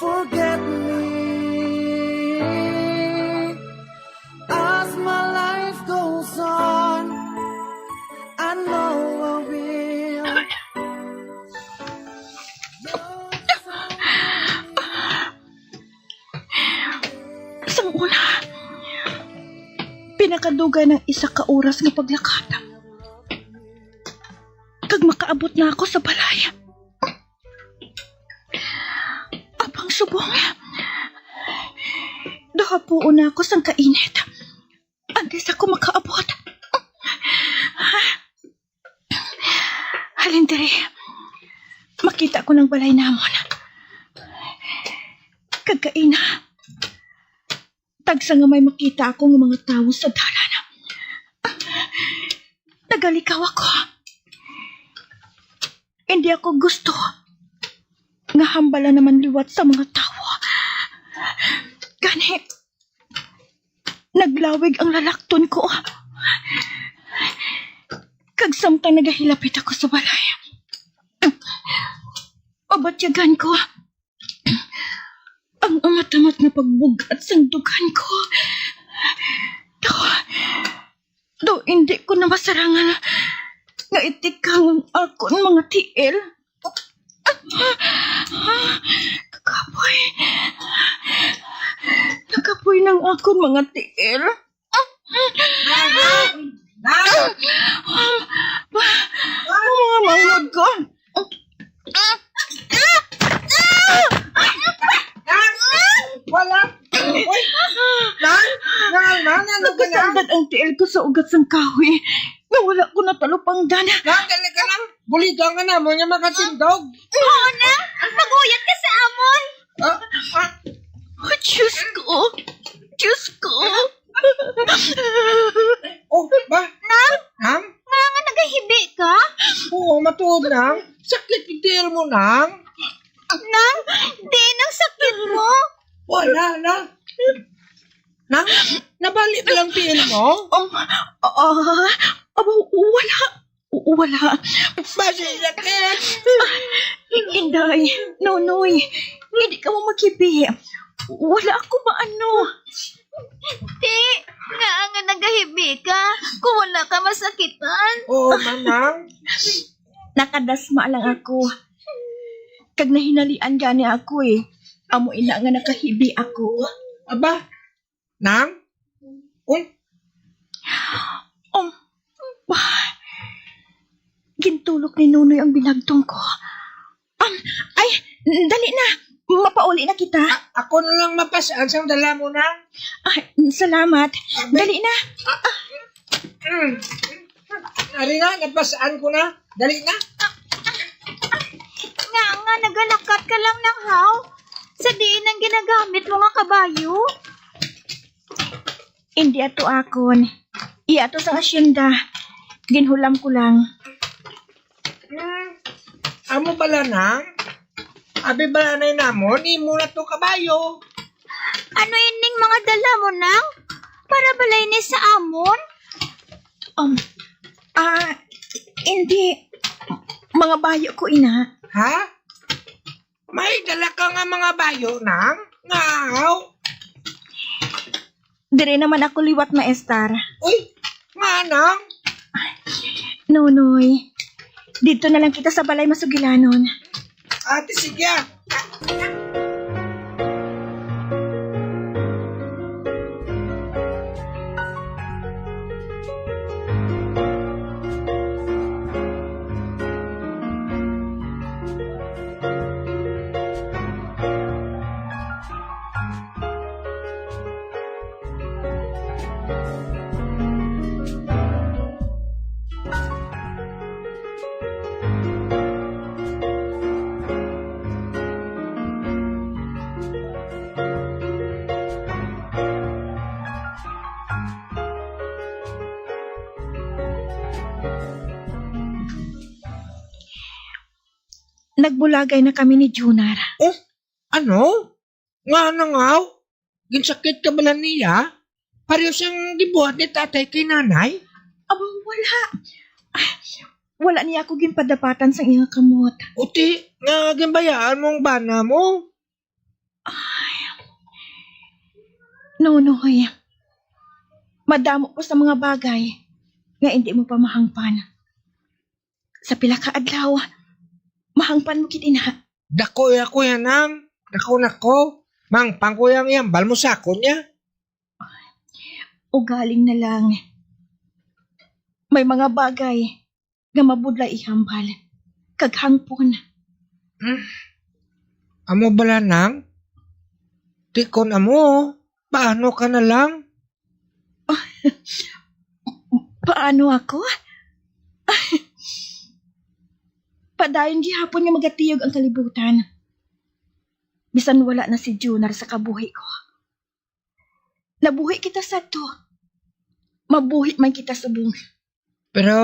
Forget me as my life goes on. I know I will. Sang una, pinakadugay ng isa ka oras nga paglakad. Kag makaabot na ako sa balay. Apang subong, dahapuon na ako sang kainit. Antes ako makaabot. Ko nang balay namon. Kag kaina, tagsa nga may makita ako nga mga tawo sa dalan. Nagalikaw ako. Hindi ako gusto nga hambala naman liwat sa mga tawo. Gani, naglawig ang lalakton ko. Kag samtang nagahilapit ako sa balay, mabatyagan ko ang amat-amat nga pagbug-at sang dugan ko. Daw, daw hindi ko na masarangan nga itikang ang akon mga tiil. Kakapoy. Kakapoy ng akon mga tiil. Nang! Nang! Ang mga manghod ko. Nang! Wala. Uy! Nang! Nang! Nang! Ano ka, Nang? Nagkasandad ang tiil ko sa ugat sang kahoy. Nga wala ko natalupangdan. Nang, dali ka lang. Buligan ka na mo niya makatindog. Oo na. Maguyat ka sa amon. Ah, ah. Oh, Diyos ko. Diyos ko. Oh, ba? Nang? Nang? Nga nga nagahibi ka? Oo, matuod, Nang. Sakit yung tiil mo, Nang. Nang, di nang sakit mo. Wala, Nang. Nang, nabali ba lang tiil mo? Um, ah, aba, wala. Wala. Basi sakit. Inday, Nonoy, hindi ka mo maghibi. Wala ako maano. Ti, nga nga nagahibi ka, kung wala ka masakitan. Oo, manang. Nakadasma lang ako. Kag nahinalian gani ako eh. Amo ina nga nakahibi ako. Aba, Nang? Uy. Um, bah, gintulok ni Nonoy ang binagtong ko. Um, ay, dali na. Mapauli na kita. A-, ako na lang mapas-an sang dala mo, Nang. Ay, salamat. Abi. Dali na. Mm. Ari na, napas-an ko na. Dali na. Nga, nga, nagalakat ka lang, Nang, haw? Sa diin ang ginagamit mo nga kabayo? Hindi ato akon. Iya ato sang asyenda. Ginhulam ko lang. Hmm, amo bala, Nang? Abi bala, nay, namon, imo na to kabayo. Ano ining mga dala mo, Nang? Para bala ini sa amon? Um, ah, hindi. Mga bayo ko, ina. Ha? May dala ka nga mga bayo, Nang? Ngaw? Diri naman ako liwat, Maestar. Uy, nga, Nang? Nonoy, dito na lang kita sa balay masugilanon. Ate, sige, ah. Nagbulagay na kami ni Junar. Eh, ano? Nga nangaw? Ginsakit ka bala niya? Pareho siyang gibuhat ni tatay kay nanay? Aba, wala. Ay, wala niya ako ginpadapatan sang iyang kamot. Uti, nga ginbayaan mo ang bana mo? Ay, Nonoy. Madamo pa sa mga bagay nga hindi mo pa mahangpan. Sa pila ka adlaw, mahangpan mo gid ina. Dako ya ko yan, Nang. Dako na ko. Mahangpan ko yang ihambal mo sa akon ya. Ugaling na lang. May mga bagay nga mabudlay ihambal kag hangpon. Hmm. Amo bala, Nang? Ti kon amo, paano ka na lang? Paano ako? padayon gihapon nga magatiyog ang kalibutan. Bisan wala na si Junar sa kabuhi ko, nabuhi kita sadto. Mabuhi man kita subong. Pero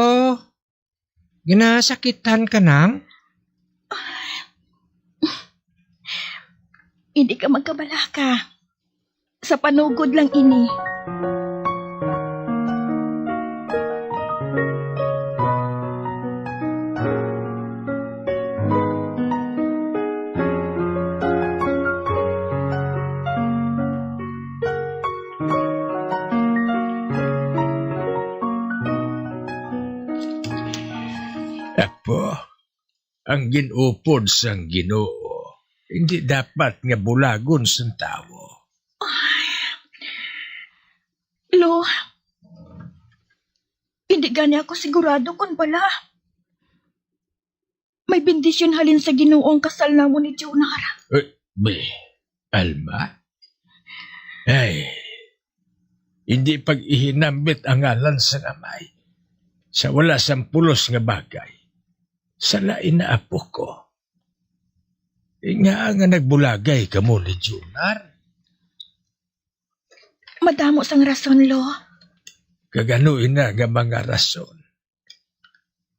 ginasakitan ka, Nang? Hindi ka magkabalaka. Sa panugod lang ini. Apo, ang gin-upod sang Ginoo hindi dapat nga bulagon sang tawo. Lo, hindi gani ako sigurado kon bala. May bendisyon halin sa Ginoo ang kasal namon ni Junar. Eh, be, Alma? Ay, hindi pag-ihinambit ang ngalan sang Amay sa wala sang pulos nga bagay. Sa lain na, apo ko. Nga nga nagbulagay kamo ni Junar? Madamo sang rason, Lo. Kag ano ina nga mga rason?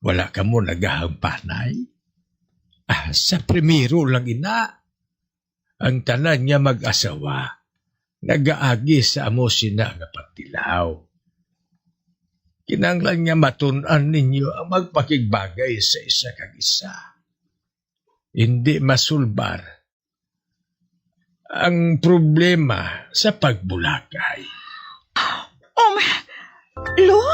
Wala kamo nagahangpanay? Ah, sa primero lang ina, ang tanan nga mag-asawa nagaagi sa amo sina nga pagtilaw. Kinahanglan nga matun-an ninyo ang magpakigbagay sa isa kag isa. Hindi masulbar ang problema sa pagbulagay. Um, Lo?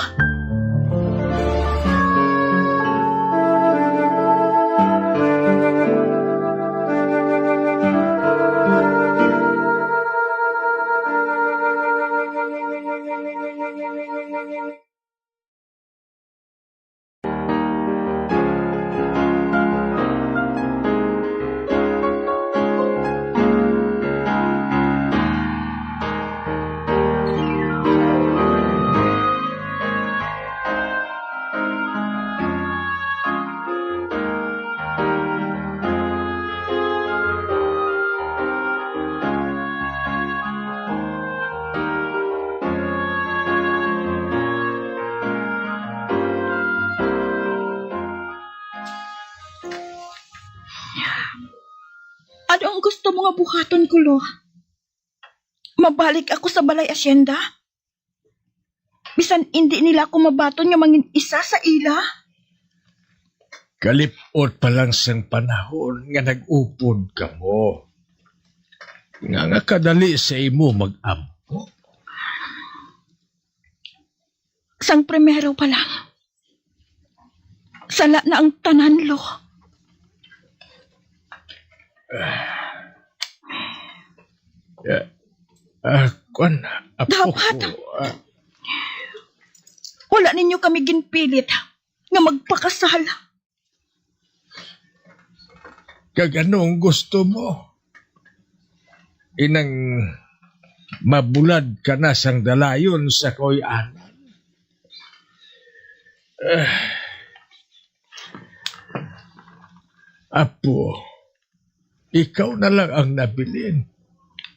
Ano ang gusto mo nga buhaton ko, Lo? Mabalik ako sa balay asyenda? Bisan indi nila ako mabaton nga mangin isa sa ila? Kalip-ot pa lang sang panahon nga nag-upod kamo. Nga nga kadali sa imo mag-ampo. Sang primero pa lang, sala na ang tanan, Lo. Ah, ah, kwan, apo Dapat. ko, ah. Wala ninyo kami ginpilit nga magpakasal. Kag ano ang gusto mo? Inang mabulad ka na sang dalayon sa kuy-anan? Ah. Apo, ikaw na lang ang nabilin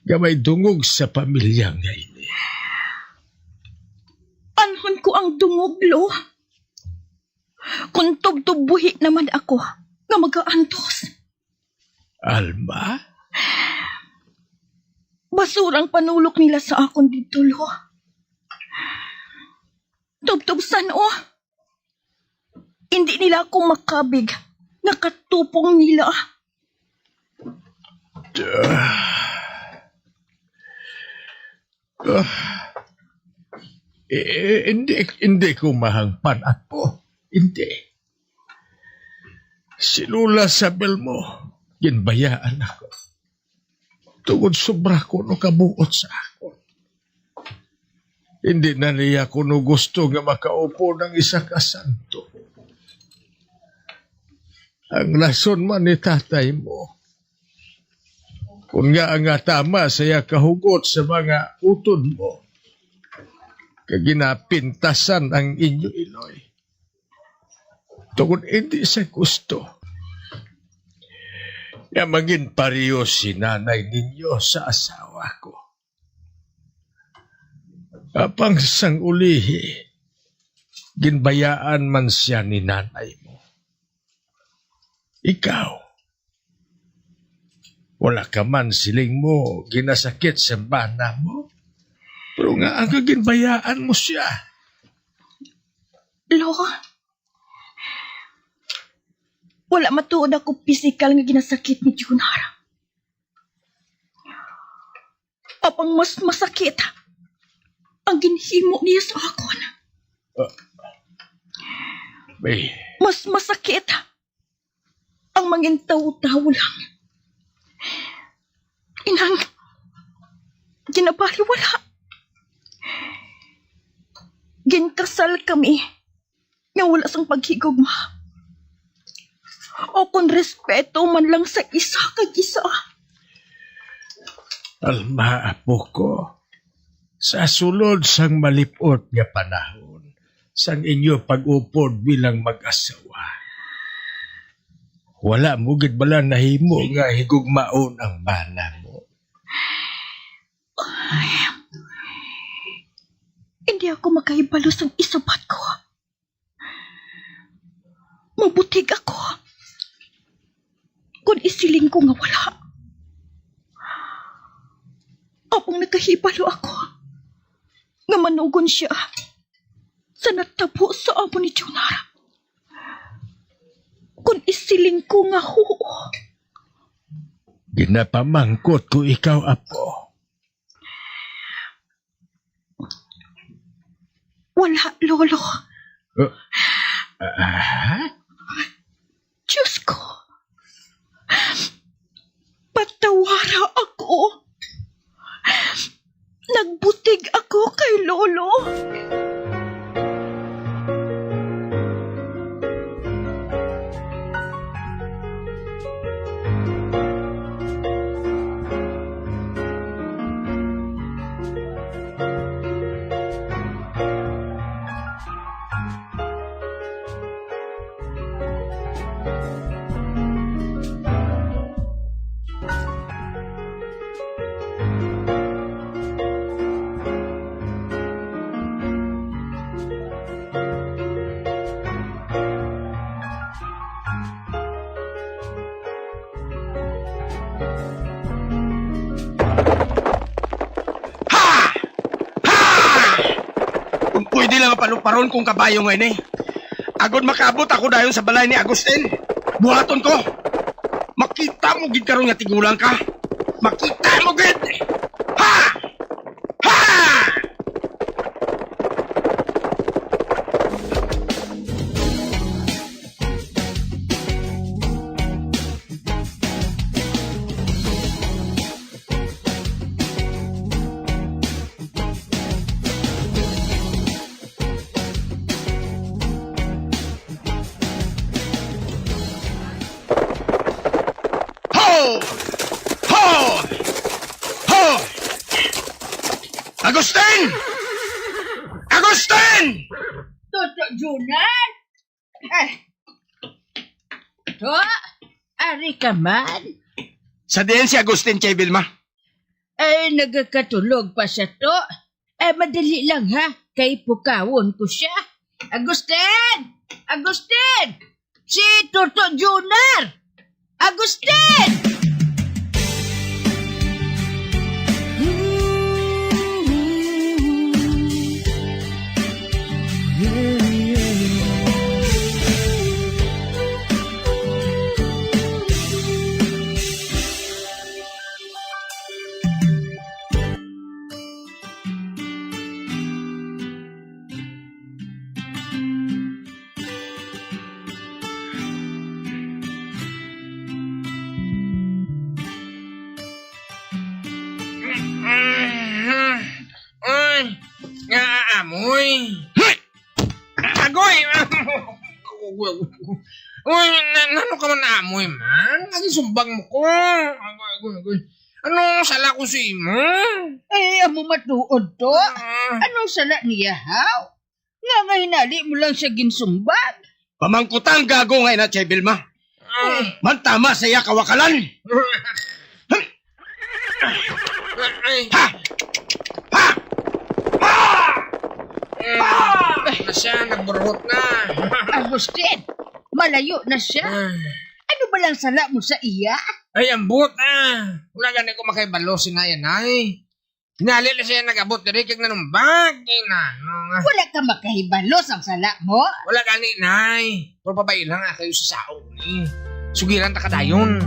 nga may dungog sa pamilya nga ini. Anhon ko ang dungog, Lo? Kung tubtob buhi naman ako nga magaantos. Alma? Basura ang panulok nila sa akon didto, Lo. Tubtob san-o, hindi nila ako makabig nga katupong nila. Ah, eh, hindi, hindi ko mahangpan, apo. Hindi. Si Lola Sabel mo, ginbayaan ako. Tungod sobra kuno kabuot sa akon. Hindi na niya kuno gusto nga makaupo ng isa ka santo. Ang rason man ni tatay mo, kung nga nga tama sa iya kahugot sa mga utod mo, kag ginapintasan ang inyo iloy. Tungod hindi sa gusto nga mangin pareho si nanay ninyo sa asawa ko. Apang sang ulihi, ginbayaan man sia ni nanay mo. Ikaw, wala ka man, siling mo, ginasakit sa bana mo. Pero nga ang ginbayaan mo siya. Lo, wala matuod ako pisikal nga ginasakit ni Junar. Apang mas masakit ang ginhimo niya sa akon. May, Mas masakit ang mangin tawo-tawo lang. Inang, ginabaliwala. Ginkasal kami nga wala sang paghigugma o kon respeto man lang sa isa kag isa. Alma, apo ko, sa sulod sang malip-ot nga panahon, sang inyo pag-upod bilang mag-asawa, wala mo gid bala nahimo nga higugmaon ang bana mo? Hindi ako makahibalo sang isubat ko. Mabutig ako kon isiling ko nga wala. Apang nakahibalo ako nga manugon siya sa natabo sa amo ni Junar. Kon isiling ko nga huo. Ginapamangkot ko ikaw, apo. Wala, Lolo. Uh, ah? Diyos ko, patawara ako. Nagbutig ako kay Lolo. Ha! Ha! Kung pwede lang paluparon kong kabayo nga ini. Agod makaabot ako dayon sa balay ni Agustin, buhaton ko. Makita mo gid karon nga tigulang ka. Makita mo gid. Ha! Ha! Ho! Ho! Ho! Agustin! Agustin! Toto Junar! Ay. To, ari ka man. Sa diin si Agustin, Chay Vilma? Ay, nagakatulog pa siya to. Ay, madali lang, ha, kay pukawon ko siya. Agustin! Agustin! Si Toto Junar! Agustin! Uy, nga amoy. Agoy! Uy, na, nano ka man amoy man? Nagisumbag mo ko. Agoy, agoy, agoy. Ano sala ko sa imo? Eh, amo matuod to. Ah. Ano sala niya, haw? Nga nga hinali mo lang siya ginsumbag? Pamangkutang gago nga ina, Chay Vilma. Ah. Mantama sa iya kawakalan. Ay. Ha! Ha! Ha! Eh, na siya, nagburhot na. Agustin, malayo na siya. Ah. Ano ba lang sala mo sa iya? Ay, ambot na. Wala gani ko makahibalo, Inay, Nay. Hinali na siya nag-abot diri kag nanumbag. Ay, nano nga. Wala ka makahibalo sang sala mo? Wala gani, Nay. Pero babayi lang nga kayo sa saog ni. Sugiran ta ka dayon.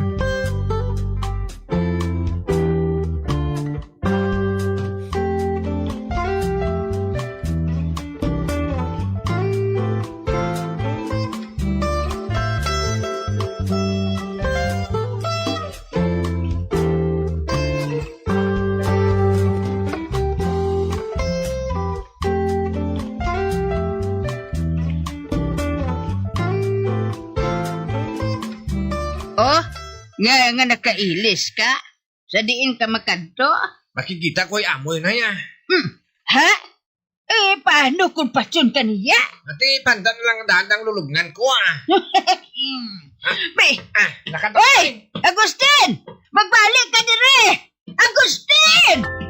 Oh, nga, nga nakailis ka? Sa diin ka makadto? Makikita ko ay amoy na ya. Hmm. Ha? Eh, paano kung pasyon ka niya? Ati, panda na lang daan ang lulubngan ko, ah. Hmm. Ah, Be, ah, nakadto. Oy! Agustin! Magbalik ka dire! Agustin!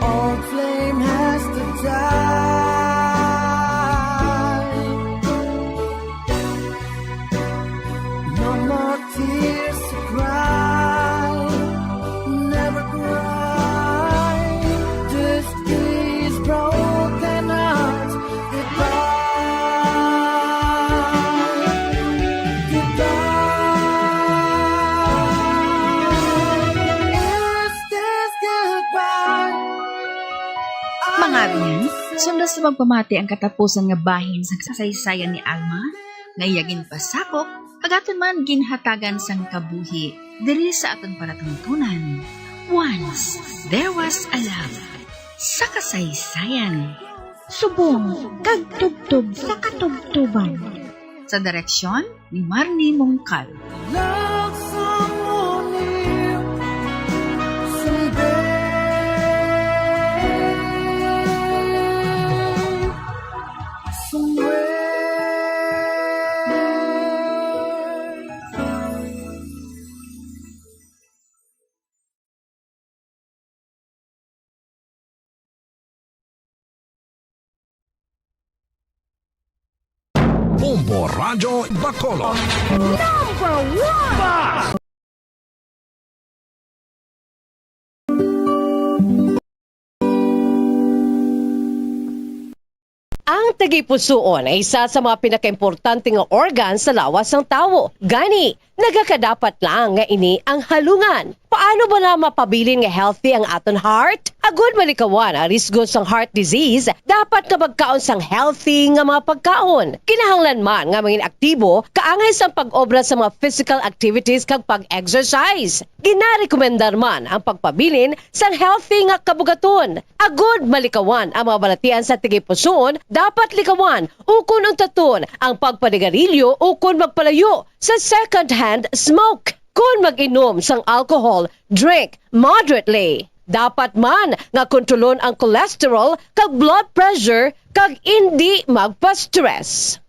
All flame has to die. No more tears to cry. Never cry. This is broken heart. Goodbye. Goodbye. Is this goodbye? Mga abyan, sunda sa magpamati ang katapusan nga bahin sa kasaysayan ni Alma, nga iya ginpasakop, kag aton man ginhatagan sang kabuhi diri sa aton palatuntunan. Once there was a love. Sa kasaysayan, subong kag tubtob sa katubtoban. Sa direksyon ni Marnie Mongcal. Love someone new, someday, somewhere. Bombo Radyo Bacolod. Number one! Ang tagipusoon ay isa sa mga pinakaimportante nga organ sa lawas sang tawo. Gani, nagakadapat lang nga ini ang halungan. Paano bala mapabilin nga healthy ang aton heart? Agud malikawan ang risgo sang heart disease, dapat nga magkaon sang healthy nga mga pagkaon. Kinahanglan man nga mangin aktibo kaangay sang pag-obra sa mga physical activities kag pag-exercise. Ginarekomendar man ang pagpabilin sang healthy nga kabugaton. Agud malikawan ang mga balatian sa tagipusoon, dapat likawan ukon untaton ang pagpanigarilyo ukon magpalayo sa second-hand smoke. Kon mag-inom sang alcohol, drink moderately. Dapat man nga kontrolon ang cholesterol kag blood pressure kag indi magpa-stress.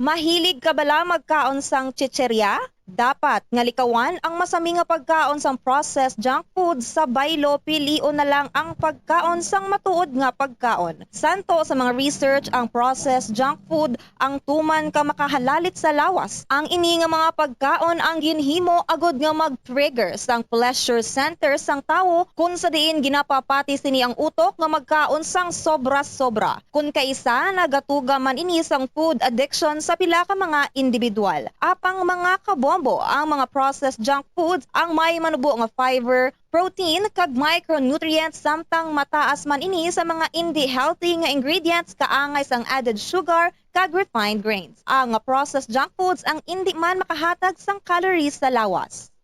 Mahilig ka bala magkaon sang chichirya? Dapat nga likawan ang masami nga pagkaon sang processed junk food sa baylo, pilion na lang ang pagkaon sang matuod nga pagkaon. Santo sa mga research, ang processed junk food ang tuman ka makahalalit sa lawas. Ang ini nga mga pagkaon ang ginhimo agud nga mag-trigger sang pleasure center sang tawo, kun sa diin ginapapati sini ang utok nga magkaon sang sobra-sobra. Kun kaisa, nagatuga man ini sang food addiction sa pila ka mga individual. Apang, mga kabombo, ang mga processed junk foods ang may manubo nga fiber, protein, kag micronutrients, samtang mataas man ini sa mga indi healthy nga ingredients kaangay sang added sugar kag refined grains. Ang processed junk foods ang indi man makahatag sang calories sa lawas.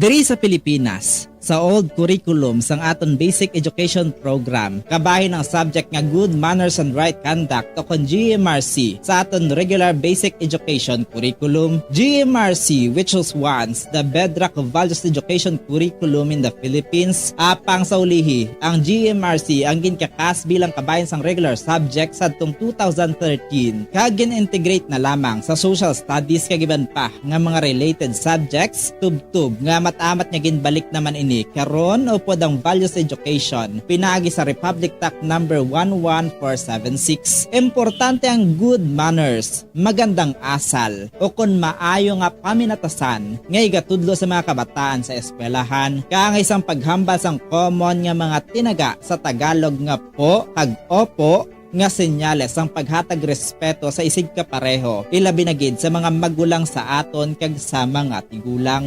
Diri sa Pilipinas, sa old curriculum sang aton basic education program, kabahin ang subject nga good manners and right conduct o kon G M R C sa aton regular basic education curriculum. G M R C, which was once the bedrock of values education curriculum in the Philippines, apang sa ulihi, ang G M R C ang ginkakas bilang kabahin sang regular subject sadtong two thousand thirteen, kag gin-integrate na lamang sa social studies kag iban pa nga mga related subjects, tubtob nga amat-amat nga ginbalik naman ini karon upod ang values education pinaagi sa Republic Act number one one four seven six. Importante ang good manners, magandang asal, o kon maayo nga paminatasan nga igatudlo sa mga kabataan sa eskwelahan, kaangay sang paghambal sang common nga mga tinaga sa Tagalog nga po kag opo, nga senyales sang paghatag respeto sa isigkapareho, ilabi na gid sa mga magulang sa aton kag sa mga tigulang.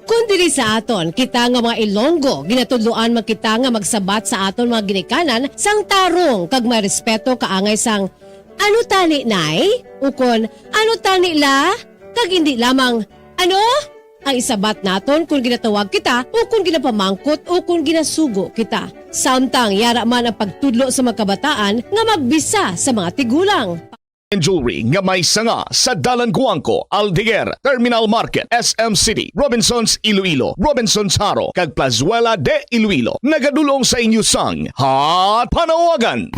Kon diri sa aton, kita nga mga Ilonggo, ginatudloan man kita nga magsabat sa aton mga ginikanan sang tarong kag may respeto kaangay sang, "Ano tani, Nay?" ukon, "Ano tani, La?" kag indi lamang, "Ano?" ang isabat naton kon ginatawag kita o kon ginapamangkot o kon ginasugo kita. Samtang yara man ang pagtudlo sa mga kabataan nga magbisa sa mga tigulang. Jewelry nga may sanga sa Dalan Guangco, Aldeguer, Terminal Market, S M City, Robinsons Iloilo, Robinsons Jaro, kag Plazuela de Iloilo. Nagadulong sa inyo sang Hot Panawagan.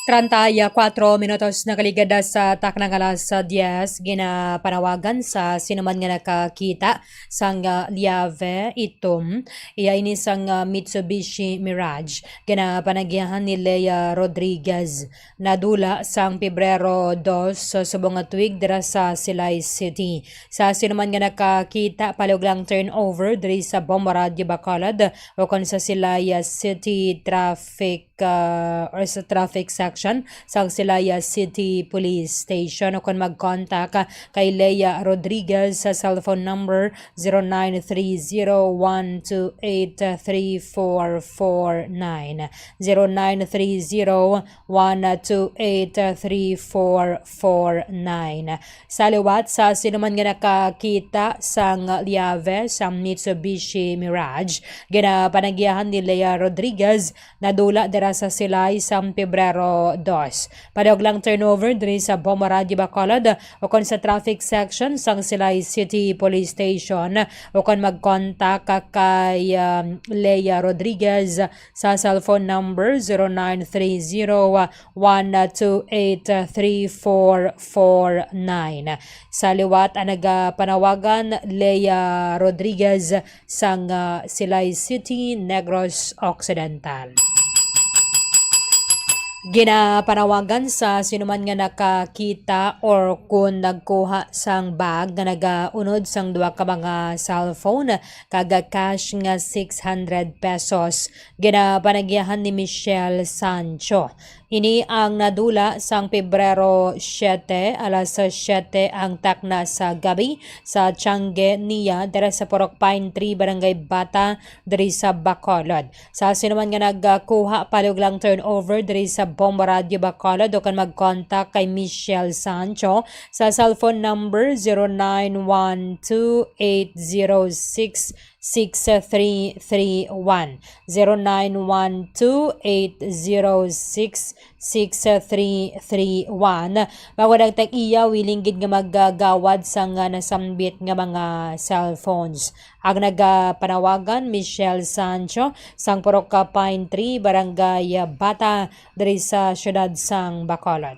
Treinta y cuatro minutos nakaligad sa taknang alas diez, ginapanawagan sa sinuman nga nakakita sang, ah, Liave itom, iya ini sang, ah, Mitsubishi Mirage. Ginapanagyahan ni Lea Rodriguez. Nadula sang Pebrero dos sa subong nga tuig dira sa Silay City. Sa sinuman nga nakakita, palihog lang turnover diri sa Bombo Radio Bacolod o kon sa Silay City Traffic, ah, or sa traffic section sang Silay City Police Station o kon mag-contact kay Lea Rodriguez sa cellphone number zero nine three zero one two eight three four four nine, zero nine three zero one two eight three four four nine. Sa liwat, sa sinuman nga nakakita sang Liave sang Mitsubishi Mirage, ginapanagyahan ni Lea Rodriguez, nadula dira sa Silay sang Pebrero dos. Palihog lang turnover diri sa Bombo Radio Bacolod o kon sa traffic section sang Silay City Police Station o kon mag-contact ka kay, um, Lea Rodriguez sa cellphone number zero nine three zero one two eight three four four nine. Sa liwat ang nagapanawagan, Lea Rodriguez sang, ah, Silay City, Negros Occidental. Ginapanawagan sa sinuman nga nakakita or kun nagkuha sang bag nga nagaunod sang duha ka mga cellphone kag cash nga six hundred pesos. Ginapanagyahan ni Michelle Sancho. Ini ang nadula sang Pebrero siete, alas siete ang takna sa gabi sa Tiangge niya dira sa Purok Pine Tree, Barangay Bata, diri sa Bacolod. Sa sinuman nga nagkuha, palihog lang turnover diri sa Bombo Radio Bacolod o kon mag-contact kay Michelle Sancho sa cellphone number zero nine one two eight zero six six three three one, zero nine one two eight zero six six three three one. Bangod ang tag-iya, willing gid nga maggagawad sang, ah, nasambit nga mga cellphones. Ang nagapanawagan, Michelle Sancho, sang Purok Pine Tree, Barangay Bata, diri sa siyudad sang Bacolod.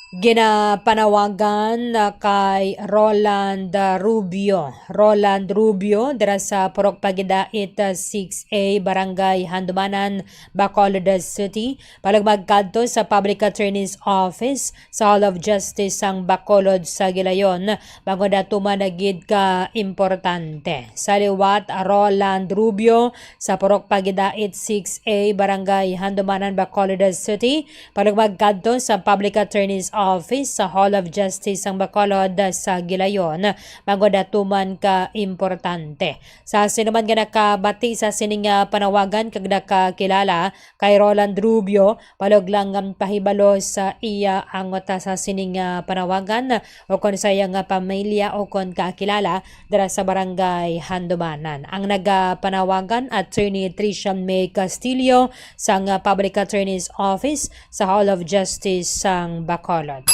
Ginapanawagan na kay Roland Rubio. Roland Rubio, dira sa Purok Pagidait, ah, six A, Barangay Handumanan, Bacolod City, palihog magkadto sa Public Attorney's Office sa Hall of Justice sang Bacolod sa Gilayon, bangod atuman na gid ka importante. Sa liwat, Roland Rubio, sa Purok Pagidait six A, Barangay Handumanan, Bacolod City, palihog magkadto sa Public Attorney's Office sa Hall of Justice sang Bacolod sa Gilayon, bangod atuman ka importante. Sa sinuman nga nakabati sa sining, ah, panawagan kag nakakilala kay Roland Rubio, palog lang ang pahibalo sa iya angot sa sining, ah, panawagan o kon sa iya nga pamilya o kon kakilala dira sa Barangay Handumanan. Ang nagapanawagan, Attorney Tricia May Castillo sang, ah, Public Attorney's Office sa Hall of Justice sang Bacolod.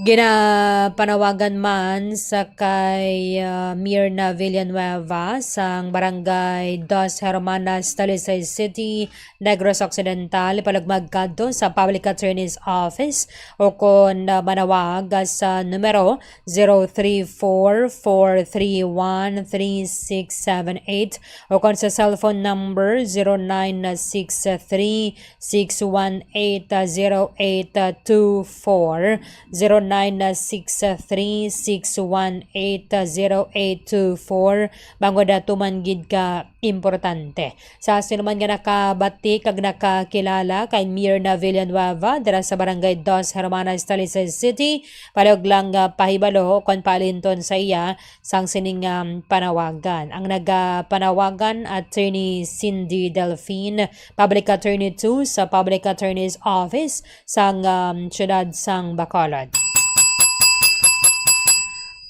Ginapanawagan man sa kay, ah, Mirna Villanueva sang Barangay Dos Hermanas, Talisay City, Negros Occidental, palugmag kadto sa Public Attorney's Office o kon, ah, manawag sa numero zero three four four three one three six seven eight o kon sa cellphone number zero nine six three six one eight zero eight two four, zero nine six three six one eight zero eight two four, bangod atuman gid ka importante. Sa sinuman nga nakabati kag nakakilala kay Mirna Villanueva dira sa Barangay Dos Hermanas, Talisay City, palog lang nga pahibalo kon paalinton sa iya sang sining, um, panawagan. Ang nagapanawagan, Attorney Cindy Delfin, Public Attorney two sa Public Attorney's Office sang, um, siyudad sang Bacolod.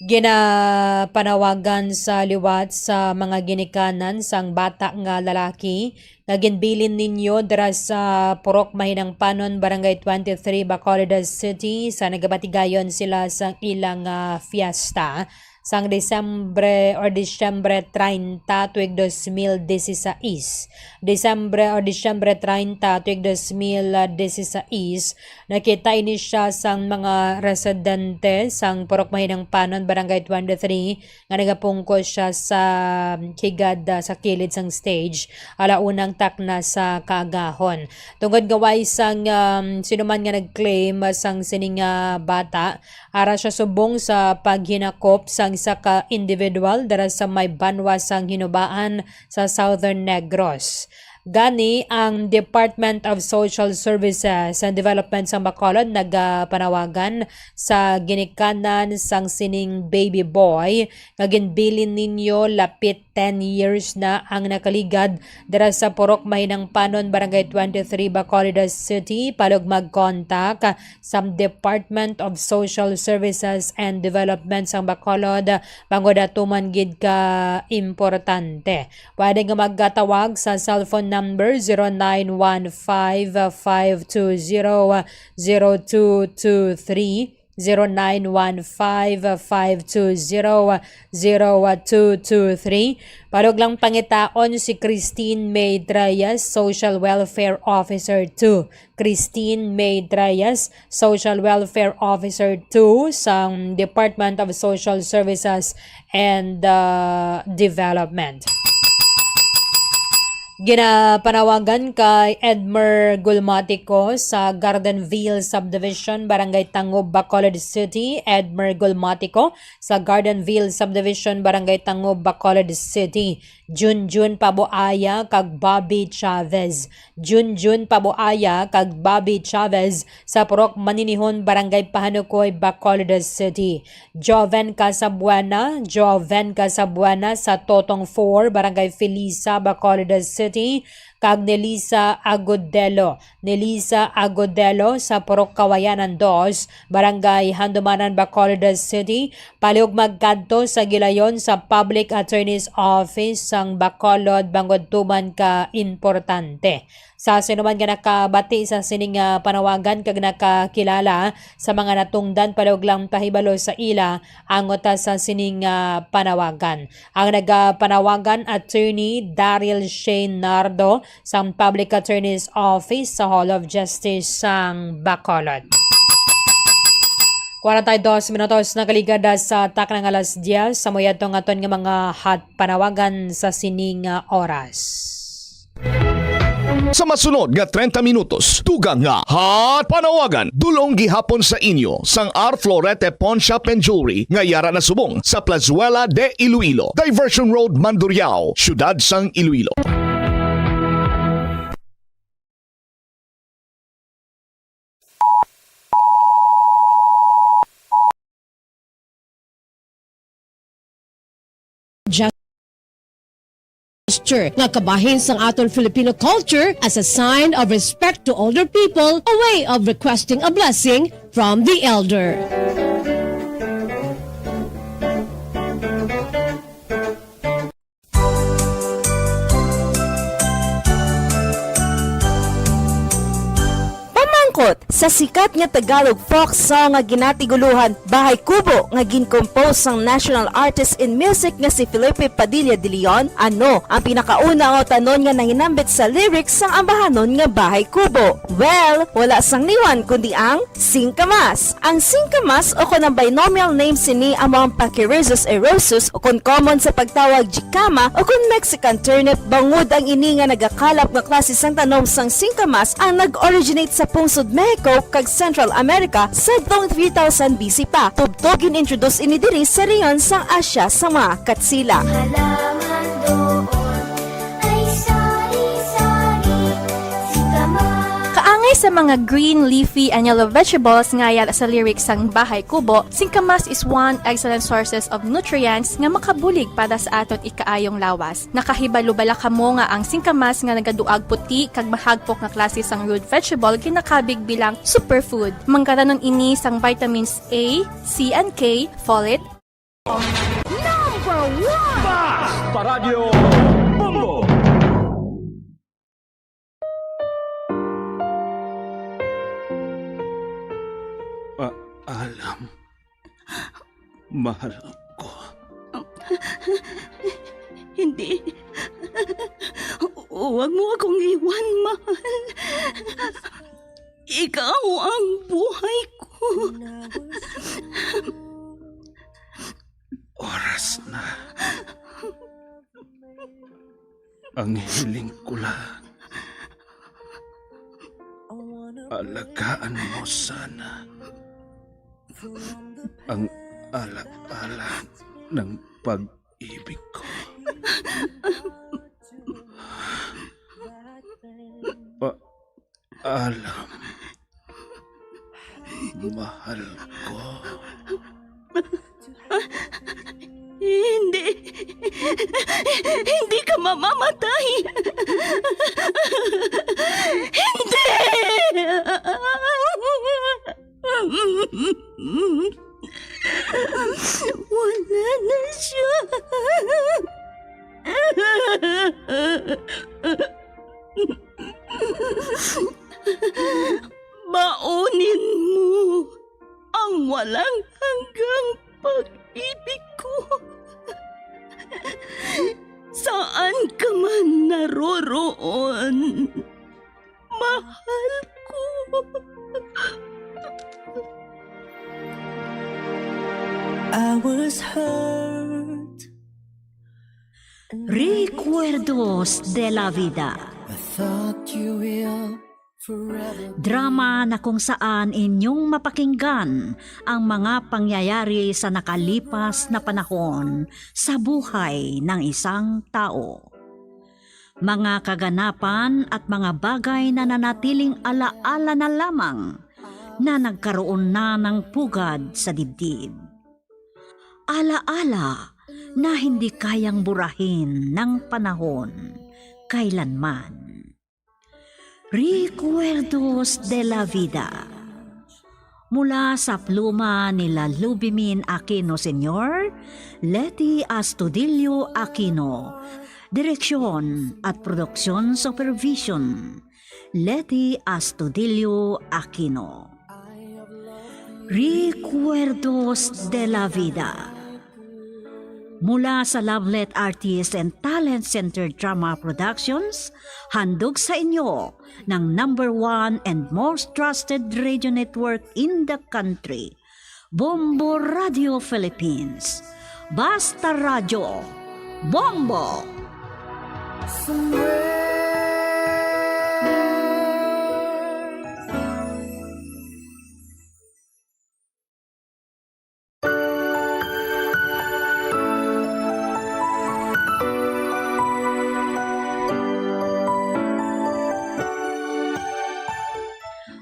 Ginapanawagan sa liwat sa mga ginikanan sang bata nga lalaki nga ginbilin ninyo dira sa Purok Mahinangpanon, Barangay twenty-three, Bacolod City, sa nagabatigayon sila sang ilang, ah, fiesta sang Disyembre or Disyembre treinta tuig dos mil dieciséis. Disyembre or Disyembre treinta tuig dos mil dieciséis, nakita ini siya sang mga residente sang Purok Mahinangpanon, Barangay twenty-three, nga nagapungko siya sa higad, ah, sa kilid sang stage, alaunang takna sa kaagahon. Tungod nga way sang, um, sino man nga nag-claim sang sining, ah, bata, ara siya subong sa paghinakop sang isa ka individual dira sa may banwa sang Hinubaan sa Southern Negros. Gani, ang Department of Social Services and Development sa Bacolod nagapanawagan sa ginikanan sang sining baby boy nga ginbilin ninyo lapit ten years na ang nakaligad dira sa Purok Mahinangpanon, Barangay twenty-three, Bacolod City, palog mag-contact sa Department of Social Services and Development sang Bacolod, bangod atuman gid ka importante. Pwede nga magkatawag sa cellphone number zero nine one five five two zero zero two two three, zero nine one five five two zero zero two two three. Palog lang pangitaon si Christine May Treyes, Social Welfare Officer two. Christine May Treyes, Social Welfare Officer two sang Department of Social Services and, uh, Development. Ginapanawagan kay Edmer Gulmatico sa Gardenville Subdivision, Barangay Tangub, Bacolod City. Edmer Gulmatico sa Gardenville Subdivision, Barangay Tangub, Bacolod City. Junjun Pabuaya kag Bobby Chavez. Junjun Pabuaya kag Bobby Chavez sa Purok Maninihon, Barangay Pahanukoy, Bacolod City. Joven Casabuena, Joven Casabuena sa Totong four, Barangay Felisa, Bacolod City, kag Nelisa Agudelo, Nelisa Agudelo sa Purok Kawayanan dos, Barangay Handumanan, Bacolod City, palihog magkadto sa gilayon sa Public Attorney's Office sang Bacolod, bangod tuman ka importante. Sa sinuman nga nakabati sa sining, ah, panawagan kag nakakilala sa mga natungdan, palihog lang pahibalo sa ila ang uta sa sining, ah, panawagan. Ang nagapanawagan, Attorney Daryl Shane Nardo sang Public Attorney's Office sa Hall of Justice sang Bacolod. Kwarenta y dos minutos nakaligad sa takna nga alas diyes, sa muyadto nga aton nga mga hot panawagan sa sining, ah, oras. Sa masunod nga treinta minutos, dugang nga Hot Panawagan, dulong gihapon sa inyo sang R Florete Pawn Shop and Jewelry nga yara na subong sa Plazuela de Iloilo, Diversion Road, Mandurriao, Siyudad sang Iloilo. laughter nga kabahin sang aton Filipino culture as a sign of respect to older people, a way of requesting a blessing from the elder. Pamangkot, sa sikat nga Tagalog folk song nga ginatiguluhan Bahay Kubo nga gin-compose sang national artist in music nga si Felipe Padilla de Leon, ano ang pinakauna nga utanon nga nahinambit sa lyrics sang ambahanon nga Bahay Kubo? Well, wala sang liwan kundi ang singkamas. Ang singkamas o kon ang binomial name sini amo ang Pachyrhizis eriosus o kon common sa pagtawag jicama o kon Mexican turnip, bangod ang ini nga nagakalap nga klase sang tanom sang singkamas ang nag-originate sa pungsod Mexico kag Central America sadtong three thousand B C pa. Tubtob gin-introduce ini diri sa rehiyon sang Asia sa mga Katsila. Halaman doon ay sari-sari, singkamas. Kaangay sa mga green, leafy, and yellow vegetables nga yara sa lyrics sang Bahay Kubo, singkamas is one excellent sources of nutrients nga makabulig para sa aton ikaayong lawas. Nakahibalo bala kamo nga ang singkamas nga nagaduag puti kag mahagpok nga klase sang root vegetable ginakabig bilang superfood? Manggaranon ini sang vitamins A, C, and K, folate, Number one! Basta Radyo Bombo! Paalam, mahal ko. Hindi. Huwag mo akong iwan, mahal. Ikaw ang buhay ko. Oras na. Ang hiling ko lang, alagaan mo sana ang ala-ala ng pag-ibig ko. Paalam, mahal ko. Hindi. Hindi ka mamamatay. Hindi! Wala na siya. Baunin mo ang walang hanggang pag-ibig ko. Saan ka man naroroon, mahal ko. I was hurt. Recuerdos de la Vida. I thought you will Drama na kung saan inyong mapakinggan ang mga pangyayari sa nakalipas na panahon sa buhay ng isang tao. Mga kaganapan at mga bagay na nanatiling alaala na lamang na nagkaroon na ng pugad sa dibdib. Alaala na hindi kayang burahin ng panahon kailanman. Recuerdos de la Vida. Mula sa pluma ni Lalubimin Aquino Senior, Leti Astudillo Aquino. Direksyon at production supervision, Leti Astudillo Aquino. Recuerdos de la Vida. Mula sa Lovelet Artist and Talent Center Drama Productions, handog sa inyo ng number one and most trusted radio network in the country, Bombo Radio Philippines. Basta Radyo, Bombo!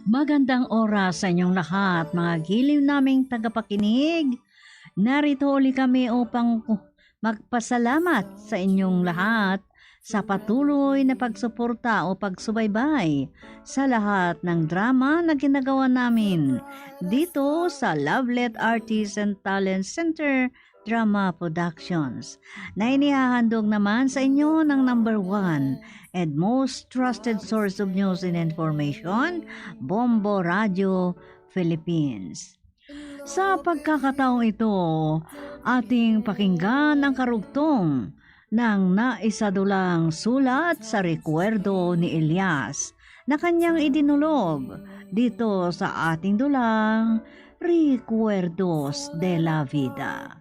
Magandang oras sa inyong lahat, mga giliw naming tagapakinig. Narito uli kami upang ku-, magpasalamat sa inyong lahat sa patuloy na pagsuporta o pagsubaybay sa lahat ng drama na ginagawa namin dito sa Lovelet Artists and Talent Center Drama Productions, na inihahandog naman sa inyo ng number one and most trusted source of news and information, Bombo Radio Philippines. Sa pagkakataong ito, ating pakinggan ang karugtong ng naisadulang sulat sa Recuerdo ni Elias na kanyang idinulog dito sa ating dulang Recuerdos de la Vida.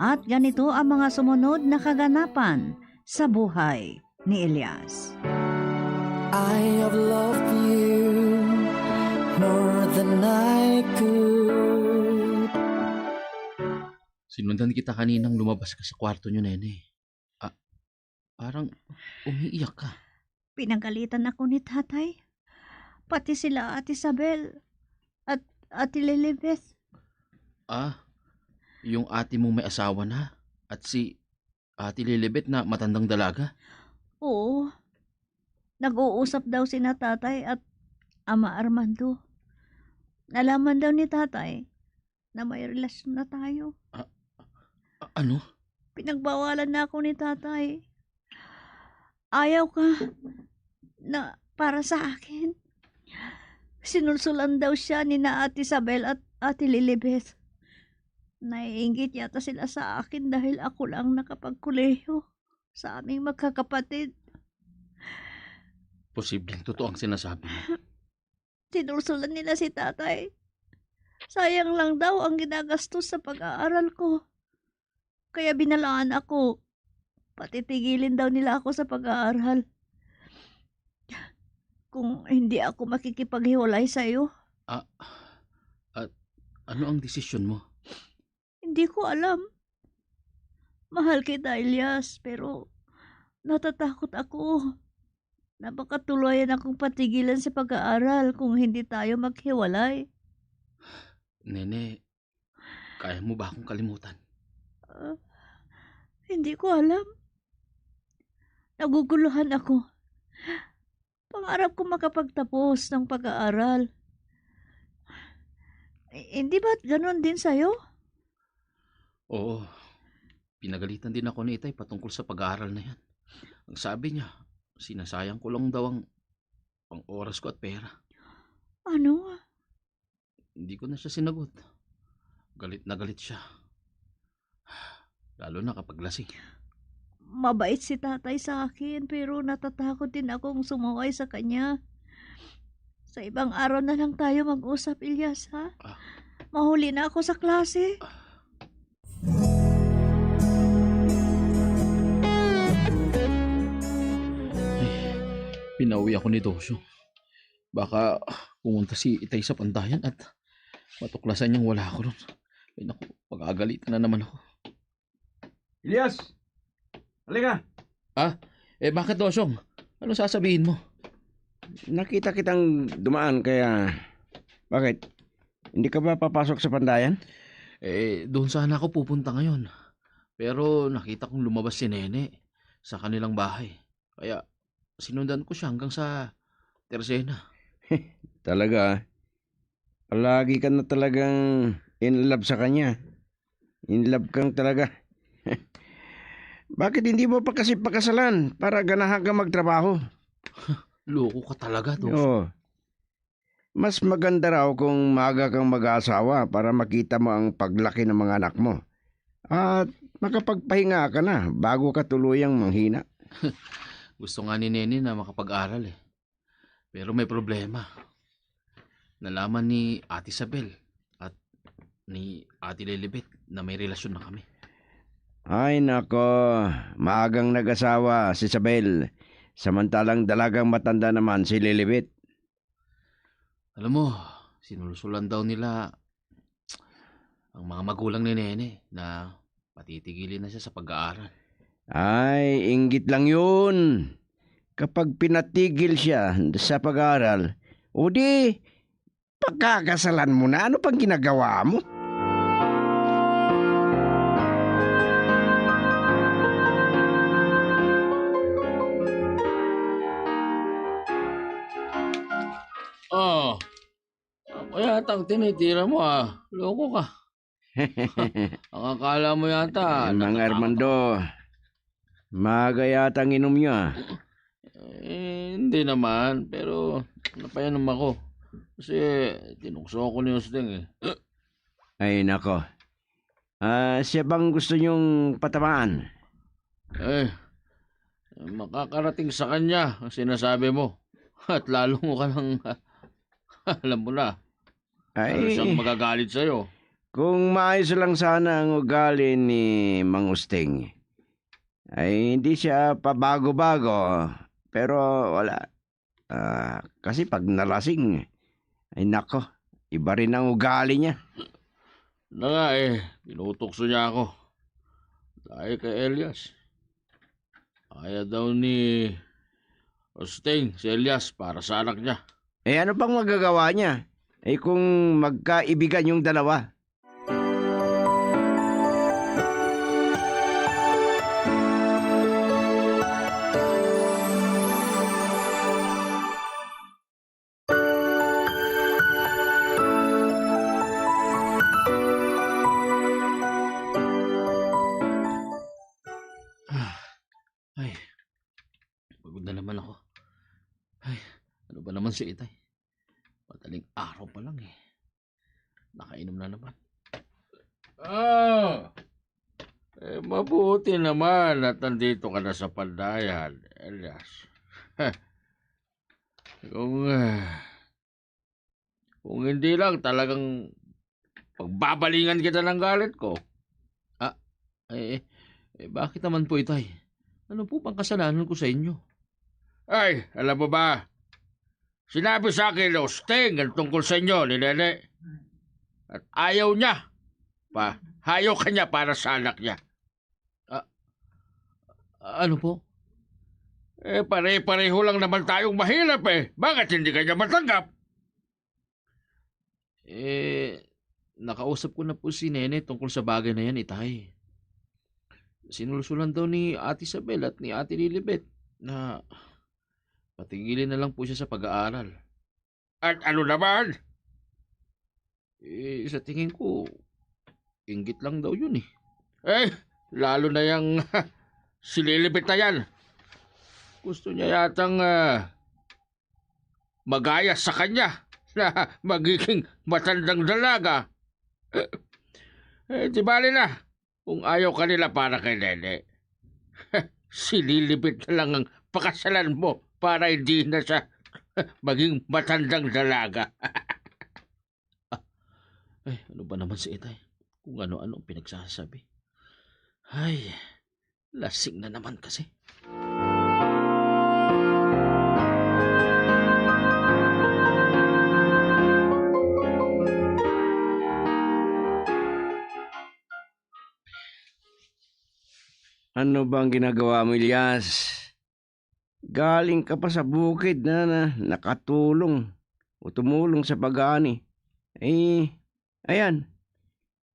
At ganito ang mga sumunod na kaganapan sa buhay ni Elias. I have loved you more than I could. Sinundan kita kaninang lumabas ka sa kwarto niyo, Nene. Ah, parang umiiyak ka. Pinagalitan ako ni Tatay. Pati sila Ate Isabel at Ate Lilibeth. Ah, yung ate mong may asawa na at si Ate Lilibeth na matandang dalaga? Oo. Nag-uusap daw sina Tatay at Ama Armando. Nalaman daw ni Tatay na may relasyon na tayo. A-, ano? Pinagbawalan na ako ni Tatay. Ayaw ka na para sa akin. Sinulsulan daw siya ni na Ate Isabel at Ate Lilibeth. Naiinggit yata sila sa akin dahil ako lang nakapagkolehiyo sa aming magkakapatid. Posibleng totoo ang sinasabi mo. Sinulsulan nila si Tatay. Sayang lang daw ang ginagastos sa pag-aaral ko. Kaya binalaan ako. Patitigilin daw nila ako sa pag-aaral kung hindi ako makikipaghiwalay sa'yo. Ah, at ano ang desisyon mo? Hindi ko alam. Mahal kita, Elias, pero natatakot ako na baka tuluyan akong patigilan sa pag-aaral kung hindi tayo maghiwalay. Nene, kaya mo ba akong kalimutan? Ah, hindi ko alam. Naguguluhan ako. Pangarap ko makapagtapos ng pag-aaral. Eh, hindi ba ganun din sa'yo? Oo. Pinagalitan din ako ni Itay patungkol sa pag-aaral na yan. Ang sabi niya, sinasayang ko lang daw ang, ang oras ko at pera. Ano? Hindi ko na siya sinagot. Galit na galit siya. Lalo na kapag lasing. Mabait si Tatay sa akin, pero natatakot din akong sumuway sa kanya. Sa ibang araw na lang tayo mag-usap, Elias, ha? Ah. Mahuli na ako sa klase. Ay, pinauwi ako ni Dosyo. Baka pumunta si Itay sa Pandayan at matuklasan niyang wala ako ron. Ay, naku, pag-aagalitan na naman ako. Elias! Halika! Ah, eh, bakit, Dosyong? Ano sasabihin mo? Nakita kitang dumaan, kaya bakit? Hindi ka ba papasok sa Pandayan? Eh, doon sana ako pupunta ngayon. Pero nakita kong lumabas si Nene sa kanilang bahay. Kaya sinundan ko siya hanggang sa Tersena. Talaga, ah. Palagi ka na talagang in love sa kanya. In love kang talaga. Bakit hindi mo pa kasi pakasalan para ganahan ka magtrabaho? Loko ka talaga, Dosyong. Oo. Mas maganda raw kung maaga kang mag-aasawa para makita mo ang paglaki ng mga anak mo. At makapagpahinga ka na bago ka tuluyang manghina. Gusto nga ni Nene na makapag-aral eh. Pero may problema. Nalaman ni Ate Isabel at ni Ate Lilibet na may relasyon na kami. Ay nako, maagang nag-asawa si Isabel, samantalang dalagang matanda naman si Lilibet. Alam mo, sinulsulan daw nila ang mga magulang ni Nene na patitigilin na siya sa pag-aaral. Ay, inggit lang yun. Kapag pinatigil siya sa pag-aaral, o di, pagkakasalan mo na. Ano pang ginagawa mo? Oh, ako yata ang tinitira mo, ah. Loko ka. Ang akala mo yata, Mang natatakot Armando, ako. Maaga yata ang inom niyo, ah. Eh, hindi naman, pero napainom ako. Kasi tinukso ako ni Usting, eh. Ay, nako. Ah, siya bang gusto niyong patamaan? Eh, makakarating sa kanya ang sinasabi mo. At lalo mo ka nang, alam mo na, lalo Ay, siyang magagalit sa'yo. Kung maayos lang sana ang ugali ni Mang Usting, ay hindi siya pabago-bago. Pero wala. Ah, kasi pag nalasing, ay nako, iba rin ang ugali niya. Na nga eh, tinutukso niya ako. Dahil kay Elias. Ayaw daw ni Usting si Elias para sa anak niya. Eh, ano pang magagawa niya? Eh, kung magkaibigan yung dalawa. Ah, ay, pagod na naman ako. Ay, ano ba naman si Itay? Madaling araw pa lang eh. Nakainom na naman. Ah, eh, mabuti naman at nandito ka na sa Pandayan, Elias. Kung, ah, kung hindi lang, talagang pagbabalingan kita ng galit ko. Ah, eh, eh, bakit naman po, Itay? Ano po bang kasalanan ko sa inyo? Ay, alam mo ba? Sinabi sa akin ni Usting ang tungkol sa inyo ni Nene. At ayaw niya pa. Hayo ka niya para sa anak niya. Ah, ano po? Eh, pare-pareho lang naman tayong mahirap eh. Bakit hindi ka niya matanggap? Eh, nakausap ko na po si Nene tungkol sa bagay na yan, Itay. Sinulsulan daw ni Ate Isabel at ni Ate Lilibet na patigilin na lang po siya sa pag-aaral. At ano naman? Eh, sa tingin ko, inggit lang daw yun eh. Eh, lalo na yang si Lilibet na yan. Gusto niya yatang, ah, magaya sa kanya na magiging matandang dalaga. Eh, di bali na, kung ayaw ka nila para kay Nene. Si Lilibet na lang ang pakasalan mo para hindi na siya maging matandang dalaga. Ah, ay, ano ba naman si Itay? Kung ano-ano ang pinagsasabi. Ay, lasing na naman kasi. Ano bang ginagawa mo, Elias? Galing ka pa sa bukid na, na nakatulong o tumulong sa pag-aani. Eh, ayan.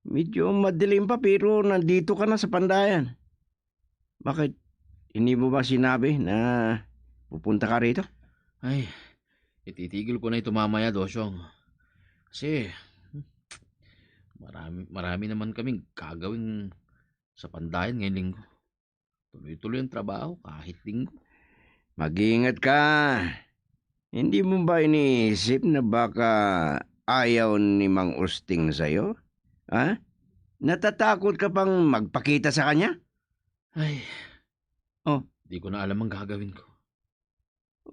Medyo madilim pa pero nandito ka na sa Pandayan. Bakit? Hindi mo ba sinabi na pupunta ka rito? Ay, ititigil ko na ito mamaya, Dosyong. Kasi, marami, marami naman kaming gagawin sa Pandayan ngayong linggo. Tuloy-tuloy ang trabaho kahit linggo. Mag-ingat ka. Hindi mo ba iniisip na baka ayaw ni Mang Usting sa'yo? Ha? Natatakot ka pang magpakita sa kanya? Ay. Oh. Di ko na alam ang gagawin ko.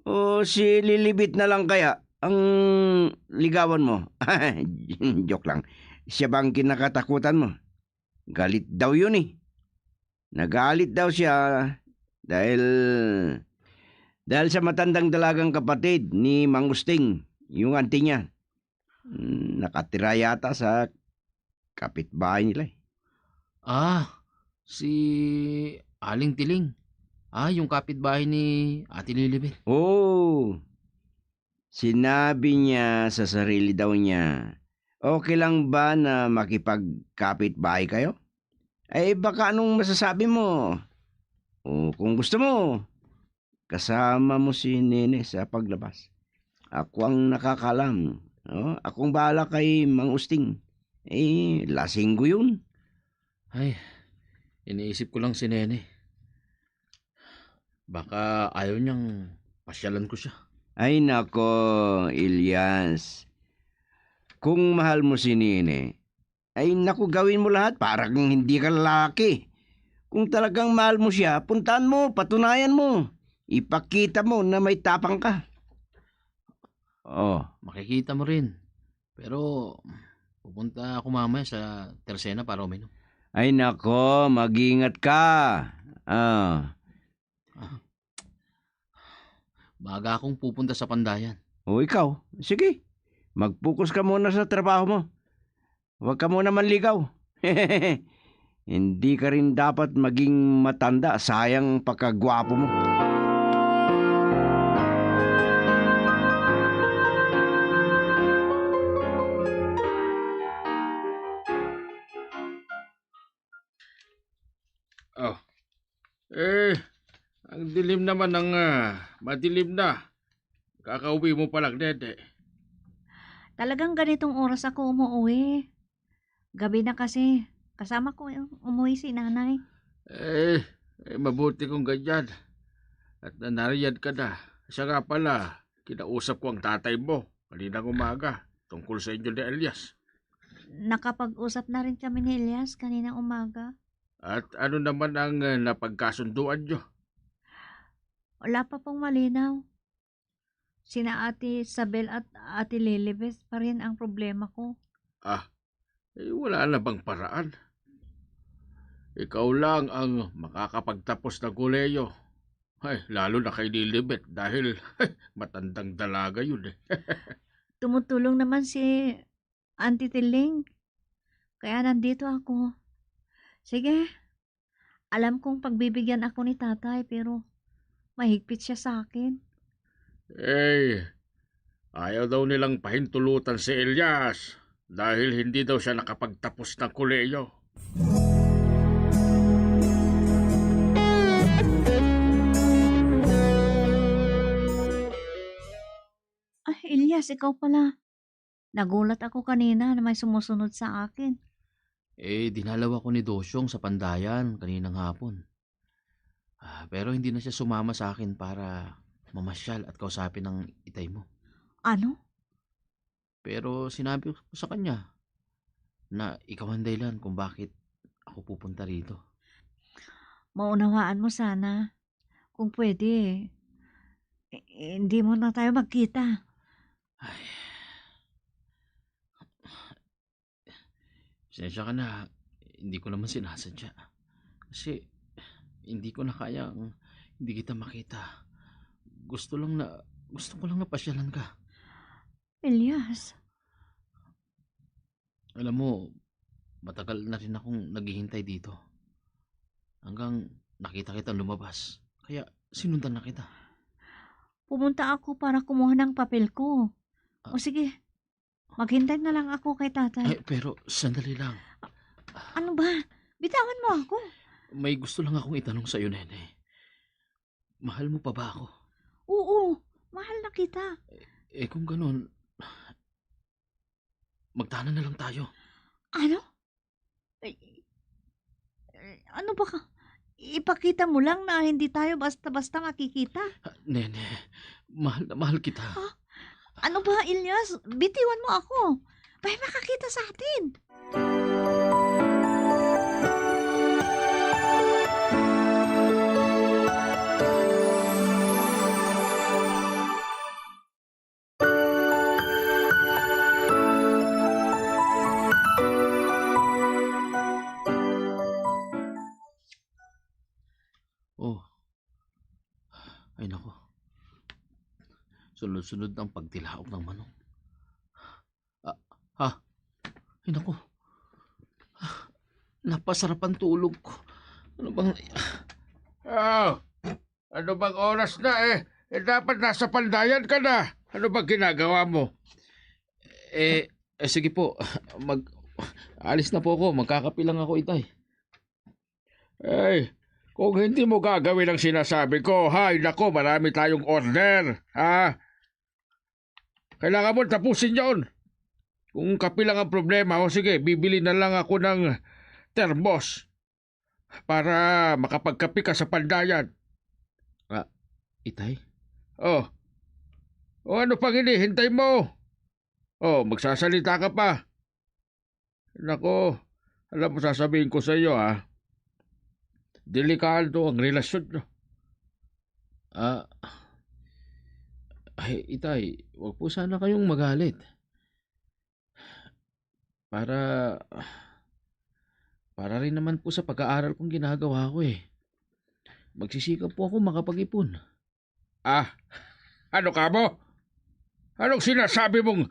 O si Lilibet na lang kaya ang ligawan mo? Joke lang. Siya ba ang kinakatakutan mo? Galit daw yun eh. Nagalit daw siya dahil, dahil sa matandang dalagang kapatid ni Mang Usting, yung auntie niya. Mm, nakatira yata sa kapitbahay nila eh. Ah, si Aling Tiling. Ah, yung kapitbahay ni Ate Lilibet. Oo. Sinabi niya sa sarili daw niya, "Okay lang ba na makipagkapitbahay kayo? Ay, baka anong masasabi mo? O kung gusto mo, kasama mo si Nene sa paglabas." Ako ang nakakalam. Oh, akong bahala kay Mang Usting. Eh, lasing ko yun. Ay, iniisip ko lang si Nene. Baka ayaw niyang pasyalan ko siya. Ay nako, Elias. Kung mahal mo si Nene, ay nako, gawin mo lahat para kang hindi ka lalaki. Kung talagang mahal mo siya, puntahan mo, patunayan mo. Ipakita mo na may tapang ka. Oh. Makikita mo rin. Pero pupunta ako mamaya sa Tercena para uminom. Ay nako, mag-ingat ka. Ah. Ah. Maaga akong pupunta sa Pandayan. O ikaw, sige. Mag-focus ka muna sa trabaho mo. Huwag ka muna manligaw. Hindi ka rin dapat maging matanda. Sayang ang pagkagwapo mo. Oh. Eh, ang dilim naman ng, ah, madilim na. Kakauwi mo pa lang, Dede. Talagang ganitong oras ako umuwi. Gabi na kasi. Kasama ko yung umuwi si nanay. Eh, eh, mabuti kung ganyan. At nanariyad ka na. Siya nga pala, kinausap ko ang tatay mo kaninang umaga tungkol sa inyo ni Elias. Nakapag-usap na rin kami ni Elias kaninang umaga. At ano naman ang, eh, napagkasunduan nyo? Wala pa pong malinaw. Sina Ate Isabel at Ate Lilibeth pa rin ang problema ko. Ah, eh, wala na bang paraan? Ikaw lang ang makakapagtapos ng kolehiyo. Ay, lalo na kay Lilibeth dahil matandang dalaga yun eh. Tumutulong naman si Auntie Tiling. Kaya nandito ako. Sige, alam kong pagbibigyan ako ni tatay, pero mahigpit siya sa akin. Eh, ayaw daw nilang pahintulutan si Elias dahil hindi daw siya nakapagtapos ng kolehiyo. Ah, Elias, ikaw pala. Nagulat ako kanina na may sumusunod sa akin. Eh, dinalaw ako ni Dosyong sa Pandayan kaninang hapon. Ah, pero hindi na siya sumama sa akin para mamasyal at kausapin ang itay mo. Ano? Pero sinabi ko sa kanya na ikaw ang dahilan kung bakit ako pupunta rito. Maunawaan mo sana. Kung pwede, eh, hindi mo na tayo magkita. Ay. Pasensya ka na, hindi ko naman sinasadya. Kasi hindi ko na kaya ang hindi kita makita. Gusto lang na, gusto ko lang na pasyalan ka. Elias. Alam mo, matagal na rin akong naghihintay dito. Hanggang nakita kitang lumabas. Kaya sinundan na kita. Pumunta ako para kumuha ng papel ko. Ah. O sige, maghintay na lang ako kay tatay. Eh, pero sandali lang. Ano ba? Bitawan mo ako. May gusto lang akong itanong sa'yo, Nene. Mahal mo pa ba ako? Oo, mahal na kita. Eh, kung ganun, magtanan na lang tayo. Ano? Ay, eh, ano ba ka? Ipakita mo lang na hindi tayo basta-basta makikita. Ah, Nene, mahal na mahal kita. Ha? Ano ba, Elias? Bitiwan mo ako. May makakita sa atin. Oh. Ay, nako. Sunod-sunod ang pagtilaok ng manok. Ah, ha? Ay, nako. Ah, napasarap ang tulog ko. Ano bang... Oh, ano bang oras na eh? Eh, dapat nasa Pandayan ka na. Ano bang ginagawa mo? Eh, eh, sige po. Mag... Alis na po ako. Magkakape lang ako, itay. Ay, kung hindi mo gagawin ang sinasabi ko, hay nako, marami tayong order, ha? Kailangan mo tapusin yon. Kung kape lang ang problema, o sige, bibili na lang ako ng termos para makapagkape ka sa Pandayan. Ah, itay? Oh. O ano pang hinihintay mo? Oh, magsasalita ka pa. Nako, alam mo, sasabihin ko sa iyo, ha. Delikado ang relasyon nyo. Ah, ay, itay, wag po sana kayong magalit. Para, para rin naman po sa pag-aaral kong ginagawa ko, eh. Magsisikap po ako makapag-ipon. Ah, ano ka mo? Anong sinasabi mong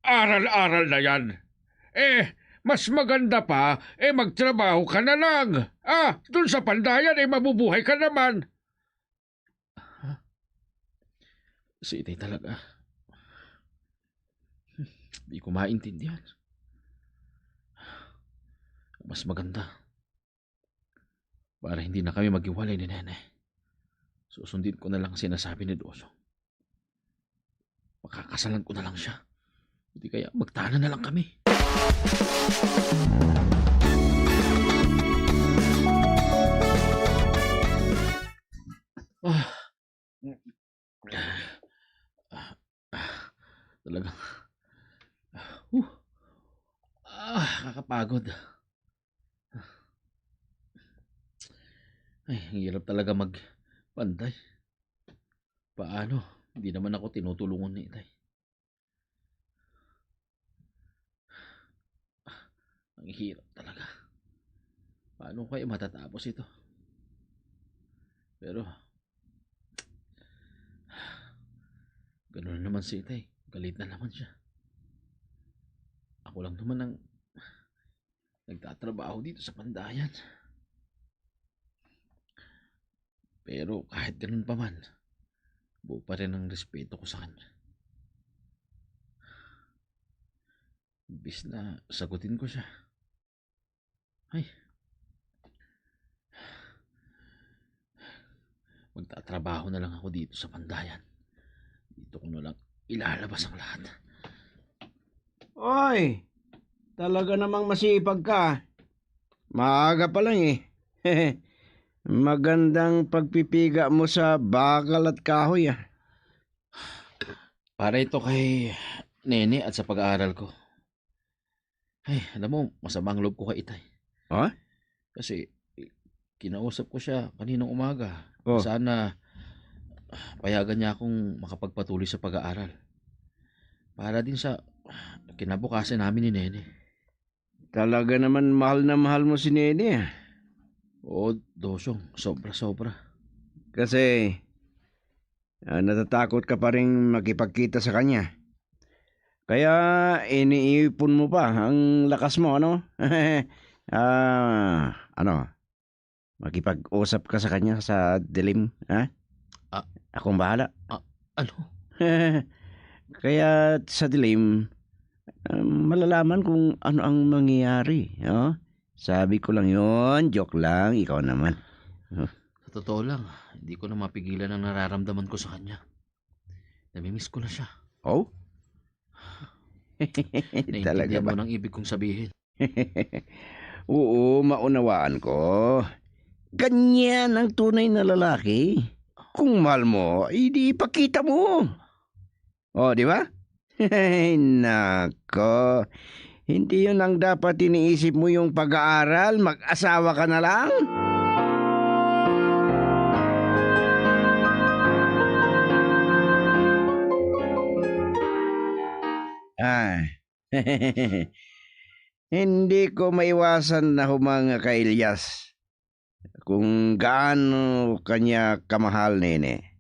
aral-aral na yan? Eh, mas maganda pa, eh, magtrabaho ka na lang. Ah, dun sa Pandayan, eh, mabubuhay ka naman. Ha? Si Itay talaga. Di ko maintindihan. Mas maganda para hindi na kami maghiwalay ni Nene. Susundin ko na lang ang sinasabi ni Dosong. Pakakasalan ko na lang siya. Hindi kaya magtanan na lang kami. Ah. Ah, ah, talagang, ah, huh. Ah, kakapagod. Ay, ang hirap talaga magpanday. Paano? Hindi naman ako tinutulungan ni Itay. Ang hirap talaga. Paano kaya matatapos ito? Pero, ganun naman si Itay. Galit na naman siya. Ako lang naman ang nagtatrabaho dito sa Pandayan. Pero kahit ganun pa man, buo pa rin ang respeto ko sa kanya. Imbis na sagutin ko siya. Ay. Magtatrabaho na lang ako dito sa Pandayan. Dito ko na lang ilalabas ang lahat. Oy, talaga namang masipag ka. Maaga pa lang eh. Magandang pagpipiga mo sa bakal at kahoy, ah. Para ito kay Nene at sa pag-aaral ko. Ay, alam mo, masama ang loob ko kay Itay. Ha? Kasi, kinausap ko siya kaninang umaga. Oh. Sana, ah, payagan niya akong makapagpatuloy sa pag-aaral. Para din sa kinabukasan namin ni Nene. Talaga naman, mahal na mahal mo si Nene, ah. Oo, Dosong, sobra-sobra. Kasi, ah, natatakot ka pa rin makipagkita sa kanya. Kaya iniipon mo pa ang lakas mo, ano? Ah, ano? Makipag-usap ka sa kanya sa dilim, ha? Ah. Akong bahala. Ah, ano? Kaya sa dilim, ah, malalaman kung ano ang mangyayari, oh. Sabi ko lang yon, joke lang, ikaw naman. Oh. Sa totoo lang, hindi ko na mapigilan ang nararamdaman ko sa kanya. Namimiss ko na siya. Oh? Talaga ba? Naiintindihan mo nang ibig kong sabihin. Oo, maunawaan ko. Ganyan ang tunay na lalaki. Kung mahal mo, eh, di ipakita mo. Oh, di ba? Ay, nako. Hindi yun ang dapat iniisip mo, yung pag-aaral, mag-asawa ka na lang. Ay. Hindi ko maiwasan na humanga kay Elias kung gaano kanya kamahal, Nene.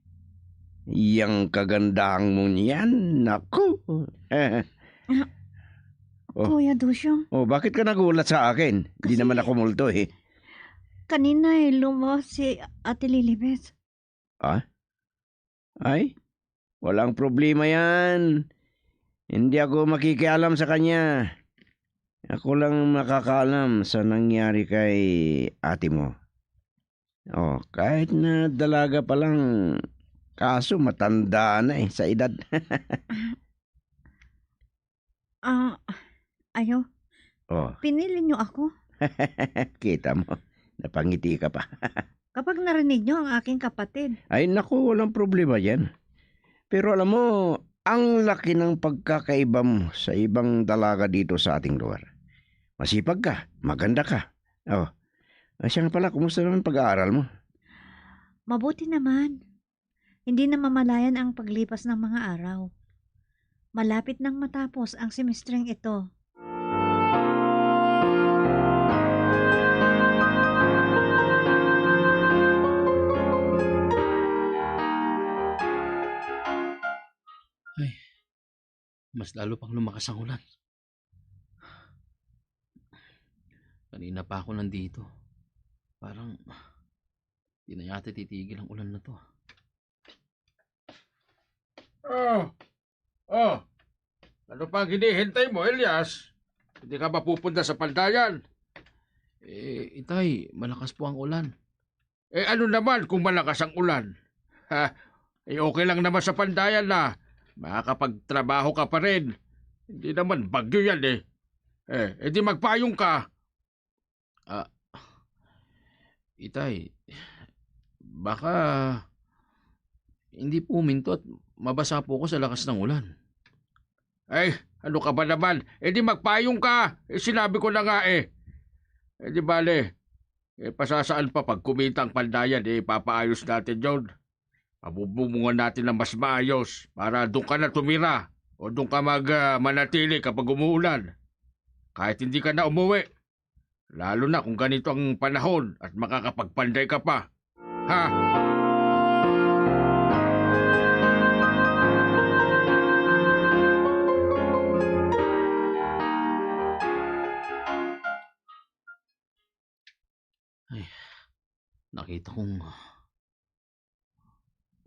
Yang kagandahang mo niyan, naku. Ah, Oh. Kuya Dusyong. Oh, bakit ka nagulat sa akin? Di Kasi naman ako multo, eh. Kanina, eh, lumabas si Ate Lilibet. Ah? Ay, walang problema yan. Hindi ako makikialam sa kanya. Ako lang makakaalam sa nangyari kay ate mo. Oh, kahit na dalaga pa lang, kaso matanda na eh sa edad. Ah, ayo. Oh. Pinili niyo ako? Kita mo, napangiti ka pa. Kapag narinig niyo ang aking kapatid. Ay, naku, walang problema yan. Pero alam mo, ang laki ng pagkakaiba mo sa ibang dalaga dito sa ating lugar. Masipag ka, maganda ka. Oh, ah, siya nga pala, kumusta naman pag-aaral mo? Mabuti naman. Hindi na mamalayan ang paglipas ng mga araw. Malapit nang matapos ang semestreng ito. Ay, mas lalo pang lumakas ang ulan. Kanina pa ako nandito. Parang di na yata titigil ang ulan na to. Oh, oh. Ano pa ang hinihintay mo, Elias? Hindi ka mapupunta sa Pandayan. Eh, itay, malakas po ang ulan. Eh, ano naman kung malakas ang ulan? Ha? Eh, okay lang naman sa Pandayan na makakapagtrabaho ka pa rin. Hindi naman bagyo yan eh. Eh, edi magpayong ka. Ah, itay, baka hindi po huminto at mabasa po ako sa lakas ng ulan. Ay, ano ka ba naman? Eh, di magpayong ka. Eh, sinabi ko na nga eh. Eh, di bale, eh, pasasaan pa pag kumita ang Pandayan, eh, ipapaayos natin yun. Pabububungan natin ng mas maayos para doon ka na tumira o doon ka mag, ah, manatili kapag umuulan. Kahit hindi ka na umuwi. Lalo na kung ganito ang panahon at makakapagpanday ka pa. Ha? Ay, nakita kong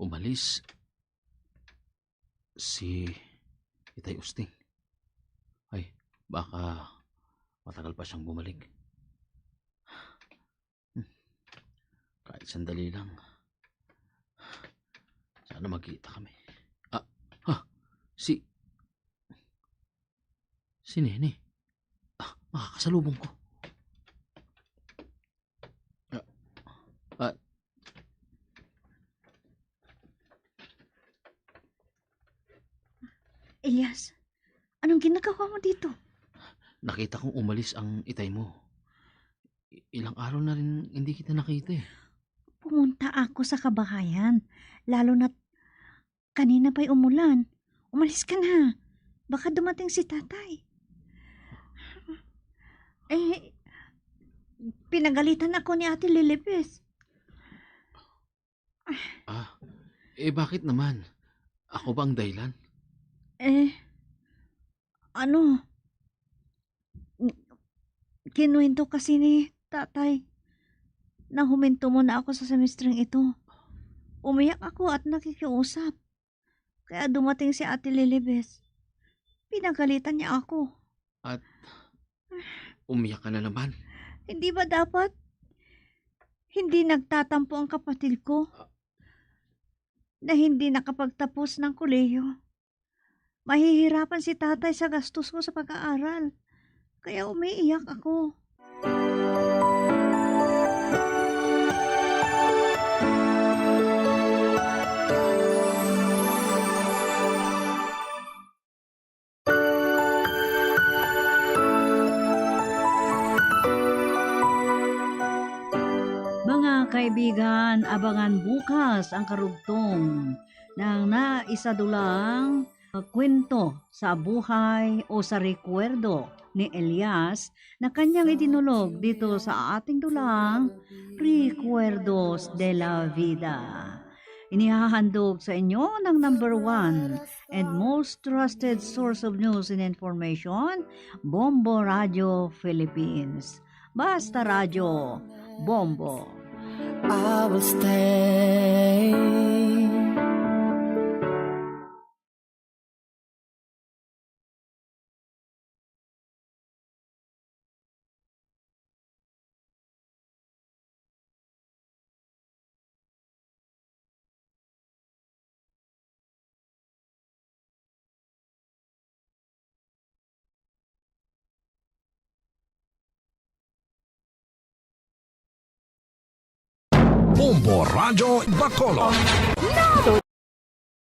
umalis si Itay Usting. Ay, baka matagal pa siyang bumalik. Hmm. Kahit sandali lang. Sana magkita kami. Ah, ha, si, si Nene. Ah, makakasalubong ko. Ah, ah. Elias, anong ginagawa mo dito? Nakita kong umalis ang itay mo. I-, ilang araw na rin hindi kita nakita eh. Pumunta ako sa kabahayan, lalo na't kanina pa'y umulan. Umalis ka na. Baka dumating si tatay. Eh, pinagalitan ako ni Ate Lilibes. Ah, eh, bakit naman? Ako ba ang dahilan? Eh, ano? Kinuwento kasi ni tatay na huminto muna ako sa semestreng ito. Umiyak ako at nakikiusap. Kaya dumating si Ate Lilibes. Pinagalitan niya ako. At umiyak ka na naman? Hindi ba dapat? Hindi nagtatampo ang kapatid ko na hindi nakapagtapos ng kolehiyo. Mahihirapan si tatay sa gastos ko sa pag-aaral. Kaya umiiyak ako. Mga kaibigan, abangan bukas ang karugtong ng naisadulang kwento sa buhay o sa rekwerdo ni Elias na kanyang idinulog dito sa ating dulang Recuerdos de la Vida. Inihahandog sa inyo ng number one and most trusted source of news and information, Bombo Radio Philippines. Basta Radyo, Bombo. I will stay. Bombo Radyo Bacolod.